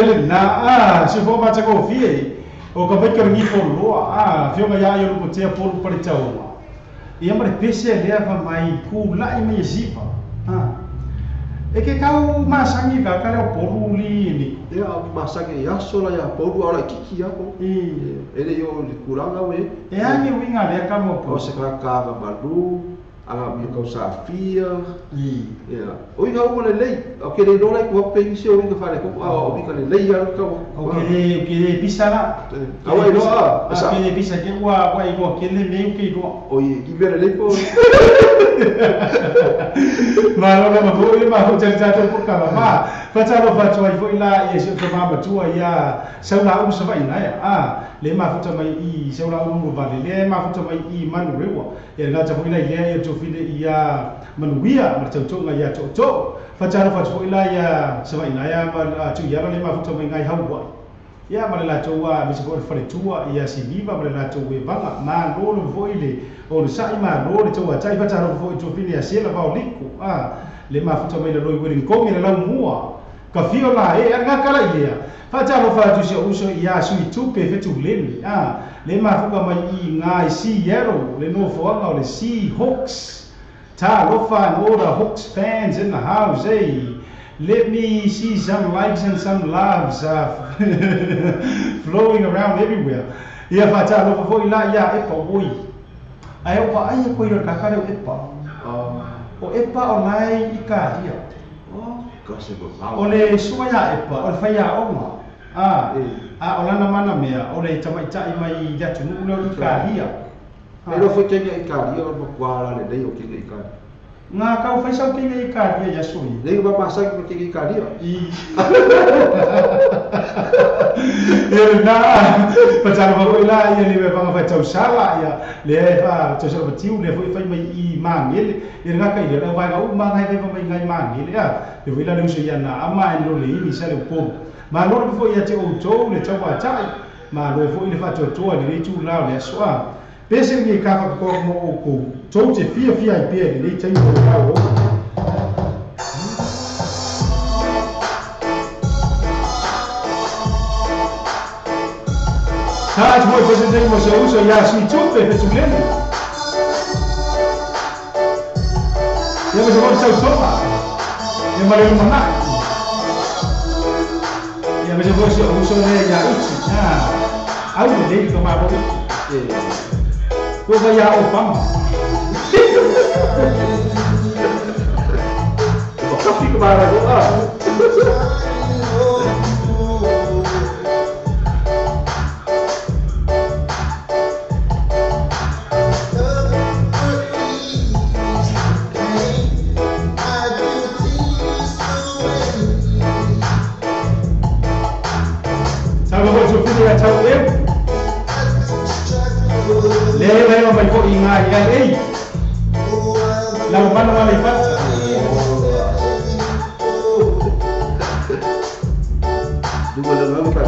Ia na a se fo ma ta ko fie o ka vai ka ngi fo loa a fio ga ia yo ko te polu pa le taonga. Ia ma le pese lea fa mai ku lai mai zipa. E ke kau masangi ka ka leo polu li ni.
Ia masangi ia sola ia polu ala kiki ia ko. E le yo le kuranga we.
E angi winga lea ka mo
po. O se ka ka malu aga mi kau safia. Ia. O inga o le lei. O ke le lola ko pe ni se o inga fale ko o mi ka le lei ia ka.
O ke pisa la.
A wa ilo a.
A ke pisa ke wa wa ilo ke le me ke ilo.
O i ki bere lei ko.
Ma lo ma foi ma ho tsa tsa po ka ma. Fa tsa lo fa tswa foi la ye se ma ma tua ia sa la u sa vai na ya. A le ma futa mai i sa la u va le le ma futa mai i manu rewa. E la tsa foi la ye ye tso file ia manuia ma tsa tso ia tso tso. Fa tsa lo fa foi la ia sa vai na ya ma tu ia le ma futa mai ngai hau wa. Ia ma le la tso wa mi se fo fa le tua ia siliva ma le la tso we vanga ma lo lo foi le o le sa i ma lo le tso wa tsa fa tsa lo foi tso file ia se la va o liko. A le ma futa mai le lo i ko le la mua. Ka fio la e anga kala ia. Fa tsa lo fa tu se uso ia sui tupe fe tu lemi. A le ma fuka mai i ngai si yero le no foanga o le Sea Hawks. Ta lo fa and all the Hawks fans in the house, eh. Let me see some likes and some loves flowing around everywhere. Ia fa tsa lo fa foi la ia e pa oi. Ai o pa ai ko i ka ka le e pa. O e pa o lai i ka ia. O le sua ia e pa, o le whaia onga. A o lana mana mea, o le tamaitai mai i atu nuu leo i ka hia.
E lo foi kenga i ka hia, o le la le lei o kenga i ka hia.
Ngā kau whaisau kenga i ka hia ia sui.
Lei o masaki ma kenga i ka hia.
I. E nā, patara whakoi la ia le whanga whai tausala ia, le wha tausala patiu, le whai whai mai i māngele. E ngā kai le whai ngā u māngai whai mai ngai māngele. Le whai la le uso ia nā ama e lo le ini sa le upolu. Ma lo le whai ia te outou le tau wātai, ma lo whai le whatoatoa le leitu lao le asoa. Pese ni ka whakakora mo o kou, tau te fia fia i pia le lei taimi o lau o. Tā te moi pese taimi mo se uso ia sui tupe fe tulele. Ia mo se mo sau sopa. Ia ma le mana. Ia mo se mo se uso le ia uti. Au le lei ka ma bo. Ko va ia o pam.
O ka fika mara ko a.
La mano va a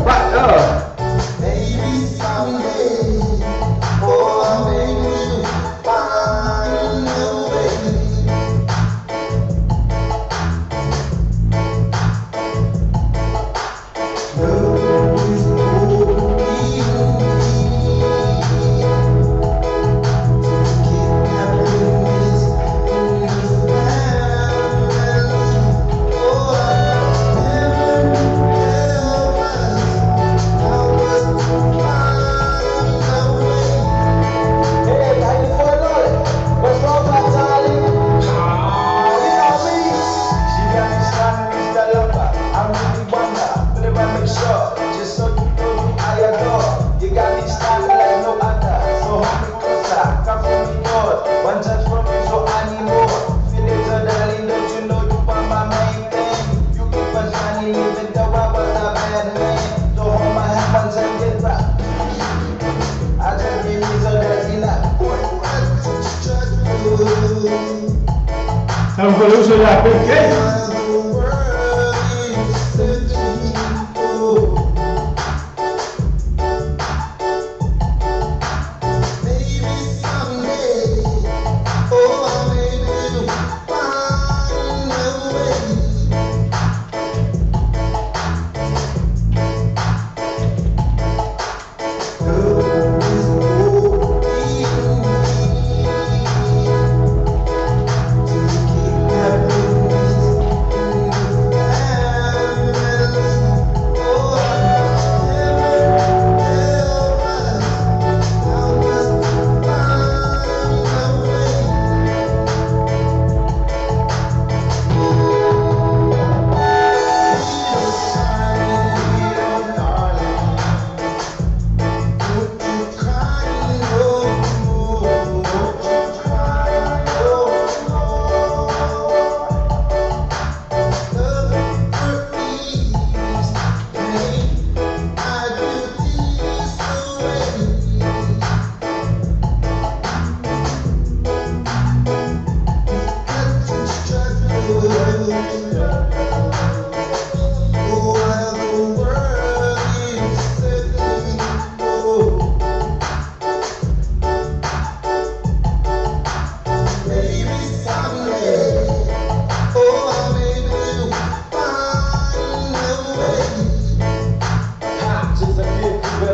pata.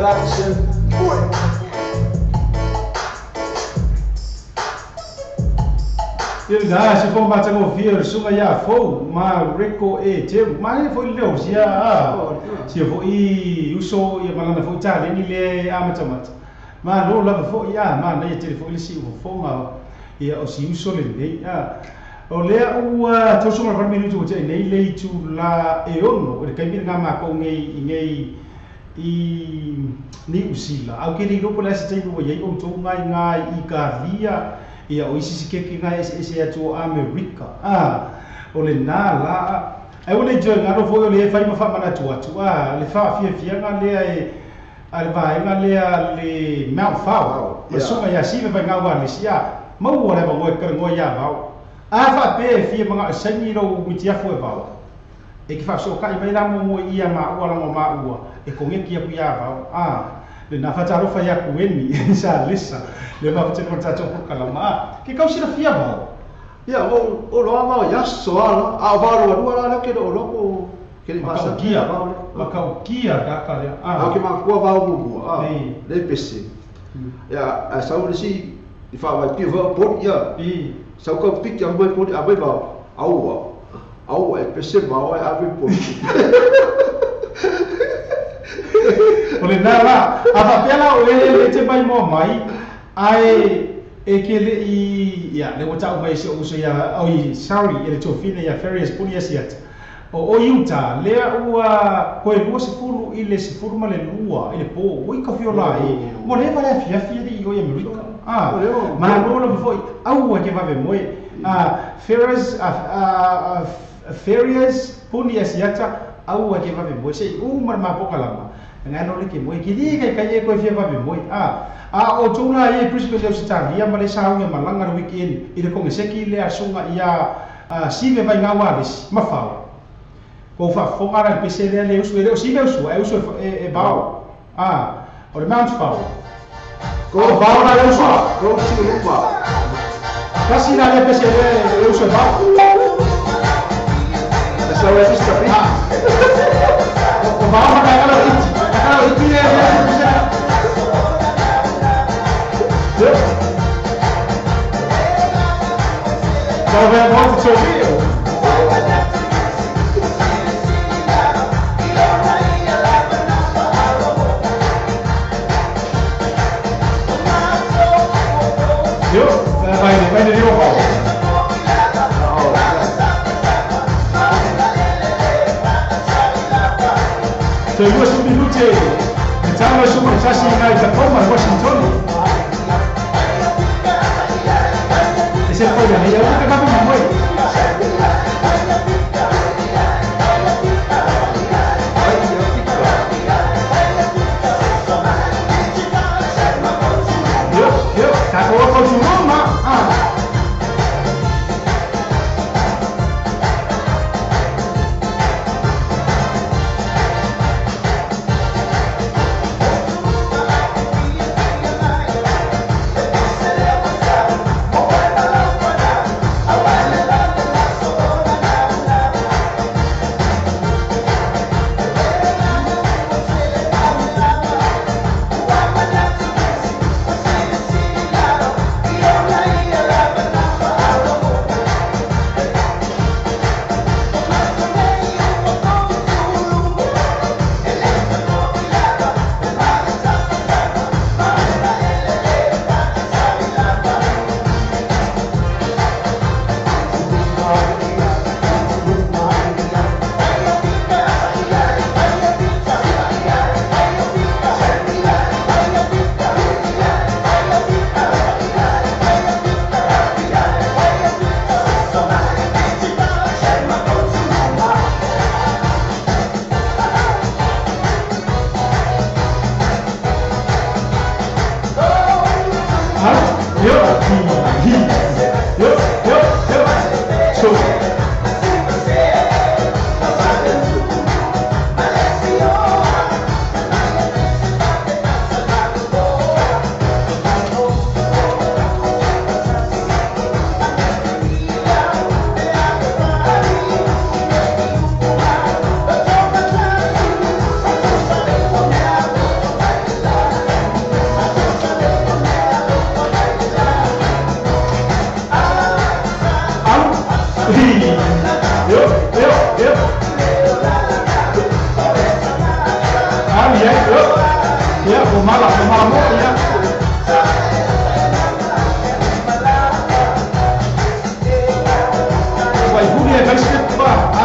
action.
Ia na se fo ma tango fia sunga ia fo ma reko e te ma e fo leo sia sia fo i uso ia malana fo ta le ni le a mata mata ma lo la fo ia ma na te fo le si fo ma ia o si uso le nei a o le ua to sunga fa minutu te nei le tu la e ono le kai mi nga ma ko ngei ngei i ni usila au ke ni lo la se te no ia o to ngai ngai i ka via ia o isi si keke ngai ese atu o Amerika a o le nā la ai o le joe ngaro foi o le fai ma fa mana tu atu a le fa fia fia nga le e a le vai nga le a le Mount Fao ma sunga ia si vai nga wa le sia mau o le mo ka ngo ia vau a fa pe fia manga sangi ro mi tia foi vau e ki fa so ka i mai la mo ia ma ua la mo ma ua e konge ki ia vau a le na fataro fa ia kueni sa lisa le ma te konta to kalama ke kau sila fia vau
ia o o lo ma ia so ala a va ro ro ala ke ro ro ko ke le masa
kia ma kau kia ka ka le
a ke ma ko va mo a le pc ia a sa o si i fa va pi va por ia
i
sa ko pi kia mo por a va au au e pc va a vi por
o le nā la, a whapea o e te mai mō mai, ai e ke le i, ia, le wata o mai se o uso ia, oi, sorry, e le tōfina ia Ferias Puni Asiata. O Utah, lea ua koe lua sefulu i le sefulu ma le lua, i le pō, oi ka fio la e, mo le wale fia fia i oi Amerika. Ah, ma lola foi, aua ke vave moe, Ferias, Ferias Puni Asiata, aua ke vave moe, se u mar ma pokalama. Ngano le ke moe ki di kai kai ko fia vave moe a a o tuna e Brisbane le Australia ma le sa unga malanga le weekend i le konge seki le asunga ia si ve vai ngawa les ma fao ko fa fonga la PC le le usu le si ve usu e usu e bao a o le Mount Fao
ko
bao la usu
ko si le bao
kasi la le PC le usu bao
esa es esta
o bao ma ka la ia ia o mala mo ia. Vai huli e vai step pa a.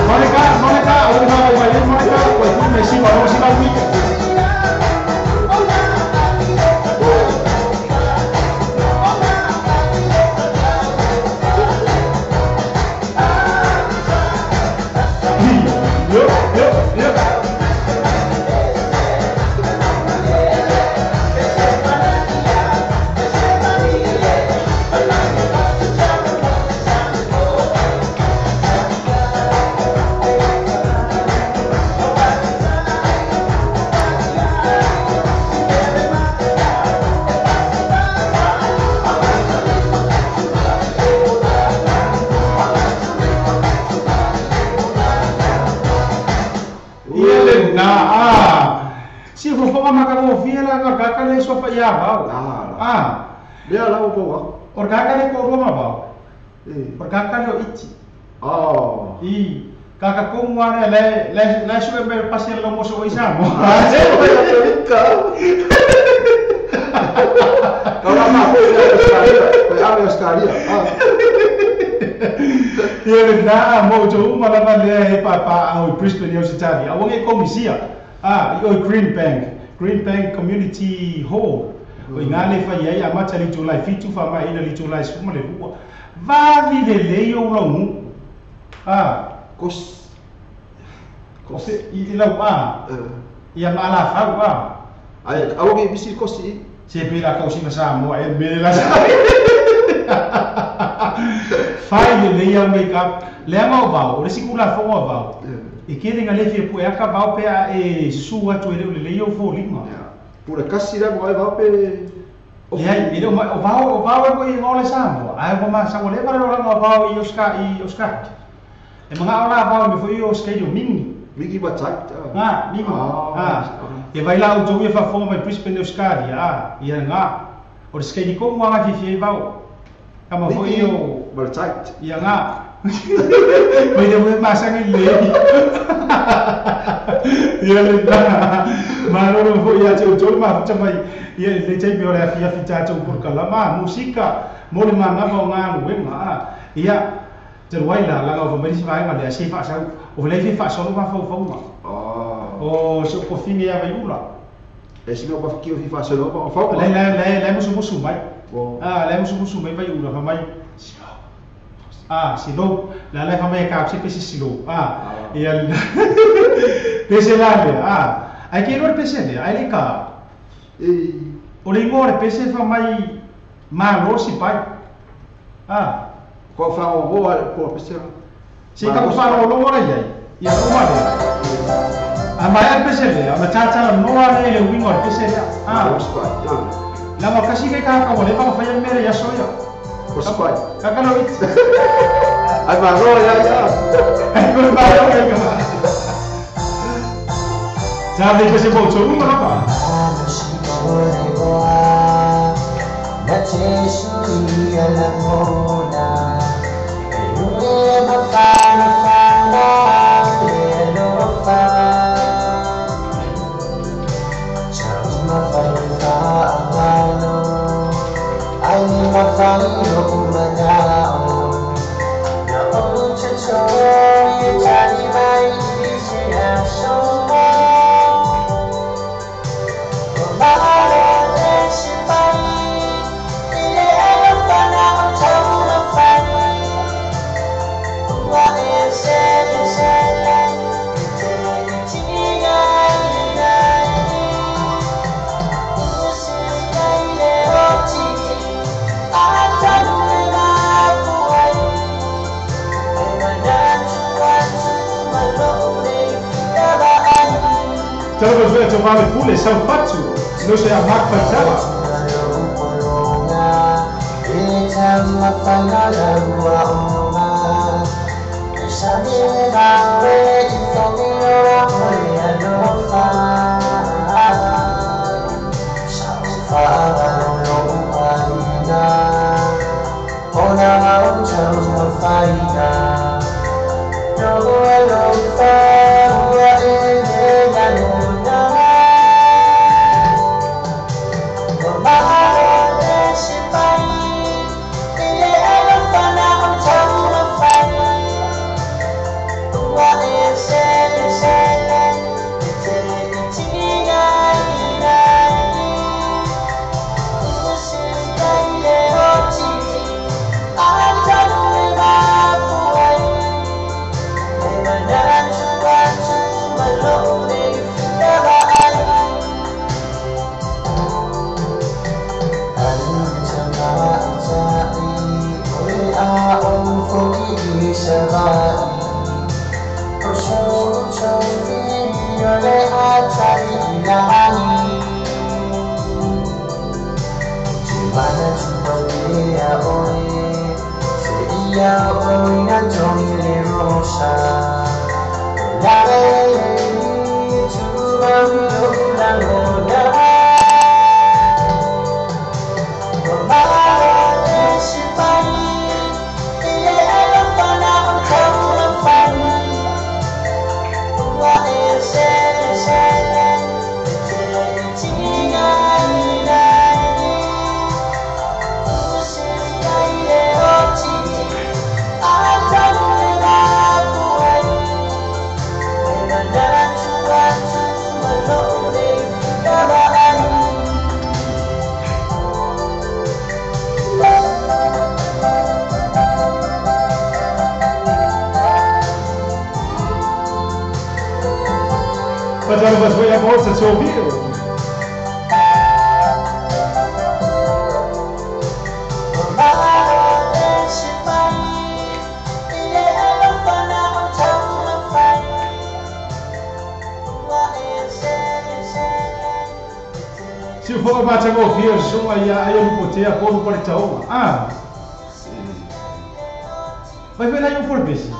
Monica o vai vai Monica vai huli mai si va si va wi.
Lea la o pau.
O kaka le ko roma vau. O kaka le iti.
Oh.
I kaka ko ngare le le le su me pasi lo moso o isa mo.
Ka la ma ko le Australia. Ah.
Ia le na mo jo uma la le he papa au Brisbane Australia. Au nge komisia. Ah, i o Green Bank Community Hall. O inga le fai ai amata le July 7 fa mai ina le July 12. Va vi le le yo longu. Ah,
kos
kos i lau a. Ia ma la fa wa.
Ai, au ke bisi kosi.
Se pe la kausi ma mo e me la. Fai le le ya make up. Le ma ba, o le sikula fo ba. E ke le ngale fi pu e ka ba pe a e su atu e le le yo fo lima.
Pura kasi la mo ai va pe.
Ia e o va o ko i ngole sa mo. Ai ko ma sa le va lo la va i Oscar i Oscar. E manga ola va me foi Oscar yo mingi.
Mingi ba tak.
Ah, mingi. Ah. E vai lá o jogo e fa fo mai Brisbane Oscar ia. Ia nga. O ska ni ko mo nga fi fi va. Kama foi o
ba tak.
Ia nga. Mai de me masa ngi le. Ia le ta. Maloro foi ia te o ma mai ia le te me ora fia fita te por kalama musika mo le mana va nga no ma ia te wai la la va mai si vai ma le si fa sa o le fi fa so va fa fa ma o so ko finge ia vai ula
e si no va ki o fi fa so va fa
le le le musu musu mai ah le musu musu mai vai ula fa mai ah silo la le fa mai ka si pesi silo ah ia pese la le ah ai ke ro pese le ai le ka
e
o le ngore pese fa mai ma lo si pai ah
ko fa o bo ko pese
si ka ko fa lo lo ia ia o ma le a mai a pese le a ma cha cha no a le wingo pese le ah la ma kasi ke ka ka le pa fa ya mere ya so ya
ko si pai
ka ka lo it
ai ma ro ya ya
ai ko ma ro ya ka Sabe que se voltou uma rapaz. Tava pule São Patu, não sei a marca dela. Mas foi a bolsa, você ouviu? Se for bater com o fio, aí eu não botei a porra para o Ah! Vai ver aí o por pese.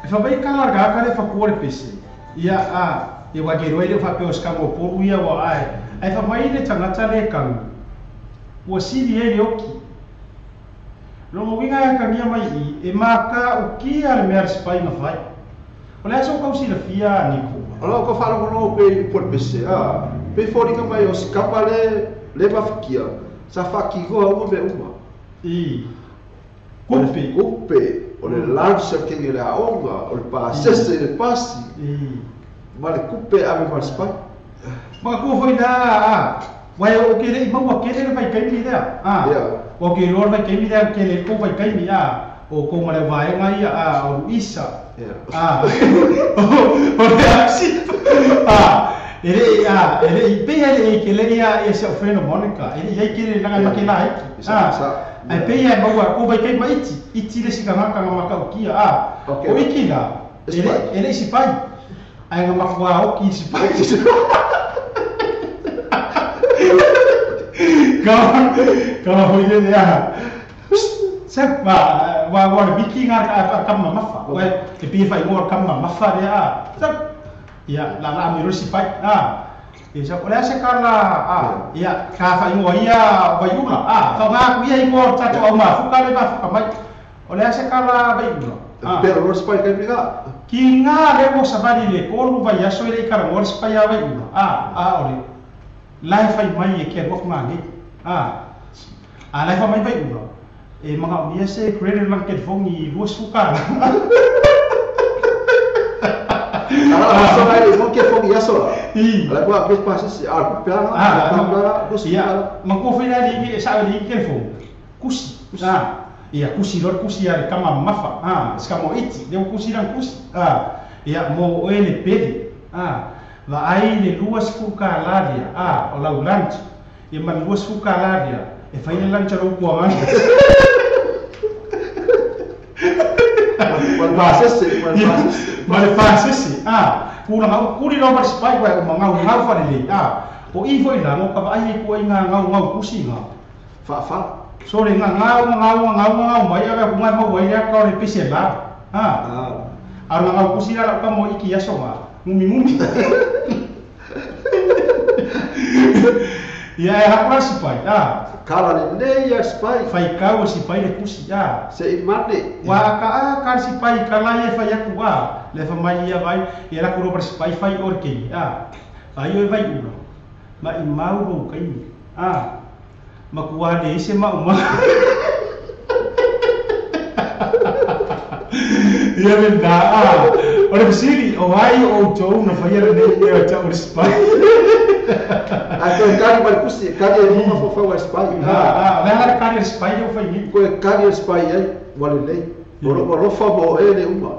Fa vai ka larga ka le fa ko le pese. Ia a e wa ke roi le fa pe o ska mo po ia wa ai. Ai fa mai le tangata le kang. Ua sili e le oki. Longo winga e kangia mai i e maka o ki a le mea sipai na fai. O le aso kau sila fia niko.
Alo ko fa lo pe po pese. Ah, pe fori ka mai o skapa le mafikia. Sa fa ki go o me uma.
I
kupe kupe o le lança que ele a onga o le pasese le passi. Ma le kupe ave ma spai.
Ma ko foi na a wai o ke le mau ke le vai kai mi lea. Ah. O ke lo vai kai mi lea ke le ko vai kai mi a o ko ma le vai ngai a o isa. Ah. O le apsi. Ah. Ele a ele pe ele ke le ia ese o freno Monica. Ele ia ke le langa ke la ah. Ai pe ia mau ko vai kai mai iti iti le sika ngaka maka o kia a o iki la ele ele si pai ai nga makwa o ki si pai ka ka hoi le ya se ba wa wa biki nga ka ka ma mafa wa e pi fa i mo ka ma mafa le a se ia la la mi ro si pai a e sa o le se ka la a ia ka fa i mo ia vai ula a fa nga ku ia i mo ta to ma fu ka le ma fa mai o le se ka la vai ula
a pero ro si pai ka mi ga
ki nga le mo sa vali le ko lu vai aso le ka mo si pai a vai ula a o le lai fai mai e ke mo nga ni a lai fa mai vai ula e manga mi se credit lang ke fongi lu su ka
Ah, só vai, não quer fogo e só. Ela vai ver passa se ah, pera,
ia, mas ko foi ali, sabe ali que foi. Kusi. Ah, ia kusi lor kusi ia kama mafa. Ah, ska mo iti, deu kusi lang kusi. Ah, ia mo ele pede. Ah, va ai le luas ku kalaria. Ah, o la ulanch. Ia man luas ku kalaria. E fai le lancha lo ku amani. Ma le pasese. Ah, kula ngau kuri lo ma sipai wa ma ngau ngau fa le. Ah, o i foi la ngo ka ai ku ai nga ngau ngau kusi nga.
Fa fa.
So le nga ngau ngau ngau ngau mai aga ku mai mau ai ka le pese la. Ah. Ah ngau kusi la ka mo iki aso ma. Ngumi ngumi. Ia e hakura sipai. Ah.
Kala le nei ia sipai.
Fai kau sipai le kusi. Ah.
Se imane.
Wa ka a ka sipai kala ia fai aku wa. Le fa mai ia vai ia la kuro sipai fai orke. Ah. Ai oi vai ula. Ma i mau ro kai. Ah. Ma kua le se ma uma. Ia me da. Ah. Ora siri o ai o tou na fai le nei ia ta o sipai.
A ko kari mai kusi kari e mo fo fa wa sipai.
Ah, ah, le kari sipai o fai ni.
Ko kari sipai ai wa le nei. Oro oro fa mo e le uma.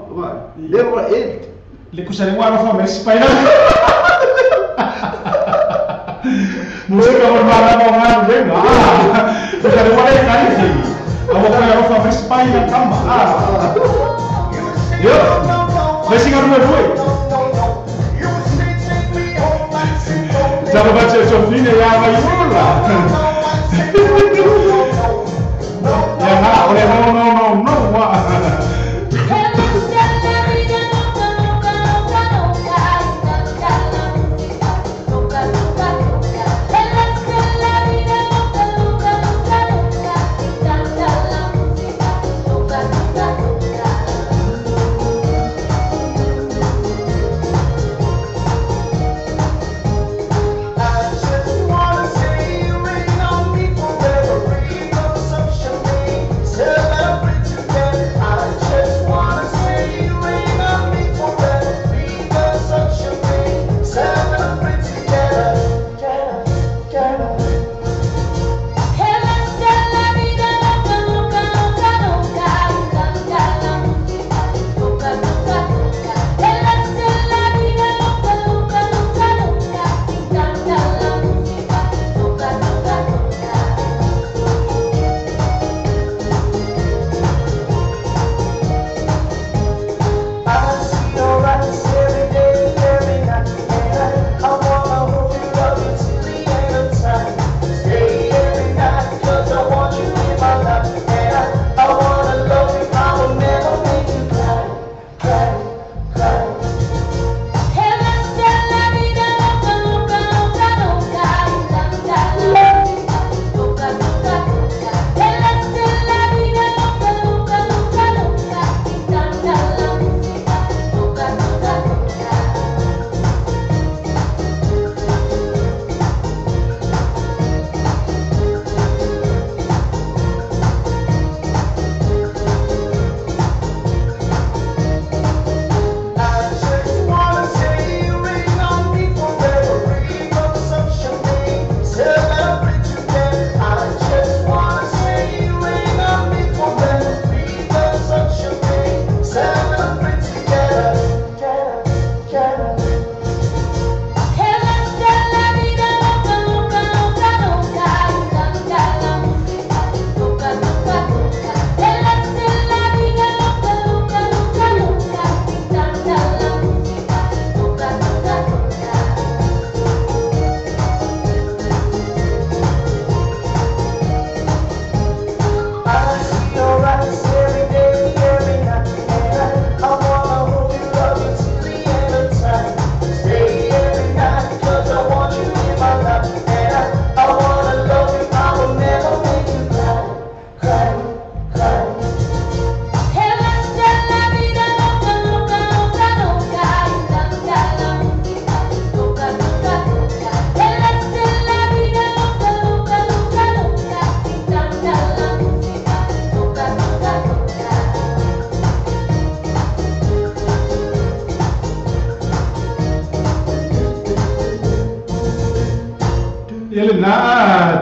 Le wa e
le kusa le wa ro fa me sipai na. Música por mala mo nga le. Ah. Kusa le wa le kari fi. Ua fai pai na kama. Yo. Vai singa rua rua. Tava batia chofina ya vai ula. Ya ha, ole no no no no wa.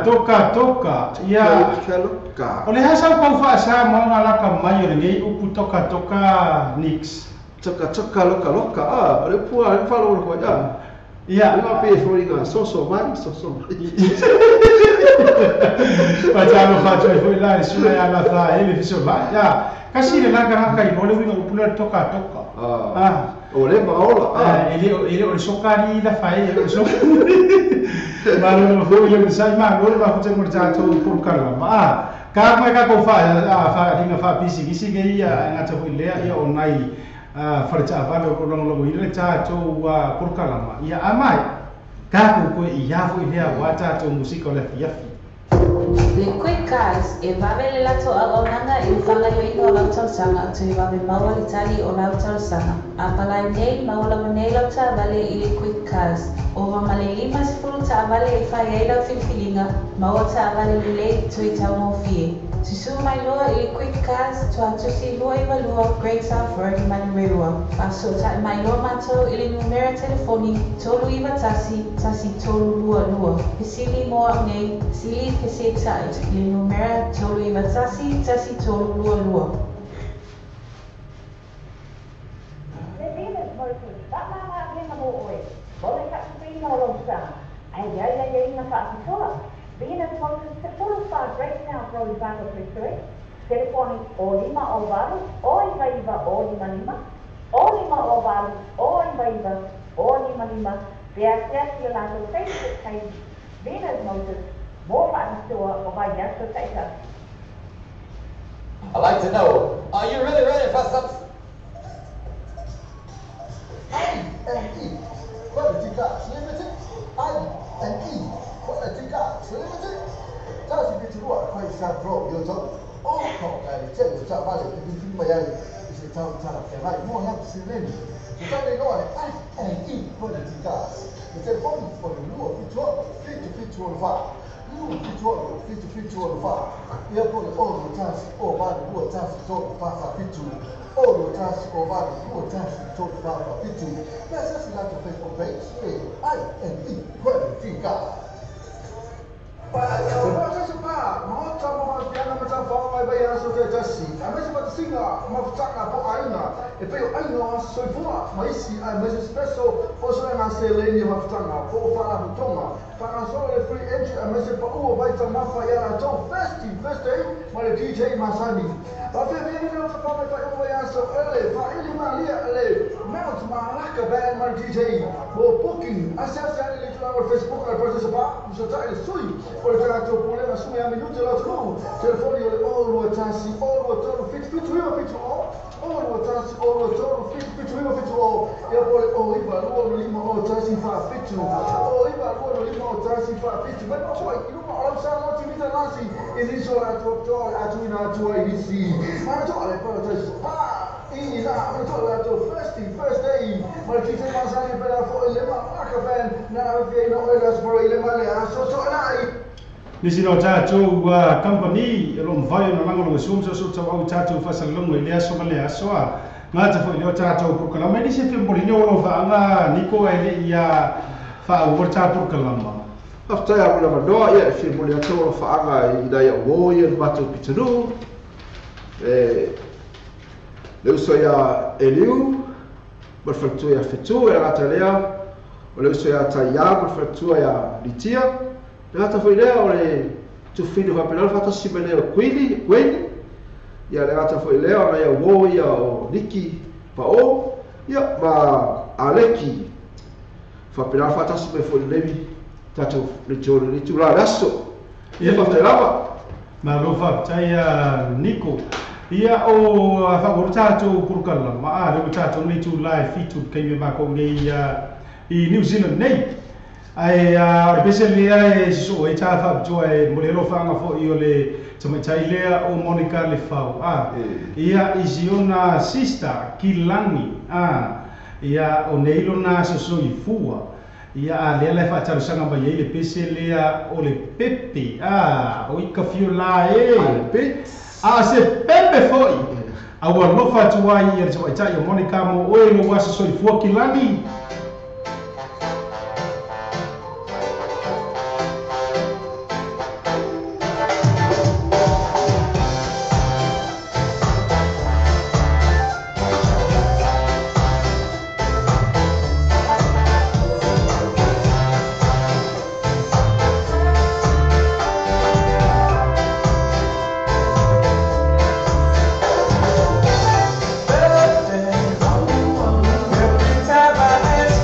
Toka toka ia
toka
ole hasa ko fa sa mo ngala ka mai ole nei upu toka toka nix
toka toka loka loka ah ole pua fa lo ko ja
ia
uma pe fo so so mai so so
pa ja no fa jo foi la su ya la fa ele fi so ba ya kasi le la ka ka i ole winga upu le toka toka
ah ole maola
ah ele ele ole sokari la fa ele so Malo no foi le sai ma lo ma fute mo ta to por kala ma ka ma ka ko fa a fa ringa fa pisi kisi ke ia nga ta foi le ia onai a fa ta va lo lo lo ile ta to wa por kala ma ia amai ka ko ko ia foi le wa ta to musika le fia fi
Le Quick Cars e vave le lato a onanga i whanga yoina o lau tausaga tu i vave maua le tali o lau tausaga. A palai nei maua lava nei lau taavale i le Quick Cars. Ova ma le 50 taavale e whai ai lau filifiliga, maua taavale lelei tui taugofie. Susu mai loa i le Quick Cars tuatusi 292 Great South Road Manurewa. Whasootai mai loa mātou i le numera telefoni 391 1322. Pesili moa nei, sili fesetai i le numera 391 1322.
Le Venus Motors, ai ai ai na whaapitoa. Venus Motors, te 45 Great South Road, Whangaparāoa. Telefoni o 5 o 8 o 9 9 o 5 5 o 5 o 8 o 9 9 o 5 5 pe asiasi le latou Facebook page Venus Motors mo faapitoa o vaiaso taitasi.
I'd like to know, are you really ready for some...
I&E Quality Cars Limited. I&E Quality Cars Limited. Tasi piturua kwa isa pro yoto. O ko kai te yo ta vale te ti ma yai se ta ta la fe vai mo ya se veni. Te ta le no I&E Quality Cars. Te telefoni o le lua fitua fitu fitu o fa. Lua fitua fitu fitu o fa. Ia po le o tasi o va lua tasi to fa fa fitu. O tasi o va lua tasi to fa fa fitu. Pesa se la Facebook page I&E Quality Cars.
Nisi no tātou company e lo mwaio na lango longo sumso so tau au tātou whasalongo i lea so ma lea soa. Ngā tafo i leo tātou purkalama. E nisi te mori o lo whaanga niko e le ia wha ua tā purkalama.
After ia muna manoa ia e whia mori atu o lo whaanga i nai au o ia mātou pitanu. E le uso ia Eliu, ma le whanatua ia Fetu e rata lea. O le uso ia Taia, ma le whanatua ia Litia. Le gata foi lea o le tufinu whapena le whatasi me lea o Kuini, ia le gata foi lea o ia uo ia o Niki Pao, ia ma Aleki whapena le whatasi me foi lewi tātou le tōru le tūrā raso. Ia whapena lava.
Ma lo whaptai Niko. Ia o whakoro tātou purukala, ma a reo tātou nei tūrā e fitu kei me mākou nei i New Zealand nei. Ai a pese lea e so e ta fa jo e molelo fanga fo i o le tamaitai lea o Monica le fau a ia i siona sister Kilani a ia o neilo na so i fua ia a lea le fa talosaga mai ai le pese lea o le pepe a o i ka fio la e a se pepe foi a ua lofa atu ai ia le tamaitai o Monica mo oe lo aso soifua Kilani.
Every time I ask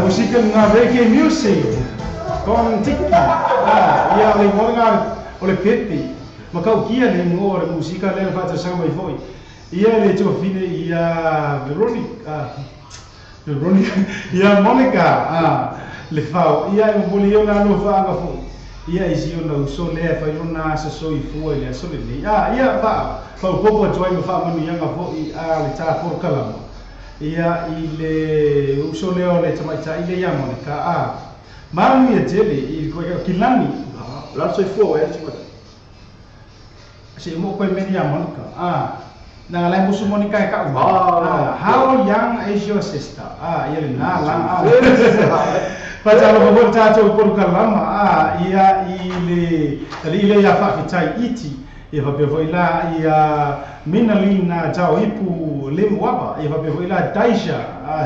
Musika na reggae music. Kon-Tiki. Ia le moga o le pepe. Makau kia le mo le musika le fa ta mai foi. Ia le tofine ia Veronica. Veronica ia Monica. Le fao ia e mo le ona no fa nga fo. Ia isi ona uso le fa yona sa so i fua le so le nei. Ia fa fa popo toi ma fa manu ia nga fo i a le ta por kalama. Ia i le uso le o le tamaita i le ia Monica. Manu ia tele i ko kilani.
La so i fua e tamaita.
Se mo ko me ia Monica. Na la musu Monica e ka. How young is your sister? Ia le na la. Patalo mo tatou por kalama ia i le tali ia fa fitai iti ia fa pe foi la ia minalina tau ipu lemwaba ia fa pe foi la daisha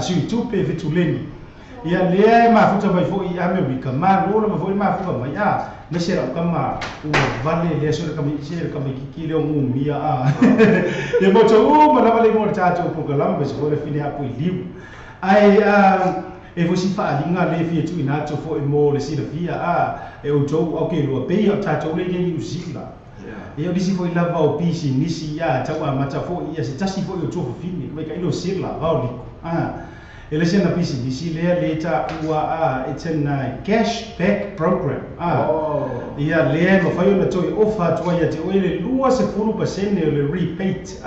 suitupe fituleni ia le ma futa mai foi America ma lo ma foi ma futa mai me se ra kama u vale le so ka mi se ka mi ki le o mia e mo to ma la vale mo tatou por kalama me se foi fini a pui liu ai e vosi faalinga le fia tuina atu foi mo le silafia e outou au ke lua pei o tatou le i New Zealand. E o nisi foi lava o pisi nisi tau amata foi ia se tasi foi o tofofine mai ka ilo sila vao liko. E le sena pisi nisi lea le ta ua it's an cash back program. Ia lea ma fai ona toi ofa atu ai te oe le 20% o le rebate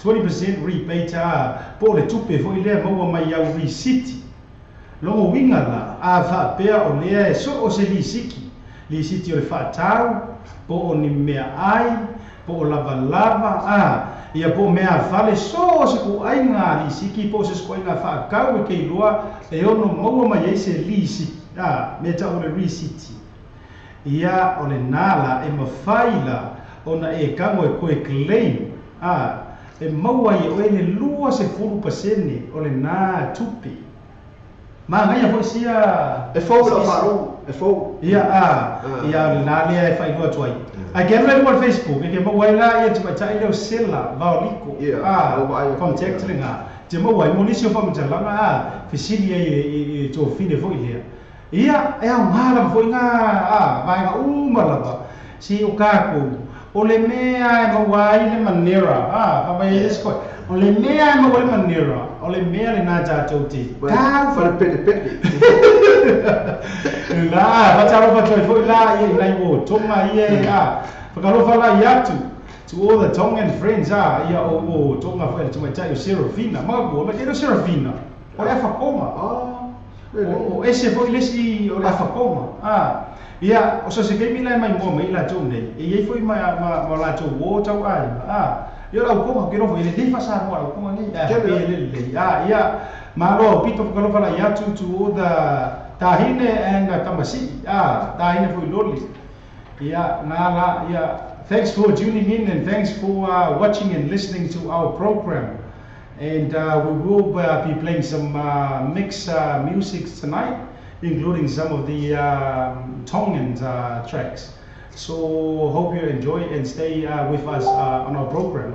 20% rebate po le tupe foi lea maua mai au receipt. Longo winga la a fa pea o lea e so o se lisiki lisiti o le whaatau po o ni mea ai po o lava lava ia po mea fale so o se ku ai ngā lisiki po o se ku ai ngā whaakau e kei loa e ono maua mai ei se lisiki mea ta o le risiti ia o le nāla e mawhaila ona e kango e koe claim e maua i oe le 20% o le nā tupe. Ma ngai foi sia
e fou la faro e fou
ia ia na le e fai loa tuai a ke le mo Facebook e ke mo wai la ia tu ta ile o sela vaoliko contact le nga te mo wai mo nisi o fa mtalanga fisili e to fine foi le ia e au ngala foi nga vai nga uma lava si o ka ko o le mea e mo wai le manera fa mai es ko o le mea e mo le manera o le mea le nā tātou te
tau whare pere pere
la whataro whatoi foi la ia nai o tonga ia whakalofa la i atu to all the Tongan friends ia o tonga foi le tumaitai o Serafina maua ma te Serafina o le awhakonga o ese foi lesi o le awhakonga ia o so se keimi lai mai mua mai latou nei e iai foi ma latou o tau ai ia lau konga ke rovo ele lei fasa mo lau konga nei ele lei ia malo pito whakalofa la i atu to all the tahine and tamasi tahine foi loli ia nā la ia thanks for tuning in and thanks for watching and listening to our program. And we will be playing some mix music tonight, including some of the Tongan tracks. So hope you enjoy and stay with us on our program.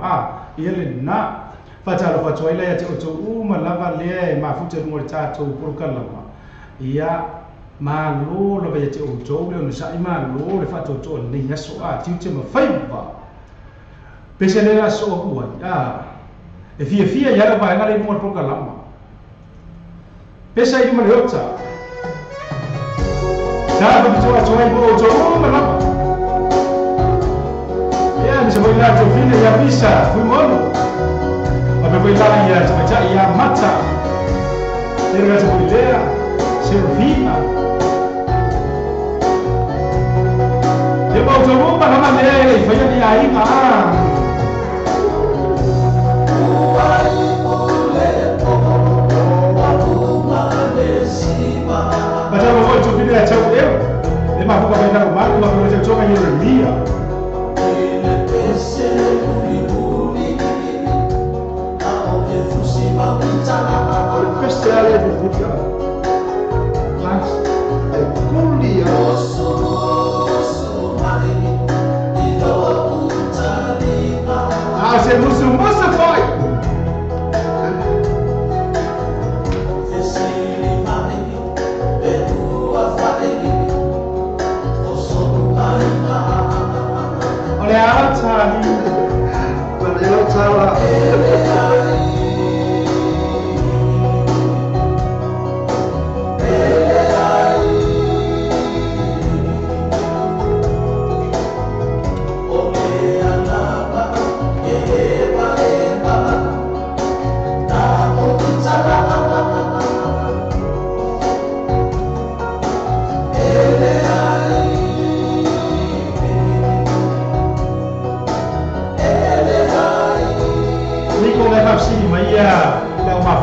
Ia le na whatalo whatuaila ia te oto uma lava lea e mafuta lunga le tātou porokalama. Ia malo lava ia te oto le ono sa'i malo le whatotoa nei aso tiu te mawhaiwa. Pese le aso o kuai. E fia fia ia lava e ngare mua le porokalama. Pesa i luma le ota. Tā whapitoa atuai mo oto uma lava. Ia, nisa foi lá tofine ia pisa, fui mono. Ape foi lá ia tamaita ia mata. Tero gata foi lea, Serafina. Te mau tō lama lea ele i whaia ni a inga. Patalo foi tofine ia tau eo. Le mafuka mai nau maru, mafuka mai tau tonga Yeremia.
O le peste ale e fufuta. E kuli
se musu musu foi.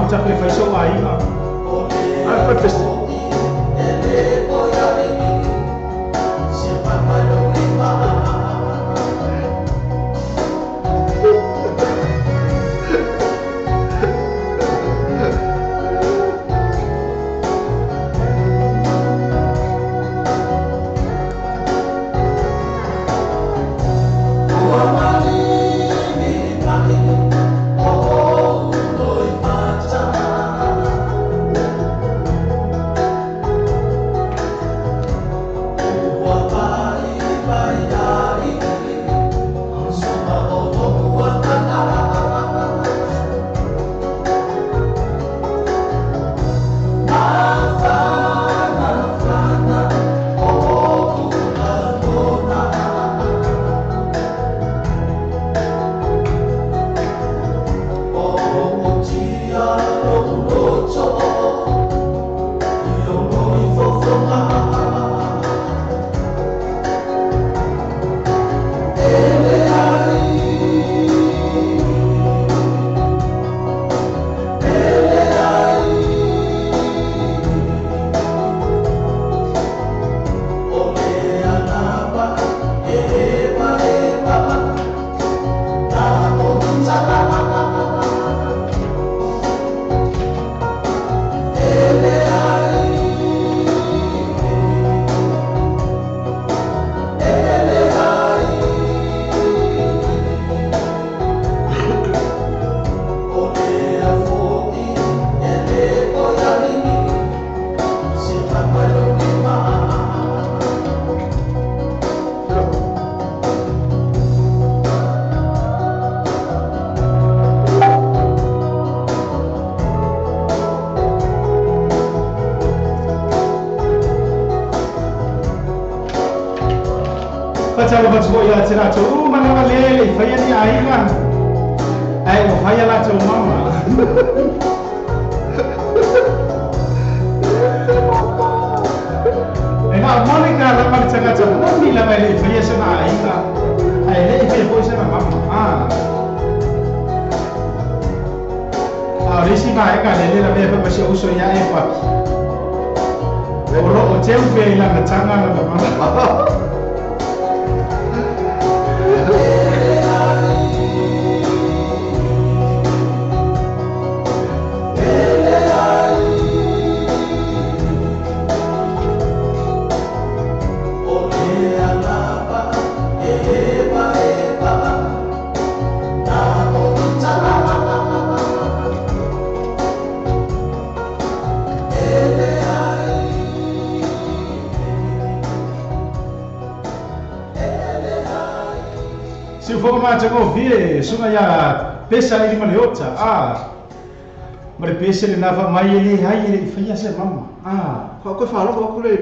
mafuta pe fai so aiga.
Ai pe pese.
Sunga ya pesa ili maleota ah mare pesa le nava mai ele hai ele faia se mama ah
ko ko falo ko le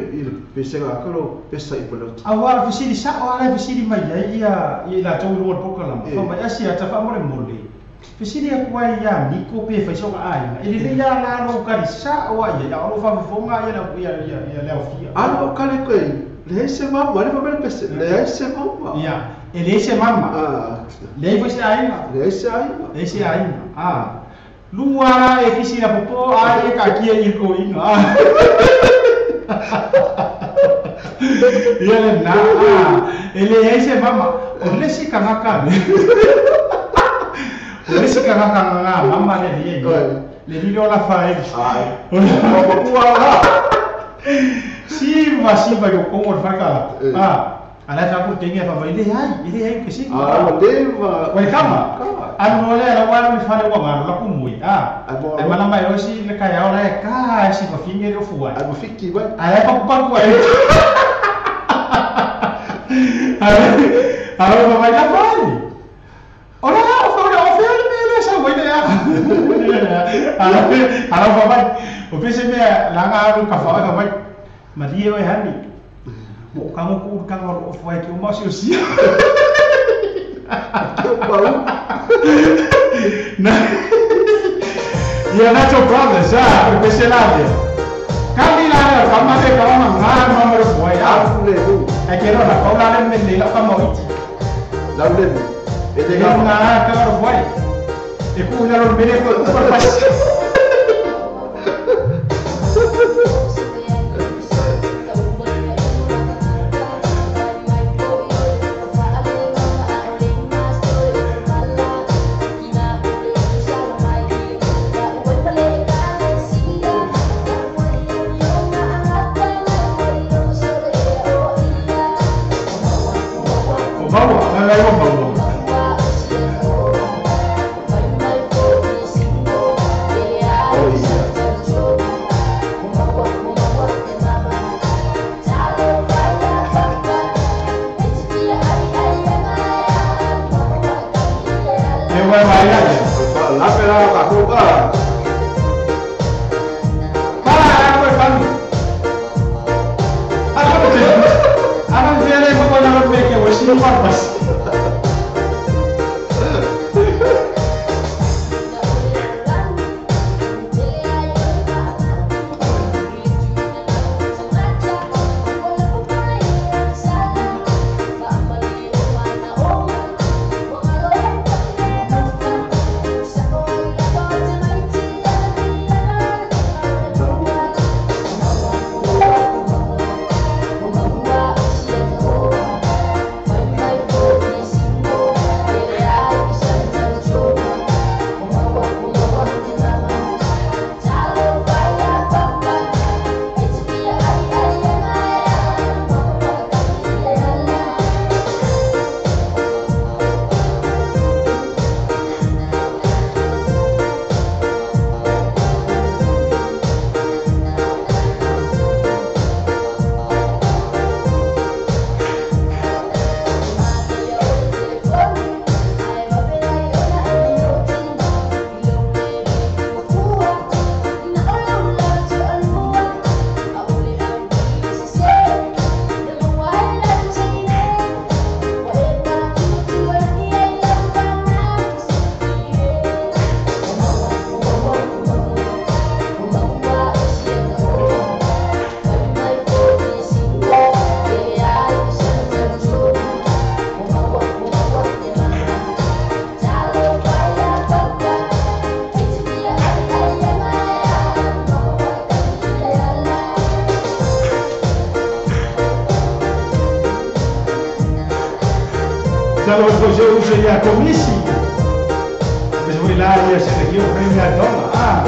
pesa ka ko pesa i maleota
awara fisili sa awara fisili mai ia ia la to lo poka la fa mai asia ta fa mole mole fisili ko ai ya niko pe fa so ai ele le ya la lo ka sa wa ia ya lo fa fonga ia la ia ia ia le ofia
ah lo ka le ko le se mama le fa pesa le se mama
ia ele se mama ah lei foi se aiga
lei se aiga
lei se aiga ah lua e kisira popo ai e kakia i ko inga ah ia le na ah ele ai se mama o le si kangaka ne o le si kangaka nga mama le ia le li lo la fa ai o le siva siva yo ko o fa ka ah ala ta ku tenga fa ile ai ke si
ah leva
wai kama anu le la wa mi fa le wa la ku mui ah e mana mai osi le ka ya ora ka si fa finge lo fu
ai mo fiki wa
ai pa pa ku ai ai ma vai la fa ora o fa o fa le me le sa wai le ya ala fa vai o pese me la nga ru ka fa vai Maria oi hani mo kango ku kango o foi que o mosi osi. Na. Ia na to brothers ah, porque se lá. Kali la kama de kama nga mama ro foi ah. É que era na paula le me la kama iti.
La le.
E de nga ka ro foi. E ku la ro me ko ko pas. mai o mau. Ia komisi. Mas vou lá e essa daqui eu prêmio a dona. Ah.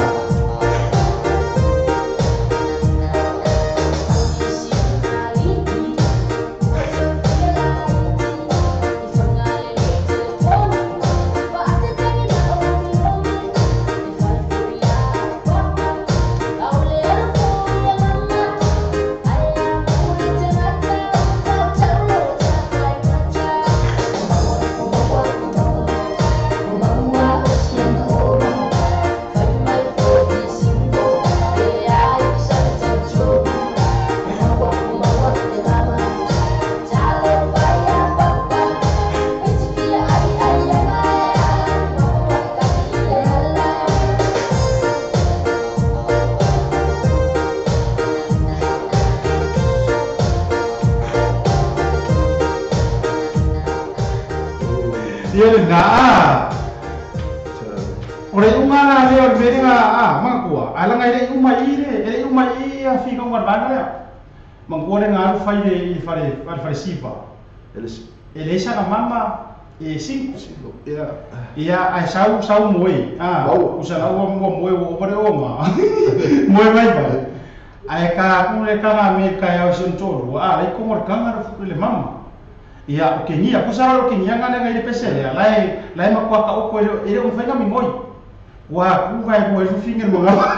Na ore uma na le ore nga a mangkua ala ngai le uma i le uma i a fi ko ngar le mangkua le ngaru fai le i fare fare sipa ele sa mama e cinco ia ai sau sau moe a usa la o mo moe o ore o ma moe mai ba ai ka ku le ka na me ka ya sin toro a ai ko ngar ka le mama. Ia o Kenya, kusara o Kenya ngana ngai pesele, lai lai makwa ka oko ele um fenga mingoi. Wa ku vai mo e finger mo ngaba.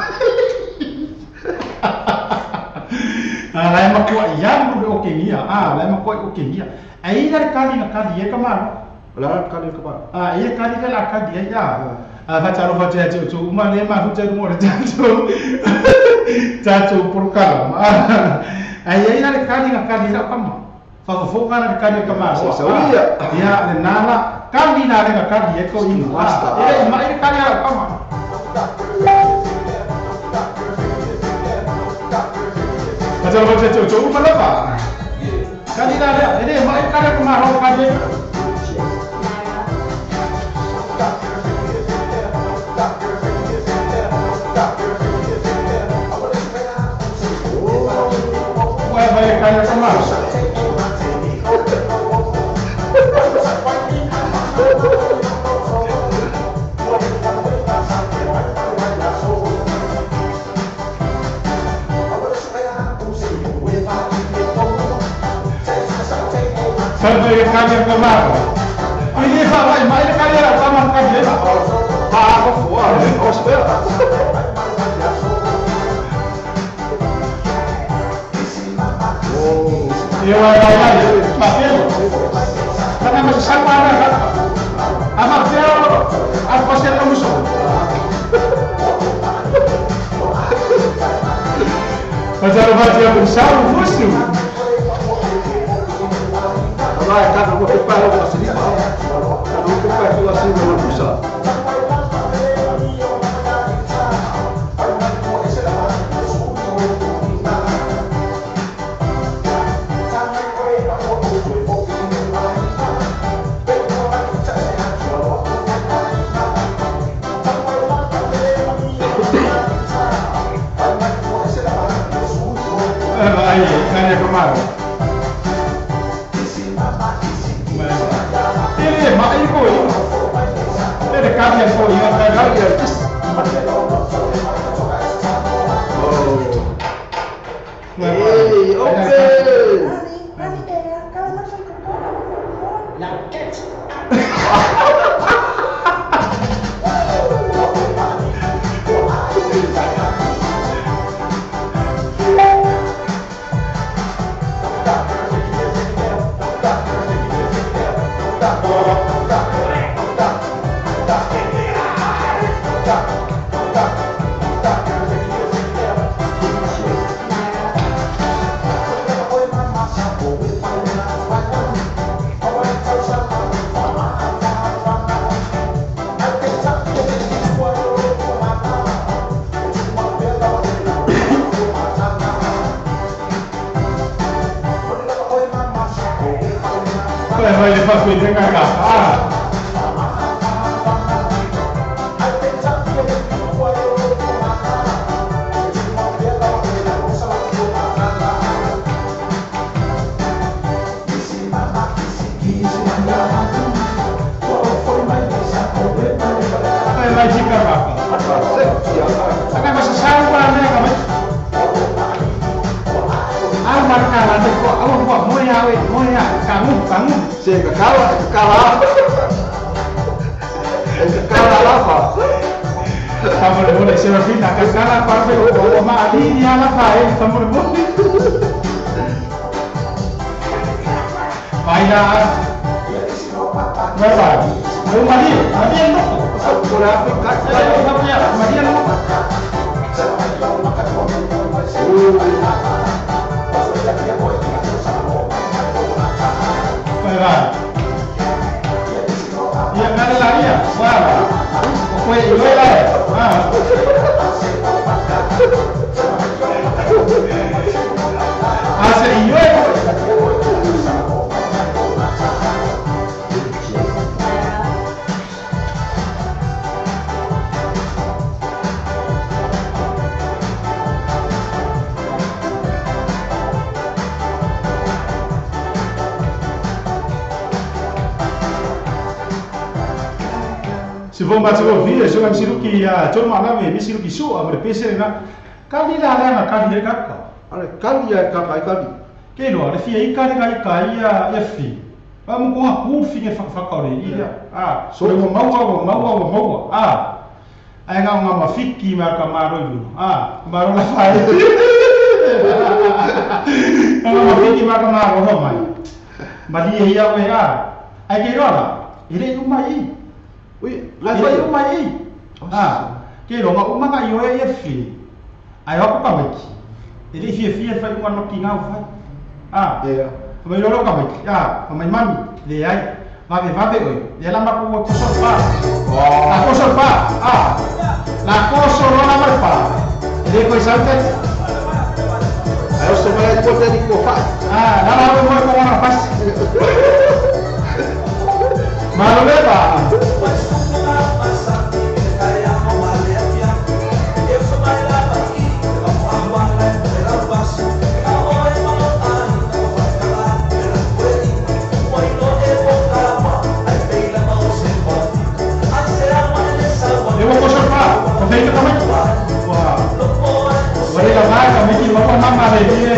Ah lai makwa ya mo o Kenya, ah lai makwa o Kenya. Ai la kali na kali e kamaro.
La kali kamaro.
Ah e kali la kali ya. Ah va talo va tja tjo uma le ma fu tja mo re tja tjo. Tja tjo por kala. Ai ai la kali na kali la kama. Fafo kana kali kama
sauria
ya le nala kali na le kali e ko ina e ma e kali ala kama Aja lo che cho uma la ba kali na le e ma e kali kama ro kali Wa vai kali kama Sampai kami kemana? Ini fa mai le kali la kama kali le.
Pa ko fo o spera.
Oh. Ia vai papel. Kana mas sapa ana. Ama feo a pasel lo muso. Mas ela vai ter um salvo fusto.
Vai, cada um que para o assim, cada um que para o assim, não puxa.
Aí, cadê Camaro? Ele, mas ele foi. Ele cambia foi, ele cambia.
Ei, okay.
Now get
Vai levar foi cagar. Vai de cagar. Agora você sabe para né, kami. Ah, marcar lá de ko, awak buat moya we, moya, kamu, kamu.
Se kakala, kakala. Kakala lapa.
Kamu boleh serafina kakala parve o ma ali ni ala fa eh, kamu boleh. Vai lá. Vai lá. Meu marido, mari no.
Ora,
kakala, mari no. Vai lá. Ia ngare la ia. Wah. Koe iwe la. Ah. Ase iwe. Se vou bater o vídeo, se eu me sinto que a turma lá me sinto que sou, a pese na kali la la kali le kaka.
Ale kali ya kaka kali.
Ke lo le fi kali kali kali ya ya fi. Ba mo ko ku fi ke fa fa ka le ia. Ah, so mo maua mo maua mo maua. Ah. Ai nga nga ma fiki ma ka maro ilu. Ah, maro la fa. Nga ma fiki ma ka maro ho mai. Ma di ia we ah. Ai ke lo la. Ile uma i.
Ui,
la fai uma i. Ah, ke lo nga uma ka yo e fi. Ai ho pa meki. Ele fi fi fai uma no kinga fai. Ah,
yeah.
Mai lo ka meki. Ah, mai mami, le ai. Vabe vabe oi. Le la ma ko ko so pa. La ko so pa. Ah. La ko so lo la pa. Le ko salte.
Ai o se vai ko te ko fa.
Ah, la la mo ko na pas. Malo le ba. Eu vou conservar, confeito também. Wah. Boleh lah, kami kira apa nama lagi ni.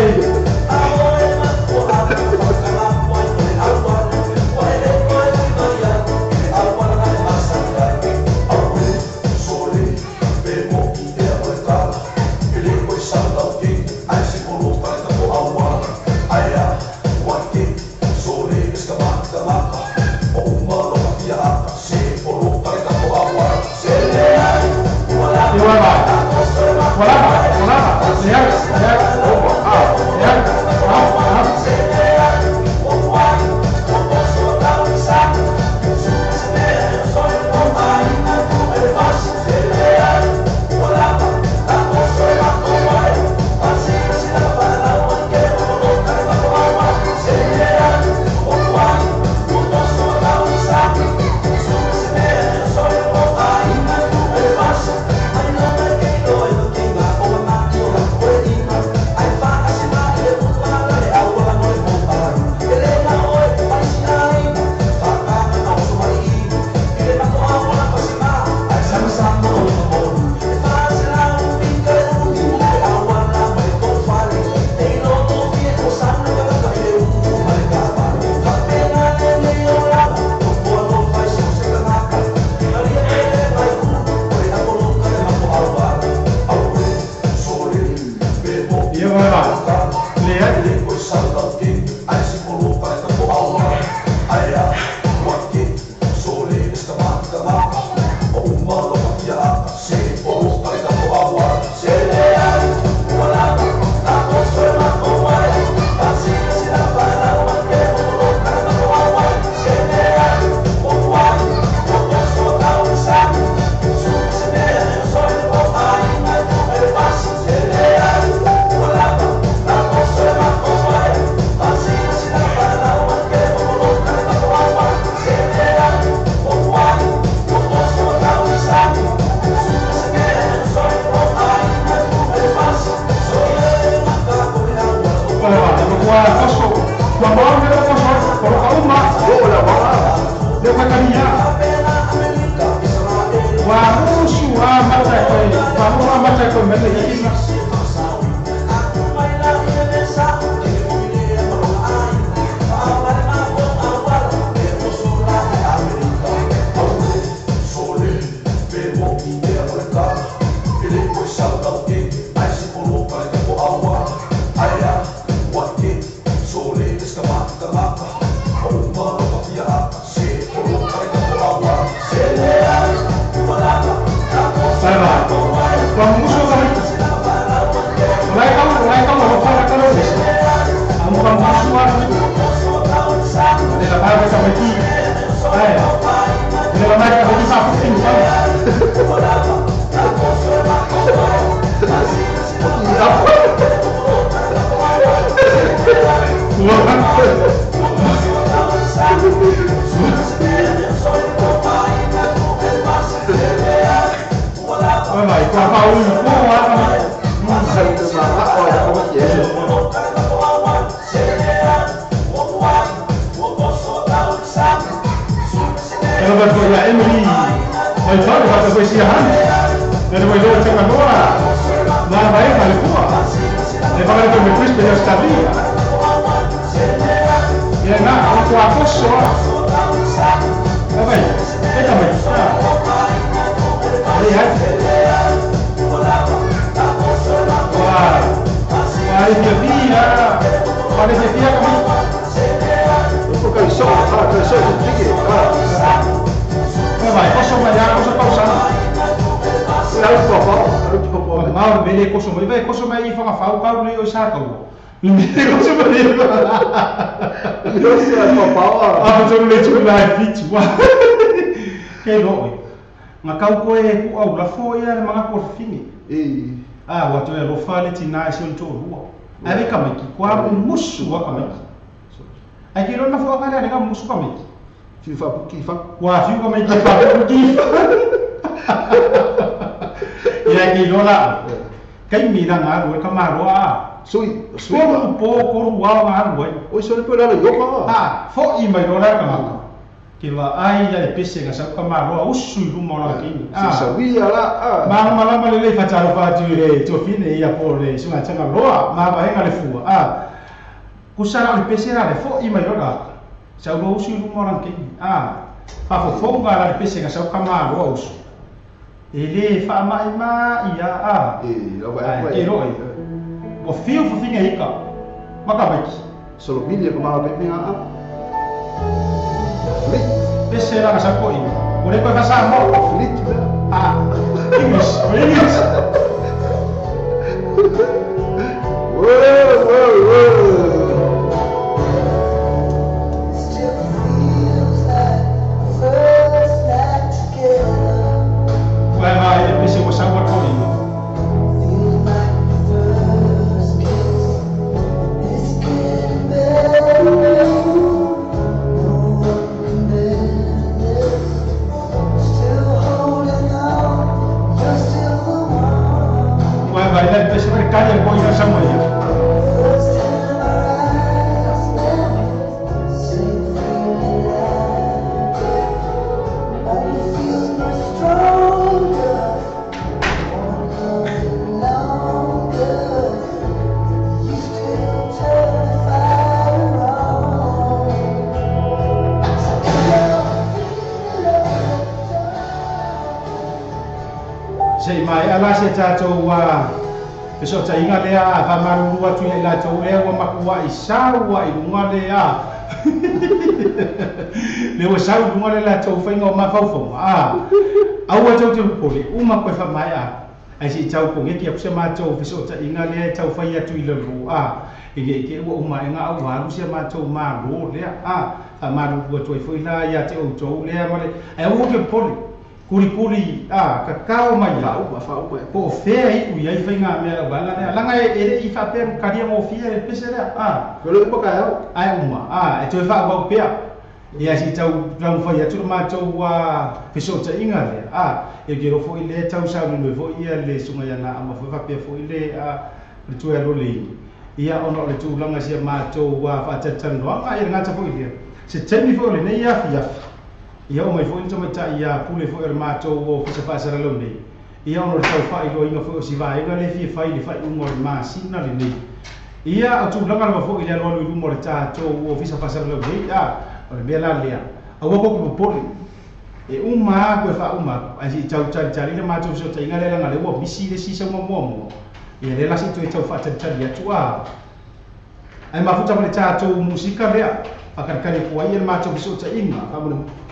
Se mai ala se tatou Fesootaiga lea faamalulu atu ia i latou lea ua makua'i sau a'i luga lea le ua sau luga le latou faiga o mafaufauga a aua tou te popole uma koe faamae'a ae se'i tau koneki aku se matou fesootaiga lea e taufai atu i lalō a e le'i ua uma aega au alu sia matou mālō lea a faamalulu atu ai foi la ia te outou lea ma le ae aua te popole kulikuli a kakao mai la
faauma
po o fea i'u iai faigamea lau vaega lea laga e le'i faapea kalia gofie le pese lea a
felo uma kaeao
ae uma a e toe faaauau pea ia si tau taumafai atu le matou fesootaiga lea a e kelo foi lea tausaununue foi ia le suga ia naama foi faapea foi le le toe alo leini ia ona o le tulaga sia matou faatalitalanoaga ia le gata foi lea se taimi foi o lenei afiafi ia o mai foi le tamaita'i ia pule foi o le matou ofisa faasalalau nei ia ona o le taufaa'iloaina foi o si vaega le fia fai le faaiuga o le masina lenei ia o tulaga lava foi le alualu i luma o le tatou ofisa faasalalau nei a o le mea la lea aua koku popole e uma a koe faauma atu ae se'i tau talitali le matou fesootaiga lea laga le ua misi le si sauga muamua ia lea la se'i toe tau faatalitali atu a ae mafuta ma le tatou musika lea faakalikali aku ai ia le matou fesootaiga faamolemole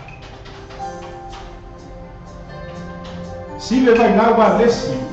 sile vaigau valesi.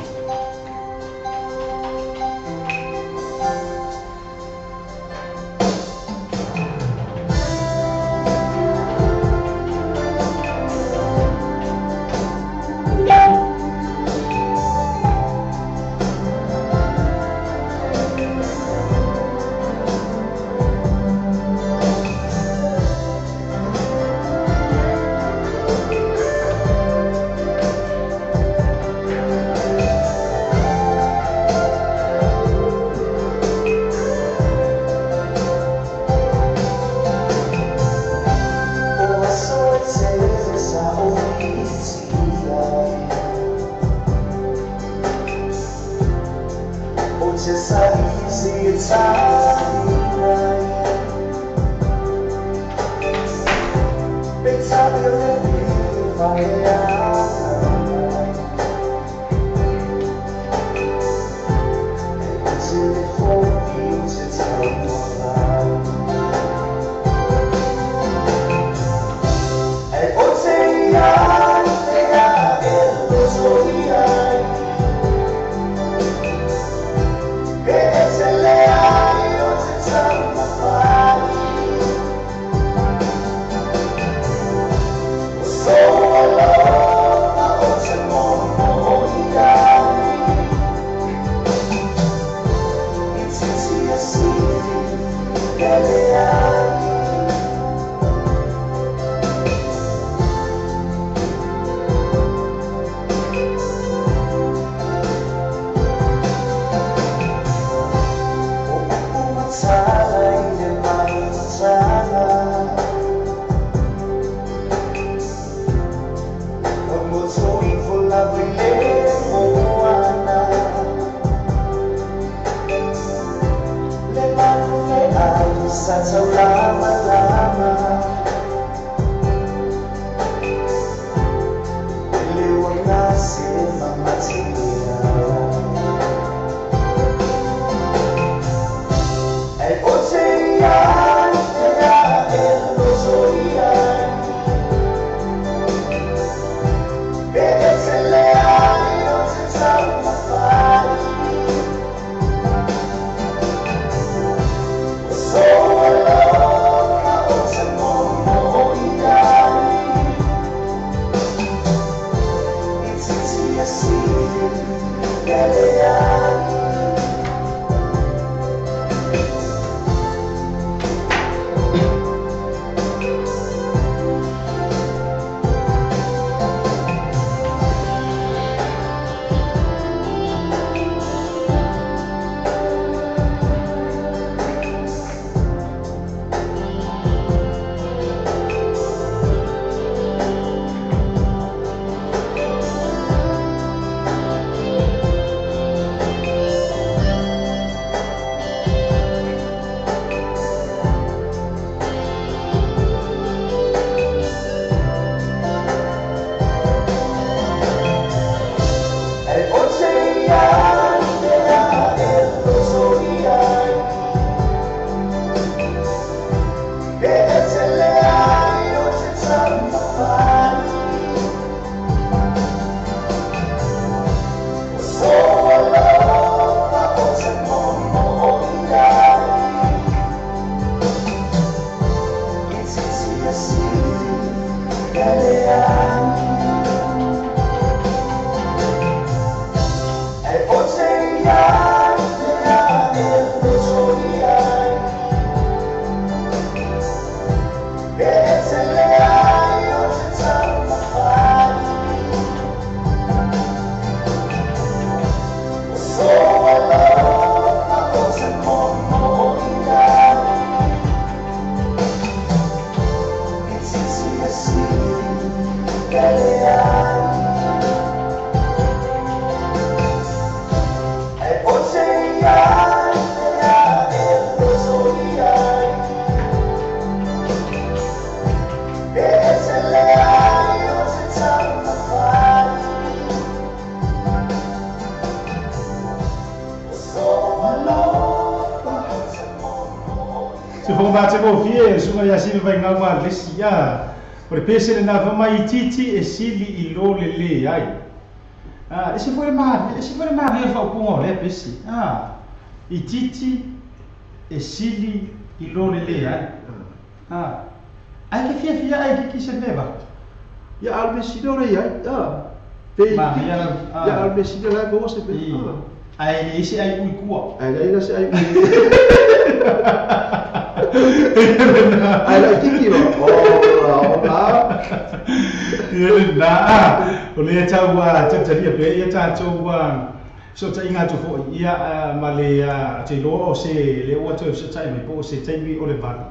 O le pese le nā mai titi e sili i lo le le ai. E se foi le maria whaupunga o lea pese. I titi e sili i lo le le ai. Ai ke fia fia ai ki se meva.
Ia alme sili o le ai. Pe ia alme sili la ko se pe.
Ai ese ai ui kua.
Ai la se ai ui. Ai la tiki o.
Na o le tau tatalia pe ia tatou so ta inga tu ia ma le te lo o se le o to se tai me po se taimi o le valu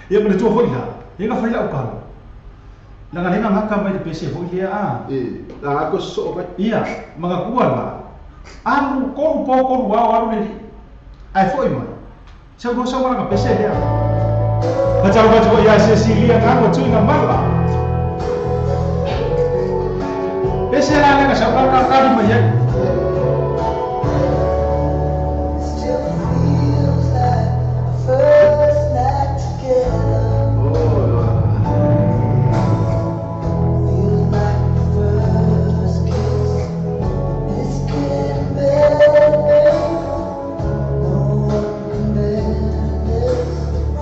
ia ma le tu foi la ia ka fai la o kalo la nga lenga ngaka mai le pese foi le
e la ko so ba
ia manga kua la alu ko po ko wa alu le ai foi mai se go so wala ka pese le Macam macam ya Cecilia kan tu ina mala. Pese la nga sa ka ka di mai.
Still feels like first night together. Feels like the first kiss. It's getting better, babe. No one can bear this.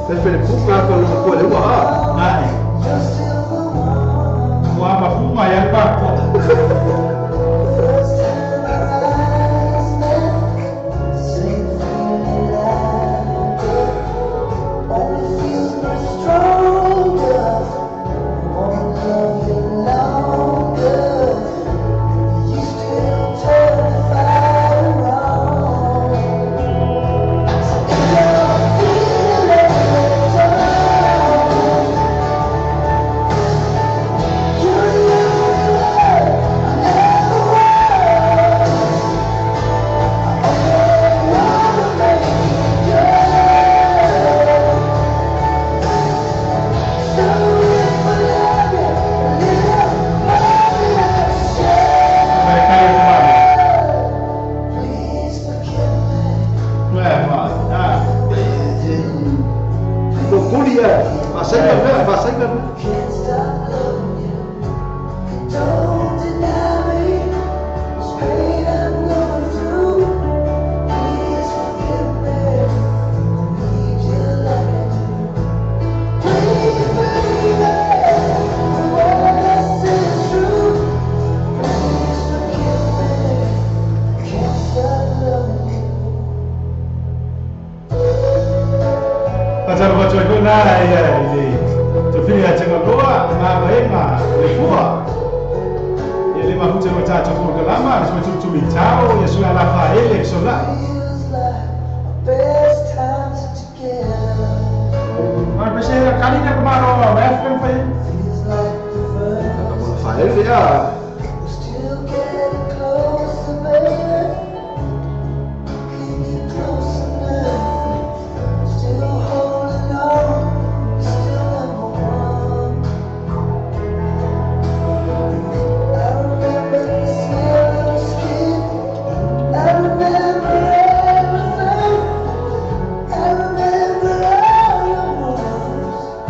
Fai le puka ko le ko le wa.
Ai. Wa ma fu ma ya pa.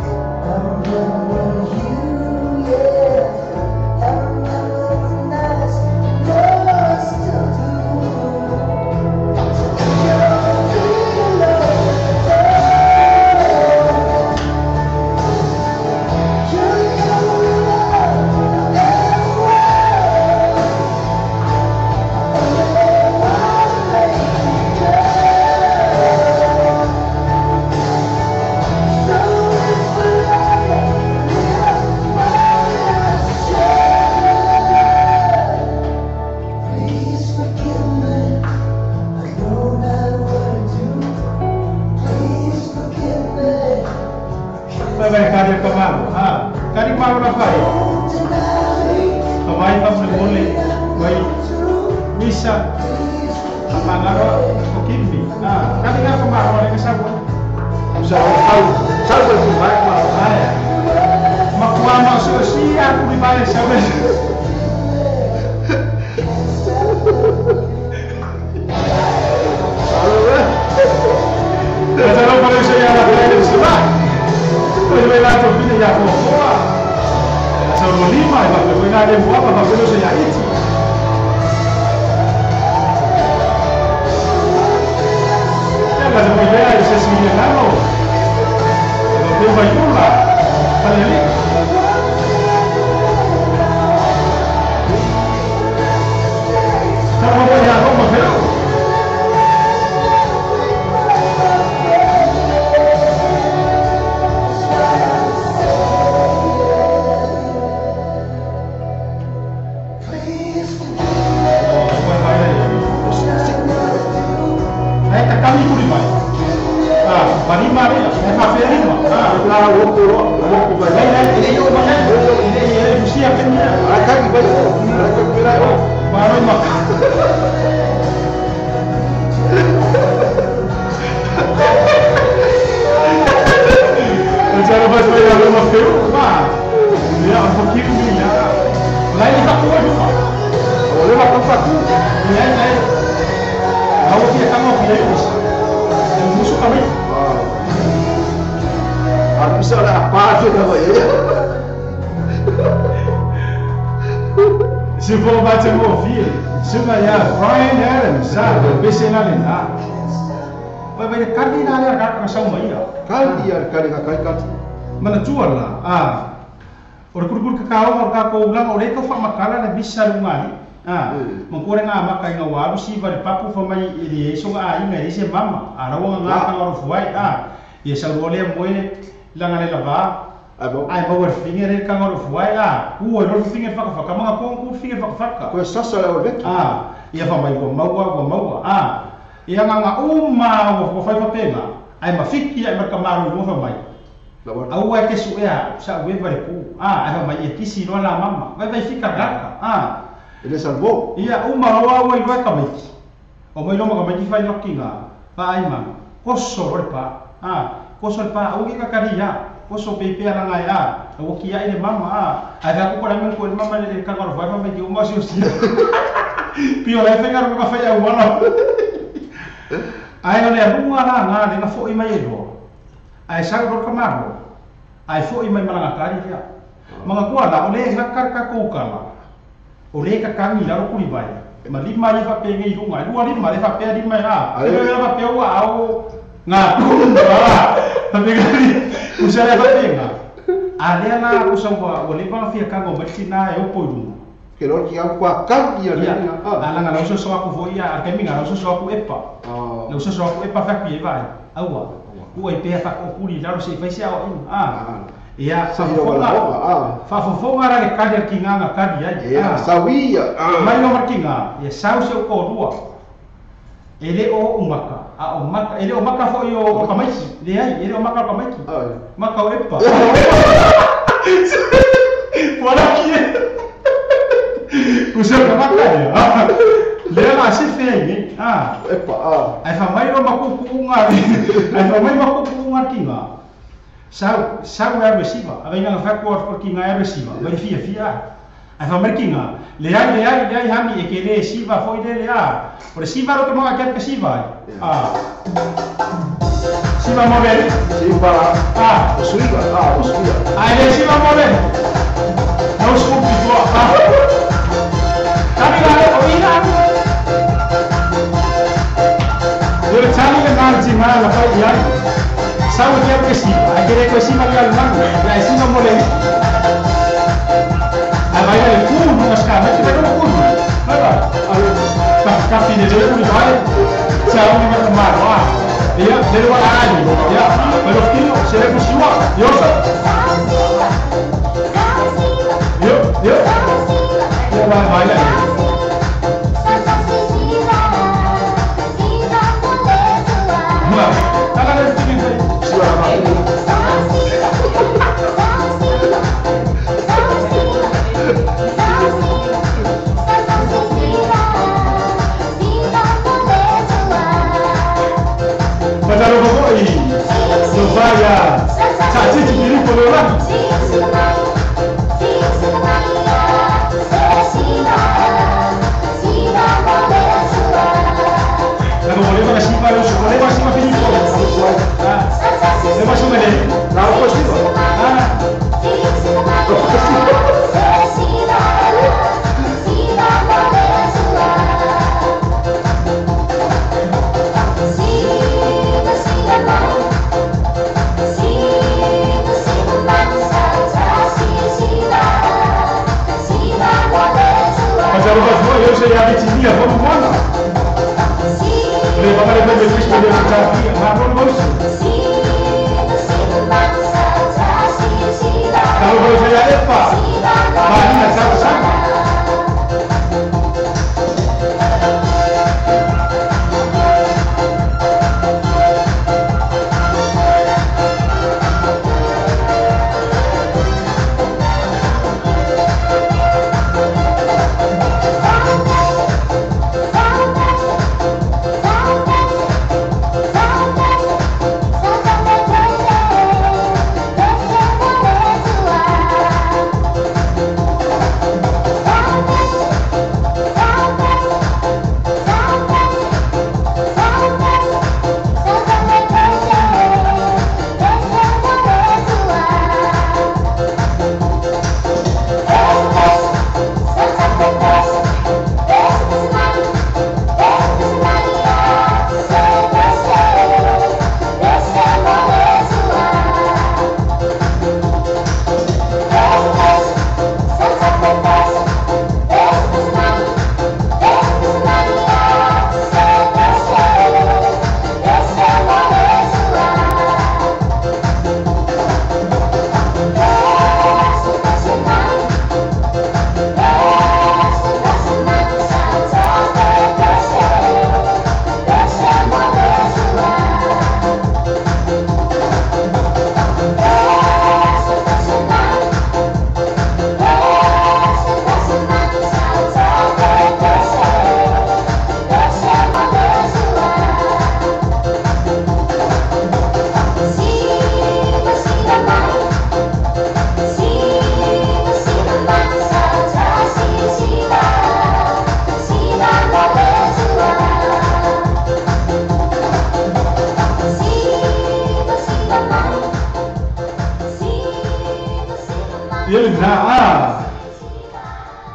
I remember you, yeah. I remember
Vai kari ka malo. Ah, kari malo na fai. Vai pa mole vai misa. Mangaro o kimbi. Ah, kari ka malo le sa ko.
Sa sa sa vai ma.
Ah. Ma qua no so si a ku vai sa ve. Esa no parece ya la playa se va. Pues ve la topina ya por boa. Esa no lima, va que voy a de boa para que no se ya it. Ya la de voy a ese sí llegando. Lo que va yula. Para el. Estamos ya como pero Se for bater ouvir, se vai a Brian Adams, sabe? PC na lenda. Vai vai cardinal a cara sa uma ia.
Cardi al cari ka kai kat.
Mana tua la. Ah. Ora kurkur ka kao ora ka ko ulang ora ko fa makala na bisa lunga. Ah. Mangkore nga maka inga waru si va papu fa mai ele so nga inga ese mama. Ara wa nga ka ro fuai. Ah. Ye sa ro le moe langa le la va. Ai ma ua finger e kanga ro fuai a ua ro finger faka faka manga ko ku finger faka faka
ko sasa la veki
a ia fa mai ko maua a ia nga uma o fai fa pena ai ma fiki ai ma kamaru mo fa mai au ai ke su ea sa we va ku a ai fa mai e kisi no la mama vai vai fika gaka a
ele salvou
ia uma ro au ai vai kamaiki o mai no ma kamaiki fai lokinga fa ai ma koso ro pa a koso pa au ke kakaria koso pepe ala ngai a o ki ai le mama a ai ga ko la men ko mama le ka ko vai mama ki o ma si pio le fenga ro ka fa ya wala ai ole runga la nga le nga fo i mai ro ai sa ro ka maro ai fo i mai malanga kari ya manga ko ala ole nga kar ka ko kala ole ka kangi la ro kuri vai ma li mai fa pe ngi runga lu ali ma le fa pe ali mai a le fa pe wa au nga ba tapi usare fa penga ale la usa wa o le va fia kango matina e o poiru
ke lo ki au kwa ka ia le
ala nga usa so aku fo ia ke minga usa so aku epa la usa so aku epa fa ki vai aua ku ai pe fa ko kuri la se fai se au a ia
sa
fa fo fa ra le ka ki nga ka dia
ia sawia
mai no markinga ia sau se ko rua ele o umaka a o maka ele o maka foi o kamaiki le ai ele o maka kamaiki maka o epa fora que o seu maka le la se fei ah
epa ah
ai fa mai o makuku nga ai fa mai makuku nga kinga sau sau é resiva a venga fa ko kinga é resiva vai fia fia ai fa mai kinga le ai hami e que le siva foi le a por siva lo que mo quer que siva ah siva mover
siva
ah
o suiva ah o suiva
ai le siva mover não escupo ah caminhar o ina eu tali le marzi ma la fa ia sabe que que siva ai que que siva le al mango le siva mover ai vai le culo mas cara mas vai no culo vai lá kafi de le vai se a un mar ah ia le va ali ia pero kilo se le pusiwa yo yo yo yo va vai lá ma tá lá Sa titi Filipo le la. La como le va a siva lo le va a siva Filipo. Le va a siva le.
La o siva.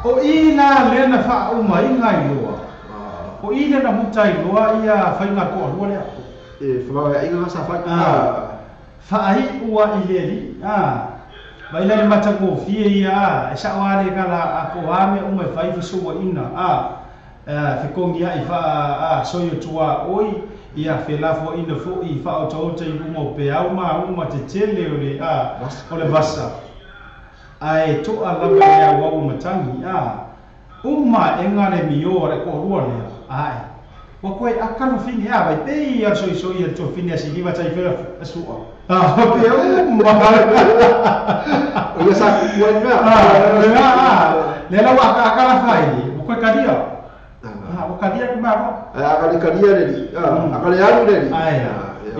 O ina le na fa o mai ngai loa. O ina na mutai loa ia whainga ko alua lea.
E whawawe inga sa whai.
Fa ai ua i leli. Vai le mata ko fie ia e sa wale kala a ko ame o mai whai fusua ina. Fekongi ai fa soyo tua oi ia felafo ina fo i fa o tauta i bunga o peau ma uma te tele o le o le vasa. Ai to ala ia wau matangi uma enga le mio re ko rua le ai wa koe akano fini a vai pei a soi soi a to fini a siliva tai fela sua pe uma
o ia sa ku ai mea
le la wa akala fai o koe kadia o kadia ku ma
akale kadia le akale alu le
ai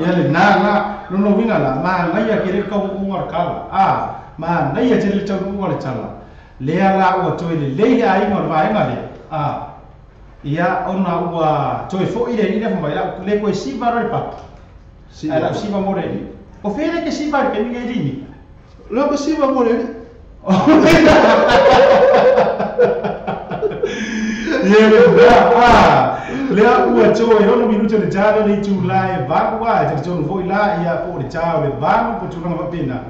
ia le na na no winga la ma ngai ke le ka u kala ma nei e te tau o le tala le ala o toi le le ai ngo vai nga le ia ona ua toi fo ile ile fo mai la le ko si va re pa si ala si va more ni o fere ke si va ke ni ni
lo ko si va more ni
ye le le ua toi ono minuto le tala le tu la e va wa te tonu foi la ia po le tala le va po tu na va pena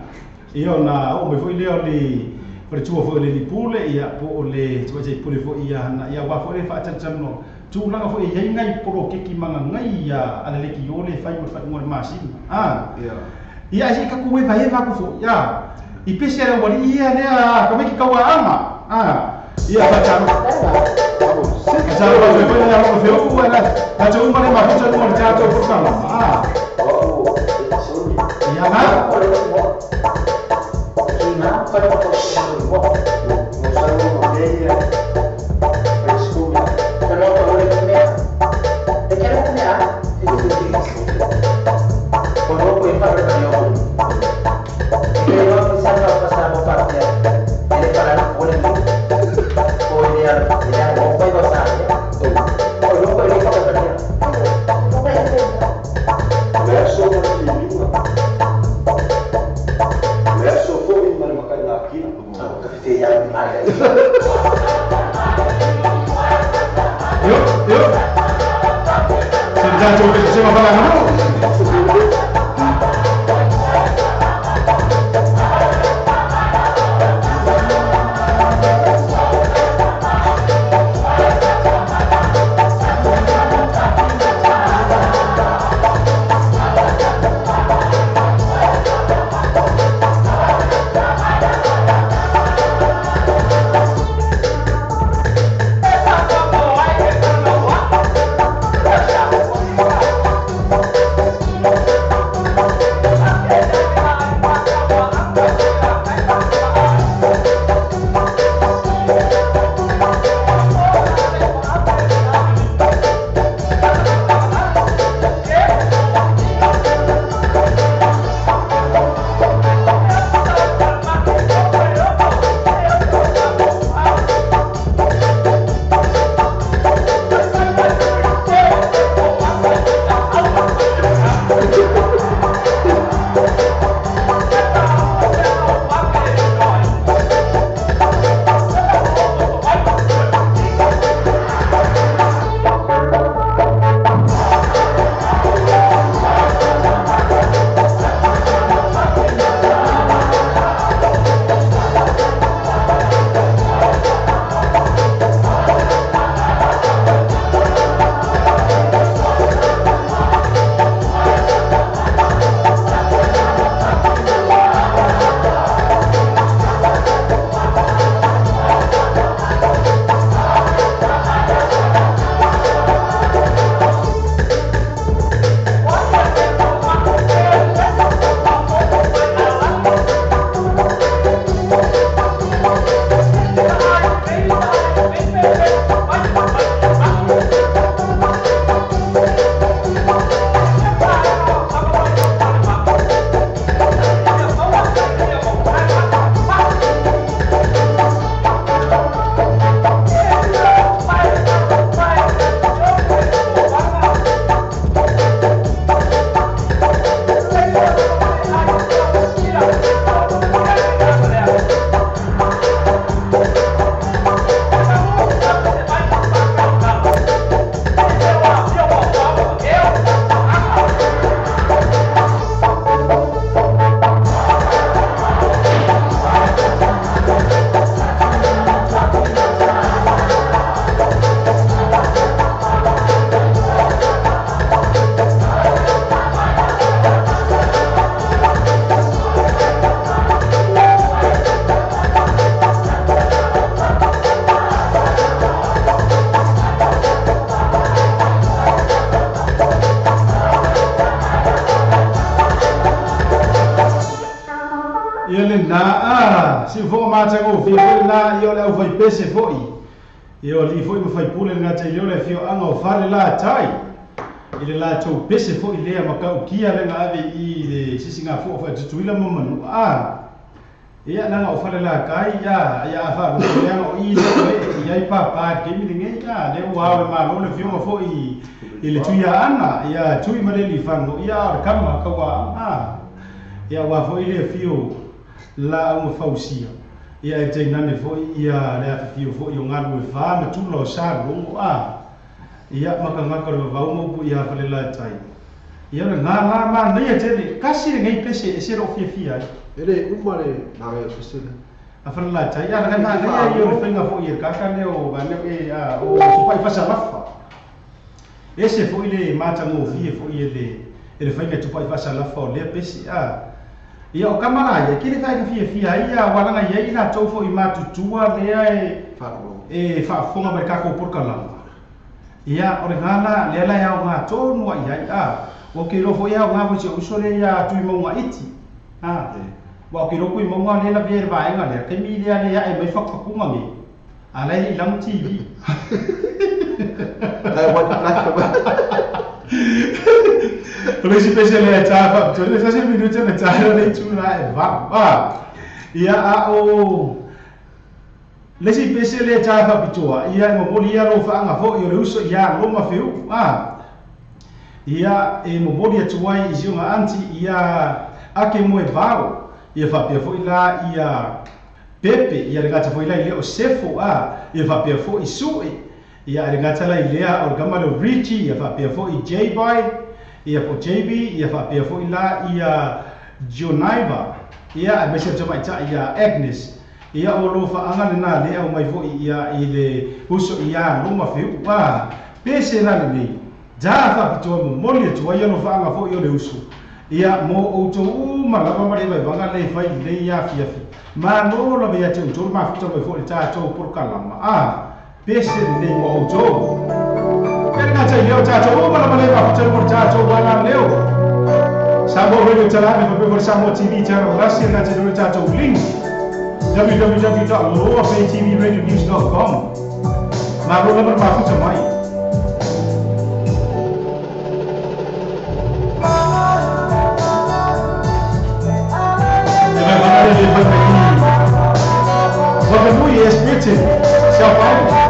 ia na o me foi le o le o tua foi le pule ia po o le tua te pule foi ia na ia wa foi le fa tata no tu langa foi ia ngai poro keki manga ngai ia ale le ki ole fai mo fa mo ma si ia ia si ka ku e vai va ku fo ia i pese era wali ia ne a ka me ki ka wa ama ia fa ta sa wa foi le o fe o wa la ta tu ma le ma fu ta mo ta to fu ka ia na
Te ia mai.
Yo, yo. Se tatou pese ma fala Si fo ma ta go fi na yo le au fai pese foi yo li foi ma fai pule nga te yo le fio anga o fale la tai ile la to pese foi le ma ka ukia le nga ave i le sisi nga fo fa tutuila mo manu a ia na o fale la kai ya ya fa lo ya o i le ia i pa pa ke mi nge ya le o ha ma lo le fio ma foi ile tuia anga ia tui ma le li fango ia kama ka wa a ia wa foi le fio la uma fausia ia e teinane foi ia le afifio foi o ngalu e wha ma tula o sa longo a ia makangaka le vavau maupu ia fale la tai ia le ngā la ma nei e tele kasi le ngei pese e se ro fia fia
e le uma le nā e pese le
a fale la tai ia le ngā nei ia le whainga foi e kaka leo va leo e a o tupai fasa lafa e se foi le mātango fie foi e le whainga tupai fasa lafa o lea pese a ia o kamara ia kile kai fia fia ia walanga ia ina tofo i matutua lea e faafofoga mai kako porkalama ia o le gala lea la ia o ngā tonu ia ia o ke lofo ia o ngā foi se uso le ia tui maunga iti a wa ke loko i maunga le la vere vaenga lea ke mi lea le ia e mai whakakunga nge a lai i langu TV
lai wai lai
O le pese le tā fa le sase minuta le tā le tuna e va va ia a o le si pese le tā fa pitoa ia mo moli ia lo fa anga fo i le uso ia lo ma feu a ia e mo moli atu ai i sionga anti ia ake mo e vao ia fa pia fo ila ia Pepe ia le gata foi la ile o Sefo a ia faapea foi Sue ia le gata la ile o le kama le Richie ia faapea foi J-Boy ia po JB ia faapea foi la ia Jonaiva ia a mese tamaita ia Agnes ia o lo faaaga lenā le au mai foʻi ia i le uso ia loma feuʻu a pese la lenei da faapitoa momoli atu ai alofaaga foʻi o le uso ia mo outou uma lava ma le vaivaga le fai lelei ia afiafi malo lava ia te outou mafuta mai foʻi le tatou polokalama a pese lenei mo outou e gata i leo tatou uma lava le mafuta mo le tatou ala leo Samoa Radio Talave faapea foi le Samoa TV Channel lasi e gata i leo le tatou link www.loabaytvradionews.com malo lava le mafuta mai. Wakanui, Britain, Sao Paulo.